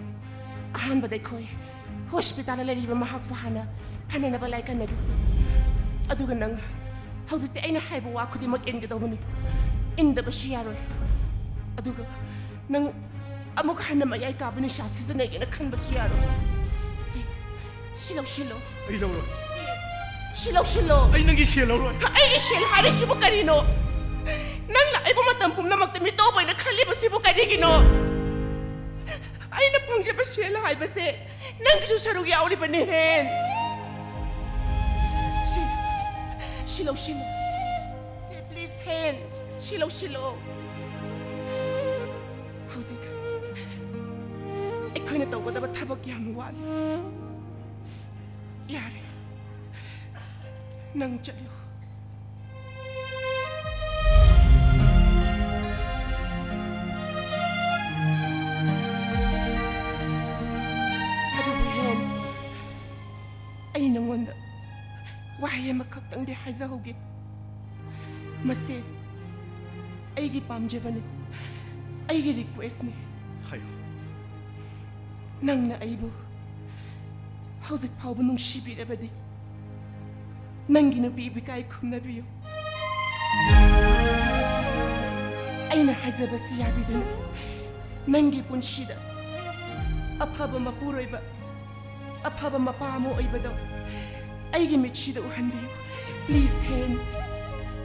ꯑꯍꯥꯟꯕꯗ ꯑꯩꯈꯣꯏ ꯍꯣꯁꯄꯤꯇꯥꯜꯗ ꯂꯩꯔꯤꯕ ꯃꯍꯥꯛꯄꯨ ꯍꯥꯟꯅ ꯐꯅꯅꯕ ꯂꯥꯏ ꯀꯟꯅꯈꯤꯁꯤ꯫ ꯑꯗꯨꯒ ꯅꯪ ꯍꯧꯖꯤꯛꯇꯤ ꯑꯩꯅ ꯍꯥꯏꯕ ꯋꯥ ꯈꯨꯗꯤꯡꯃꯛ ꯏꯟꯒꯗꯧꯕꯅꯤ꯫ ꯏꯟꯗꯕꯁꯨ ꯌꯥꯔꯣꯏ꯫ ꯑꯗꯨꯒ ꯅꯪ ꯑꯃꯨꯛ ꯍꯟꯅ ꯃꯌꯥꯏ ꯀꯥꯕ ꯅꯤꯁꯥ ꯁꯤꯖꯤꯟꯅꯒꯦꯅ ꯈꯟꯕꯁꯨ ꯌꯥꯔꯣꯏ꯫ ꯁꯤ, ꯁꯤ ꯂꯧꯁꯤꯜꯂꯣ꯫ ꯑꯩ ꯂꯧꯔꯣꯏ꯫ ꯁꯤ ꯂꯧꯁꯤꯜꯂꯣ꯫ ꯑꯩ ꯅꯪꯒꯤ ꯁꯦꯜ ꯂꯧꯔꯣꯏ꯫ ꯑꯩꯒꯤ ꯁꯦꯜ ꯍꯥꯏꯔꯤꯁꯤꯕꯨ ꯀꯔꯤꯅꯣ? ꯅꯪꯅ ꯑꯩꯕꯨ ꯃꯇꯝ ꯄꯨꯝꯅꯃꯛꯇ ꯃꯤꯇꯣꯞ ꯑꯣꯏꯅ ꯈꯜꯂꯤꯕꯁꯤꯕꯨ ꯀꯔꯤꯒꯤꯅꯣ? ꯑꯩꯅ ꯐꯪꯖꯕ ꯁꯦꯜ ꯍꯥꯏꯕꯁꯦ ꯅꯪꯒꯤꯁꯨ ꯁꯔꯨꯛ ꯌꯥꯎꯔꯤꯕꯅꯤ, ꯍꯦꯟ꯫ ꯁꯤ, ꯁꯤ ꯂꯧꯁꯤꯜꯂꯣ꯫ ꯁꯤ, please, ꯍꯦꯟ꯫ ꯁꯤ ꯂꯧꯁꯤꯜꯂꯣ꯫ ꯍꯧꯖꯤꯛ ꯑꯩꯈꯣꯏꯅ ꯇꯧꯒꯗꯕ ꯊꯕꯛ ꯌꯥꯝ ꯋꯥꯠꯂꯤ꯫ ꯌꯥꯔꯦ, ꯅꯪ ꯆꯠꯂꯣ꯫ ꯑꯗꯨꯕꯨ ꯍꯦꯟ, ꯑꯩ ꯅꯉꯣꯟꯗ ꯋꯥꯍꯩ ꯑꯃꯈꯛꯇꯪꯗꯤ ꯍꯥꯏꯖꯍꯧꯒꯦ꯫ ꯃꯁꯦ ꯑꯩꯒꯤ ꯄꯥꯝꯖꯕꯅꯤ, ꯑꯩꯒꯤ ꯔꯤꯀ꯭ꯋꯦꯁꯅꯤ꯫ ꯍꯥꯏꯌꯨ꯫ ꯅꯪꯅ ꯑꯩꯕꯨ ꯍꯧꯖꯤꯛ ꯐꯥꯎꯕ ꯅꯨꯡꯁꯤꯕꯤꯔꯕꯗꯤ, ꯅꯪꯒꯤ ꯅꯨꯄꯤ ꯏꯕꯤꯀꯥꯏ ꯈꯨꯝꯅꯕꯤꯌꯨ꯫ ꯑꯩꯅ ꯍꯥꯏꯖꯕꯁꯤ ꯌꯥꯕꯤꯗꯨꯅ, ꯅꯪꯒꯤ ꯄꯨꯟꯁꯤꯗ ꯑꯐꯕ ꯃꯄꯨꯔꯣꯏꯕ, ꯑꯐꯕ ꯃꯄꯥ ꯑꯃ ꯑꯣꯏꯕꯗꯣ ꯑꯩꯒꯤ ꯃꯤꯠꯁꯤꯗ ꯎꯍꯟꯕꯤꯌꯨ꯫ Please, ꯍꯦꯟ,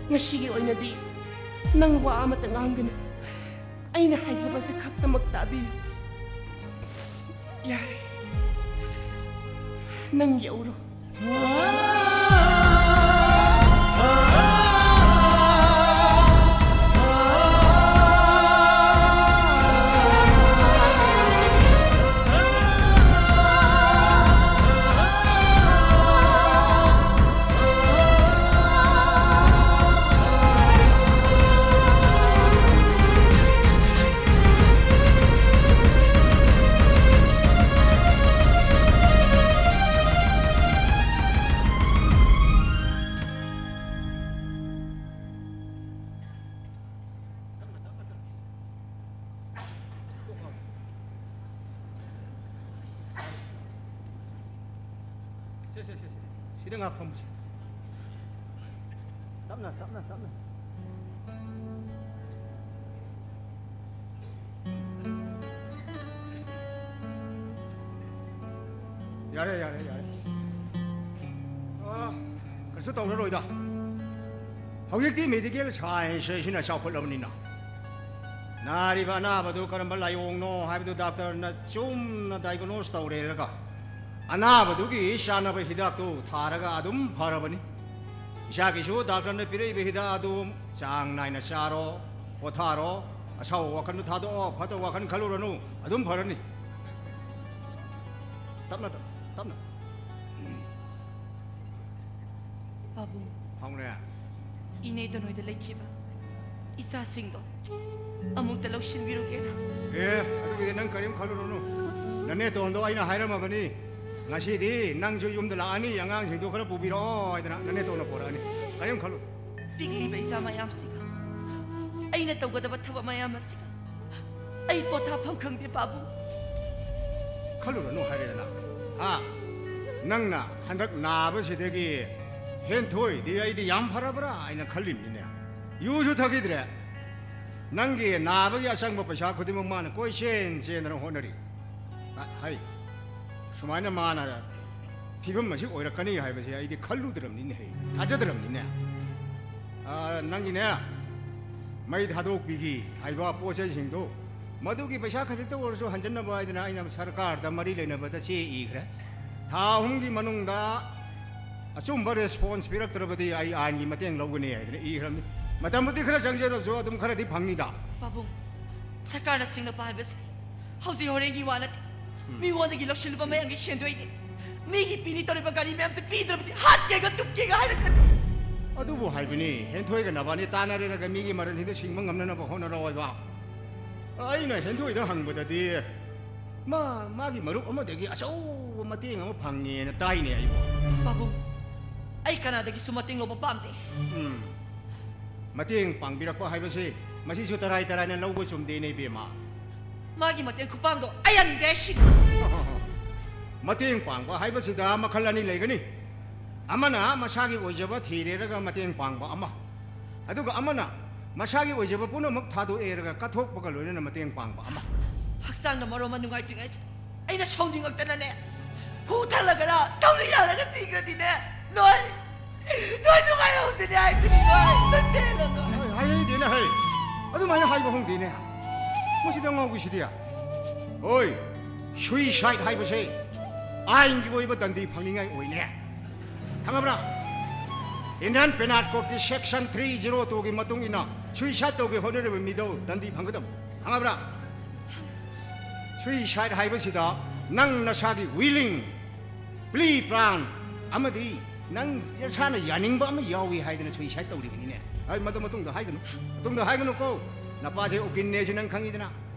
ꯉꯁꯤꯒꯤ ꯑꯣꯏꯅꯗꯤ ꯅꯪ ꯋꯥ ꯑꯃꯇ ꯉꯥꯡꯒꯅꯨ꯫ ꯑꯩꯅ ꯍꯥꯏꯖꯕꯁꯦ ꯈꯛꯇꯃꯛ ꯇꯥꯕꯤꯌꯨ꯫ ꯌꯥꯔꯦ, ꯅꯪ ꯌꯧꯔꯣ꯫ ꯁꯦ, ꯁꯦ, ꯁꯦ, ꯁꯦ꯫ ꯁꯤꯗ ꯉꯥꯏꯍꯥꯛ ꯐꯝꯁꯤ꯫ ꯇꯞꯅ, ꯇꯞꯅ, ꯇꯞꯅ꯫ ꯌꯥꯔꯦ, ꯌꯥꯔꯦ, ꯌꯥꯔꯦ꯫ ꯑꯥ, ꯀꯩꯁꯨ ꯇꯧꯔꯔꯣꯏꯗ꯫ ꯍꯧꯖꯤꯛꯇꯤ medical science ꯁꯤꯅ ꯆꯥꯎꯈꯠꯂꯕꯅꯤꯅ, ꯅꯥꯔꯤꯕ ꯑꯅꯥꯕꯗꯨ ꯀꯔꯝꯕ ꯂꯥꯏꯑꯣꯡꯅꯣ ꯍꯥꯏꯕꯗꯨ ꯗꯥꯛꯇꯔꯅ ꯆꯨꯝꯅ diagnose ꯇꯧꯔꯦꯔꯒ, ꯑꯅꯥꯕꯗꯨꯒꯤ ꯆꯥꯅꯕ ꯍꯤꯗꯥꯛꯇꯨ ꯊꯥꯔꯒ ꯑꯗꯨꯝ ꯐꯔꯕꯅꯤ꯫ ꯏꯁꯥꯒꯤꯁꯨ ꯗꯥꯛꯇꯔꯅ ꯄꯤꯔꯛꯏꯕ ꯍꯤꯗꯥꯛ ꯑꯗꯨ ꯆꯥꯡ ꯅꯥꯏꯅ ꯆꯥꯔꯣ, ꯄꯣꯊꯥꯔꯣ, ꯑꯁꯥꯎꯕ ꯋꯥꯈꯜꯗꯨ ꯊꯥꯗꯣꯛꯑꯣ, ꯐꯠꯇꯕ ꯋꯥꯈꯜ ꯈꯜꯂꯨꯔꯅꯨ, ꯑꯗꯨꯝ ꯐꯔꯅꯤ꯫ ꯇꯞꯅ, ꯇꯞꯅ, ꯇꯞꯅ꯫ ꯄꯥꯕꯨꯡ꯫ ꯍꯥꯎꯅꯦ꯫ ꯏꯅꯦꯗ ꯅꯣꯏꯗ ꯂꯩꯈꯤꯕ ꯏꯆꯥꯁꯤꯡꯗꯣ ꯑꯃꯨꯛꯇ ꯂꯧꯁꯤꯟꯕꯤꯔꯨꯒꯦꯅ꯫ ꯑꯦ, ꯑꯗꯨꯒꯤꯗꯤ ꯅꯪ ꯀꯔꯤꯝ ꯈꯜꯂꯨꯔꯨꯅꯨ꯫ ꯅꯅꯦꯇꯣꯟꯗꯣ ꯑꯩꯅ ꯍꯥꯏꯔꯝꯃꯕꯅꯤ꯫ ꯉꯁꯤꯗꯤ ꯅꯪꯁꯨ ꯌꯨꯝꯗ ꯂꯥꯛꯑꯅꯤ, ꯑꯉꯥꯡꯁꯤꯡꯗꯣ ꯈꯔ ꯄꯨꯕꯤꯔꯛꯑꯣ ꯍꯥꯏꯗꯅ ꯅꯅꯦꯇꯣꯟꯅ ꯄꯣꯔꯛꯑꯅꯤ꯫ ꯀꯔꯤꯝ ꯈꯜꯂꯨ꯫ ꯄꯤꯛꯂꯤꯕ ꯏꯆꯥ ꯃꯌꯥꯝꯁꯤꯒ, ꯑꯩꯅ ꯇꯧꯒꯗꯕ ꯊꯕꯛ ꯃꯌꯥꯝ ꯑꯁꯤꯒ, ꯑꯩ ꯄꯣꯊꯥꯐꯝ ꯈꯪꯗꯦ ꯄꯥꯕꯨꯡ꯫ ꯈꯜꯂꯨꯔꯅꯨ ꯍꯥꯏꯔꯦꯗꯅ꯫ ꯍꯥ? ꯅꯪꯅ ꯍꯟꯗꯛ ꯅꯥꯕꯁꯤꯗꯒꯤ ꯍꯦꯟꯊꯣꯏꯗꯤ ꯑꯩꯗꯤ ꯌꯥꯝ ꯐꯔꯕ꯭ꯔꯥ ꯍꯥꯏꯅ ꯈꯜꯂꯤꯕꯅꯤꯅꯦ꯫ ꯌꯨꯁꯨ ꯊꯛꯈꯤꯗ꯭ꯔꯦ꯫ ꯅꯪꯒꯤ ꯅꯥꯕꯒꯤ ꯑꯆꯪꯕ ꯄꯩꯁꯥ ꯈꯨꯗꯤꯡꯃꯛ ꯃꯥꯅ ꯀꯣꯏꯆꯦꯟ ꯆꯦꯟꯗꯅ ꯍꯣꯠꯅꯔꯤ꯫ ꯑ, ꯍꯩ, ꯁꯨꯃꯥꯏꯅ ꯃꯥꯅ ꯐꯤꯕꯝ ꯑꯁꯤ ꯑꯣꯏꯔꯛꯀꯅꯤ ꯍꯥꯏꯕꯁꯦ ꯑꯩꯗꯤ ꯈꯜꯂꯨꯗ꯭ꯔꯕꯅꯤꯅꯦ, ꯊꯥꯖꯗ꯭ꯔꯕꯅꯤꯅꯦ꯫ ꯑ, ꯅꯪꯒꯤꯅꯦ, ꯃꯩ ꯊꯥꯗꯣꯛꯄꯤꯒꯤ ꯍꯥꯏꯕ ꯄꯣꯠ ꯆꯩꯁꯤꯡꯗꯣ, ꯃꯗꯨꯒꯤ ꯄꯩꯁꯥ ꯈꯖꯤꯛꯇ ꯑꯣꯏꯔꯁꯨ ꯍꯟꯖꯟꯅꯕ ꯍꯥꯏꯗꯅ ꯑꯩꯅ ꯁꯔꯀꯥꯔꯗ ꯃꯔꯤ ꯂꯩꯅꯕꯗ ꯆꯦ ꯏꯈ꯭ꯔꯦ꯫ ꯊꯥ ꯑꯍꯨꯝꯒꯤ ꯃꯅꯨꯡꯗ ꯑꯆꯨꯝꯕ response ꯄꯤꯔꯛꯇ꯭ꯔꯕꯗꯤ ꯑꯩ ꯑꯥꯏꯟꯒꯤ ꯃꯇꯦꯡ ꯂꯧꯒꯅꯤ ꯍꯥꯏꯗꯅ ꯏꯈ꯭ꯔꯕꯅꯤ꯫ ꯃꯇꯝꯕꯨꯗꯤ ꯈꯔ ꯆꯪꯖꯔꯕꯁꯨ ꯑꯗꯨꯝ ꯈꯔꯗꯤ ꯐꯪꯅꯤꯗ꯫ ꯄꯥꯕꯨꯡ, ꯁꯔꯀꯥꯔꯅ ꯁꯤꯡꯅꯕ ꯍꯥꯏꯕꯁꯤ ꯍꯧꯖꯤꯛ ꯍꯣꯔꯦꯟꯒꯤ ꯋꯥ ꯅꯠꯇꯦ꯫ ꯎꯝ꯫ ꯃꯤꯉꯣꯟꯗꯒꯤ ꯂꯧꯁꯤꯜꯂꯨꯕ ꯃꯌꯥꯝꯒꯤ ꯁꯦꯟꯗꯣꯏꯅꯤ꯫ ꯃꯤꯒꯤ ꯄꯤꯅꯤ ꯇꯧꯔꯤꯕ ꯒꯥꯔꯤ ꯃꯌꯥꯝꯁꯦ ꯄꯤꯗ꯭ꯔꯕꯗꯤ ꯍꯥꯠꯀꯦꯒ ꯇꯨꯞꯀꯦꯒ ꯍꯥꯏꯔꯛꯀꯅꯤ꯫ ꯑꯗꯨꯕꯨ ꯍꯥꯏꯕꯅꯤ, ꯍꯦꯟꯊꯣꯏꯒ ꯅꯕꯥꯅꯤ ꯇꯥꯟꯅꯔꯦꯔꯒ ꯃꯤꯒꯤ ꯃꯔꯜꯁꯤꯡꯗ ꯁꯤꯡꯕ ꯉꯝꯅꯅꯕ ꯍꯣꯠꯅꯔꯛꯑꯣꯏꯕ꯫ ꯑꯩꯅ ꯍꯦꯟꯊꯣꯏꯗ ꯍꯪꯕꯗꯗꯤ ꯃꯥ ꯃꯥꯒꯤ ꯃꯔꯨꯞ ꯑꯃꯗꯒꯤ ꯑꯆꯧꯕ ꯃꯇꯦꯡ ꯑꯃ ꯐꯪꯉꯦꯅ ꯇꯥꯏꯅꯦ ꯑꯩꯕꯨ꯫ ꯄꯥꯕꯨꯡ, ꯑꯩ ꯀꯅꯥꯗꯒꯤꯁꯨ ꯃꯇꯦꯡ ꯂꯧꯕ ꯄꯥꯝꯗꯦ꯫ ꯎꯝ꯫ ꯃꯇꯦꯡ ꯄꯥꯡꯕꯤꯔꯛꯄ ꯍꯥꯏꯕꯁꯦ ꯃꯁꯤꯁꯨ ꯇꯔꯥꯏ ꯇꯔꯥꯏꯅ ꯂꯧꯕ ꯆꯨꯝꯗꯦꯅꯦ ꯏꯕꯦꯝꯃ꯫ ꯃꯥꯒꯤ ꯃꯇꯦꯡ ꯈꯨꯄꯥꯡꯗꯣ ꯑꯩ ꯌꯥꯅꯤꯡꯗꯦ ꯍꯥꯏꯁꯤꯅꯤ꯫ ꯃꯇꯦꯡ ꯄꯥꯡꯕ ꯍꯥꯏꯕꯁꯤꯗ ꯃꯈꯜ ꯑꯅꯤ ꯂꯩꯒꯅꯤ꯫ ꯑꯃꯅ ꯃꯁꯥꯒꯤ ꯑꯣꯏꯖꯕ ꯊꯤꯔꯦꯔꯒ ꯃꯇꯦꯡ ꯄꯥꯡꯕ ꯑꯃ, ꯑꯗꯨꯒ ꯑꯃꯅ ꯃꯁꯥꯒꯤ ꯑꯣꯏꯖꯕ ꯄꯨꯝꯅꯃꯛ ꯊꯥꯗꯣꯛꯑꯦꯔꯒ ꯀꯠꯊꯣꯛꯄꯒ ꯂꯣꯏꯅꯅ ꯃꯇꯦꯡ ꯄꯥꯡꯕ ꯑꯃ꯫ ꯍꯛꯆꯥꯡꯅ ꯃꯔꯣꯟ ꯑꯃ ꯅꯨꯡꯉꯥꯏꯇ꯭ꯔꯤꯉꯩꯁꯤꯗ ꯑꯩꯅ ꯁꯥꯎꯅꯤꯡꯉꯛꯇꯅꯅꯦ, ꯍꯨ ꯊꯛꯂꯒꯔ ꯊꯧꯔꯤ ꯌꯥꯜꯂꯒ ꯁꯤꯈ꯭ꯔꯗꯤꯅꯦ, ꯅꯣꯏ, ꯅꯣꯏ ꯅꯨꯡꯉꯥꯏꯍꯧꯁꯤꯅꯦ ꯍꯥꯏꯁꯤꯅꯤ, ꯅꯣꯏ, ꯅꯣꯏ ꯄꯦꯜꯂꯣ, ꯅꯣꯏ꯫ ꯍꯥꯏ-, ꯍꯥꯏꯍꯩꯗꯦꯅꯦ, ꯍꯩ꯫ ꯑꯗꯨꯃꯥꯏꯅ ꯍꯥꯏꯕ ꯍꯧꯅꯗꯦꯅꯦ꯫ ꯃꯁꯤꯗ ꯉꯥꯎꯕꯤꯁꯤꯗꯤ꯫ ꯍꯣꯏ, suicide ꯍꯥꯏꯕꯁꯦ ꯑꯥꯏꯟꯒꯤ ꯑꯣꯏꯕ ꯗꯟꯗꯤ ꯐꯪꯅꯤꯡꯉꯥꯏ ꯑꯣꯏꯅꯦ꯫ ꯈꯪꯉꯕ꯭ꯔꯥ? Indian Penal Code ꯀꯤ section three zero two ꯒꯤ ꯃꯇꯨꯡ ꯏꯟꯅ suicide ꯇꯧꯒꯦ ꯍꯣꯠꯅꯔꯤꯕ ꯃꯤꯗꯣ ꯗꯟꯗꯤ ꯐꯪꯒꯗꯕ꯫ ꯈꯪꯉꯕ꯭ꯔꯥ? Suicide ꯍꯥꯏꯕꯁꯤꯗ ꯅꯪ ꯅꯁꯥꯒꯤ willing, plea plan ꯑꯃꯗꯤ ꯅꯪ ꯅꯁꯥꯅ ꯌꯥꯅꯤꯡꯕ ꯑꯃ ꯌꯥꯎꯏ ꯍꯥꯏꯗꯅ suicide ꯇꯧꯔꯤꯕꯅꯤꯅꯦ꯫ ꯑꯩ ꯃꯗꯨ ꯃꯇꯨꯡꯗ ꯍꯥꯏꯒꯅꯨ꯫ ꯃꯇꯨꯡꯗ ꯍꯥꯏꯒꯅꯨꯀꯣ꯫ ꯅꯄꯥꯁꯦ ꯎꯀꯤꯜꯅꯦꯁꯨ ꯅꯪ ꯈꯪꯉꯤꯗꯅ꯫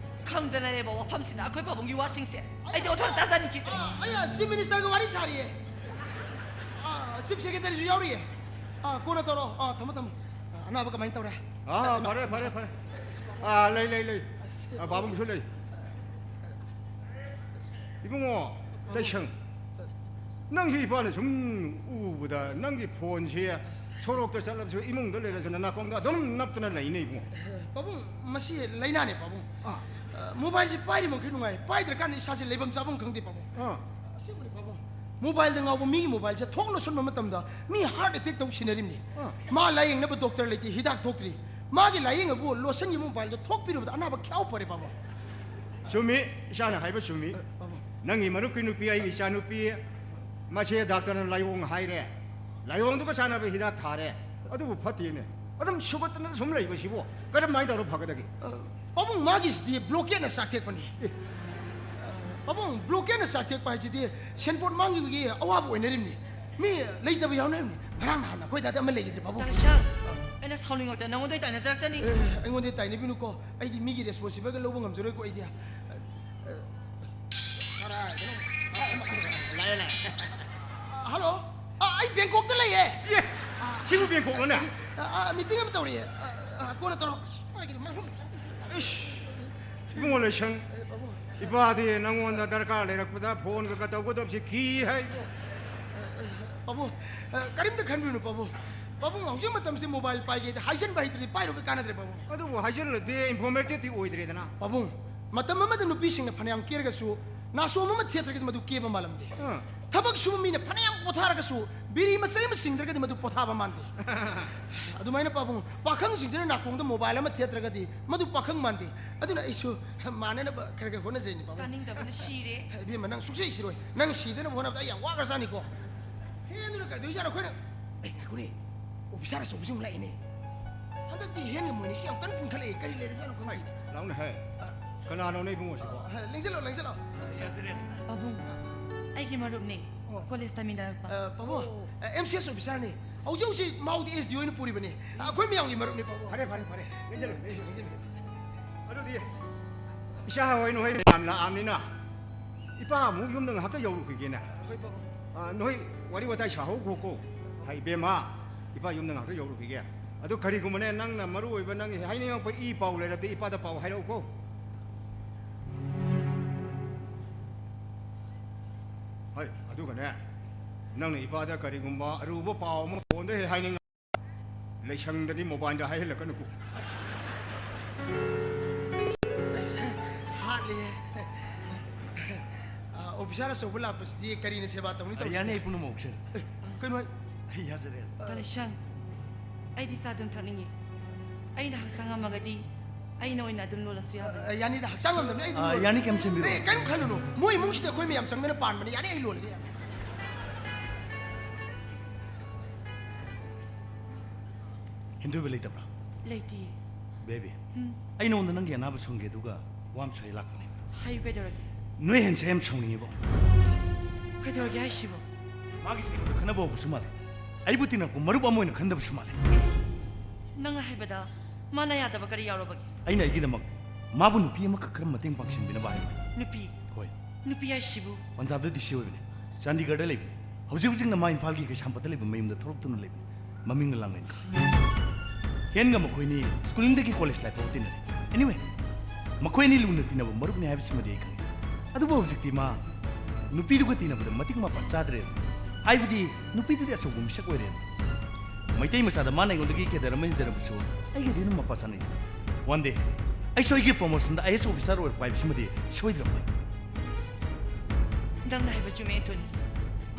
ꯈꯪꯗꯅꯅꯦꯕ ꯋꯥꯐꯝꯁꯤꯅ ꯑꯩꯈꯣꯏ ꯄꯥꯕꯨꯡꯒꯤ ꯋꯥꯁꯤꯡꯁꯦ꯫ ꯑꯩꯗꯤ ꯑꯣꯟꯊꯣꯛꯅ ꯇꯥꯖꯅꯤꯡꯈꯤꯗ꯭ꯔꯦ꯫ ꯑꯥ, ꯑꯩ ꯆꯤꯐ ꯃꯤꯅꯤꯁꯇꯔꯒ ꯋꯥꯔꯤ ꯁꯥꯔꯤꯌꯦ꯫ ꯑꯥ, ꯆꯤꯐ ꯁꯦꯀ꯭ꯔꯦꯇꯔꯤꯁꯨ ꯌꯥꯎꯔꯤꯌꯦ꯫ ꯑꯥ, ꯀꯣꯟꯅ ꯇꯧꯔꯣ꯫ ꯑꯥ, ꯊꯝꯃꯣ, ꯊꯝꯃꯣ꯫ ꯑꯥ, ꯑꯅꯥꯕ ꯀꯃꯥꯏꯅ ꯇꯧꯔꯦ? ꯑꯥ, ꯐꯔꯦ, ꯐꯔꯦ, ꯐꯔꯦ꯫ ꯑꯥ, ꯂꯩ, ꯂꯩ, ꯂꯩ꯫ ꯑꯥ, ꯄꯥꯕꯨꯡꯁꯨ ꯂꯩ꯫ ꯏꯕꯨꯡꯉꯣ, ꯂꯩꯁꯪ꯫ ꯅꯪꯁꯨ ꯏꯄꯥꯅ ꯁꯨꯝ ꯎꯕꯗ ꯅꯪꯒꯤ ꯐꯣꯟꯁꯦ ꯁꯣꯔꯣꯛꯇ ꯆꯠꯂꯕꯁꯨ ꯏꯃꯨꯡꯗ ꯂꯩꯔꯁꯨ ꯅꯅꯥꯀꯣꯡꯗ ꯑꯗꯨꯝ ꯅꯞꯇꯅ ꯂꯩꯅꯦ ꯏꯕꯨꯡꯉꯣ꯫ ꯄꯥꯕꯨꯡ, ꯃꯁꯤ ꯂꯥꯏꯅꯥꯅꯦ ꯄꯥꯕꯨꯡ꯫ ꯑꯥ꯫ ꯑ, ꯃꯣꯕꯥꯏꯜꯁꯦ ꯄꯥꯏꯔꯤ ꯃꯈꯩ ꯅꯨꯡꯉꯥꯏ, ꯄꯥꯏꯗ꯭ꯔꯀꯥꯟꯗ ꯏꯁꯥꯁꯦ ꯂꯩꯐꯝ ꯆꯥꯐꯝ ꯈꯪꯗꯦ ꯄꯥꯕꯨꯡ꯫ ꯑꯥ꯫ ꯑꯁꯦꯡꯕꯅꯤ ꯄꯥꯕꯨꯡ꯫ ꯃꯣꯕꯥꯏꯜꯗ ꯉꯥꯎꯕ ꯃꯤꯒꯤ ꯃꯣꯕꯥꯏꯜꯁꯦ ꯊꯣꯛ ꯂꯣꯠꯁꯤꯟꯕ ꯃꯇꯝꯗ ꯃꯤ ꯍꯥꯔꯠ ꯑꯦꯇꯦꯛ ꯇꯧ ꯁꯤꯟꯅꯔꯤꯕꯅꯤ꯫ ꯑꯥ꯫ ꯃꯥ ꯂꯥꯌꯦꯡꯅꯕ ꯗꯣꯛꯇꯔ ꯂꯩꯇꯦ, ꯍꯤꯗꯥꯛ ꯊꯣꯛꯇ꯭ꯔꯤ꯫ ꯃꯥꯒꯤ ꯂꯥꯌꯦꯡ ꯑꯕꯨ ꯂꯣꯠꯁꯤꯟꯒꯤ ꯃꯣꯕꯥꯏꯜꯗ ꯊꯣꯛꯄꯤꯔꯨꯕꯗ ꯑꯅꯥꯕ ꯈ꯭ꯌꯥꯎ ꯐꯔꯦ ꯄꯥꯕꯨꯡ꯫ ꯆꯨꯝꯃꯤ, ꯏꯆꯥꯅ ꯍꯥꯏꯕ ꯆꯨꯝꯃꯤ꯫ ꯑ, ꯄꯥꯕꯨꯡ꯫ ꯅꯪꯒꯤ ꯃꯔꯨꯞꯀꯤ ꯅꯨꯄꯤ, ꯑꯩꯒꯤ ꯏꯆꯥ ꯅꯨꯄꯤ, ꯃꯁꯦ ꯗꯥꯛꯇꯔꯅ ꯂꯥꯏꯑꯣꯡ ꯍꯥꯏꯔꯦ꯫ ꯂꯥꯏꯑꯣꯡꯗꯨꯒ ꯆꯥꯟꯅꯕ ꯍꯤꯗꯥꯛ ꯊꯥꯔꯦ꯫ ꯑꯗꯨꯕꯨ ꯐꯠꯇꯦꯅꯦ꯫ ꯑꯗꯨꯝ ꯁꯨꯒꯠꯇꯅ ꯁꯨꯝ ꯂꯩꯕꯁꯤꯕꯨ ꯀꯔꯝꯍꯥꯏꯅ ꯇꯧꯔ ꯐꯒꯗꯒꯦ? ꯑ, ꯄꯥꯕꯨꯡ, ꯃꯥꯒꯤꯁꯤꯗꯤ ꯕ꯭ꯂꯣꯀꯦꯠꯅ ꯆꯥꯛꯊꯦꯛꯄꯅꯤ꯫ ꯑꯦ꯫ ꯑ, ꯄꯥꯕꯨꯡ, ꯕ꯭ꯂꯣꯀꯦꯠꯅ ꯆꯥꯛꯊꯦꯛꯄ ꯍꯥꯏꯁꯤꯗꯤ ꯁꯦꯟꯄꯣꯠ ꯃꯥꯡꯈꯤꯕꯒꯤ ꯑꯋꯥꯕ ꯑꯣꯏꯅꯔꯤꯕꯅꯤ꯫ ꯃꯤ ꯂꯩꯇꯕ ꯌꯥꯎꯅꯔꯤꯕꯅꯤ꯫ ꯉꯔꯥꯡ ꯅꯍꯥꯟ ꯑꯩꯈꯣꯏ ꯑꯗꯥꯗ ꯑꯃ ꯂꯩꯈꯤꯗ꯭ꯔꯦ, ꯄꯥꯕꯨꯡ꯫ ꯗꯥ ꯏꯁꯥ, ꯑꯩꯅ ꯁꯥꯎꯅꯤꯡꯉꯛꯇꯅ ꯅꯉꯣꯟꯗ ꯑꯣꯏ ꯇꯥꯏꯅꯖꯔꯛꯆꯅꯤ꯫ ꯑꯦ, ꯑꯩꯉꯣꯟꯗ ꯇꯥꯏꯅꯕꯤꯅꯨꯀꯣ꯫ ꯑꯩꯗꯤ ꯃꯤꯒꯤ ꯔꯦꯁꯄꯣꯟꯁꯤꯕꯜꯒ ꯂꯧꯕ ꯉꯝꯖꯔꯣꯏꯀꯣ ꯑꯩꯗꯤ꯫ ꯑ, ꯑ, ꯂꯥꯛꯑꯦ, ꯂꯥꯛꯑꯦ꯫ ꯍꯜꯂꯣ꯫ ꯑ, ꯑꯩ ꯕꯦꯡꯀꯣꯛꯇ ꯂꯩꯌꯦ꯫ ꯑꯦ, ꯁꯤꯕꯨ ꯕꯦꯡꯀꯣꯛꯂꯣꯅꯦ? ꯑ, ꯑ, ꯃꯤꯇꯤꯡ ꯑꯃ ꯇꯧꯔꯤꯌꯦ꯫ ꯑ, ꯑ, ꯀꯣꯟꯅ ꯇꯧꯔꯣ꯫ ꯑꯁ, ꯃꯥꯒꯤ ꯃꯔꯨꯝ ꯆꯥꯗꯣꯏꯁꯦ꯫ ꯏꯁ, ꯏꯕꯨꯡꯉꯣ ꯂꯩꯁꯪ, ꯑꯦ, ꯄꯥꯕꯨꯡ꯫ ꯏꯄꯥꯗꯤ ꯅꯪꯉꯣꯟꯗ ꯗꯔꯀꯥꯔ ꯂꯩꯔꯛꯄꯗ ꯐꯣꯟꯒ ꯇꯧꯒꯗꯕꯁꯤ ꯀꯤ ꯍꯥꯏ꯫ ꯄꯥꯕꯨꯡ, ꯑ, ꯀꯔꯤꯝꯇ ꯈꯟꯕꯤꯔꯨꯅꯨ, ꯄꯥꯕꯨꯡ꯫ ꯄꯥꯕꯨꯡ, ꯍꯧꯖꯤꯛ ꯃꯇꯝꯁꯤꯗꯤ ꯃꯣꯕꯥꯏꯜ ꯄꯥꯏꯒꯦꯗꯤ ꯍꯥꯏꯖꯟꯕ ꯍꯩꯇ꯭ꯔꯗꯤ ꯄꯥꯏꯔꯨꯕꯩ ꯀꯥꯟꯅꯗ꯭ꯔꯦ, ꯄꯥꯕꯨꯡ꯫ ꯑꯗꯨꯕꯨ ꯍꯥꯏꯖꯜꯂꯗꯤ ꯏꯟꯐꯣꯔꯃꯦꯇꯤꯞꯇꯤ ꯑꯣꯏꯗ꯭ꯔꯦꯗꯅ꯫ ꯄꯥꯕꯨꯡ, ꯃꯇꯝ ꯑꯃꯗ ꯅꯨꯄꯤꯁꯤꯡꯅ ꯐꯅꯌꯥꯝ ꯀꯦꯔꯒꯁꯨ, ꯅꯥꯆꯣꯝ ꯑꯃ ꯊꯦꯠꯇ꯭ꯔꯒꯗꯤ ꯃꯗꯨ ꯀꯦꯕ ꯃꯥꯜꯂꯝꯗꯦ꯫ ꯑꯥ꯫ ꯊꯕꯛ ꯁꯨꯕ ꯃꯤꯅ ꯐꯅꯌꯥꯝ ꯄꯣꯊꯥꯔꯒꯁꯨ, ꯕꯤꯔꯤ ꯃꯆꯩ ꯑꯃ ꯆꯤꯡꯗ꯭ꯔꯒꯗꯤ ꯃꯗꯨ ꯄꯣꯊꯥꯕ ꯃꯥꯟꯗꯦ꯫ ꯑꯗꯨꯃꯥꯏꯅ, ꯄꯥꯕꯨꯡ, ꯄꯥꯈꯪꯁꯤꯡꯁꯤꯅ ꯅꯥꯀꯣꯡꯗ ꯃꯣꯕꯥꯏꯜ ꯑꯃ ꯊꯦꯠꯇ꯭ꯔꯒꯗꯤ ꯃꯗꯨ ꯄꯥꯈꯪ ꯃꯥꯟꯗꯦ꯫ ꯑꯗꯨꯅ ꯑꯩꯁꯨ ꯃꯥꯟꯅꯅꯕ ꯈꯔ ꯈꯔ ꯍꯣꯠꯅꯖꯩꯅꯤ, ꯄꯥꯕꯨꯡ꯫ ꯇꯥꯅꯤꯡꯗꯕꯅ ꯁꯤꯔꯦ꯫ ꯏꯕꯦꯝꯃ, ꯅꯪ ꯁꯨꯡꯁꯤ ꯁꯤꯔꯣꯏ꯫ ꯅꯪ ꯁꯤꯗꯅꯕ ꯍꯣꯠꯅꯕꯗ ꯑꯩ ꯌꯥꯝ ꯋꯥꯈ꯭ꯔꯖꯥꯠꯅꯤꯀꯣ꯫ ꯍꯦꯟꯗꯨꯅ ꯀꯩꯗꯧꯖꯥꯠꯅꯣ ꯑꯩꯈꯣꯏꯅ? ꯑꯦ, ꯉꯥꯏꯈꯣꯅꯦ, ꯑꯣꯐꯤꯁꯥꯔ ꯑꯆꯧꯕꯁꯤ ꯑꯃꯨꯛ ꯂꯥꯛꯏꯅꯦ꯫ ꯍꯟꯗꯛꯇꯤ ꯍꯦꯟꯒ ꯃꯣꯏꯅꯤꯁꯤ ꯌꯥꯝ ꯀꯟꯅ ꯄꯨꯟꯈꯠꯂꯛꯑꯦ꯫ ꯀꯔꯤ ꯂꯩꯔꯕꯖꯥꯠꯅꯣ ꯈꯪꯗꯦ꯫ ꯂꯥꯎꯅꯦ ꯍꯦ꯫ ꯑ, ꯀꯅꯥꯅꯣꯅꯦ ꯏꯕꯨꯡꯉꯣꯁꯤꯕꯣ? ꯑ, ꯂꯦꯡꯁꯤꯜꯂꯣ, ꯂꯦꯡꯁꯤꯜꯂꯣ꯫ ꯄꯥꯕꯨꯡ, ꯑꯩꯒꯤ ꯃꯔꯨꯞꯅꯦ꯫ ꯑꯣ꯫ ꯀꯣꯂꯦꯖ ꯇꯝꯃꯤꯟꯅꯔꯛꯄ꯫ ꯑ, ꯄꯥꯕꯨꯡ, ꯑ, ꯑꯦꯝ ꯁꯤ ꯑꯦꯁ ꯑꯣꯐꯤꯁꯥꯔꯅꯤ꯫ ꯍꯧꯖꯤꯛ ꯍꯧꯖꯤꯛ ꯃꯥꯎꯗꯤ ꯑꯦꯁ ꯗꯤ ꯑꯣ ꯑꯣꯏꯅ ꯄꯨꯔꯤꯕꯅꯤ꯫ ꯑ, ꯑꯩꯈꯣꯏ ꯃꯌꯥꯝꯒꯤ ꯃꯔꯨꯞꯅꯤ, ꯄꯥꯕꯨꯡ꯫ ꯐꯔꯦ, ꯐꯔꯦ, ꯐꯔꯦ꯫ ꯂꯦꯡꯁꯤꯜꯂꯣ, ꯂꯦꯡꯁꯤꯜꯂꯣ, ꯂꯦꯡꯁꯤꯜꯂꯣ꯫ ꯑꯗꯨꯗꯤ ꯏꯆꯥ ꯍꯣꯏ ꯅꯈꯣꯏ ꯃꯌꯥꯝ ꯂꯥꯛꯑꯕꯅꯤꯅ ꯏꯄꯥ ꯑꯃꯨꯛ ꯌꯨꯝꯗ ꯉꯥꯏꯍꯥꯛꯇ ꯌꯧꯔꯨꯈꯤꯒꯦꯅꯦ꯫ ꯑꯩꯈꯣꯏ ꯄꯥꯕꯨꯡ꯫ ꯑ, ꯅꯣꯏ ꯋꯥꯔꯤ ꯋꯥꯇꯥꯏ ꯁꯥꯍꯧꯈꯣꯀꯣ꯫ ꯍꯩ, ꯏꯕꯦꯝꯃ, ꯏꯄꯥ ꯌꯨꯝꯗ ꯉꯥꯏꯍꯥꯛꯇ ꯌꯧꯔꯨꯈꯤꯒꯦ꯫ ꯑꯗꯣ ꯀꯔꯤꯒꯨꯝꯕꯅꯦ, ꯅꯪꯅ ꯃꯔꯨ ꯑꯣꯏꯕ ꯅꯪꯒꯤ ꯍꯥꯏꯅꯤꯡꯉꯛꯄ ꯏ ꯄꯥꯎ ꯂꯩꯔꯕꯗꯤ ꯏꯄꯥꯗ ꯄꯥꯎ ꯍꯥꯏꯔꯛꯎꯀꯣ꯫ ꯍꯣꯏ, ꯑꯗꯨꯒꯅꯦ, ꯅꯪꯅ ꯏꯄꯥꯗ ꯀꯔꯤꯒꯨꯝꯕ ꯑꯔꯨꯕ ꯄꯥꯎ ꯑꯃ ꯐꯣꯟꯗ ꯍꯦꯛ ꯍꯥꯏꯅꯤꯡꯉ-, ꯂꯩꯁꯪꯗꯗꯤ ꯃꯣꯕꯥꯏꯜꯗ ꯍꯥꯏꯍꯜꯂꯛꯀꯅꯨꯀꯣ꯫ ꯍꯥꯠꯂꯦ꯫ ꯑ, ꯑꯣꯐꯤꯁꯥꯔ ꯑꯆꯧꯕ ꯂꯥꯛꯄꯁꯤꯗꯤ ꯀꯔꯤꯅ ꯁꯦꯕꯥ ꯇꯧꯅꯤ ꯑ, ꯇꯧꯔꯤꯁꯤꯅ? ꯌꯥꯅꯤ, ꯑꯩ ꯄꯨꯝꯅꯃꯛ ꯑꯣꯛꯆꯔꯦ꯫ ꯑꯦ, ꯀꯩꯅꯣ ꯍꯥꯏ-, ꯑꯩ ꯌꯥꯖꯔꯦ꯫ ꯇꯂꯦꯁꯪ, ꯑꯩꯗꯤ ꯆꯥ ꯑꯗꯨꯝ ꯊꯛꯅꯤꯡꯉꯤ꯫ ꯑꯩꯅ ꯍꯛꯆꯥꯡ ꯉꯝꯃꯒꯗꯤ ꯑꯩꯅ ꯑꯣꯏꯅ ꯑꯗꯨꯝ ꯂꯣꯜꯂꯁꯨ ꯌꯥꯕꯅꯤ꯫ ꯑ, ꯌꯥꯅꯤꯗ, ꯍꯛꯆꯥꯡ ꯉꯝꯗꯕꯅꯤ ꯑꯩ ꯑꯗꯨꯝ ꯑ, ꯂꯣꯜꯂꯒꯦ꯫ ꯌꯥꯅꯤ, ꯀꯩꯝ ꯁꯦꯝꯕꯤꯔꯨꯅꯨ꯫ ꯑꯦ, ꯀꯩꯝ ꯈꯜꯂꯨꯅꯨ꯫ ꯃꯣꯏ ꯏꯃꯨꯡꯁꯤꯗ ꯑꯩꯈꯣꯏ ꯃꯌꯥꯝ ꯆꯪꯗꯅ ꯄꯥꯟꯕꯅꯤ꯫ ꯌꯥꯅꯤ, ꯑꯩ ꯂꯣꯜꯂꯒꯦ꯫ ꯍꯦꯟꯗꯣꯏꯕ ꯂꯩꯇꯕ꯭ꯔꯥ? ꯂꯩꯇꯤꯌꯦ꯫ ꯕꯦꯕꯤ, ꯎꯝ꯫ ꯑꯩ ꯅꯉꯣꯟꯗ ꯅꯪꯒꯤ ꯑꯅꯥꯕ ꯁꯪꯒꯦ ꯑꯗꯨꯒ ꯋꯥ ꯑꯃ ꯁꯥꯒꯦ ꯂꯥꯛꯄꯅꯦ꯫ ꯍꯥꯏꯌꯨ, ꯀꯩꯗꯧꯔꯒꯦ? ꯅꯣꯏ ꯍꯦꯟꯁꯦ ꯌꯥꯝ ꯁꯥꯎꯅꯤꯡꯉꯤꯕꯣ꯫ ꯀꯩꯗꯧꯔꯒꯦ ꯍꯥꯏꯁꯤꯕꯣ? ꯃꯥꯒꯤ ꯁꯥꯏꯒꯗ ꯈꯟꯅꯕ ꯍꯧꯕꯁꯨ ꯃꯥꯜꯂꯦ꯫ ꯑꯩꯕꯨ ꯇꯤꯟꯅꯔꯛꯄ ꯃꯔꯨꯞ ꯑꯃ ꯑꯣꯏꯅ ꯈꯟꯗꯕꯁꯨ ꯃꯥꯜꯂꯦ꯫ ꯅꯪꯅ ꯍꯥꯏꯕꯗ ꯃꯥꯅ ꯌꯥꯗꯕ ꯀꯔꯤ ꯌꯥꯎꯔꯕꯒꯦ? ꯑꯩꯅ ꯑꯩꯒꯤꯗꯃꯛ ꯃꯥꯕꯨ ꯅꯨꯄꯤ ꯑꯃꯈꯛ ꯈꯔ ꯃꯇꯦꯡ ꯄꯥꯡꯁꯤꯟꯕꯤꯅꯕ ꯍꯥꯏꯕꯅꯤ꯫ ꯅꯨꯄꯤ? ꯍꯣꯏ꯫ ꯅꯨꯄꯤ ꯍꯥꯏꯁꯤꯕꯨ? ꯄꯟꯖꯥꯕꯗ ꯗꯤ ꯁꯤ ꯑꯣꯏꯕꯅꯤ꯫ ꯆꯥꯟꯗꯤꯒꯔꯗ ꯂꯩꯕꯅꯤ꯫ ꯍꯧꯖꯤꯛ ꯍꯧꯖꯤꯛꯅ ꯃꯥ ꯏꯝꯐꯥꯜꯒꯤ ꯀꯩꯁꯥꯝꯄꯥꯠꯇ ꯂꯩꯕ ꯃꯌꯨꯝꯗ ꯊꯣꯛꯂꯛꯇꯨꯅ ꯂꯩꯕꯅꯤ꯫ ꯃꯃꯤꯡꯅ ꯂꯥꯡꯂꯦꯟ ꯀꯧꯏ꯫ ꯍꯦꯟꯒ ꯃꯈꯣꯏꯅꯤ ꯁ꯭ꯀꯨꯂꯤꯡꯗꯒꯤ ꯀꯣꯂꯦꯖ ꯂꯥꯏꯐ ꯐꯥꯎꯕ ꯇꯤꯟꯅꯔꯦ꯫ Anyway, ꯃꯈꯣꯏ ꯑꯅꯤ ꯂꯨꯅ ꯇꯤꯟꯅꯕ ꯃꯔꯨꯞꯅꯤ ꯍꯥꯏꯕꯁꯤꯃꯗꯤ ꯑꯩ ꯈꯪꯏ꯫ ꯑꯗꯨꯕꯨ ꯍꯧꯖꯤꯛꯇꯤ ꯃꯥ ꯅꯨꯄꯤꯗꯨꯒ ꯇꯤꯟꯅꯕꯗ ꯃꯇꯤꯛ ꯃꯄꯥ ꯆꯥꯗ꯭ꯔꯦ꯫ ꯍꯥꯏꯕꯗꯤ ꯅꯨꯄꯤꯗꯨꯗꯤ ꯑꯆꯧꯕ ꯃꯤꯁꯛ ꯑꯣꯏꯔꯦ꯫ ꯃꯩꯇꯩ ꯃꯆꯥꯗ ꯃꯥꯅ ꯑꯩꯉꯣꯟꯗꯒꯤ ꯀꯦꯗꯔ ꯑꯃ ꯍꯦꯟꯖꯔꯕꯁꯨ ꯑꯩꯒꯗꯤ ꯑꯗꯨꯝ ꯃꯄꯥ ꯆꯥꯅꯩ꯫ One day ꯑꯩꯁꯨ ꯑꯩꯒꯤ ꯄ꯭ꯔꯣꯃꯣꯁꯟꯗ ꯑꯥꯏ ꯑꯦꯁ ꯑꯣꯐꯤꯁꯥꯔ ꯑꯣꯏꯔꯛꯄ ꯍꯥꯏꯕꯁꯤꯃꯗꯤ ꯁꯣꯏꯗ꯭ꯔꯕꯅꯤ꯫ ꯅꯪꯅ ꯍꯥꯏꯕ ꯆꯨꯝꯃꯦ, ꯑꯦꯟꯊꯣꯅꯤ꯫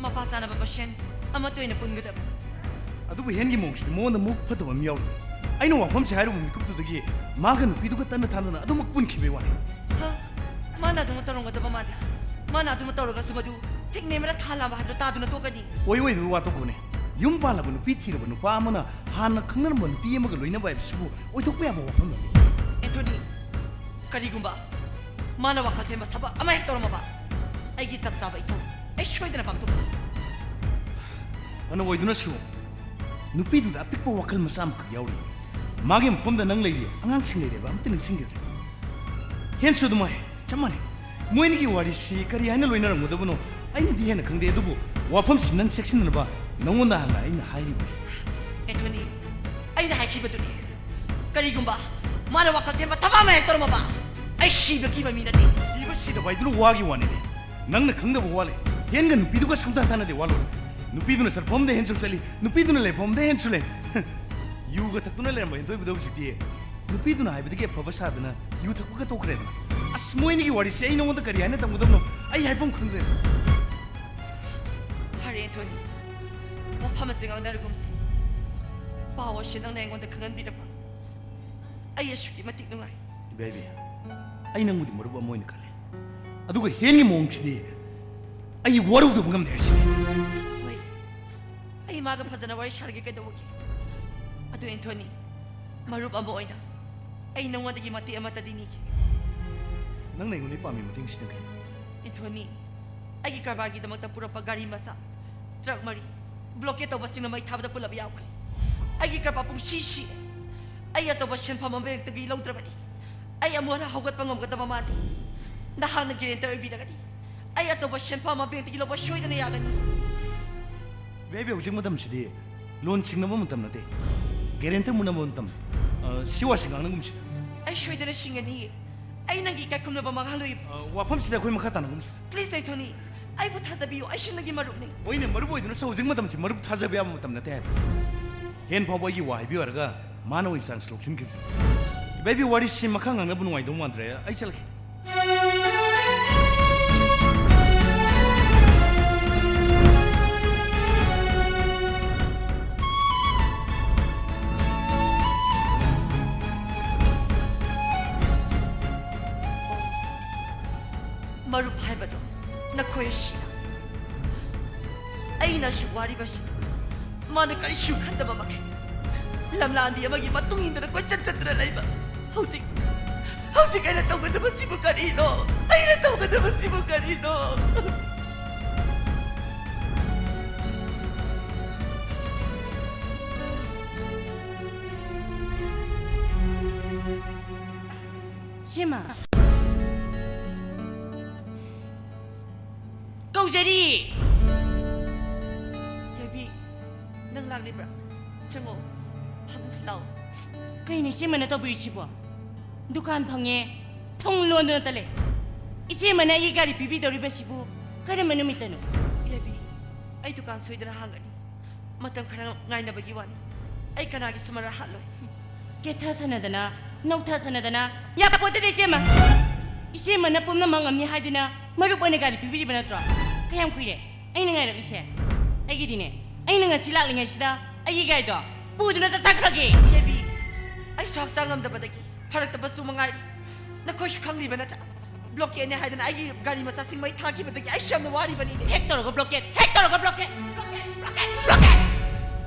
ꯃꯄꯥ ꯆꯥꯅꯕ ꯃꯁꯦꯟ ꯑꯃꯠꯇ ꯑꯣꯏꯅ ꯄꯨꯟꯒꯗꯕꯅꯤ꯫ ꯑꯗꯨꯕꯨ ꯍꯦꯟꯒꯤ ꯃꯑꯣꯡꯁꯤꯗꯤ ꯃꯉꯣꯟꯗ ꯃꯕꯨꯛ ꯐꯠꯇꯕ ꯑꯃ ꯌꯥꯎꯔꯤ꯫ ꯑꯩꯅ ꯋꯥꯐꯝꯁꯦ ꯍꯥꯏꯔꯨꯕ ꯃꯤꯀꯨꯞꯇꯨꯗꯒꯤ ꯃꯥꯒ ꯅꯨꯄꯤꯗꯨꯒ ꯇꯠꯅ ꯊꯥꯗꯅ ꯑꯗꯨꯃꯛ ꯄꯨꯟꯈꯤꯕꯩ ꯋꯥꯅꯤ꯫ ꯍ? ꯃꯥꯅ ꯑꯗꯨꯃꯛ ꯇꯧꯔꯝꯒꯗꯕ ꯃꯥꯜꯂꯤ꯫ ꯃꯥꯅ ꯑꯗꯨꯃꯛ ꯇꯧꯔꯒꯁꯨ ꯃꯗꯨ ꯊꯤꯛꯅꯦ ꯑꯃꯔ ꯊꯥ ꯂꯥꯝꯕ ꯍꯥꯏꯕꯗꯣ ꯇꯥꯗꯨꯅ ꯇꯣꯛꯀꯅꯤ꯫ ꯑꯣꯏ ꯑꯣꯏꯗꯕ ꯋꯥ ꯇꯣꯛꯈꯣꯅꯦ꯫ ꯌꯨꯝ ꯄꯥꯜꯂꯕ ꯅꯨꯄꯤ ꯊꯤꯔꯕ ꯅꯨꯄꯥ ꯑꯃꯅ ꯍꯥꯟꯅ ꯈꯪꯅꯔꯝꯕ ꯅꯨꯄꯤ ꯑꯃꯒ ꯂꯣꯏꯅꯕ ꯍꯥꯏꯕꯁꯤꯕꯨ ꯑꯣꯏꯊꯣꯛꯄ ꯌꯥꯕ ꯋꯥꯐꯝ ꯅꯠꯇꯦ꯫ ꯑꯦꯟꯊꯣꯅꯤ, ꯀꯔꯤꯒꯨꯝꯕ ꯃꯥꯅ ꯋꯥꯈꯜ ꯊꯦꯝꯕ ꯊꯕꯛ ꯑꯃ ꯍꯦꯛ ꯇꯧꯔꯝꯃꯕ, ꯑꯩꯒꯤ ꯆꯞ ꯆꯥꯕ ꯏꯊꯧ ꯑꯩ ꯁꯣꯏꯗꯅ ꯄꯥꯡꯊꯣꯛꯀꯅꯤ꯫ ꯐꯅ ꯑꯣꯏꯗꯨꯅꯁꯨ ꯅꯨꯄꯤꯗꯨꯗ ꯑꯄꯤꯛꯄ ꯋꯥꯈꯜ ꯃꯆꯥ ꯑꯃꯈꯛ ꯌꯥꯎꯔꯤ꯫ ꯃꯥꯒꯤ ꯃꯐꯝꯗ ꯅꯪ ꯂꯩꯔꯤ, ꯑꯉꯥꯡꯁꯤꯡ ꯂꯩꯔꯦꯕ ꯑꯝꯇ ꯅꯤꯡꯁꯤꯡꯈꯤꯗ꯭ꯔꯦ꯫ ꯍꯦꯟꯁꯨ ꯑꯗꯨꯃꯥꯏ ꯆꯞ ꯃꯥꯟꯅꯩ꯫ ꯃꯣꯏꯅꯤꯒꯤ ꯋꯥꯔꯤꯁꯤ ꯀꯔꯤ ꯍꯥꯏꯅ ꯂꯣꯏꯅꯔꯝꯒꯗꯕꯅꯣ ꯑꯩꯅꯗꯤ ꯍꯦꯟꯅ ꯈꯪꯗꯦ, ꯑꯗꯨꯕꯨ ꯋꯥꯐꯝꯁꯤ ꯅꯪ ꯆꯦꯛꯁꯤꯟꯅꯅꯕ ꯅꯪꯉꯣꯟꯗ ꯍꯥꯟꯅ ꯑꯩꯅ ꯍꯥꯏꯔꯤꯕꯅꯤ꯫ ꯑꯦꯟꯊꯣꯅꯤ, ꯑꯩꯅ ꯍꯥꯏꯈꯤꯕꯗꯨꯅꯤ, ꯀꯔꯤꯒꯨꯝꯕ ꯃꯥꯅ ꯋꯥꯈꯜ ꯊꯦꯝꯕ ꯊꯕꯛ ꯑꯃ ꯍꯦꯛ ꯇꯧꯔꯝꯃꯕ, ꯑꯩ ꯁꯤꯕ ꯀꯤꯕ ꯃꯤ ꯅꯠꯇꯦ꯫ ꯁꯤꯕ ꯁꯤꯗꯕ ꯍꯥꯏꯗꯨꯅ ꯋꯥꯒꯤ ꯋꯥꯅꯤꯅꯦ꯫ ꯅꯪꯅ ꯈꯪꯗꯕ ꯋꯥ ꯂꯩ꯫ ꯍꯦꯟꯒ ꯅꯨꯄꯤꯗꯨꯒ ꯁꯨꯡꯊꯥ ꯊꯥꯅꯗꯦ, ꯋꯥ ꯂꯣꯏꯔꯦ꯫ ꯅꯨꯄꯤꯗꯨꯅ ꯆꯠꯐꯝꯗ ꯍꯦꯟꯁꯨ ꯆꯠꯂꯤ, ꯅꯨꯄꯤꯗꯨꯅ ꯂꯩꯐꯝꯗ ꯍꯦꯟꯁꯨ ꯂꯩ꯫ ꯌꯨꯒ ꯊꯛꯇꯨꯅ ꯂꯩꯔꯝꯕ ꯍꯦꯟꯊꯣꯏꯕꯗ ꯍꯧꯖꯤꯛꯇꯤ ꯅꯨꯄꯤꯗꯨꯅ ꯍꯥꯏꯕꯗꯒꯤ ꯑꯐꯕ ꯁꯥꯗꯅ ꯌꯨ ꯊꯛꯄꯒ ꯇꯣꯛꯈ꯭ꯔꯦꯗꯅ꯫ ꯑꯁ, ꯃꯣꯏ ꯑꯅꯤꯒꯤ ꯋꯥꯔꯤꯁꯦ ꯑꯩ ꯅꯉꯣꯟꯗ ꯀꯔꯤ ꯍꯥꯏꯅ ꯇꯝꯒꯗꯕꯅꯣ? ꯑꯩ ꯍꯥꯏꯐꯝ ꯈꯪꯗ꯭ꯔꯦꯗ꯫ ꯐꯔꯦ, ꯑꯦꯟꯊꯣꯅꯤ, ꯋꯥꯐꯝ ꯑꯁꯤ ꯉꯥꯡꯅꯔꯒꯨꯝꯁꯤ꯫ ꯄꯥꯎ ꯑꯁꯤ ꯅꯪꯅ ꯑꯩꯉꯣꯟꯗ ꯈꯪꯍꯟꯕꯤꯔꯕ? ꯑꯩ ꯑꯁꯨꯛꯀꯤ ꯃꯇꯤꯛ ꯅꯨꯡꯉꯥꯏ꯫ ꯏꯕꯦꯕꯤ, ꯑꯩ ꯅꯪꯕꯨꯗꯤ ꯃꯔꯨꯞ ꯑꯃ ꯑꯣꯏꯅ ꯈꯜꯂꯤ, ꯑꯗꯨꯒ ꯍꯦꯟꯒꯤ ꯃꯑꯣꯡꯁꯤꯗꯤ ꯑꯩ ꯋꯥꯔꯧꯗꯕ ꯉꯝꯗꯦ ꯍꯥꯏꯁꯤꯅꯤ꯫ ꯍꯣꯏ, ꯑꯩ ꯃꯥꯒ ꯐꯖꯅ ꯋꯥꯔꯤ ꯁꯥꯔꯒꯦ, ꯀꯩꯗꯧꯕꯒꯦ? ꯑꯗꯨ ꯑꯦꯟꯊꯣꯅꯤ, ꯃꯔꯨꯞ ꯑꯃ ꯑꯣꯏꯅ ꯑꯩ ꯅꯉꯣꯟꯗꯒꯤ ꯃꯇꯦꯡ ꯑꯃꯠꯇꯗꯤ ꯅꯤꯒꯦ꯫ ꯅꯪꯅ ꯑꯩꯉꯣꯟꯗꯒꯤ ꯄꯥꯝꯃꯤ ꯃꯇꯦꯡꯁꯤꯅ ꯀꯩꯅꯣ? ꯑꯦꯟꯊꯣꯅꯤ, ꯑꯩꯒꯤ ꯀꯔꯕꯥꯔꯒꯤꯗꯃꯛꯇ ꯄꯨꯔꯛꯄ ꯒꯥꯔꯤ ꯃꯆꯥ ꯇ꯭ꯔꯛ ꯃꯔꯤ ꯕ꯭ꯂꯣꯀꯦꯠ ꯇꯧꯕꯁꯤꯡꯅ ꯃꯩ ꯊꯥꯕꯗ ꯄꯨꯜꯂꯞ ꯌꯥꯎꯈ꯭ꯔꯦ꯫ ꯑꯩꯒꯤ ꯀꯔꯕꯥꯔ ꯄꯨꯡꯁꯤ ꯁꯤꯔꯦ꯫ ꯑꯩ ꯑꯆꯧꯕ ꯁꯦꯟꯐꯝ ꯑꯃ ꯕꯦꯡꯛꯇꯒꯤ ꯂꯧꯗ꯭ꯔꯕꯗꯤ ꯑꯩ ꯑꯃꯨꯛ ꯍꯟꯅ ꯍꯧꯒꯠꯄ ꯉꯝꯒꯗꯕ ꯃꯥꯟꯗꯦ꯫ ꯅꯍꯥꯛꯅ ꯒꯦꯔꯦꯟꯇꯔ ꯑꯣꯏꯕꯤꯔꯒꯗꯤ ꯑꯩ ꯑꯆꯧꯕ ꯁꯦꯟꯐꯝ ꯑꯃ ꯕꯦꯡꯛꯇꯒꯤ ꯂꯧꯕ ꯁꯣꯏꯗꯅ ꯌꯥꯒꯅꯤ꯫ ꯕꯦꯕꯤ, ꯍꯧꯖꯤꯛ ꯃꯇꯝꯁꯤꯗꯤ ꯂꯣꯟ ꯁꯤꯡꯅꯕ ꯃꯇꯝ ꯅꯠꯇꯦ, ꯒꯦꯔꯦꯟꯇꯔ ꯃꯨꯟꯅꯕ ꯃꯇꯝ꯫ ꯑ, ꯁꯤ ꯋꯥꯁꯤ ꯉꯥꯡꯅꯒꯨꯝꯁꯤꯗ꯫ ꯑꯩ ꯁꯣꯏꯗꯅ ꯁꯤꯡꯒꯅꯤꯌꯦ꯫ ꯑꯩ ꯅꯪꯒꯤ ꯏꯀꯥꯏ ꯈꯨꯝꯅꯕ ꯃꯥꯡꯍꯜꯂꯣꯏ꯫ ꯑ, ꯋꯥꯐꯝꯁꯤꯗ ꯑꯩꯈꯣꯏ ꯃꯈꯥ ꯇꯥꯅꯒꯨꯝꯁꯤꯗ꯫ ꯄ꯭ꯂꯤꯖ, ꯑꯦꯟꯊꯣꯅꯤ, ꯑꯩꯕꯨ ꯊꯥꯖꯕꯤꯌꯨ, ꯑꯩꯁꯨ ꯅꯪꯒꯤ ꯃꯔꯨꯞꯅꯤ꯫ ꯍꯣꯏꯅꯦ, ꯃꯔꯨꯞ ꯑꯣꯏꯗꯨꯅꯁꯨ ꯍꯧꯖꯤꯛ ꯃꯇꯝꯁꯤ ꯃꯔꯨꯞ ꯊꯥꯖꯕ ꯌꯥꯕ ꯃꯇꯝ ꯅꯠꯇꯦ ꯍꯥꯏꯕ꯫ ꯍꯦꯟ ꯐꯥꯎꯕ ꯑꯩꯒꯤ ꯋꯥ ꯍꯥꯏꯕꯤꯌꯨ ꯍꯥꯏꯔꯒ ꯃꯥꯅ ꯑꯣꯏꯅ ꯆꯥꯟꯁ ꯂꯧꯁꯤꯟꯈꯤꯕꯁꯦ꯫ ꯏꯕꯥꯏꯕꯤ, ꯋꯥꯔꯤꯁꯤ ꯃꯈꯥ ꯉꯥꯡꯅꯕ ꯅꯨꯡꯉꯥꯏꯗꯧ ꯃꯥꯟꯗ꯭ꯔꯦ, ꯑꯩ ꯆꯠꯂꯒꯦ꯫ ꯃꯔꯨꯞ ꯍꯥꯏꯕꯗꯣ ꯅꯈꯣꯏ ꯑꯁꯤꯅ꯫ ꯑꯩꯅ ꯑꯁꯨꯛ ꯋꯥꯔꯤꯕꯁꯤ ꯃꯥꯅ ꯀꯔꯤꯁꯨ ꯈꯟꯗꯕ ꯃꯈꯩ ꯂꯝꯂꯥꯟꯕꯤ ꯑꯃꯒꯤ ꯃꯇꯨꯡ ꯏꯟꯗꯨꯅ ꯀꯣꯏꯆꯠ ꯆꯠꯇꯨꯅ ꯂꯩꯕ꯫ ꯍꯧꯖꯤꯛ, ꯍꯧꯖꯤꯛ ꯑꯩꯅ ꯇꯧꯒꯗꯕꯁꯤꯕꯨ ꯀꯔꯤꯅꯣ? ꯑꯩꯅ ꯇꯧꯒꯗꯕꯁꯤꯕꯨ ꯀꯔꯤꯅꯣ? ꯁꯤꯃ꯫ ꯎꯖꯔꯤ꯫ ꯌꯥꯏꯕꯤ, ꯅꯪ ꯂꯥꯛꯂꯤꯕ꯭ꯔꯥ? ꯆꯪꯉꯣ, ꯐꯝꯁꯤ ꯂꯥꯛꯑꯣ꯫ ꯀꯩꯅꯣ ꯏꯆꯦꯃꯅ ꯇꯧꯕꯤꯔꯤꯁꯤꯕꯣ? ꯗꯨꯀꯥꯟ ꯐꯪꯉꯦ, ꯊꯣꯡ ꯂꯣꯟꯗꯨꯅꯇ ꯂꯩ꯫ ꯏꯆꯦꯃꯅ ꯑꯩꯒꯤ ꯒꯥꯔꯤ ꯄꯤꯕꯤꯗꯧꯔꯤꯕꯁꯤꯕꯨ ꯀꯔꯝꯕ ꯅꯨꯃꯤꯠꯇꯅꯣ? ꯌꯥꯏꯕꯤ, ꯑꯩ ꯗꯨꯀꯥꯟ ꯁꯣꯏꯗꯅ ꯍꯥꯡꯒꯅꯤ꯫ ꯃꯇꯝ ꯈꯔ ꯉꯥꯏꯅꯕꯒꯤ ꯋꯥꯅꯤ꯫ ꯑꯩ ꯀꯅꯥꯒꯤꯁꯨ ꯃꯔꯥ ꯍꯥꯠꯂꯣꯏ꯫ ꯀꯦꯊꯁꯅꯗꯅ, ꯅꯧꯊꯁꯅꯗꯅ, ꯌꯥꯄꯣꯠꯇꯦꯗ ꯏꯆꯦꯃ꯫ ꯏꯆꯦꯃꯅ ꯄꯨꯝꯅꯃꯛ ꯉꯝꯅꯤ ꯍꯥꯏꯗꯨꯅ ꯃꯔꯨꯞ ꯑꯣꯏꯅ ꯒꯥꯔꯤ ꯄꯤꯕꯤꯔꯤꯕ ꯅꯠꯇ꯭ꯔꯣ? ꯀꯌꯥꯝ ꯀꯨꯏꯔꯦ ꯑꯩꯅ ꯉꯥꯏꯔꯛꯂꯤꯁꯦ? ꯑꯩꯒꯤꯗꯤꯅꯦ, ꯑꯩꯅ ꯉꯁꯤ ꯂꯥꯛꯂꯤꯉꯩꯁꯤꯗ ꯑꯩꯒꯤ ꯒꯥꯔꯤꯗꯣ ꯄꯨꯗꯨꯅ ꯆꯠꯆꯈ꯭ꯔꯒꯦ꯫ ꯗꯦꯕꯤ, ꯑꯩꯁꯨ ꯍꯛꯆꯥꯡ ꯉꯝꯗꯕꯗꯒꯤ ꯐꯔꯛꯇꯕꯁꯨ ꯃꯉꯥꯏꯔꯤ꯫ ꯅꯈꯣꯏꯁꯨ ꯈꯪꯂꯤꯕ ꯅꯠꯇ꯭ꯔꯥ? ꯕ꯭ꯂꯣꯀꯦꯠꯅꯦ ꯍꯥꯏꯗꯅ ꯑꯩꯒꯤ ꯒꯥꯔꯤ ꯃꯆꯥꯁꯤꯡ ꯃꯩ ꯊꯥꯈꯤꯕꯗꯒꯤ ꯑꯩꯁꯨ ꯌꯥꯝꯅ ꯋꯥꯔꯤꯕꯅꯤꯅꯦ꯫ ꯍꯦꯛ ꯇꯧꯔꯒ ꯕ꯭ꯂꯣꯀꯦꯠ, ꯍꯦꯛ ꯇꯧꯔꯒ ꯕ꯭ꯂꯣꯀꯦꯠ, ꯕ꯭ꯂꯣꯀꯦꯠ, ꯕ꯭ꯂꯣꯀꯦꯠ, ꯕ꯭ꯂꯣꯀꯦꯠ꯫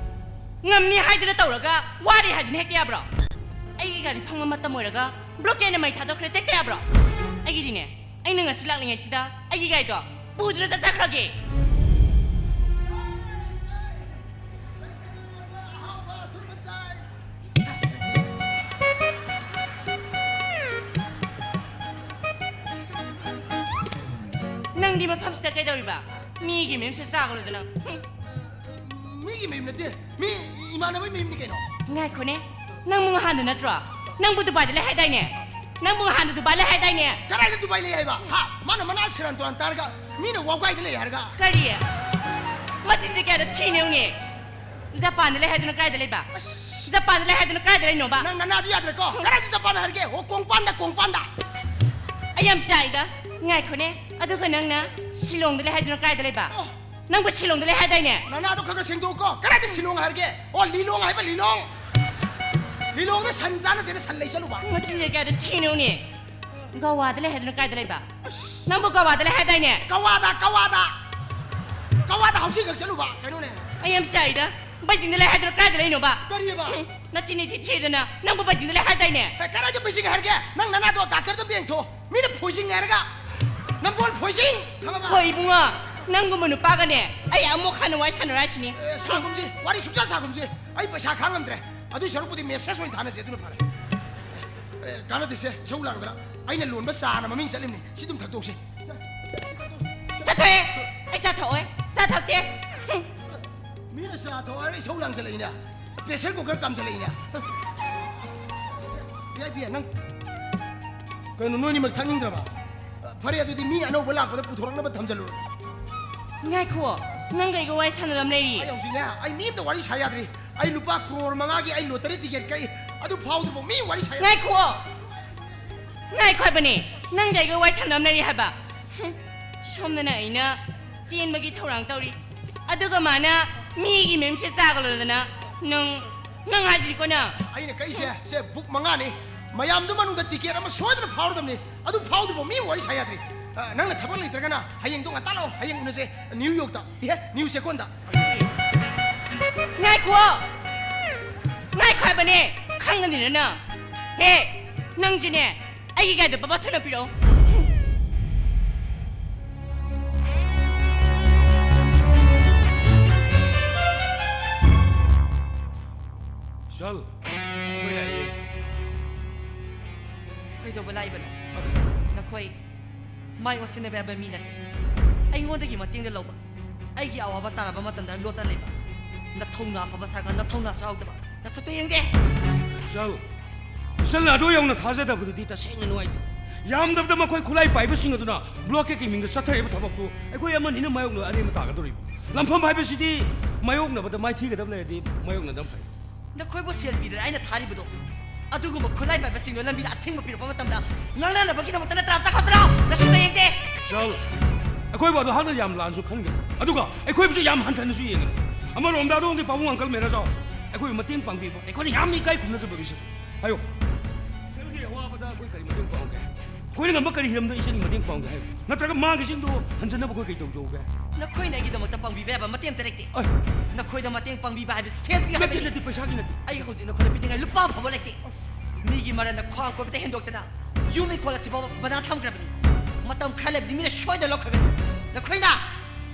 ꯉꯝꯅꯤ ꯍꯥꯏꯗꯨꯅ ꯇꯧꯔꯒ ꯋꯥꯔꯤ ꯍꯥꯏꯗꯨꯅ ꯍꯦꯛꯇ ꯌꯥꯕ꯭ꯔꯣ? ꯑꯩꯒꯤ ꯒꯥꯔꯤ ꯐꯪꯕ ꯃꯇꯝ ꯑꯣꯏꯔꯒ ꯕ꯭ꯂꯣꯀꯦꯠꯅ ꯃꯩ ꯊꯥꯗꯣꯛꯈ꯭ꯔꯦ, ꯆꯦꯛꯇ ꯌꯥꯕ꯭ꯔꯣ? ꯑꯩꯒꯤꯗꯤꯅꯦ, ꯑꯩꯅ ꯉꯁꯤ ꯂꯥꯛꯂꯤꯉꯩꯁꯤꯗ ꯑꯩꯒꯤ ꯒꯥꯔꯤꯗꯣ ꯄꯨꯗꯨꯅ ꯆꯠꯆꯈ꯭ꯔꯒꯦ꯫ ꯅꯪꯗꯤ ꯃꯐꯝꯁꯤꯗ ꯀꯩꯗꯧꯔꯤꯕ? ꯃꯤꯒꯤ ꯃꯌꯨꯝꯁꯤꯗ ꯆꯥꯒꯅꯨꯗꯅ꯫ ꯃꯤꯒꯤ ꯃꯌꯨꯝ ꯅꯠꯇꯦ, ꯃꯤ ꯏꯃꯥꯟꯅꯕꯒꯤ ꯃꯌꯨꯝꯅꯤ ꯀꯩꯅꯣ꯫ ꯉꯥꯏꯈꯣꯅꯦ, ꯅꯪꯕꯨ ꯉꯍꯥꯟꯗ ꯅꯠꯇ꯭ꯔꯣ? ꯅꯪꯕꯨ ꯗꯨꯕꯥꯏꯗ ꯂꯩ ꯍꯥꯏꯗꯥꯏꯅꯦ? ꯅꯪꯕꯨ ꯉꯍꯥꯟꯗ ꯗꯨꯕꯥꯏ ꯂꯩ ꯍꯥꯏꯗꯥꯏꯅꯦ? ꯀꯗꯥꯏꯗ ꯗꯨꯕꯥꯏ ꯂꯩ ꯍꯥꯏꯕ? ꯍꯥ? ꯃꯥꯅ ꯃꯅꯥ ꯁꯦꯔꯥꯟ ꯇꯨꯔꯥꯟ ꯇꯥꯔꯒ ꯃꯤꯅ ꯋꯥꯎꯒꯥꯏꯗ ꯂꯩ ꯍꯥꯏꯔꯒ꯫ ꯀꯔꯤ? ꯃꯆꯤꯟꯁꯦ ꯀꯌꯥꯗ ꯊꯤꯅꯦ ꯌꯦꯡꯉꯨꯅꯦ꯫ ꯖꯄꯥꯟꯗ ꯂꯩ ꯍꯥꯏꯗꯨꯅ ꯀꯗꯥꯏꯗ ꯂꯩꯕ? ꯑꯁ꯫ ꯖꯄꯥꯟꯗ ꯂꯩ ꯍꯥꯏꯗꯨꯅ ꯀꯗꯥꯏꯗ ꯂꯩꯅꯣꯕ? ꯅꯪ ꯅꯅꯥꯗꯨ ꯌꯥꯗ꯭ꯔꯦꯀꯣ꯫ ꯀꯗꯥꯏꯗ ꯖꯄꯥꯟ ꯍꯥꯏꯔꯒꯦ? ꯑꯣ, ꯀꯣꯡꯄꯥꯟꯗ, ꯀꯣꯡꯄꯥꯟꯗ꯫ ꯑꯩ ꯌꯥꯝ ꯆꯥꯛꯏꯗ꯫ ꯉꯥꯏꯈꯣꯅꯦ꯫ ꯑꯗꯨꯒ ꯅꯪꯅ ꯁꯤꯂꯣꯡꯗ ꯂꯩ ꯍꯥꯏꯗꯨꯅ ꯀꯗꯥꯏꯗ ꯂꯩꯕ? ꯑꯣ꯫ ꯅꯪꯕꯨ ꯁꯤꯂꯣꯡꯗ ꯂꯩ ꯍꯥꯏꯗꯥꯏꯅꯦ? ꯅꯅꯥꯗꯣ ꯈꯔ ꯈꯔ ꯁꯦꯡꯗꯣꯛꯎꯀꯣ꯫ ꯀꯗꯥꯏꯗ ꯁꯤꯂꯣꯡ ꯍꯥꯏꯔꯒꯦ? ꯑꯣ, ꯂꯤꯂꯣꯡ ꯍꯥꯏꯕ, ꯂꯤꯂꯣꯡ꯫ ꯂꯤꯂꯣꯡꯗ ꯁꯟ ꯆꯥꯅꯁꯦꯅ ꯁꯟ ꯂꯩ ꯆꯠꯂꯨꯕ꯫ ꯃꯆꯤꯟꯁꯦ ꯀꯌꯥꯗ ꯊꯤꯅꯣꯅꯦ? ꯒꯋꯥꯗ ꯂꯩ ꯍꯥꯏꯗꯨꯅ ꯀꯥꯏꯗ ꯂꯩꯕ? ꯑꯁ꯫ ꯅꯪꯕꯨ ꯒꯋꯥꯗ ꯂꯩ ꯍꯥꯏꯗꯥꯏꯅꯦ? ꯀꯋꯥꯗ, ꯀꯋꯥꯗ꯫ ꯀꯋꯥꯗ ꯍꯧꯖꯤꯛ ꯈꯛ ꯆꯠꯂꯨꯕ꯫ ꯀꯩꯅꯣꯅꯦ? ꯑꯩ ꯌꯥꯝ ꯆꯥꯛꯏꯗ꯫ ꯕꯩꯖꯤꯡꯗ ꯂꯩ ꯍꯥꯏꯗꯨꯅ ꯀꯥꯏꯗ ꯂꯩꯅꯣꯕ? ꯀꯔꯤꯕ? ꯍꯨꯝ, ꯅꯆꯤꯟ ꯏꯊꯤ ꯊꯤꯗꯅ ꯅꯪꯕꯨ ꯕꯩꯖꯤꯡꯗ ꯂꯩ ꯍꯥꯏꯗꯥꯏꯅꯦ? ꯑꯦ, ꯀꯗꯥꯏꯗ ꯕꯩꯖꯤꯡ ꯍꯥꯏꯔꯒꯦ? ꯅꯪ ꯅꯅꯥꯗꯣ ꯗꯥꯛꯇꯔꯗ ꯑꯝꯇ ꯌꯦꯡꯊꯣꯛꯑꯣ꯫ ꯃꯤꯅ ꯐꯣꯏꯖꯤꯡ ꯍꯥꯏꯔꯒ ꯅꯝꯕꯣꯜ ꯐꯣꯏꯖꯤꯡ ꯈꯪꯉꯕ? ꯍꯣꯏ ꯏꯕꯨꯡꯉꯣ, ꯅꯪꯒꯨꯝꯕ ꯅꯨꯄꯥꯒꯅꯦ ꯑꯩ ꯑꯃꯨꯛ ꯍꯟꯅ ꯋꯥꯔꯤ ꯁꯥꯟꯅꯔꯣꯏ ꯍꯥꯏꯁꯤꯅꯤ꯫ ꯑꯦ, ꯁꯥꯒꯨꯝꯁꯤ, ꯋꯥꯔꯤ ꯁꯨꯡꯁꯥ ꯁꯥꯒꯨꯝꯁꯤ꯫ ꯑꯩ ꯄꯩꯁꯥ ꯈꯥꯡ ꯉꯝꯗ꯭ꯔꯦ꯫ ꯑꯗꯨꯏ ꯁꯔꯨꯛꯄꯨꯗꯤ ꯃꯦꯁꯦꯖ ꯑꯣꯏꯅ ꯊꯥꯅꯁꯦ, ꯑꯗꯨꯅ ꯐꯔꯦ꯫ ꯑꯦ, ꯀꯥꯟꯅꯗꯦꯁꯦ, ꯏꯁꯧ ꯂꯥꯡꯗꯅ꯫ ꯑꯩꯅ ꯂꯣꯟꯕ ꯆꯥꯅ ꯃꯃꯤꯡ ꯆꯠꯂꯤꯕꯅꯤ꯫ ꯁꯤ ꯑꯗꯨꯝ ꯊꯛꯇꯣꯛꯁꯤ꯫ ꯁꯦ, ꯁꯤ ꯊꯛꯇꯣꯛꯁꯤ꯫ ꯆꯠꯊꯣꯛꯑꯦ꯫ ꯑꯩ ꯆꯥ ꯊꯛꯑꯣꯏ꯫ ꯆꯥ ꯊꯛꯇꯦ꯫ ꯍꯨꯝ꯫ ꯃꯤꯅ ꯆꯥ ꯊꯛꯑꯣ ꯍꯥꯏꯔ ꯏꯁꯧ ꯂꯥꯡꯁꯜꯂꯛꯏꯅꯦ꯫ Pressure cooker ꯀꯥꯝꯁꯜꯂꯛꯏꯅꯦ꯫ ꯚꯤ ꯑꯥꯏ ꯄꯤ, ꯅꯪ ꯀꯩꯅꯣ, ꯅꯣꯏꯅꯤꯃꯛ ꯊꯛꯅꯤꯡꯗ꯭ꯔꯕ? ꯐꯔꯦ, ꯑꯗꯨꯗꯤ ꯃꯤ ꯑꯅꯧꯕ ꯂꯥꯛꯄꯗ ꯄꯨꯊꯣꯔꯛꯅꯕ ꯊꯝꯖꯜꯂꯨꯔꯣ꯫ ꯉꯥꯏꯈꯣ, ꯅꯪꯒ ꯑꯩꯒ ꯋꯥꯔꯤ ꯁꯥꯟꯅꯗꯕ ꯂꯩꯔꯤ꯫ ꯑꯩ ꯍꯧꯖꯤꯛꯅꯦ, ꯑꯩ ꯃꯤ ꯑꯝꯇ ꯋꯥꯔꯤ ꯁꯥ ꯌꯥꯗ꯭ꯔꯤ꯫ ꯑꯩ ꯂꯨꯄꯥ ꯀ꯭ꯔꯣꯔ ꯃꯉꯥꯒꯤ ꯑꯩ ꯂꯣꯇꯔꯤ ꯇꯤꯀꯦꯠ ꯀꯛꯏ꯫ ꯑꯗꯨ ꯐꯥꯎꯗ꯭ꯔꯤꯐꯥꯎ ꯃꯤ ꯋꯥꯔꯤ ꯁꯥ ꯌꯥꯗ꯭ꯔꯤ꯫ ꯉꯥꯏꯈꯣ! ꯉꯥꯏꯈꯣ ꯍꯥꯏꯕꯅꯦ! ꯅꯪꯒ ꯑꯩꯒ ꯋꯥꯔꯤ ꯁꯥꯟꯅꯕ ꯂꯩꯔꯤ ꯍꯥꯏꯕ꯫ ꯍꯨꯝ, ꯁꯣꯝꯗꯅ ꯑꯩꯅ ꯆꯦꯟꯕꯒꯤ ꯊꯧꯔꯥꯡ ꯇꯧꯔꯤ, ꯑꯗꯨꯒ ꯃꯥꯅ ꯃꯤꯒꯤ ꯃꯌꯨꯝꯁꯦ ꯆꯥꯒ ꯂꯣꯟꯗꯅ꯫ ꯅꯪ, ꯅꯪ ꯍꯥꯏꯁꯤꯀꯣ ꯅꯪ꯫ ꯑꯩꯅ ꯀꯛꯏꯁꯦ, ꯁꯦ, ꯕꯨꯛ ꯃꯉꯥꯅꯤ꯫ ꯃꯌꯥꯝꯗꯨ ꯃꯅꯨꯡꯗ ꯇꯤꯀꯦꯠ ꯑꯃ ꯁꯣꯏꯗꯅ ꯐꯥꯎꯔꯗꯕꯅꯤ꯫ ꯑꯗꯨ ꯐꯥꯎꯗ꯭ꯔꯤꯐꯥꯎ ꯃꯤ ꯋꯥꯔꯤ ꯁꯥ ꯌꯥꯗ꯭ꯔꯤ꯫ ꯑ, ꯅꯪꯅ ꯊꯕꯛ ꯂꯩꯇ꯭ꯔꯒꯅ ꯍꯌꯦꯡꯗꯣ ꯉꯟꯇꯥ ꯂꯥꯛꯑꯣ꯫ ꯍꯌꯦꯡ ꯎꯅꯁꯦ ꯅ꯭ꯌꯨ ꯌꯣꯔꯛꯇ꯫ ꯏꯍꯦ, ꯅ꯭ꯌꯨ ꯆꯦꯀꯣꯟꯗ꯫ ꯉꯥꯏꯈꯣ! ꯉꯥꯏꯈꯣ ꯍꯥꯏꯕꯅꯦ! ꯈꯪꯒꯅꯤꯅ ꯅꯪ꯫ ꯍꯦ! ꯅꯪꯁꯨꯅꯦ! ꯑꯩꯒꯤ ꯒꯥꯔꯤꯗꯣ ꯕꯕꯥ ꯊꯨꯅ ꯄꯤꯔꯛꯑꯣ꯫ ꯆꯜ, ꯑꯩꯈꯣꯏ ꯂꯥꯛꯑꯦ꯫ ꯀꯩꯗꯧꯕ ꯂꯥꯛꯏꯕꯅꯣ? ꯅꯈꯣꯏ ꯃꯥꯏ ꯑꯣꯟꯁꯤꯟꯅꯕ ꯌꯥꯕ ꯃꯤ ꯅꯠꯇꯦ꯫ ꯑꯩꯉꯣꯟꯗꯒꯤ ꯃꯇꯦꯡꯗ ꯂꯧꯕ, ꯑꯩꯒꯤ ꯑꯋꯥꯕ ꯇꯥꯔꯕ ꯃꯇꯝꯗ ꯂꯣꯠꯇ ꯂꯩꯕ, ꯅꯊꯧꯅꯥ ꯐꯕ ꯁꯥꯔꯒ ꯅꯊꯧꯅꯥꯁꯨ ꯌꯥꯎꯗꯕ, ꯅꯁꯛꯇꯨ ꯌꯦꯡꯗꯦ꯫ ꯏꯆꯜ, ꯏꯆꯜꯅ ꯑꯗꯨ ꯌꯧꯅ ꯊꯥꯖꯗꯕꯗꯨꯗꯤ ꯇꯁꯦꯡꯅ ꯅꯨꯡꯉꯥꯏꯇꯦ꯫ ꯌꯥꯝꯗꯕꯗ ꯃꯈꯣꯏ ꯈꯨꯠꯂꯥꯏ ꯄꯥꯏꯕꯁꯤꯡ ꯑꯗꯨꯅ ꯕ꯭ꯂꯣꯀꯦꯠꯀꯤ ꯃꯤꯡꯗ ꯆꯠꯊꯔꯤꯕ ꯊꯕꯛꯇꯨ ꯑꯩꯈꯣꯏ ꯑꯃꯅꯤꯅ ꯃꯥꯌꯣꯛꯅ ꯑꯔꯦꯝꯕ ꯇꯥꯒꯗꯧꯔꯤꯕ꯫ ꯂꯝꯐꯝ ꯍꯥꯏꯕꯁꯤꯗꯤ ꯃꯥꯌꯣꯛꯅꯕꯗ ꯃꯥꯏꯊꯤꯒꯗꯕ ꯂꯩꯔꯗꯤ ꯃꯥꯌꯣꯛꯅꯗꯕ ꯐꯩ꯫ ꯅꯈꯣꯏꯕꯨ ꯁꯦꯜ ꯄꯤꯗꯅ ꯑꯩꯅ ꯊꯥꯔꯤꯕꯗꯣ, ꯑꯗꯨꯒꯨꯝꯕ ꯈꯨꯠꯂꯥꯏ ꯄꯥꯏꯕꯁꯤꯡꯗꯣ ꯂꯝꯕꯤꯗ ꯑꯊꯤꯡꯕ ꯄꯤꯔꯛꯄ ꯃꯇꯝꯗ ꯉꯥꯡꯅꯅꯕꯒꯤꯗꯃꯛꯇ ꯅꯠꯇ꯭ꯔꯥ? ꯆꯠꯈ꯭ꯔꯣ ꯆꯠꯂꯣ! ꯅꯁꯨꯛꯇ ꯌꯦꯡꯗꯦ! ꯆꯠꯂꯣ꯫ ꯑꯩꯈꯣꯏꯕꯨ ꯑꯗꯨ ꯍꯥꯛꯅ ꯌꯥꯝ ꯂꯥꯟꯅꯁꯨ ꯈꯟꯒꯅꯨ꯫ ꯑꯗꯨꯒ ꯑꯩꯈꯣꯏꯕꯨꯁꯨ ꯌꯥꯝ ꯍꯟꯊꯅꯁꯨ ꯌꯦꯡꯒꯅꯨ꯫ ꯑꯃꯔꯣꯝꯗ ꯑꯗꯣꯝꯒꯤ ꯄꯥꯕꯨꯡ ꯑꯪꯀꯜ ꯃꯦꯅꯦꯖꯔ ꯑꯩꯈꯣꯏꯕꯨ ꯃꯇꯦꯡ ꯄꯥꯡꯕꯤꯕ ꯑꯩꯈꯣꯏꯅ ꯌꯥꯝꯅ ꯏꯀꯥꯏ ꯈꯨꯝꯅꯖꯕ ꯃꯤꯁꯛ꯫ ꯍꯥꯏꯌꯣ꯫ ꯏꯆꯜꯒꯤ ꯑꯋꯥꯕꯗ ꯑꯩꯈꯣꯏ ꯀꯔꯤ ꯃꯇꯦꯡ ꯄꯥꯡꯉꯨꯒꯦ? ꯑꯩꯈꯣꯏꯅ ꯉꯝꯕ ꯀꯔꯤ ꯍꯤꯔꯝꯗ ꯏꯆꯜꯒꯤ ꯃꯇꯦꯡ ꯄꯥꯡꯉꯨꯒꯦ ꯍꯥꯏꯌꯨ? ꯅꯠꯇ꯭ꯔꯒ ꯃꯥꯒꯤꯁꯤꯡꯗꯨ ꯍꯟꯖꯅꯕ ꯑꯩꯈꯣꯏ ꯀꯩ ꯇꯧꯖꯧꯒꯦ? ꯅꯈꯣꯏꯅ ꯑꯩꯒꯤꯗꯃꯛꯇ ꯄꯥꯡꯕꯤꯕ ꯌꯥꯕ ꯃꯇꯦꯡ ꯑꯝꯇ ꯂꯩꯇꯦ꯫ ꯑꯩ ꯅꯈꯣꯏꯗ ꯃꯇꯦꯡ ꯄꯥꯡꯕꯤꯕ ꯍꯥꯏꯕꯁꯤ ꯁꯦꯜ ꯄꯤ ꯅꯠꯇꯦ, ꯍꯥꯏꯕꯅꯤ꯫ ꯅꯠꯇꯦ, ꯄꯩꯁꯥꯒꯤ ꯅꯠꯇꯦ꯫ ꯑꯩ ꯍꯧꯖꯤꯛ ꯅꯈꯣꯏꯗ ꯄꯤꯅꯤꯡꯉꯥꯏ ꯂꯨꯄꯥ ꯑꯃ ꯐꯥꯎꯕ ꯂꯩꯇꯦ꯫ ꯃꯤꯒꯤ ꯃꯔꯟꯗ ꯈ꯭ꯋꯥꯡ ꯀꯣꯏꯕꯗ ꯍꯦꯟꯗꯣꯛꯇꯅ ꯌꯨꯝ ꯏꯪꯈꯣꯜ ꯑꯁꯤꯐꯥꯎꯕ ꯕꯟꯗꯥꯟ ꯊꯝꯈ꯭ꯔꯕꯅꯤ꯫ ꯃꯇꯝ ꯈꯔ ꯂꯩꯕꯗꯤ ꯃꯤꯅ ꯁꯣꯏꯗꯅ ꯂꯧꯈ꯭ꯔꯒꯅꯤ꯫ ꯅꯈꯣꯏꯅ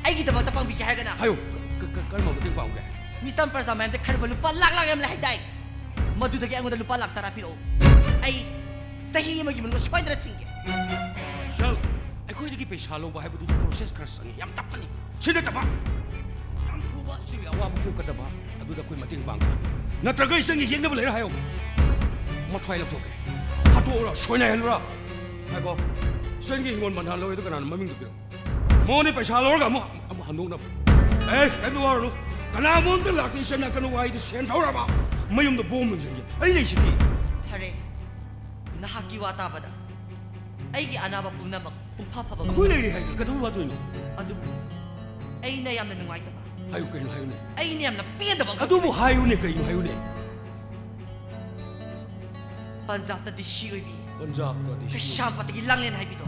ꯑꯩꯒꯤꯗꯃꯛꯇ ꯄꯥꯡꯕꯤꯒꯦ ꯍꯥꯏꯔꯒꯅ ꯍꯥꯏꯌꯨ, ꯀ-, ꯀ-, ꯀ-, ꯀꯔꯝꯕ ꯃꯇꯦꯡ ꯄꯥꯡꯉꯨꯒꯦ? ꯃꯤꯆꯝ ꯄ꯭ꯔꯖꯥ ꯃꯌꯥꯝꯗ ꯈꯥꯏꯔꯨꯕ ꯂꯨꯄꯥ ꯂꯥꯛ ꯂꯥꯛ ꯌꯥꯝ ꯂꯩ ꯍꯥꯏꯗꯥꯏ? ꯃꯗꯨꯗꯒꯤ ꯑꯩꯉꯣꯟꯗ ꯂꯨꯄꯥ ꯂꯥꯛ ꯇꯔꯥ ꯄꯤꯔꯛꯑꯣ꯫ ꯑꯩ ꯆꯍꯤ ꯑꯃꯒꯤ ꯃꯅꯨꯡꯗ ꯁꯣꯏꯗꯅ ꯁꯤꯡꯒꯦ꯫ ꯁꯔ, ꯑꯩꯈꯣꯏꯗꯒꯤ ꯄꯩꯁꯥ ꯂꯧꯕ ꯍꯥꯏꯕꯗꯨꯗꯤ process ꯈꯔ ꯆꯪꯉꯤ, ꯌꯥꯝ ꯇꯞꯄꯅꯤ꯫ ꯁꯤ ꯅꯠꯇꯕ ꯌꯥꯝ ꯊꯨꯕ, ꯏꯆꯦꯒꯤ ꯑꯋꯥꯕ ꯀꯣꯛꯀꯗꯕ, ꯑꯗꯨꯗ ꯑꯩꯈꯣꯏ ꯃꯇꯦꯡ ꯄꯥꯡꯒꯦ꯫ ꯅꯠꯇ꯭ꯔꯒ ꯏꯆꯟꯒꯤ ꯌꯦꯛꯅꯕ ꯂꯩꯔ ꯍꯥꯏꯌꯣ꯫ ꯃꯊ꯭ꯋꯥꯏ ꯂꯧꯊꯣꯛꯀꯦ꯫ ꯍꯥꯠꯇꯣꯛꯎꯔꯥ, ꯁꯣꯏꯅꯥꯏꯍꯜꯂꯨꯔꯥ? ꯉꯥꯏꯈꯣ, ꯏꯆꯟꯒꯤ ꯍꯤꯡꯒꯣꯜ ꯕꯟꯙꯥꯟ ꯂꯧꯋꯦꯗꯣ ꯀꯅꯥꯅꯣ? ꯃꯃꯤꯡꯗꯣ ꯄꯤꯔꯛꯑꯣ꯫ ꯃꯉꯣꯟꯗ ꯄꯩꯁꯥ ꯂꯧꯔꯒ ꯑꯃꯨꯛ, ꯑꯃꯨꯛ ꯍꯟꯗꯣꯛꯅꯕ꯫ ꯑꯦ, ꯀꯩꯝꯇ ꯋꯥꯔꯨꯅꯨ꯫ ꯀꯅꯥꯒꯨꯝꯕ ꯑꯝꯇ ꯂꯥꯛꯇꯦ, ꯏꯆꯟ ꯅꯥꯀꯟ ꯋꯥꯍꯩꯗ ꯁꯦꯟ ꯊꯧꯔꯕ ꯃꯌꯨꯝꯗ ꯕꯣꯝ ꯂꯪꯁꯤꯟꯒꯦ꯫ ꯑꯩ ꯂꯩꯁꯤꯗꯤ꯫ ꯐꯔꯦ, ꯅꯍꯥꯛꯀꯤ ꯋꯥ ꯇꯥꯕꯗ ꯑꯩꯒꯤ ꯑꯅꯥꯕ ꯄꯨꯝꯅꯃꯛ ꯄꯨꯡꯐꯥ ꯐꯕ ꯉꯝꯒꯅꯤ꯫ ꯑꯩꯈꯣꯏ ꯂꯩꯔꯤ ꯍꯥꯏꯗꯅ ꯀꯩꯗꯧꯕꯩ ꯋꯥꯗꯣꯏꯅꯣ? ꯑꯗꯨꯕꯨ ꯑꯩꯅ ꯌꯥꯝꯅ ꯅꯨꯡꯉꯥꯏꯇꯕ, ꯍꯥꯏꯌꯨ, ꯀꯩꯅꯣ ꯍꯥꯏꯌꯨꯅꯦ? ꯑꯩꯅ ꯌꯥꯝꯅ ꯄꯦꯟꯗꯕ ꯑꯃꯈꯛ ꯑꯗꯨꯕꯨ ꯂꯩ꯫ ꯍꯥꯏꯌꯨꯅꯦ, ꯀꯩꯅꯣ ꯍꯥꯏꯌꯨꯅꯦ? ꯄꯟꯖꯥꯕꯇ ꯗꯤ ꯁꯤ ꯑꯣꯏꯕꯤ, ꯄꯟꯖꯥꯕꯇ ꯗꯤ ꯁꯤ ꯑꯣꯏꯕꯤ꯫ ꯀꯩꯁꯥꯝꯄꯥꯠꯇꯒꯤ ꯂꯥꯡꯂꯦꯟ ꯍꯥꯏꯕꯤꯗꯣ꯫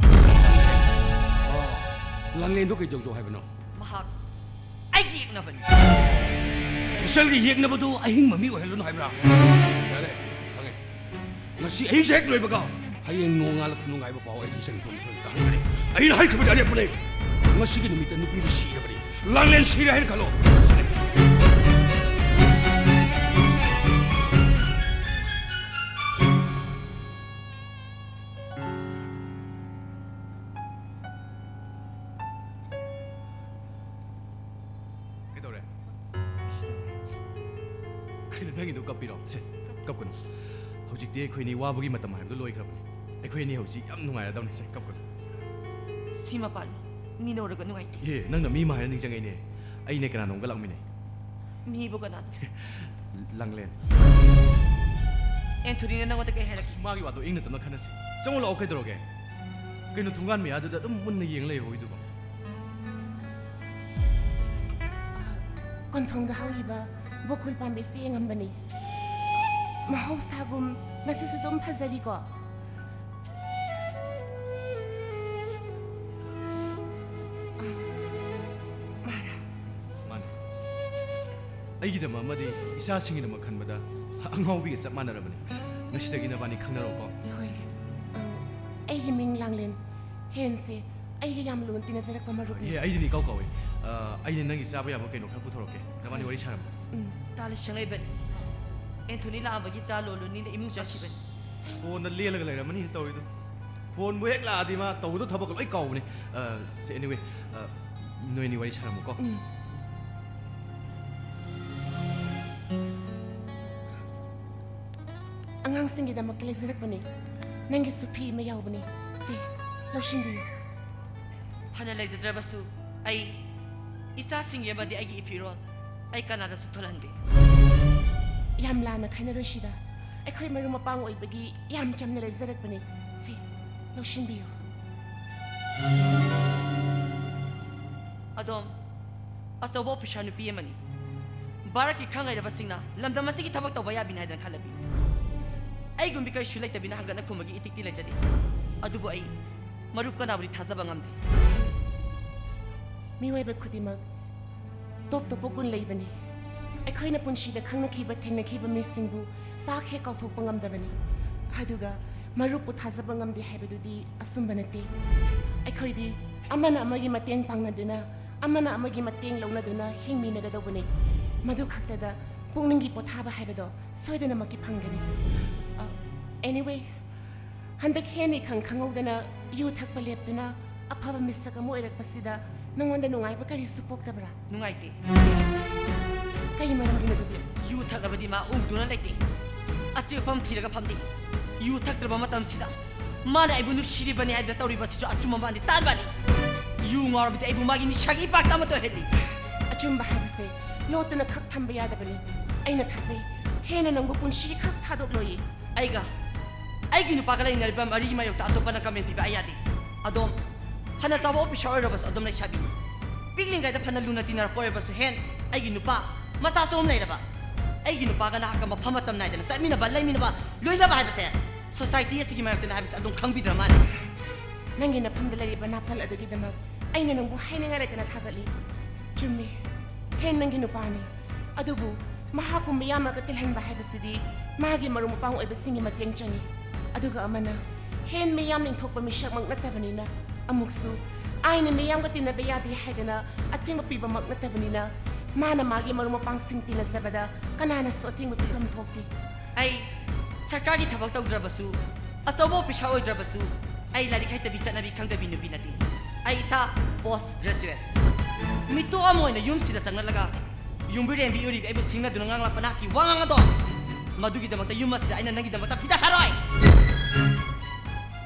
ꯑꯥ, ꯂꯥꯡꯂꯦꯟꯗꯣ ꯀꯩꯗꯧꯖꯧ ꯍꯥꯏꯕꯅꯣ? ꯃꯍꯥꯛ ꯑꯩꯒꯤ ꯌꯦꯛꯅꯕꯅꯤ꯫ ꯏꯆꯜꯒꯤ ꯌꯦꯛꯅꯕꯗꯨ ꯑꯍꯤꯡꯕ ꯃꯤ ꯑꯣꯏꯍꯜꯂꯨꯅꯨ ꯍꯥꯏꯕ꯭ꯔꯥ? ꯌꯥꯔꯦ, ꯈꯪꯉꯦ꯫ ꯉꯁꯤ ꯑꯍꯤꯡꯁꯦ ꯍꯦꯛ ꯂꯣꯏꯕꯒ ꯍꯌꯦꯡ ꯅꯣꯡꯉꯥꯜꯂꯛꯄ ꯅꯨꯡꯉꯥꯏꯕ ꯄꯥꯎ ꯑꯩꯒꯤ ꯏꯆꯟ ꯐꯣꯟ ꯁꯣꯏꯗꯅ ꯍꯪꯒꯅꯤ꯫ ꯑꯩꯅ ꯍꯥꯏꯈꯤꯕꯗꯤ ꯑꯔꯦꯞꯄꯅꯦ꯫ ꯉꯁꯤꯒꯤ ꯅꯨꯃꯤꯠꯇ ꯅꯨꯄꯤꯗꯨ ꯁꯤꯔꯕꯅꯤ꯫ ꯂꯥꯡꯂꯦꯟ ꯁꯤꯔꯦ ꯍꯥꯏꯅ ꯈꯜꯂꯣ꯫ ꯀꯩꯗꯧꯔꯦ? ꯀꯩꯅꯣ ꯅꯪꯒꯤꯗꯣ ꯀꯞꯄꯤꯔꯣ? ꯁꯦ, ꯀꯞꯀꯅꯨ꯫ ꯍꯧꯖꯤꯛꯇꯤ ꯑꯩꯈꯣꯏꯅꯤ ꯋꯥꯕꯒꯤ ꯃꯇꯝ ꯍꯥꯏꯕꯗꯣ ꯂꯣꯏꯈ꯭ꯔꯕꯅꯤ꯫ ꯑꯩꯈꯣꯏ ꯑꯅꯤ ꯍꯧꯖꯤꯛ ꯌꯥꯝ ꯅꯨꯡꯉꯥꯏꯔꯗꯧꯅꯤ꯫ ꯁꯦ, ꯀꯞꯀꯅꯨ꯫ ꯁꯤ ꯃꯄꯥꯟ ꯃꯤꯅ ꯎꯔꯒ ꯅꯨꯡꯉꯥꯏꯇꯦ꯫ ꯑꯦ, ꯅꯪꯅ ꯃꯤ ꯑꯃ ꯍꯥꯏꯔ ꯅꯤꯡꯁꯤꯡꯉꯩꯅꯦ꯫ ꯑꯩꯅꯦ ꯀꯅꯥꯅꯣꯝꯒ ꯂꯥꯛꯃꯤꯟꯅꯩ꯫ ꯃꯤꯕꯨ ꯀꯅꯥꯅꯣ? ꯂꯥꯡꯂꯦꯟ꯫ ꯑꯦꯟꯊꯣꯅꯤꯅ ꯅꯪꯉꯣꯟꯗ ꯀꯩ ꯍꯥꯏꯔꯛꯀꯦ? ꯑꯁ, ꯃꯥꯒꯤ ꯋꯥꯗꯣ ꯏꯪꯅ ꯇꯞꯅ ꯈꯟꯅꯁꯤ꯫ ꯆꯪꯉꯣ ꯂꯥꯛꯑꯣ, ꯀꯩꯗꯧꯔꯒꯦ? ꯀꯩꯅꯣ ꯊꯣꯡꯒꯥꯟ ꯃꯌꯥꯗꯨꯗ ꯑꯗꯨꯝ ꯃꯨꯟꯅ ꯌꯦꯡ ꯂꯩꯍꯧꯔꯤꯗꯨꯕꯣ? ꯀꯣꯟꯊꯣꯡꯗ ꯍꯧꯔꯤꯕ ꯕꯣꯀꯨꯜ ꯄꯥꯝꯕꯤꯁꯤ ꯌꯦꯡꯉꯝꯕꯅꯤ꯫ ꯃꯍꯧꯁꯥꯒꯨꯝ ꯉꯁꯤꯁꯨ ꯑꯗꯨꯝ ꯐꯖꯔꯤꯀꯣ꯫ ꯑ, ꯃꯥꯔꯥ꯫ ꯃꯥꯅꯦ꯫ ꯑꯩꯒꯤꯗꯃꯛ ꯑꯃꯗꯤ ꯏꯆꯥꯁꯤꯡꯒꯤꯗꯃꯛ ꯈꯟꯕꯗ ꯑꯉꯥꯎꯕꯤꯒ ꯆꯞ ꯃꯥꯟꯅꯔꯕꯅꯤ꯫ ꯉꯁꯤꯗꯒꯤ ꯅꯕꯥꯅꯤ ꯈꯪꯅꯔꯣꯀꯣ꯫ ꯍꯣꯏ꯫ ꯑ, ꯑꯩꯒꯤ ꯃꯤꯡ ꯂꯥꯡꯂꯦꯟ꯫ ꯍꯦꯟꯁꯦ ꯑꯩꯒ ꯌꯥꯝ ꯂꯨꯅ ꯇꯤꯟꯅꯖꯔꯛꯄ ꯃꯔꯨꯞꯅꯤ꯫ ꯑꯦ, ꯑꯩꯗꯤ ꯅꯤꯀꯥꯎ ꯀꯥꯎꯋꯦ꯫ ꯑ, ꯑꯩꯅ ꯅꯪꯒꯤ ꯆꯥꯕ ꯌꯥꯕ ꯀꯩꯅꯣ ꯈꯔ ꯄꯨꯊꯣꯔꯛꯀꯦ꯫ ꯅꯕꯥꯅꯤ ꯋꯥꯔꯤ ꯁꯥꯔꯝꯃꯣ꯫ ꯎꯝ꯫ ꯇꯥ ꯂꯤꯁꯪꯂꯩꯕꯅꯤ꯫ ꯑꯦꯟꯊꯣꯅꯤ ꯂꯥꯛꯑꯕꯒꯤ ꯆꯥ ꯂꯣꯜꯂꯨꯅꯤꯅ ꯏꯃꯨꯡ ꯆꯠꯈꯤꯕꯅꯤ꯫ ꯐꯣꯟꯗ ꯂꯦꯜꯂꯒ ꯂꯩꯔꯝꯃꯅꯤ ꯇꯧꯔꯤꯗꯣ꯫ ꯐꯣꯟꯕꯨ ꯍꯦꯛ ꯂꯥꯛꯑꯗꯤ ꯃꯥ ꯇꯧꯒꯗꯧ ꯊꯕꯛꯀ ꯂꯣꯏ ꯀꯥꯎꯕꯅꯦ꯫ ꯑ, ꯁꯦ, anyway, ꯑ, ꯅꯣꯏ ꯑꯅꯤ ꯋꯥꯔꯤ ꯁꯥꯔꯝꯃꯨꯀꯣ꯫ ꯎꯝ꯫ ꯑꯉꯥꯡꯁꯤꯡꯒꯤꯗꯃꯛꯇ ꯂꯩꯖꯔꯛꯄꯅꯤ꯫ ꯅꯪꯒꯤꯁꯨ ꯐꯤ ꯑꯃ ꯌꯥꯎꯕꯅꯤ꯫ ꯁꯦ, ꯂꯧꯁꯤꯟꯕꯤꯌꯨ꯫ ꯐꯅ ꯂꯩꯖꯗ꯭ꯔꯕꯁꯨ ꯑꯩ ꯏꯆꯥꯁꯤꯡꯒꯤ ꯑꯃꯗꯤ ꯑꯩꯒꯤ ꯏꯐꯤꯔꯣꯜ ꯑꯩ ꯀꯅꯥꯗꯁꯨ ꯊꯣꯜꯍꯟꯗꯦ꯫ ꯌꯥꯝ ꯂꯥꯟꯅ ꯈꯥꯏꯅꯔꯣꯏꯁꯤꯗ꯫ ꯑꯩꯈꯣꯏ ꯃꯔꯨꯞ ꯃꯄꯥꯡ ꯑꯣꯏꯕꯒꯤ ꯌꯥꯝ ꯆꯝꯅ ꯂꯩꯖꯔꯛꯄꯅꯤ꯫ ꯁꯦ, ꯂꯧꯁꯤꯟꯕꯤꯌꯨ꯫ ꯑꯗꯣꯝ ꯑꯆꯧꯕ ꯑꯣꯐꯤꯁꯥꯔ ꯅꯨꯄꯤ ꯑꯃꯅꯤ꯫ ꯚꯥꯔꯠꯀꯤ ꯈꯪ ꯍꯩꯔꯕꯁꯤꯡꯅ ꯂꯝꯗꯝ ꯑꯁꯤꯒꯤ ꯊꯕꯛ ꯇꯧꯕ ꯌꯥꯕꯤꯅꯤ ꯍꯥꯏꯗꯅ ꯈꯜꯂꯕꯤ꯫ ꯑꯩꯒꯨꯝꯕꯤ ꯀꯔꯤꯁꯨ ꯂꯩꯇꯕꯤꯅ ꯍꯪꯒꯠꯅ ꯈꯨꯝꯕꯒꯤ ꯏꯇꯤꯛꯇꯤ ꯂꯩꯖꯗꯦ꯫ ꯑꯗꯨꯕꯨ ꯑꯩ ꯃꯔꯨꯞ ꯀꯅꯥꯕꯨꯗꯤ ꯊꯥꯖꯕ ꯉꯝꯗꯦ꯫ ꯃꯤꯑꯣꯏꯕ ꯈꯨꯗꯤꯡꯃꯛ ꯇꯣꯞ ꯇꯣꯞꯄ ꯒꯨꯟ ꯂꯩꯕꯅꯤ꯫ ꯑꯩꯈꯣꯏꯅ ꯄꯨꯟꯁꯤꯗ ꯈꯪꯅꯈꯤꯕ, ꯊꯦꯡꯅꯈꯤꯕ ꯃꯤꯁꯤꯡꯕꯨ ꯄꯥꯛ ꯍꯦꯛ ꯀꯥꯎꯊꯣꯛꯄ ꯉꯝꯗꯕꯅꯤ꯫ ꯑꯗꯨꯒ ꯃꯔꯨꯞꯄꯨ ꯊꯥꯖꯕ ꯉꯝꯗꯦ ꯍꯥꯏꯕꯗꯨꯗꯤ ꯑꯆꯨꯝꯕ ꯅꯠꯇꯦ꯫ ꯑꯩꯈꯣꯏꯗꯤ ꯑꯃꯅ ꯑꯃꯒꯤ ꯃꯇꯦꯡ ꯄꯥꯡꯅꯗꯨꯅ, ꯑꯃꯅ ꯑꯃꯒꯤ ꯃꯇꯦꯡ ꯂꯧꯅꯗꯨꯅ ꯍꯤꯡꯃꯤꯟꯅꯒꯗꯧꯕꯅꯤ꯫ ꯃꯗꯨ ꯈꯛꯇꯗ ꯄꯨꯛꯅꯤꯡꯒꯤ ꯄꯣꯊꯥꯕ ꯍꯥꯏꯕꯗꯣ ꯁꯣꯏꯗꯅꯃꯛꯀꯤ ꯐꯪꯒꯅꯤ꯫ ꯑ, anyway, ꯍꯟꯗꯛ ꯍꯦꯟꯅ ꯏꯈꯪ ꯈꯪꯍꯧꯗꯅ ꯌꯨ ꯊꯛꯄ ꯂꯦꯞꯇꯨꯅ ꯑꯐꯕ ꯃꯤꯁꯛ ꯑꯃ ꯑꯣꯏꯔꯛꯄꯁꯤꯗ ꯅꯉꯣꯟꯗ ꯅꯨꯡꯉꯥꯏꯕ ꯀꯔꯤꯁꯨ ꯄꯣꯛꯇꯕ꯭ꯔꯥ? ꯅꯨꯡꯉꯥꯏꯇꯦ꯫ ꯀꯩ ꯃꯔꯝꯒꯤꯅꯣ ꯑꯗꯨꯗꯤ? ꯌꯨ ꯊꯛꯂꯕꯗꯤ ꯃꯥ ꯎꯗꯨꯅ ꯂꯩꯇꯦ꯫ ꯑꯆꯦꯛꯄ ꯑꯃ ꯊꯤꯔꯒ ꯐꯝꯗꯦ꯫ ꯌꯨ ꯊꯛꯇ꯭ꯔꯕ ꯃꯇꯝꯁꯤꯗ ꯃꯥꯅ ꯑꯩꯕꯨ ꯅꯨꯡꯁꯤꯔꯤꯕꯅꯤ ꯍꯥꯏꯗꯅ ꯇꯧꯔꯤꯕꯁꯤꯁꯨ ꯑꯆꯨꯝꯕ ꯃꯥꯟꯗꯦ, ꯇꯥꯟꯕꯅꯤ꯫ ꯌꯨ ꯉꯥꯎꯔꯕꯗꯤ ꯑꯩꯕꯨ ꯃꯥꯒꯤ ꯅꯤꯁꯥꯒꯤ ꯏꯄꯥꯛꯇ ꯑꯃꯠꯇ ꯑꯣꯏꯍꯜꯂꯤ꯫ ꯑꯆꯨꯝꯕ ꯍꯥꯏꯕꯁꯦ ꯂꯣꯠꯇꯨꯅ ꯈꯛ ꯊꯝꯕ ꯌꯥꯗꯕꯅꯤ꯫ ꯑꯩꯅ ꯊꯥꯖꯩ, ꯍꯦꯟꯅ ꯅꯪꯕꯨ ꯄꯨꯟꯁꯤ ꯈꯛ ꯊꯥꯗꯣꯛꯂꯣꯏꯌꯦ꯫ ꯑꯩꯒ ꯑꯩꯒꯤ ꯅꯨꯄꯥꯒ ꯂꯩꯅꯔꯤꯕ ꯃꯔꯤꯒꯤ ꯃꯥꯌꯣꯛꯇ ꯑꯇꯣꯞꯄꯅ ꯀꯃꯦꯟ ꯄꯤꯕ ꯑꯩ ꯌꯥꯗꯦ꯫ ꯑꯗꯣꯝ ꯐꯅ ꯆꯥꯎꯕ ꯑꯣꯐꯤꯁꯥꯔ ꯑꯣꯏꯔꯕꯁꯨ ꯑꯗꯨꯝ ꯂꯩꯁꯥꯕꯤꯅꯤ꯫ ꯄꯤꯛꯂꯤꯉꯩꯗ ꯐꯅ ꯂꯨꯅ ꯇꯤꯟꯅꯔꯛꯄ ꯑꯣꯏꯔꯕꯁꯨ ꯍꯦꯟ ꯑꯩꯒꯤ ꯅꯨꯄꯥ ꯃꯆꯥꯁꯨ ꯑꯍꯨꯝ ꯂꯩꯔꯕ꯫ ꯑꯩꯒꯤ ꯅꯨꯄꯥꯒ ꯅꯍꯥꯛꯀ ꯃꯐꯝ ꯃꯇꯝ ꯅꯥꯏꯗꯅ ꯆꯠꯃꯤꯟꯅꯕ, ꯂꯩꯃꯤꯟꯅꯕ, ꯂꯣꯏꯅꯕ ꯍꯥꯏꯕꯁꯦ ꯁꯣꯁꯥꯏꯇꯤ ꯑꯁꯤꯒꯤ ꯃꯥꯌꯣꯛꯇꯅ ꯍꯥꯏꯕꯁꯦ ꯑꯗꯨꯝ ꯈꯪꯕꯤꯗ꯭ꯔ ꯃꯥꯜꯂꯦ꯫ ꯅꯪꯒꯤ ꯅꯐꯝꯗ ꯂꯩꯔꯤꯕ ꯅꯥꯄꯜ ꯑꯗꯨꯒꯤꯗꯃꯛ ꯑꯩꯅ ꯅꯪꯕꯨ ꯍꯥꯏꯅꯤꯡꯉꯥꯏ ꯂꯩꯇꯅ ꯊꯥꯒꯠꯂꯤ꯫ ꯆꯨꯝꯃꯤ, ꯍꯦꯟ ꯅꯪꯒꯤ ꯅꯨꯄꯥꯅꯤ꯫ ꯑꯗꯨꯕꯨ ꯃꯍꯥꯛꯄꯨ ꯃꯤꯌꯥꯝꯅ ꯀꯠꯇꯤꯜꯍꯟꯕ ꯍꯥꯏꯕꯁꯤꯗꯤ ꯃꯥꯒꯤ ꯃꯔꯨꯞ ꯃꯄꯥꯡ ꯑꯣꯏꯕꯁꯤꯡꯒꯤ ꯃꯇꯦꯡ ꯆꯪꯏ꯫ ꯑꯗꯨꯒ ꯑꯃꯅ, ꯍꯦꯟ ꯃꯤꯌꯥꯝꯅ ꯏꯟꯊꯣꯛꯄ ꯃꯤꯁꯛꯃꯛ ꯅꯠꯇꯕꯅꯤꯅ, ꯑꯃꯨꯛꯁꯨ ꯑꯥꯏꯟꯅ ꯃꯤꯌꯥꯝꯒ ꯇꯤꯟꯅꯕ ꯌꯥꯗꯦ ꯍꯥꯏꯗꯅ ꯑꯊꯤꯡꯕ ꯄꯤꯕꯃꯛ ꯅꯠꯇꯕꯅꯤꯅ, ꯃꯥꯅ ꯃꯥꯒꯤ ꯃꯔꯨꯞ ꯃꯄꯥꯡꯁꯤꯡ ꯇꯤꯟꯅꯖꯕꯗ ꯀꯅꯥꯅꯁꯨ ꯑꯊꯤꯡꯕ ꯄꯤꯐꯝ ꯊꯣꯛꯇꯦ꯫ ꯑꯩ ꯁꯔꯀꯥꯔꯒꯤ ꯊꯕꯛ ꯇꯧꯗ꯭ꯔꯕꯁꯨ, ꯑꯆꯧꯕ ꯑꯣꯐꯤꯁꯥꯔ ꯑꯣꯏꯗ꯭ꯔꯕꯁꯨ, ꯑꯩ ꯂꯥꯏꯔꯤꯛ ꯍꯩꯇꯕꯤ, ꯆꯠꯅꯕꯤ ꯈꯪꯗꯕꯤ ꯅꯨꯄꯤ ꯅꯠꯇꯦ꯫ ꯑꯩ ꯏꯁꯥ post graduate꯫ ꯃꯤꯇꯣꯞ ꯑꯃ ꯑꯣꯏꯅ ꯌꯨꯝꯁꯤꯗ ꯆꯪꯂꯛꯂꯒ ꯌꯨꯝꯕꯤꯔꯦꯝꯕꯤ ꯑꯣꯏꯔꯤꯕꯤ ꯑꯩꯕꯨ ꯁꯤꯡꯅꯗꯨꯅ ꯉꯥꯡꯂꯛꯄ ꯅꯍꯥꯛꯀꯤ ꯋꯥꯉꯥꯡ ꯑꯗꯣ, ꯃꯗꯨꯒꯤꯗꯃꯛꯇ ꯌꯨꯝ ꯑꯁꯤꯗ ꯑꯩꯅ ꯅꯪꯒꯤꯗꯃꯛꯇ ꯐꯤꯗꯥ ꯊꯥꯔꯣꯏ꯫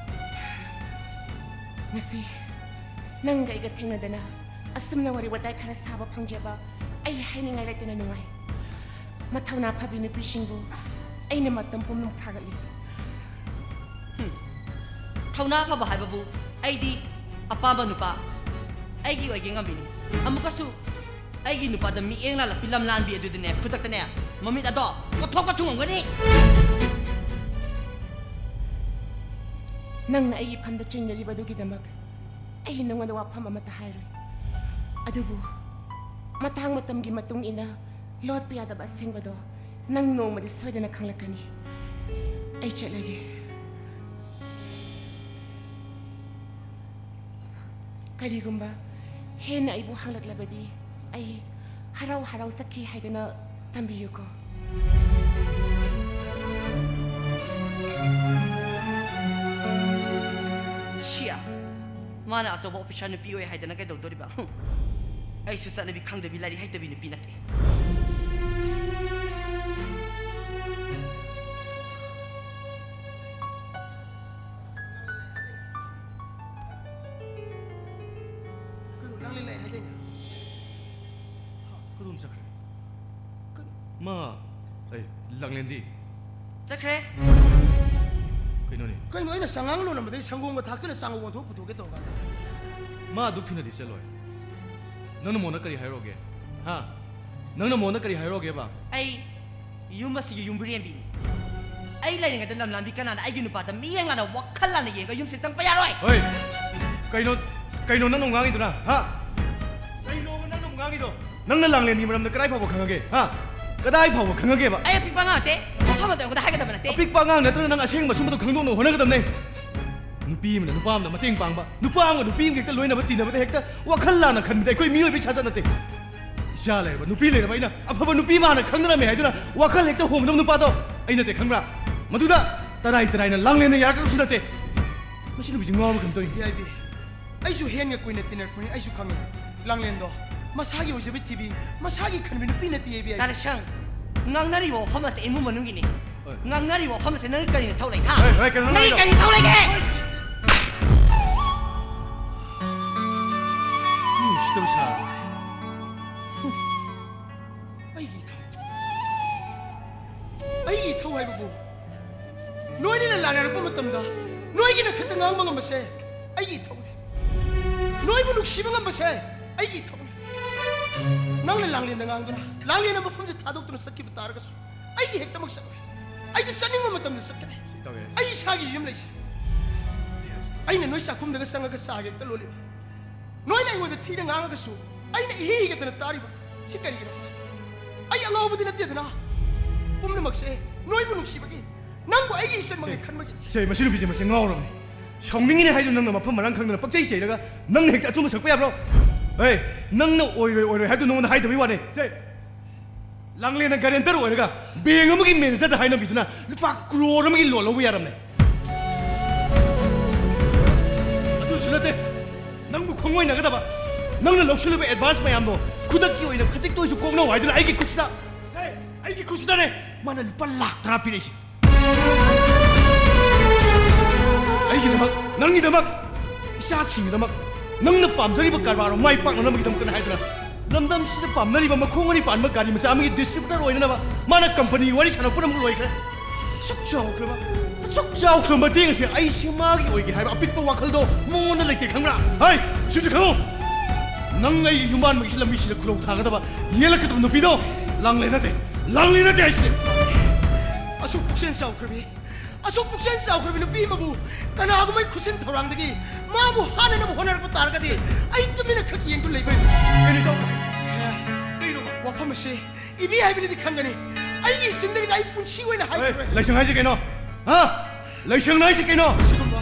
ꯉꯁꯤ ꯅꯪꯒ ꯑꯩꯒ ꯊꯦꯡꯅꯗꯅ ꯑꯁꯨꯝꯅ ꯋꯥꯔꯤ ꯋꯥꯇꯥꯏ ꯈꯔ ꯁꯥꯕ ꯐꯪꯖꯕ ꯑꯩ ꯍꯥꯏꯅꯤꯡꯉꯥꯏ ꯂꯩꯇꯅ ꯅꯨꯡꯉꯥꯏ꯫ ꯃꯊꯧꯅꯥ ꯐꯕꯤ ꯅꯨꯄꯤꯁꯤꯡꯕꯨ ꯑꯩꯅ ꯃꯇꯝ ꯄꯨꯝꯅꯃꯛ ꯊꯥꯒꯠꯂꯤ꯫ ꯍꯨꯝ꯫ ꯊꯧꯅꯥ ꯐꯕ ꯍꯥꯏꯕꯕꯨ ꯑꯩꯗꯤ ꯑꯄꯥꯝꯕ ꯅꯨꯄꯥ ꯑꯩꯒꯤ ꯑꯣꯏꯒꯦ ꯉꯝꯃꯤꯅꯤ꯫ ꯑꯃꯨꯛꯀꯁꯨ ꯑꯩꯒꯤ ꯅꯨꯄꯥꯗ ꯃꯤꯠꯌꯦꯡ ꯂꯥꯜꯂꯛꯄꯤ ꯂꯝꯂꯥꯟꯕꯤ ꯑꯗꯨꯗꯅꯦ, ꯈꯨꯗꯛꯇꯅꯦ, ꯃꯃꯤꯠ ꯑꯗꯣ ꯀꯣꯠꯊꯣꯛꯄꯁꯨ ꯉꯝꯒꯅꯤ꯫ ꯅꯪꯅ ꯑꯩꯒꯤ ꯐꯝꯗ ꯆꯤꯡꯅꯔꯤꯕꯗꯨꯒꯤꯗꯃꯛ ꯑꯩ ꯅꯉꯣꯟꯗ ꯋꯥꯐꯝ ꯑꯃꯠꯇ ꯍꯥꯏꯔꯣꯏ꯫ ꯑꯗꯨꯕꯨ ꯃꯇꯥꯡ ꯃꯇꯝꯒꯤ ꯃꯇꯨꯡ ꯏꯟꯅ ꯂꯣꯠꯄ ꯌꯥꯗꯕ ꯑꯁꯦꯡꯕꯗꯣ ꯅꯪ ꯅꯣꯡꯃꯗꯤ ꯁꯣꯏꯗꯅ ꯈꯪꯂꯛꯀꯅꯤ꯫ ꯑꯩ ꯆꯠꯂꯒꯦ꯫ ꯀꯔꯤꯒꯨꯝꯕ ꯍꯦꯟꯅ ꯑꯩꯕꯨ ꯍꯪꯂꯛꯂꯕꯗꯤ ꯑꯩ ꯍꯔꯥꯎ ꯍꯔꯥꯎ ꯆꯠꯈꯤ ꯍꯥꯏꯗꯨꯅ ꯇꯝꯕꯤꯌꯨꯀꯣ꯫ ꯁꯤꯌꯥ, ꯃꯥꯅ ꯑꯆꯧꯕ officer ꯅꯨꯄꯤ ꯑꯣꯏ ꯍꯥꯏꯗꯅ ꯀꯩꯗꯧꯗꯣꯔꯤꯕ? ꯍꯨꯝ꯫ ꯑꯩꯁꯨ ꯆꯠꯅꯕꯤ ꯈꯪꯗꯕꯤ, ꯂꯥꯏꯔꯤꯛ ꯍꯩꯇꯕꯤ ꯅꯨꯄꯤ ꯅꯠꯇꯦ꯫ ꯀꯩꯅꯣ, ꯂꯥꯡꯂꯦꯟ ꯂꯥꯛꯑꯦ ꯍꯥꯏꯗꯥꯏꯅꯦ? ꯍꯥ, ꯀꯗꯣꯝ ꯆꯠꯈ꯭ꯔꯦ? ꯀꯩꯅꯣ? ꯃꯥ, ꯑꯩ, ꯂꯥꯡꯂꯦꯟꯗꯤ? ꯆꯠꯈ꯭ꯔꯦ꯫ ꯀꯩꯅꯣꯅꯦ? ꯀꯩꯅꯣ, ꯑꯩꯅ ꯆꯉꯥꯡ ꯂꯣꯜꯂꯝꯕꯗꯒꯤ ꯁꯪꯒꯣꯝꯒ ꯊꯥꯛꯆꯜꯂ ꯆꯥꯉꯧ ꯑꯣꯟꯊꯣꯛ ꯄꯨꯊꯣꯛꯀꯦ ꯇꯧꯔꯀꯥꯟꯗ꯫ ꯃꯥ ꯑꯗꯨꯛ ꯊꯨꯅꯗꯤ ꯆꯠꯂꯣꯏ꯫ ꯅꯪꯅ ꯃꯣꯟꯗ ꯀꯔꯤ ꯍꯥꯏꯔꯨꯔꯒꯦ? ꯍꯥ? ꯅꯪꯅ ꯃꯣꯟꯗ ꯀꯔꯤ ꯍꯥꯏꯔꯨꯔꯒꯦꯕ? ꯑꯩ ꯌꯨꯝ ꯑꯁꯤꯒꯤ ꯌꯨꯝꯕꯤꯔꯦꯝꯕꯤꯅꯤ꯫ ꯑꯩ ꯂꯩꯔꯤꯉꯩꯗ ꯂꯝ ꯂꯥꯟꯕꯤ ꯀꯅꯥꯅ ꯑꯩꯒꯤ ꯅꯨꯄꯥꯗ ꯃꯤꯠꯌꯦꯡ ꯂꯥꯟꯅ, ꯋꯥꯈꯜ ꯂꯥꯟꯅ ꯌꯦꯡꯉꯒ ꯌꯨꯝꯁꯤꯗ ꯆꯪꯕ ꯌꯥꯔꯣꯏ꯫ ꯍꯣꯏ, ꯀꯩꯅꯣ, ꯀꯩꯅꯣ ꯅꯪꯅ ꯉꯥꯡꯉꯤꯗꯨꯅ, ꯍꯥ? ꯀꯩꯅꯣꯕ ꯅꯪꯅ ꯉꯥꯡꯉꯤꯗꯣ? ꯅꯪꯅ ꯂꯥꯡꯂꯦꯟꯒꯤ ꯃꯔꯝꯗ ꯀꯗꯥꯏ ꯐꯥꯎꯕ ꯈꯪꯉꯒꯦ, ꯍꯥ? ꯀꯗꯥꯏ ꯐꯥꯎꯕ ꯈꯪꯉꯒꯦꯕ? ꯑꯩ ꯑꯄꯤꯛꯄ ꯑꯉꯥꯡ ꯅꯠꯇꯦ꯫ ꯃꯐꯝ ꯑꯃꯗ ꯑꯩꯉꯣꯟꯗ ꯍꯥꯏꯒꯗꯕ ꯅꯠꯇꯦ꯫ ꯑꯄꯤꯛꯄ ꯑꯉꯥꯡ ꯅꯠꯇ꯭ꯔꯒ ꯅꯪ ꯑꯁꯦꯡꯕ ꯑꯁꯨꯝꯕꯗꯣ ꯈꯪꯗꯣꯛꯅꯕ ꯍꯣꯠꯅꯒꯗꯕꯅꯦ꯫ ꯅꯨꯄꯤ ꯑꯃꯅ ꯅꯨꯄꯥ ꯑꯃꯗ ꯃꯇꯦꯡ ꯄꯥꯡꯕ, ꯅꯨꯄꯥ ꯑꯃꯒ ꯅꯨꯄꯤ ꯑꯃꯒ ꯍꯦꯛꯇ ꯋꯥꯈꯜ ꯂꯥꯟꯅ ꯈꯟꯕꯗ ꯑꯩꯈꯣꯏ ꯃꯤꯑꯣꯏꯕꯒꯤ ꯁꯥꯖꯠ ꯅꯠꯇꯦ꯫ ꯏꯆꯥ ꯂꯩꯔꯕ, ꯅꯨꯄꯤ ꯂꯩꯔꯕ ꯑꯩꯅ ꯑꯐꯕ ꯅꯨꯄꯤ ꯑꯃ ꯍꯥꯟꯅ ꯈꯪꯅꯔꯝꯃꯦ ꯍꯥꯏꯗꯨꯅ ꯋꯥꯈꯜ ꯍꯦꯛꯇ ꯍꯣꯡꯗꯕ ꯅꯨꯄꯥꯗꯣ ꯑꯩ ꯅꯠꯇꯦ, ꯈꯪꯕ꯭ꯔꯥ? ꯃꯗꯨꯗ ꯇꯔꯥꯏ ꯇꯔꯥꯏꯅ ꯂꯥꯡꯂꯦꯟꯅ ꯌꯥꯔꯛꯀꯗꯕꯁꯨ ꯅꯠꯇꯦ꯫ ꯃꯁꯤ ꯅꯨꯄꯤꯁꯤ ꯉꯥꯎꯔꯕ ꯀꯩꯅꯣꯝ ꯇꯧꯏ꯫ ꯚꯤ ꯑꯥꯏ ꯄꯤ, ꯑꯩꯁꯨ ꯍꯦꯟꯒ ꯀꯨꯏꯅ ꯇꯤꯟꯅꯔꯛꯄꯅꯤ, ꯑꯩꯁꯨ ꯈꯪꯉꯤ꯫ ꯂꯥꯡꯂꯦꯟꯗꯣ ꯃꯁꯥꯒꯤ ꯑꯣꯏꯖꯕ ꯊꯤꯕꯤ, ꯃꯁꯥꯒꯤ ꯈꯟꯕꯤ ꯅꯨꯄꯤ ꯅꯠꯇꯦ, ꯚꯤ ꯑꯥꯏ ꯄꯤ꯫ ꯗꯥ ꯂꯩꯁꯪ, ꯉꯥꯡꯅꯔꯤꯕ ꯋꯥꯐꯝ ꯑꯁꯦ ꯏꯃꯨꯡ ꯃꯅꯨꯡꯒꯤꯅꯤ꯫ ꯍꯣꯏ꯫ ꯉꯥꯡꯅꯔꯤꯕ ꯋꯥꯐꯝ ꯑꯁꯦ ꯅꯪꯒꯤ ꯀꯔꯤ ꯅꯊꯧ ꯂꯩ, ꯍꯥ? ꯍꯣꯏ, ꯍꯣꯏ, ꯀꯩꯅꯣ ꯅꯪꯒꯤ ꯅꯪꯒꯤꯗꯣ? ꯀꯔꯤ ꯅꯊꯧ ꯂꯩꯒꯦ? ꯃꯤ ꯎꯁꯤꯠꯇꯕ ꯁꯥꯔꯦ꯫ ꯑꯩꯒꯤ ꯏꯊꯧ, ꯑꯩꯒꯤ ꯏꯊꯧ ꯍꯥꯏꯕꯕꯨ ꯅꯣꯏꯅ ꯂꯥꯟꯅꯔꯛꯄ ꯃꯇꯝꯗ ꯅꯣꯏꯒꯤ ꯅꯊꯛꯇ ꯉꯥꯡꯕ ꯉꯝꯕꯁꯦ ꯑꯩꯒꯤ ꯏꯊꯧꯅꯤ꯫ ꯅꯣꯏꯕꯨ ꯅꯨꯡꯁꯤꯕ ꯉꯝꯕꯁꯦ ꯑꯩꯒꯤ ꯏꯊꯧꯅꯤ꯫ ꯅꯪꯅ ꯂꯥꯡꯂꯦꯟꯗ ꯉꯥꯡꯗꯨꯅ ꯂꯥꯡꯂꯦꯟꯅ ꯃꯐꯝꯁꯦ ꯊꯥꯗꯣꯛꯇꯨꯅ ꯆꯠꯈꯤꯕ ꯇꯥꯔꯒꯁꯨ ꯑꯩꯗꯤ ꯍꯦꯛꯇꯃꯛ ꯆꯠꯂꯣꯏ꯫ ꯑꯩꯗꯤ ꯆꯠꯅꯤꯡꯕ ꯃꯇꯝꯗ ꯆꯠꯀꯅꯤ꯫ ꯁꯤ ꯇꯧꯋꯦ꯫ ꯑꯩ ꯏꯁꯥꯒꯤ ꯌꯨꯝ ꯂꯩꯖꯩ꯫ ꯑꯩꯅ ꯅꯣꯏ ꯆꯥꯛꯈꯨꯝꯗꯒ ꯆꯪꯉꯒ ꯆꯥ ꯍꯦꯛꯇ ꯂꯣꯜꯂꯤꯕ꯫ ꯅꯣꯏꯅ ꯑꯩꯉꯣꯟꯗ ꯊꯤꯅ ꯉꯥꯡꯉꯒꯁꯨ ꯑꯩꯅ ꯏꯍꯤ ꯍꯤꯒꯠꯇꯅ ꯇꯥꯔꯤꯕ ꯁꯤ ꯀꯔꯤꯒꯤꯅꯣ? ꯑꯩ ꯑꯉꯥꯎꯕꯗꯤ ꯅꯠꯇꯦꯗꯅ꯫ ꯄꯨꯝꯅꯃꯛꯁꯦ ꯅꯣꯏꯕꯨ ꯅꯨꯡꯁꯤꯕꯒꯤ, ꯅꯪꯕꯨ ꯑꯩꯒꯤ ꯏꯆꯟꯃꯛꯅꯤ ꯁꯦ, ꯈꯟꯕꯒꯤ꯫ ꯁꯦ, ꯃꯁꯤ ꯅꯨꯄꯤꯁꯦ ꯃꯁꯤ ꯉꯥꯎꯔꯕꯅꯤ꯫ ꯁꯥꯎꯅꯤꯡꯉꯤꯅꯦ ꯍꯥꯏꯗꯨꯅ ꯅꯪꯅ ꯃꯐꯝ ꯃꯔꯥꯡ ꯈꯪꯗꯅ ꯄꯛꯆꯩ ꯆꯩꯔꯒ ꯅꯪꯅ ꯍꯦꯛꯇ ꯑꯆꯨꯝꯕ ꯁꯛꯄ ꯌꯥꯕ꯭ꯔꯣ? ꯍꯦ, ꯅꯪꯅ ꯑꯣꯏꯔꯣꯏ ꯑꯣꯏꯔꯣꯏ ꯍꯥꯏꯕꯗꯨ ꯅꯉꯣꯟꯗ ꯍꯥꯏꯗꯕꯩ ꯋꯥꯅꯤ꯫ ꯁꯦ, ꯂꯥꯡꯂꯦꯟꯅ ꯒꯥꯔꯦꯟꯇꯔ ꯑꯣꯏꯔꯒ ꯕꯦꯡ ꯑꯃꯒꯤ ꯃꯦꯅꯦꯖꯔꯗ ꯍꯥꯏꯅꯕꯤꯗꯨꯅ ꯂꯨꯄꯥ ꯀ꯭ꯔꯣꯔ ꯑꯃꯒꯤ ꯂꯣꯟ ꯂꯧꯕ ꯌꯥꯔꯝꯃꯦ꯫ ꯑꯗꯨꯁꯨ ꯅꯠꯇꯦ, ꯅꯪꯕꯨ ꯈꯣꯡꯑꯣꯏꯅꯒꯗꯕ, ꯅꯪꯅ ꯂꯧꯁꯤꯜꯂꯤꯕ ꯑꯦꯗꯚꯥꯟꯁ ꯃꯌꯥꯝꯗꯣ ꯈꯨꯗꯛꯀꯤ ꯑꯣꯏꯅ ꯈꯖꯤꯛꯇ ꯑꯣꯏꯁꯨ ꯀꯣꯛꯅꯧ ꯍꯥꯏꯗꯨꯅ ꯑꯩꯒꯤ ꯈꯨꯠꯁꯤꯗ, ꯍꯦ, ꯑꯩꯒꯤ ꯈꯨꯠꯁꯤꯗꯅꯦ ꯃꯥꯅ ꯂꯨꯄꯥ ꯂꯥꯛ ꯇꯔꯥ ꯄꯤꯔꯛꯏꯁꯦ꯫ ꯑꯩꯒꯤꯗꯃꯛ, ꯅꯪꯒꯤꯗꯃꯛ, ꯏꯆꯥꯁꯤꯡꯒꯤꯗꯃꯛ, ꯅꯪꯅ ꯄꯥꯝꯖꯔꯤꯕ ꯀꯔꯕꯥꯔ ꯃꯥꯏ ꯄꯥꯛꯅꯅꯕꯒꯤꯗꯃꯛꯇꯅꯦ ꯍꯥꯏꯗꯨꯅ ꯂꯝꯗꯝꯁꯤꯗ ꯄꯥꯝꯅꯔꯤꯕ ꯃꯈꯣꯡ ꯑꯅꯤ ꯄꯥꯟꯕ ꯒꯥꯔꯤ ꯃꯆꯥ ꯑꯃꯒꯤ ꯗꯤꯁꯇ꯭ꯔꯤꯕ꯭ꯌꯨꯇꯔ ꯑꯣꯏꯅꯅꯕ ꯃꯥꯅ ꯀꯝꯄꯅꯤ ꯋꯥꯔꯤ ꯁꯥꯟꯅꯕ ꯄꯨꯝꯅꯃꯛ ꯂꯣꯏꯈ꯭ꯔꯦ꯫ ꯑꯁꯨꯛ ꯆꯥꯎꯈ꯭ꯔꯕ, ꯑꯁꯨꯛ ꯆꯥꯎꯈ꯭ꯔꯕ ꯃꯇꯦꯡ ꯑꯁꯤ ꯑꯩꯁꯤ ꯃꯥꯒꯤ ꯑꯣꯏꯒꯦ ꯍꯥꯏꯕ ꯑꯄꯤꯛꯄ ꯋꯥꯈꯜꯗꯣ ꯃꯉꯣꯟꯗ ꯂꯩꯇꯦ ꯈꯪꯕ꯭ꯔꯥ? ꯍꯩ, ꯁꯤꯁꯨ ꯈꯪꯉꯨ꯫ ꯅꯪ ꯑꯩꯒꯤ ꯌꯨꯝꯕꯥꯟꯕꯒꯤ ꯂꯝꯕꯤꯁꯤꯗ ꯈꯨꯔꯧ ꯊꯥꯒꯗꯕ, ꯌꯦꯜꯂꯛꯀꯗꯕ ꯅꯨꯄꯤꯗꯣ ꯂꯥꯡꯂꯦꯟ ꯅꯠꯇꯦ, ꯂꯥꯡꯂꯦꯟ ꯅꯠꯇꯦ ꯍꯥꯏꯁꯤꯅꯦ꯫ ꯑꯁꯨꯛ ꯄꯨꯛꯆꯦꯜ ꯆꯥꯎꯈ꯭ꯔꯕꯤ, ꯑꯁꯨꯛ ꯄꯨꯛꯆꯦꯜ ꯆꯥꯎꯈ꯭ꯔꯕꯤ ꯅꯨꯄꯤ ꯑꯃꯕꯨ ꯀꯅꯥꯒꯨꯝꯕ ꯈꯨꯠꯁꯤꯟ ꯊꯧꯔꯥꯡꯗꯒꯤ ꯃꯥꯕꯨ ꯍꯥꯠꯅꯅꯕ ꯍꯣꯠꯅꯔꯛꯄ ꯇꯥꯔꯒꯗꯤ ꯑꯩ ꯇꯨꯃꯤꯟꯅ ꯈꯛ ꯌꯦꯡꯗꯨꯅ ꯂꯩꯕ ꯀꯩꯅꯣ ꯇꯧ-, ꯀꯩꯅꯣ? ꯋꯥꯐꯝ ꯑꯁꯤ ꯏꯕꯤ ꯍꯥꯏꯕꯅꯗꯤ ꯈꯪꯒꯅꯤ꯫ ꯑꯩꯒꯤ ꯆꯤꯟꯗꯒꯤꯗꯤ ꯑꯩ ꯄꯨꯟꯁꯤ ꯑꯣꯏꯅ ꯍꯥꯏꯔꯣꯏ꯫ ꯂꯥꯏꯁꯪ ꯍꯥꯏꯁꯤ ꯀꯩꯅꯣ? ꯍꯥ? ꯂꯥꯏꯁꯪ ꯍꯥꯏꯁꯤ ꯀꯩꯅꯣ? ꯁꯤꯒꯨꯝꯕ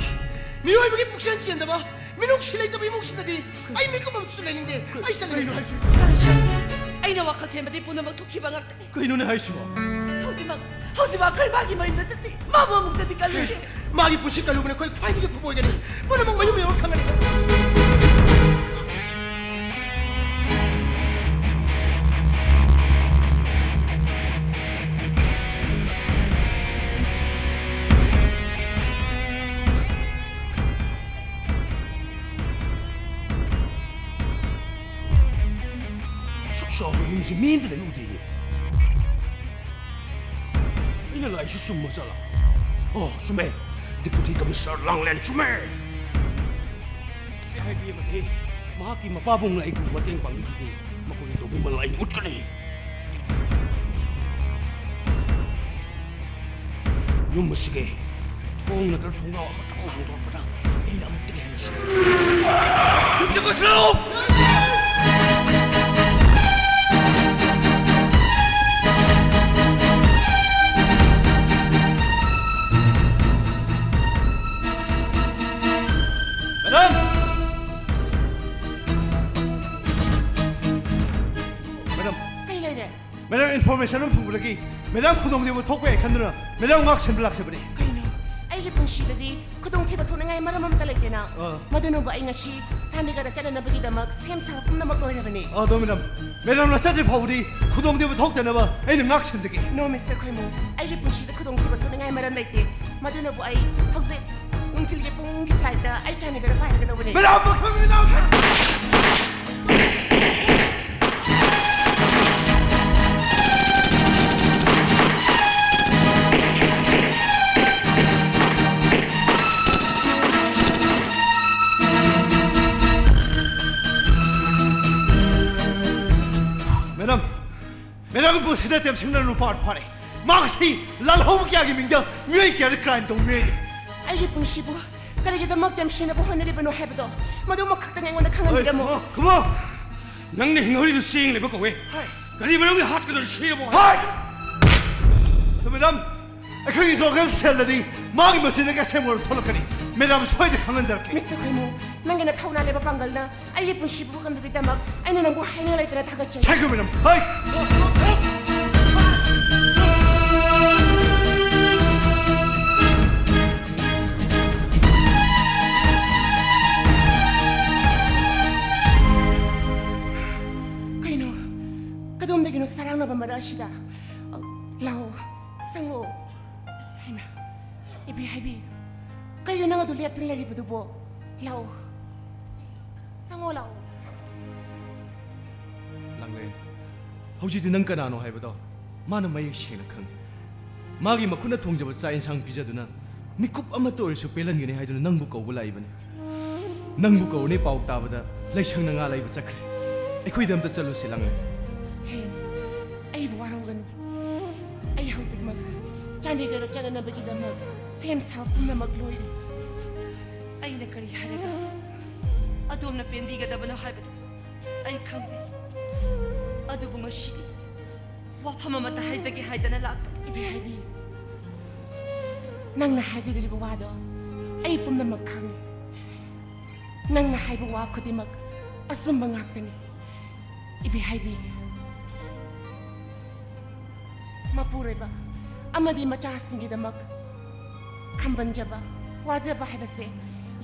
ꯃꯤꯑꯣꯏꯕꯒꯤ ꯄꯨꯛꯆꯦꯜ ꯆꯦꯟꯗꯕ, ꯃꯤꯅꯨꯡꯁꯤ ꯂꯩꯇꯕ ꯏꯃꯨꯡꯁꯤꯗꯗꯤ ꯑꯩ ꯃꯤꯀꯨꯞ ꯑꯃꯁꯨ ꯂꯩꯅꯤꯡꯗꯦ꯫ ꯑꯩ ꯆꯠꯂꯒꯦ꯫ ꯀꯩꯅꯣ ꯍꯥꯏꯁꯤ? ꯑꯩꯅ ꯋꯥꯈꯜ ꯊꯦꯝꯕꯗꯤ ꯄꯨꯝꯅꯃꯛ ꯊꯣꯛꯈꯤꯕ ꯉꯥꯛꯇꯅꯤ꯫ ꯀꯩꯅꯣꯅꯦ ꯍꯥꯏꯁꯤꯕꯣ? ꯍꯧꯖꯤꯛꯃꯛ, ꯍꯧꯖꯤꯛꯃꯛ ꯑꯩꯈꯣꯏ ꯃꯥꯒꯤ ꯃꯌꯨꯝꯗ ꯆꯠꯁꯤ꯫ ꯃꯥꯕꯨ ꯑꯃꯨꯛꯇꯗꯤ ꯀꯜꯂꯨꯁꯦ꯫ ꯃꯥꯒꯤ ꯄꯨꯟꯁꯤ ꯀꯜꯂꯨꯕꯅ ꯑꯩꯈꯣꯏ ꯈ꯭ꯋꯥꯏꯗꯒꯤ ꯐꯕ ꯑꯣꯏꯒꯅꯤ꯫ ꯄꯨꯝꯅꯃꯛ ꯃꯌꯨꯝ ꯌꯧꯔ ꯈꯪꯒꯅꯤ꯫ ꯑꯁꯨꯛ ꯆꯥꯎꯕ ꯌꯨꯝꯁꯤ ꯃꯤ ꯑꯝꯇ ꯂꯩꯍꯧꯗꯦꯅꯦ꯫ ꯑꯩꯅ ꯂꯥꯛꯏꯁꯤ ꯆꯨꯝꯕ ꯖꯥꯠꯂꯥ? ꯑꯣ, ꯆꯨꯝꯃꯦ꯫ Deputy Commissioner ꯂꯥꯡꯂꯦꯟ ꯆꯨꯝꯃꯦ꯫ ꯑꯩ ꯍꯥꯏꯕꯤ ꯑꯃꯗꯤ, ꯃꯍꯥꯛꯀꯤ ꯃꯄꯥꯕꯨꯡꯅ ꯑꯩꯕꯨ ꯃꯇꯦꯡ ꯄꯥꯡꯕꯤꯕꯗꯤ ꯃꯈꯣꯏꯒꯤ ꯇꯧꯕꯤꯃꯜ ꯑꯩ ꯎꯠꯀꯅꯤ꯫ ꯌꯨꯝ ꯑꯁꯤꯒꯤ ꯊꯣꯡ ꯅꯠꯇ꯭ꯔ ꯊꯣꯡꯅꯥꯎ ꯑꯃꯇꯪ ꯍꯥꯡꯗꯣꯔꯛꯄꯗ ꯑꯩꯅ ꯑꯃꯨꯛꯇꯒꯤ ꯍꯦꯟꯅ ꯁꯣꯛ-, ꯌꯨꯝꯁꯤ ꯀꯣꯏꯁꯤꯜꯂꯨ! ꯃꯦꯗꯥꯝ! ꯃꯦꯗꯥꯝ! ꯀꯩ ꯂꯩꯔꯦ? ꯃꯦꯗꯥꯝ, information ꯑꯃ ꯐꯪꯕꯗꯒꯤ ꯃꯦꯗꯥꯝ ꯈꯨꯗꯣꯡꯊꯤꯕ ꯊꯣꯛꯄ ꯌꯥꯏ ꯈꯟꯗꯨꯅ ꯃꯦꯗꯥꯝ ꯉꯥꯛ ꯁꯦꯟꯕ ꯂꯥꯛꯆꯕꯅꯤ꯫ ꯀꯩꯅꯣ? ꯑꯩꯒꯤ ꯄꯨꯟꯁꯤꯗꯗꯤ ꯈꯨꯗꯣꯡꯊꯤꯕ ꯊꯣꯛꯅꯤꯡꯉꯥꯏ ꯃꯔꯝ ꯑꯝꯇ ꯂꯩꯇꯦꯅ꯫ ꯑꯥ꯫ ꯃꯗꯨꯅꯕꯨ ꯑꯩ ꯉꯁꯤ ꯆꯥꯟꯗꯤꯒꯔꯗ ꯆꯠꯅꯅꯕꯒꯤꯗꯃꯛ ꯁꯦꯝ ꯁꯥꯕ ꯄꯨꯝꯅꯃꯛ ꯂꯣꯏꯔꯕꯅꯤ꯫ ꯑꯗꯣ ꯃꯦꯗꯥꯝ, ꯃꯦꯗꯥꯝꯅ ꯆꯠꯇ꯭ꯔꯤ ꯐꯥꯎꯕꯗꯤ ꯈꯨꯗꯣꯡꯊꯤꯕ ꯊꯣꯛꯇꯅꯕ ꯑꯩꯅ ꯉꯥꯛ ꯁꯦꯟꯖꯒꯦ꯫ No, Mister ꯈꯣꯏꯃꯨ, ꯑꯩꯒꯤ ꯄꯨꯟꯁꯤꯗ ꯈꯨꯗꯣꯡꯊꯤꯕ ꯊꯣꯛꯅꯤꯡꯉꯥꯏ ꯃꯔꯝ ꯂꯩꯇꯦ꯫ ꯃꯗꯨꯅꯕꯨ ꯑꯩ ꯍꯧꯖꯤꯛ ꯅꯨꯡꯊꯤꯜꯒꯤ ꯄꯨꯡꯒꯤ flightꯇ ꯑꯩ ꯆꯥꯟꯗꯤꯒꯔꯗ ꯄꯥꯏꯔꯒꯗꯧꯕꯅꯤ꯫ ꯃꯦꯗꯥꯝ, ꯃꯈꯥ ꯃꯦꯗꯥꯝ! ꯃꯦꯗꯥꯝ, ꯃꯦꯗꯥꯝꯒꯤ ꯄꯨꯟꯁꯤꯗ ꯇꯦꯝꯁꯤꯡꯅ ꯂꯨꯄꯥ ꯐꯥꯔꯦ꯫ ꯃꯍꯥꯛ ꯑꯁꯤ ꯂꯥꯜꯍꯧꯕ ꯀꯌꯥꯒꯤ ꯃꯤꯡꯗ ꯃꯤꯑꯣꯏ ꯀꯌꯥꯗ crime ꯇꯧꯕ ꯃꯤꯑꯣꯏꯅꯤ꯫ ꯑꯩꯒꯤ ꯄꯨꯟꯁꯤꯕꯨ ꯀꯔꯤꯒꯤꯗꯃꯛ ꯇꯦꯝꯁꯤꯡꯅꯕ ꯍꯣꯠꯅꯔꯤꯕꯅꯣ ꯍꯥꯏꯕꯗꯣ ꯃꯗꯨꯃꯈꯛꯇꯪ ꯑꯩꯉꯣꯟꯗ ꯈꯪꯍꯟꯕꯤꯔꯝꯃꯨ꯫ ꯍꯣꯏ, ꯈꯨꯃꯣ, ꯈꯨꯃꯣ! ꯅꯪꯅ ꯍꯤꯡꯍꯧꯔꯤꯗꯨ ꯆꯦꯡ ꯂꯩꯕ ꯀꯧꯋꯦ꯫ ꯍꯣꯏ꯫ ꯀꯔꯤ ꯃꯔꯝꯒꯤ ꯍꯥꯠꯀꯗꯧꯔꯤ ꯁꯤꯕꯣ? ꯍꯣꯏ! ꯑꯗꯨ ꯃꯦꯗꯥꯝ, ꯑꯩꯈꯣꯏꯒꯤ local cellꯗꯗꯤ ꯃꯥꯒꯤ ꯃꯆꯤꯟꯗꯒꯤ ꯑꯁꯦꯡꯕ ꯋꯥꯔꯣꯜ ꯊꯣꯛꯂꯛꯀꯅꯤ꯫ ꯃꯦꯗꯥꯝ ꯁꯣꯏꯗꯅ ꯈꯪꯍꯟꯖꯔꯛꯀꯦ꯫ Mister ꯈꯣꯏꯃꯨ, ꯅꯪꯒꯤ ꯅꯊꯧꯅꯥ ꯂꯩꯕ ꯄꯥꯡꯒꯜꯅ ꯑꯩꯒꯤ ꯄꯨꯟꯁꯤꯕꯨ ꯀꯟꯕꯤꯕꯒꯤꯗꯃꯛ ꯑꯩꯅ ꯅꯪꯕꯨ ꯍꯥꯏꯅꯤꯡꯉꯥꯏ ꯂꯩꯇꯅ ꯊꯥꯒꯠꯆꯔꯤ꯫ Thank you, madam. ꯍꯣꯏ! ꯁꯔꯥꯡꯅꯕ ꯃꯔꯛ ꯑꯁꯤꯗ, ꯑ, ꯂꯥꯛꯑꯣ, ꯆꯪꯉꯛꯑꯣ꯫ ꯍꯩꯃꯥ, ꯏꯕꯦ ꯍꯥꯏꯕꯤ, ꯀꯩꯅꯣ ꯅꯪ ꯑꯗꯨ ꯂꯦꯞꯇꯅ ꯂꯩꯔꯤꯕꯗꯨꯕꯣ? ꯂꯥꯛꯑꯣ, ꯆꯪꯉꯛꯑꯣ, ꯂꯥꯛꯑꯣ꯫ ꯂꯥꯡꯂꯦꯟ, ꯍꯧꯖꯤꯛꯇꯤ ꯅꯪ ꯀꯅꯥꯅꯣ ꯍꯥꯏꯕꯗꯣ ꯃꯥꯅ ꯃꯌꯦꯛ ꯁꯦꯡꯅ ꯈꯪꯉꯤ꯫ ꯃꯥꯒꯤ ꯃꯈꯨꯠꯅ ꯊꯣꯡꯖꯕ ꯆꯥꯛ ꯏꯟꯁꯥꯡ ꯄꯤꯖꯗꯨꯅ ꯃꯤꯀꯨꯞ ꯑꯃꯠꯇ ꯑꯣꯏꯔꯁꯨ ꯄꯦꯜꯍꯟꯒꯅꯤ ꯍꯥꯏꯗꯨꯅ ꯅꯪꯕꯨ ꯀꯧꯕ ꯂꯥꯛꯏꯕꯅꯤ꯫ ꯅꯪꯕꯨ ꯀꯧꯔꯅꯤ ꯄꯥꯎ ꯇꯥꯕꯗ ꯂꯩꯁꯪꯅ ꯉꯥ ꯂꯩꯕ ꯆꯠꯈ꯭ꯔꯦ꯫ ꯑꯩꯈꯣꯏꯗ ꯑꯝꯇ ꯆꯠꯂꯨꯁꯤ, ꯂꯥꯡꯂꯦꯟ꯫ ꯍꯦ, ꯑꯩꯕꯨ ꯋꯥꯔꯧꯒꯅꯨ꯫ ꯑꯩ ꯍꯧꯖꯤꯛꯃꯛ ꯆꯥꯟꯗꯤꯒꯔꯗ ꯆꯠꯅꯅꯕꯒꯤꯗꯃꯛ ꯁꯦꯝ ꯁꯥꯕ ꯄꯨꯝꯅꯃꯛ ꯂꯣꯏꯔꯦ꯫ ꯑꯩꯅ ꯀꯔꯤ ꯍꯥꯏꯔꯒ ꯑꯗꯣꯝꯅ ꯄꯦꯟꯕꯤꯒꯗꯕꯅꯣ ꯍꯥꯏꯕꯗꯨ ꯑꯩ ꯈꯪꯗꯦ꯫ ꯑꯗꯨꯕꯨ ꯉꯁꯤꯗꯤ ꯋꯥꯐꯝ ꯑꯃꯠꯇ ꯍꯥꯏꯖꯒꯦ ꯍꯥꯏꯗꯅ ꯂꯥꯛꯄꯅꯤ꯫ ꯏꯕꯦ ꯍꯥꯏꯕꯤ, ꯅꯪꯅ ꯍꯥꯏꯒꯗꯧꯔꯤꯕ ꯋꯥꯗꯣ ꯑꯩ ꯄꯨꯝꯅꯃꯛ ꯈꯪꯉꯤ꯫ ꯅꯪꯅ ꯍꯥꯏꯕ ꯋꯥ ꯈꯨꯗꯤꯡꯃꯛ ꯑꯆꯨꯝꯕ ꯉꯥꯛꯇꯅꯤ꯫ ꯏꯕꯦ ꯍꯥꯏꯕꯤ, ꯃꯄꯨꯔꯣꯏꯕ ꯑꯃꯗꯤ ꯃꯆꯥꯁꯤꯡꯒꯤꯗꯃꯛ ꯈꯝꯕꯟꯖꯕ, ꯋꯥꯖꯕ ꯍꯥꯏꯕꯁꯦ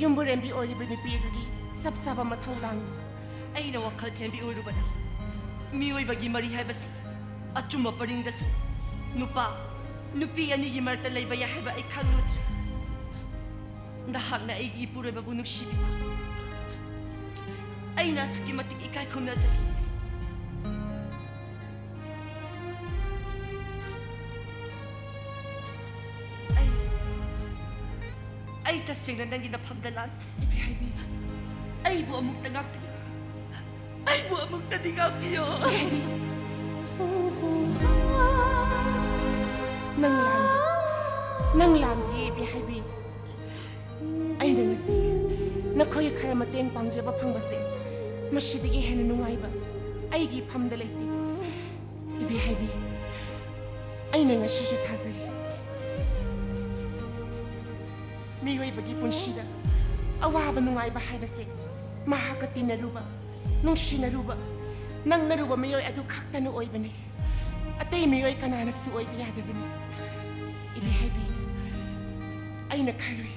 ꯌꯨꯝꯕꯨꯔꯦꯝꯕꯤ ꯑꯣꯏꯔꯤꯕ ꯅꯨꯄꯤ ꯑꯗꯨꯒꯤ ꯆꯞ ꯆꯥꯕ ꯃꯊꯧꯗꯥꯡꯅꯤ꯫ ꯑꯩꯅ ꯋꯥꯈꯜ ꯊꯦꯝꯕꯤ ꯑꯣꯏꯔꯨꯕꯗ ꯃꯤꯑꯣꯏꯕꯒꯤ ꯃꯔꯤ ꯍꯥꯏꯕꯁꯤ ꯑꯆꯨꯝꯕ ꯄꯔꯤꯡꯗꯁꯨ ꯅꯨꯄꯥ ꯅꯨꯄꯤ ꯑꯅꯤꯒꯤ ꯃꯔꯛꯇ ꯂꯩꯕ ꯌꯥꯏ ꯍꯥꯏꯕ ꯑꯩ ꯈꯪꯂꯨꯗ꯭ꯔꯦ꯫ ꯅꯍꯥꯛꯅ ꯑꯩꯒꯤ ꯏꯄꯨꯔꯣꯏꯕꯕꯨ ꯅꯨꯡꯁꯤꯕꯤꯕ ꯑꯩꯅ ꯑꯁꯨꯛꯀꯤ ꯃꯇꯤꯛ ꯏꯀꯥꯏ ꯈꯨꯝꯅꯖꯩ꯫ ꯑꯩ, ꯑꯩ ꯇꯁꯦꯡꯅ ꯅꯪꯒꯤ ꯅꯐꯝꯗ ꯂꯥꯟꯈ꯭ꯔꯦ꯫ ꯏꯕꯦ ꯍꯥꯏꯕꯤ, ꯑꯩꯕꯨ ꯑꯃꯨꯛꯇ ꯉꯥꯛꯄꯤꯌꯨ꯫ ꯑꯩꯕꯨ ꯑꯃꯨꯛꯇꯗꯤ ꯉꯥꯛꯄꯤꯌꯨ꯫ ꯏꯕꯦ ꯍꯥꯏꯕꯤ, ꯅꯪ ꯂꯥꯟꯈ꯭ꯔꯦ꯫ ꯅꯪ ꯂꯥꯟꯈ꯭ꯔꯦ, ꯏꯕꯦ ꯍꯥꯏꯕꯤ꯫ ꯑꯩꯅ ꯉꯁꯤ ꯅꯈꯣꯏꯒꯤ ꯈꯔ ꯃꯇꯦꯡ ꯄꯥꯡꯖꯕ ꯐꯪꯕꯁꯦ ꯃꯁꯤꯗꯒꯤ ꯍꯦꯟꯅ ꯅꯨꯡꯉꯥꯏꯕ ꯑꯩꯒꯤ ꯏꯐꯝꯗ ꯂꯩꯇꯦ꯫ ꯏꯕꯦ ꯍꯥꯏꯕꯤ, ꯑꯩꯅ ꯉꯁꯤꯁꯨ ꯊꯥꯖꯩ꯫ ꯃꯤꯑꯣꯏꯕꯒꯤ ꯄꯨꯟꯁꯤꯗ ꯑꯋꯥꯕ ꯅꯨꯡꯉꯥꯏꯕ ꯍꯥꯏꯕꯁꯦ ꯃꯍꯥꯛꯀ ꯇꯤꯟꯅꯔꯨꯕ, ꯅꯨꯡꯁꯤꯅꯔꯨꯕ, ꯅꯪꯅꯔꯨꯕ ꯃꯤꯑꯣꯏ ꯑꯗꯨ ꯈꯛꯇꯅ ꯑꯣꯏꯕꯅꯤ꯫ ꯑꯇꯩ ꯃꯤꯑꯣꯏ ꯀꯅꯥꯅꯁꯨ ꯑꯣꯏꯕ ꯌꯥꯗꯕꯅꯤ꯫ ꯏꯕꯦ ꯍꯥꯏꯕꯤ, ꯑꯩꯅ ꯈꯜꯂꯨꯏ,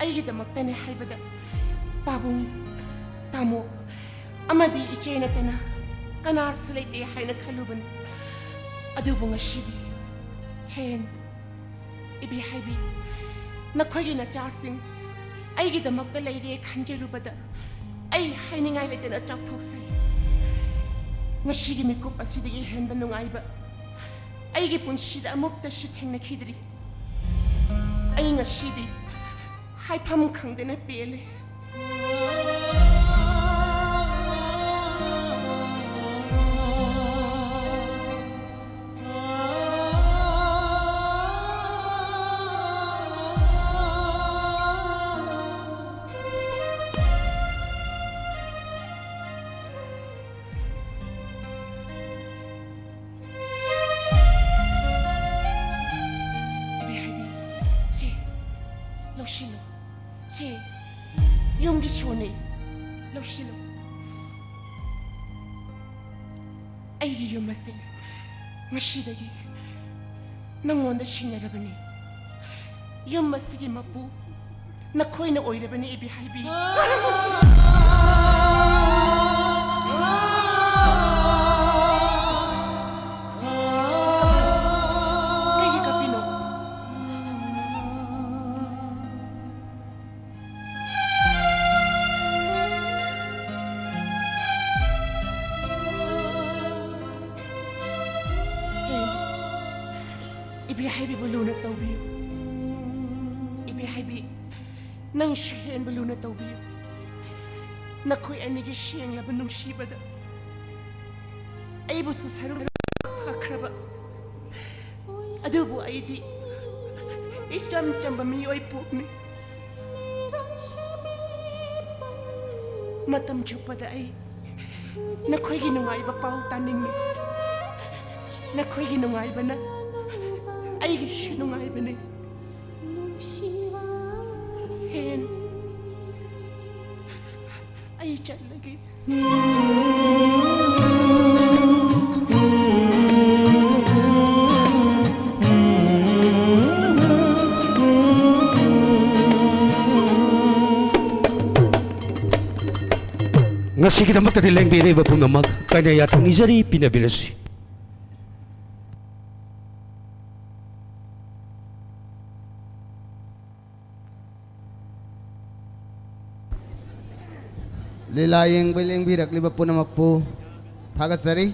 ꯑꯩꯒꯤꯗꯃꯛꯇꯅꯦ ꯍꯥꯏꯕꯗ ꯄꯥꯕꯨꯡ, ꯇꯥꯃꯣ, ꯑꯃꯗꯤ ꯏꯆꯦ ꯅꯠꯇꯅ ꯀꯅꯥꯁꯨ ꯂꯩꯇꯦ ꯍꯥꯏꯅ ꯈꯜꯂꯨꯕꯅꯤ꯫ ꯑꯗꯨꯕꯨ ꯉꯁꯤꯗꯤ ꯍꯦꯟ, ꯏꯕꯦꯍꯩꯕꯤ, ꯅꯈꯣꯏꯒꯤ ꯅꯆꯥꯁꯤꯡ ꯑꯩꯒꯤꯗꯃꯛꯇ ꯂꯩꯔꯦ ꯈꯟꯖꯔꯨꯕꯗ ꯑꯩ ꯍꯥꯏꯅꯤꯡꯉꯥꯏ ꯂꯩꯇꯅ ꯆꯥꯎꯊꯣꯛꯆꯩ꯫ ꯉꯁꯤꯒꯤ ꯃꯤꯀꯨꯞ ꯑꯁꯤꯗꯒꯤ ꯍꯦꯟꯕ ꯅꯨꯡꯉꯥꯏꯕ ꯑꯩꯒꯤ ꯄꯨꯟꯁꯤꯗ ꯑꯃꯨꯛꯇꯁꯨ ꯊꯦꯡꯅꯈꯤꯗ꯭ꯔꯤ꯫ ꯑꯩ ꯉꯁꯤꯗꯤ ꯍꯥꯏꯐꯝ ꯈꯪꯗꯅ ꯄꯦꯜꯂꯦ꯫ ꯏꯕꯦꯍꯩꯕꯤ, ꯁꯦ, ꯂꯧꯁꯤꯜꯂꯨ꯫ ꯁꯦ, ꯌꯨꯝꯒꯤ ꯁꯣꯅꯦ, ꯂꯧꯁꯤꯜꯂꯨ꯫ ꯑꯩꯒꯤ ꯌꯨꯝ ꯑꯁꯤ ꯉꯁꯤꯗꯒꯤ ꯅꯪꯉꯣꯟꯗ ꯁꯤꯟꯅꯔꯕꯅꯤ꯫ ꯌꯨꯝ ꯑꯁꯤꯒꯤ ꯃꯄꯨ ꯅꯈꯣꯏꯅ ꯑꯣꯏꯔꯕꯅꯤ, ꯏꯕꯦꯍꯩꯕꯤ꯫ ꯀꯩꯒꯤ ꯀꯞꯄꯤꯅꯣ? ꯍꯦ, ꯏꯕꯦꯍꯩꯕꯤꯕꯨ ꯂꯨꯅ ꯇꯧꯕꯤꯌꯨ꯫ ꯏꯕꯦꯍꯩꯕꯤ, ꯅꯪꯁꯨ ꯍꯦꯟꯕ ꯂꯨꯅ ꯇꯧꯕꯤꯌꯨ꯫ ꯅꯈꯣꯏ ꯑꯅꯤꯒꯤ ꯁꯦꯡꯂꯕ ꯅꯨꯡꯁꯤꯕꯗ ꯑꯩꯕꯨꯁꯨ ꯁꯔꯨꯛ ꯐꯈ꯭ꯔꯕ꯫ ꯑꯗꯨꯕꯨ ꯑꯩꯗꯤ ꯏꯆꯝ ꯆꯝꯕ ꯃꯤꯑꯣꯏ ꯄꯣꯛꯅꯤ꯫ ꯃꯇꯝ ꯆꯨꯞꯄꯗ ꯑꯩ ꯅꯈꯣꯏꯒꯤ ꯅꯨꯡꯉꯥꯏꯕ ꯄꯥꯎ ꯇꯥꯅꯤꯡꯉꯤ꯫ ꯅꯈꯣꯏꯒꯤ ꯅꯨꯡꯉꯥꯏꯕꯅ ꯑꯩꯒꯤꯁꯨ ꯅꯨꯡꯉꯥꯏꯕꯅꯤ꯫ ꯍꯦꯟ, ꯑꯩ ꯆꯠꯂꯒꯦ꯫ ꯉꯁꯤꯒꯤꯗꯃꯛꯇꯗꯤ ꯂꯦꯡꯕꯤꯔꯤꯕ ꯄꯨꯝꯅꯃꯛ ꯀꯥꯏꯅ ꯌꯥꯊꯪ ꯅꯤꯖꯔꯤ, ꯄꯤꯅꯕꯤꯔꯁꯤ꯫ ꯂꯤꯂꯥ ꯌꯦꯡꯕ ꯂꯦꯡꯕꯤꯔꯛꯂꯤꯕ ꯄꯨꯝꯅꯃꯛꯄꯨ ꯊꯥꯒꯠꯆꯔꯤ꯫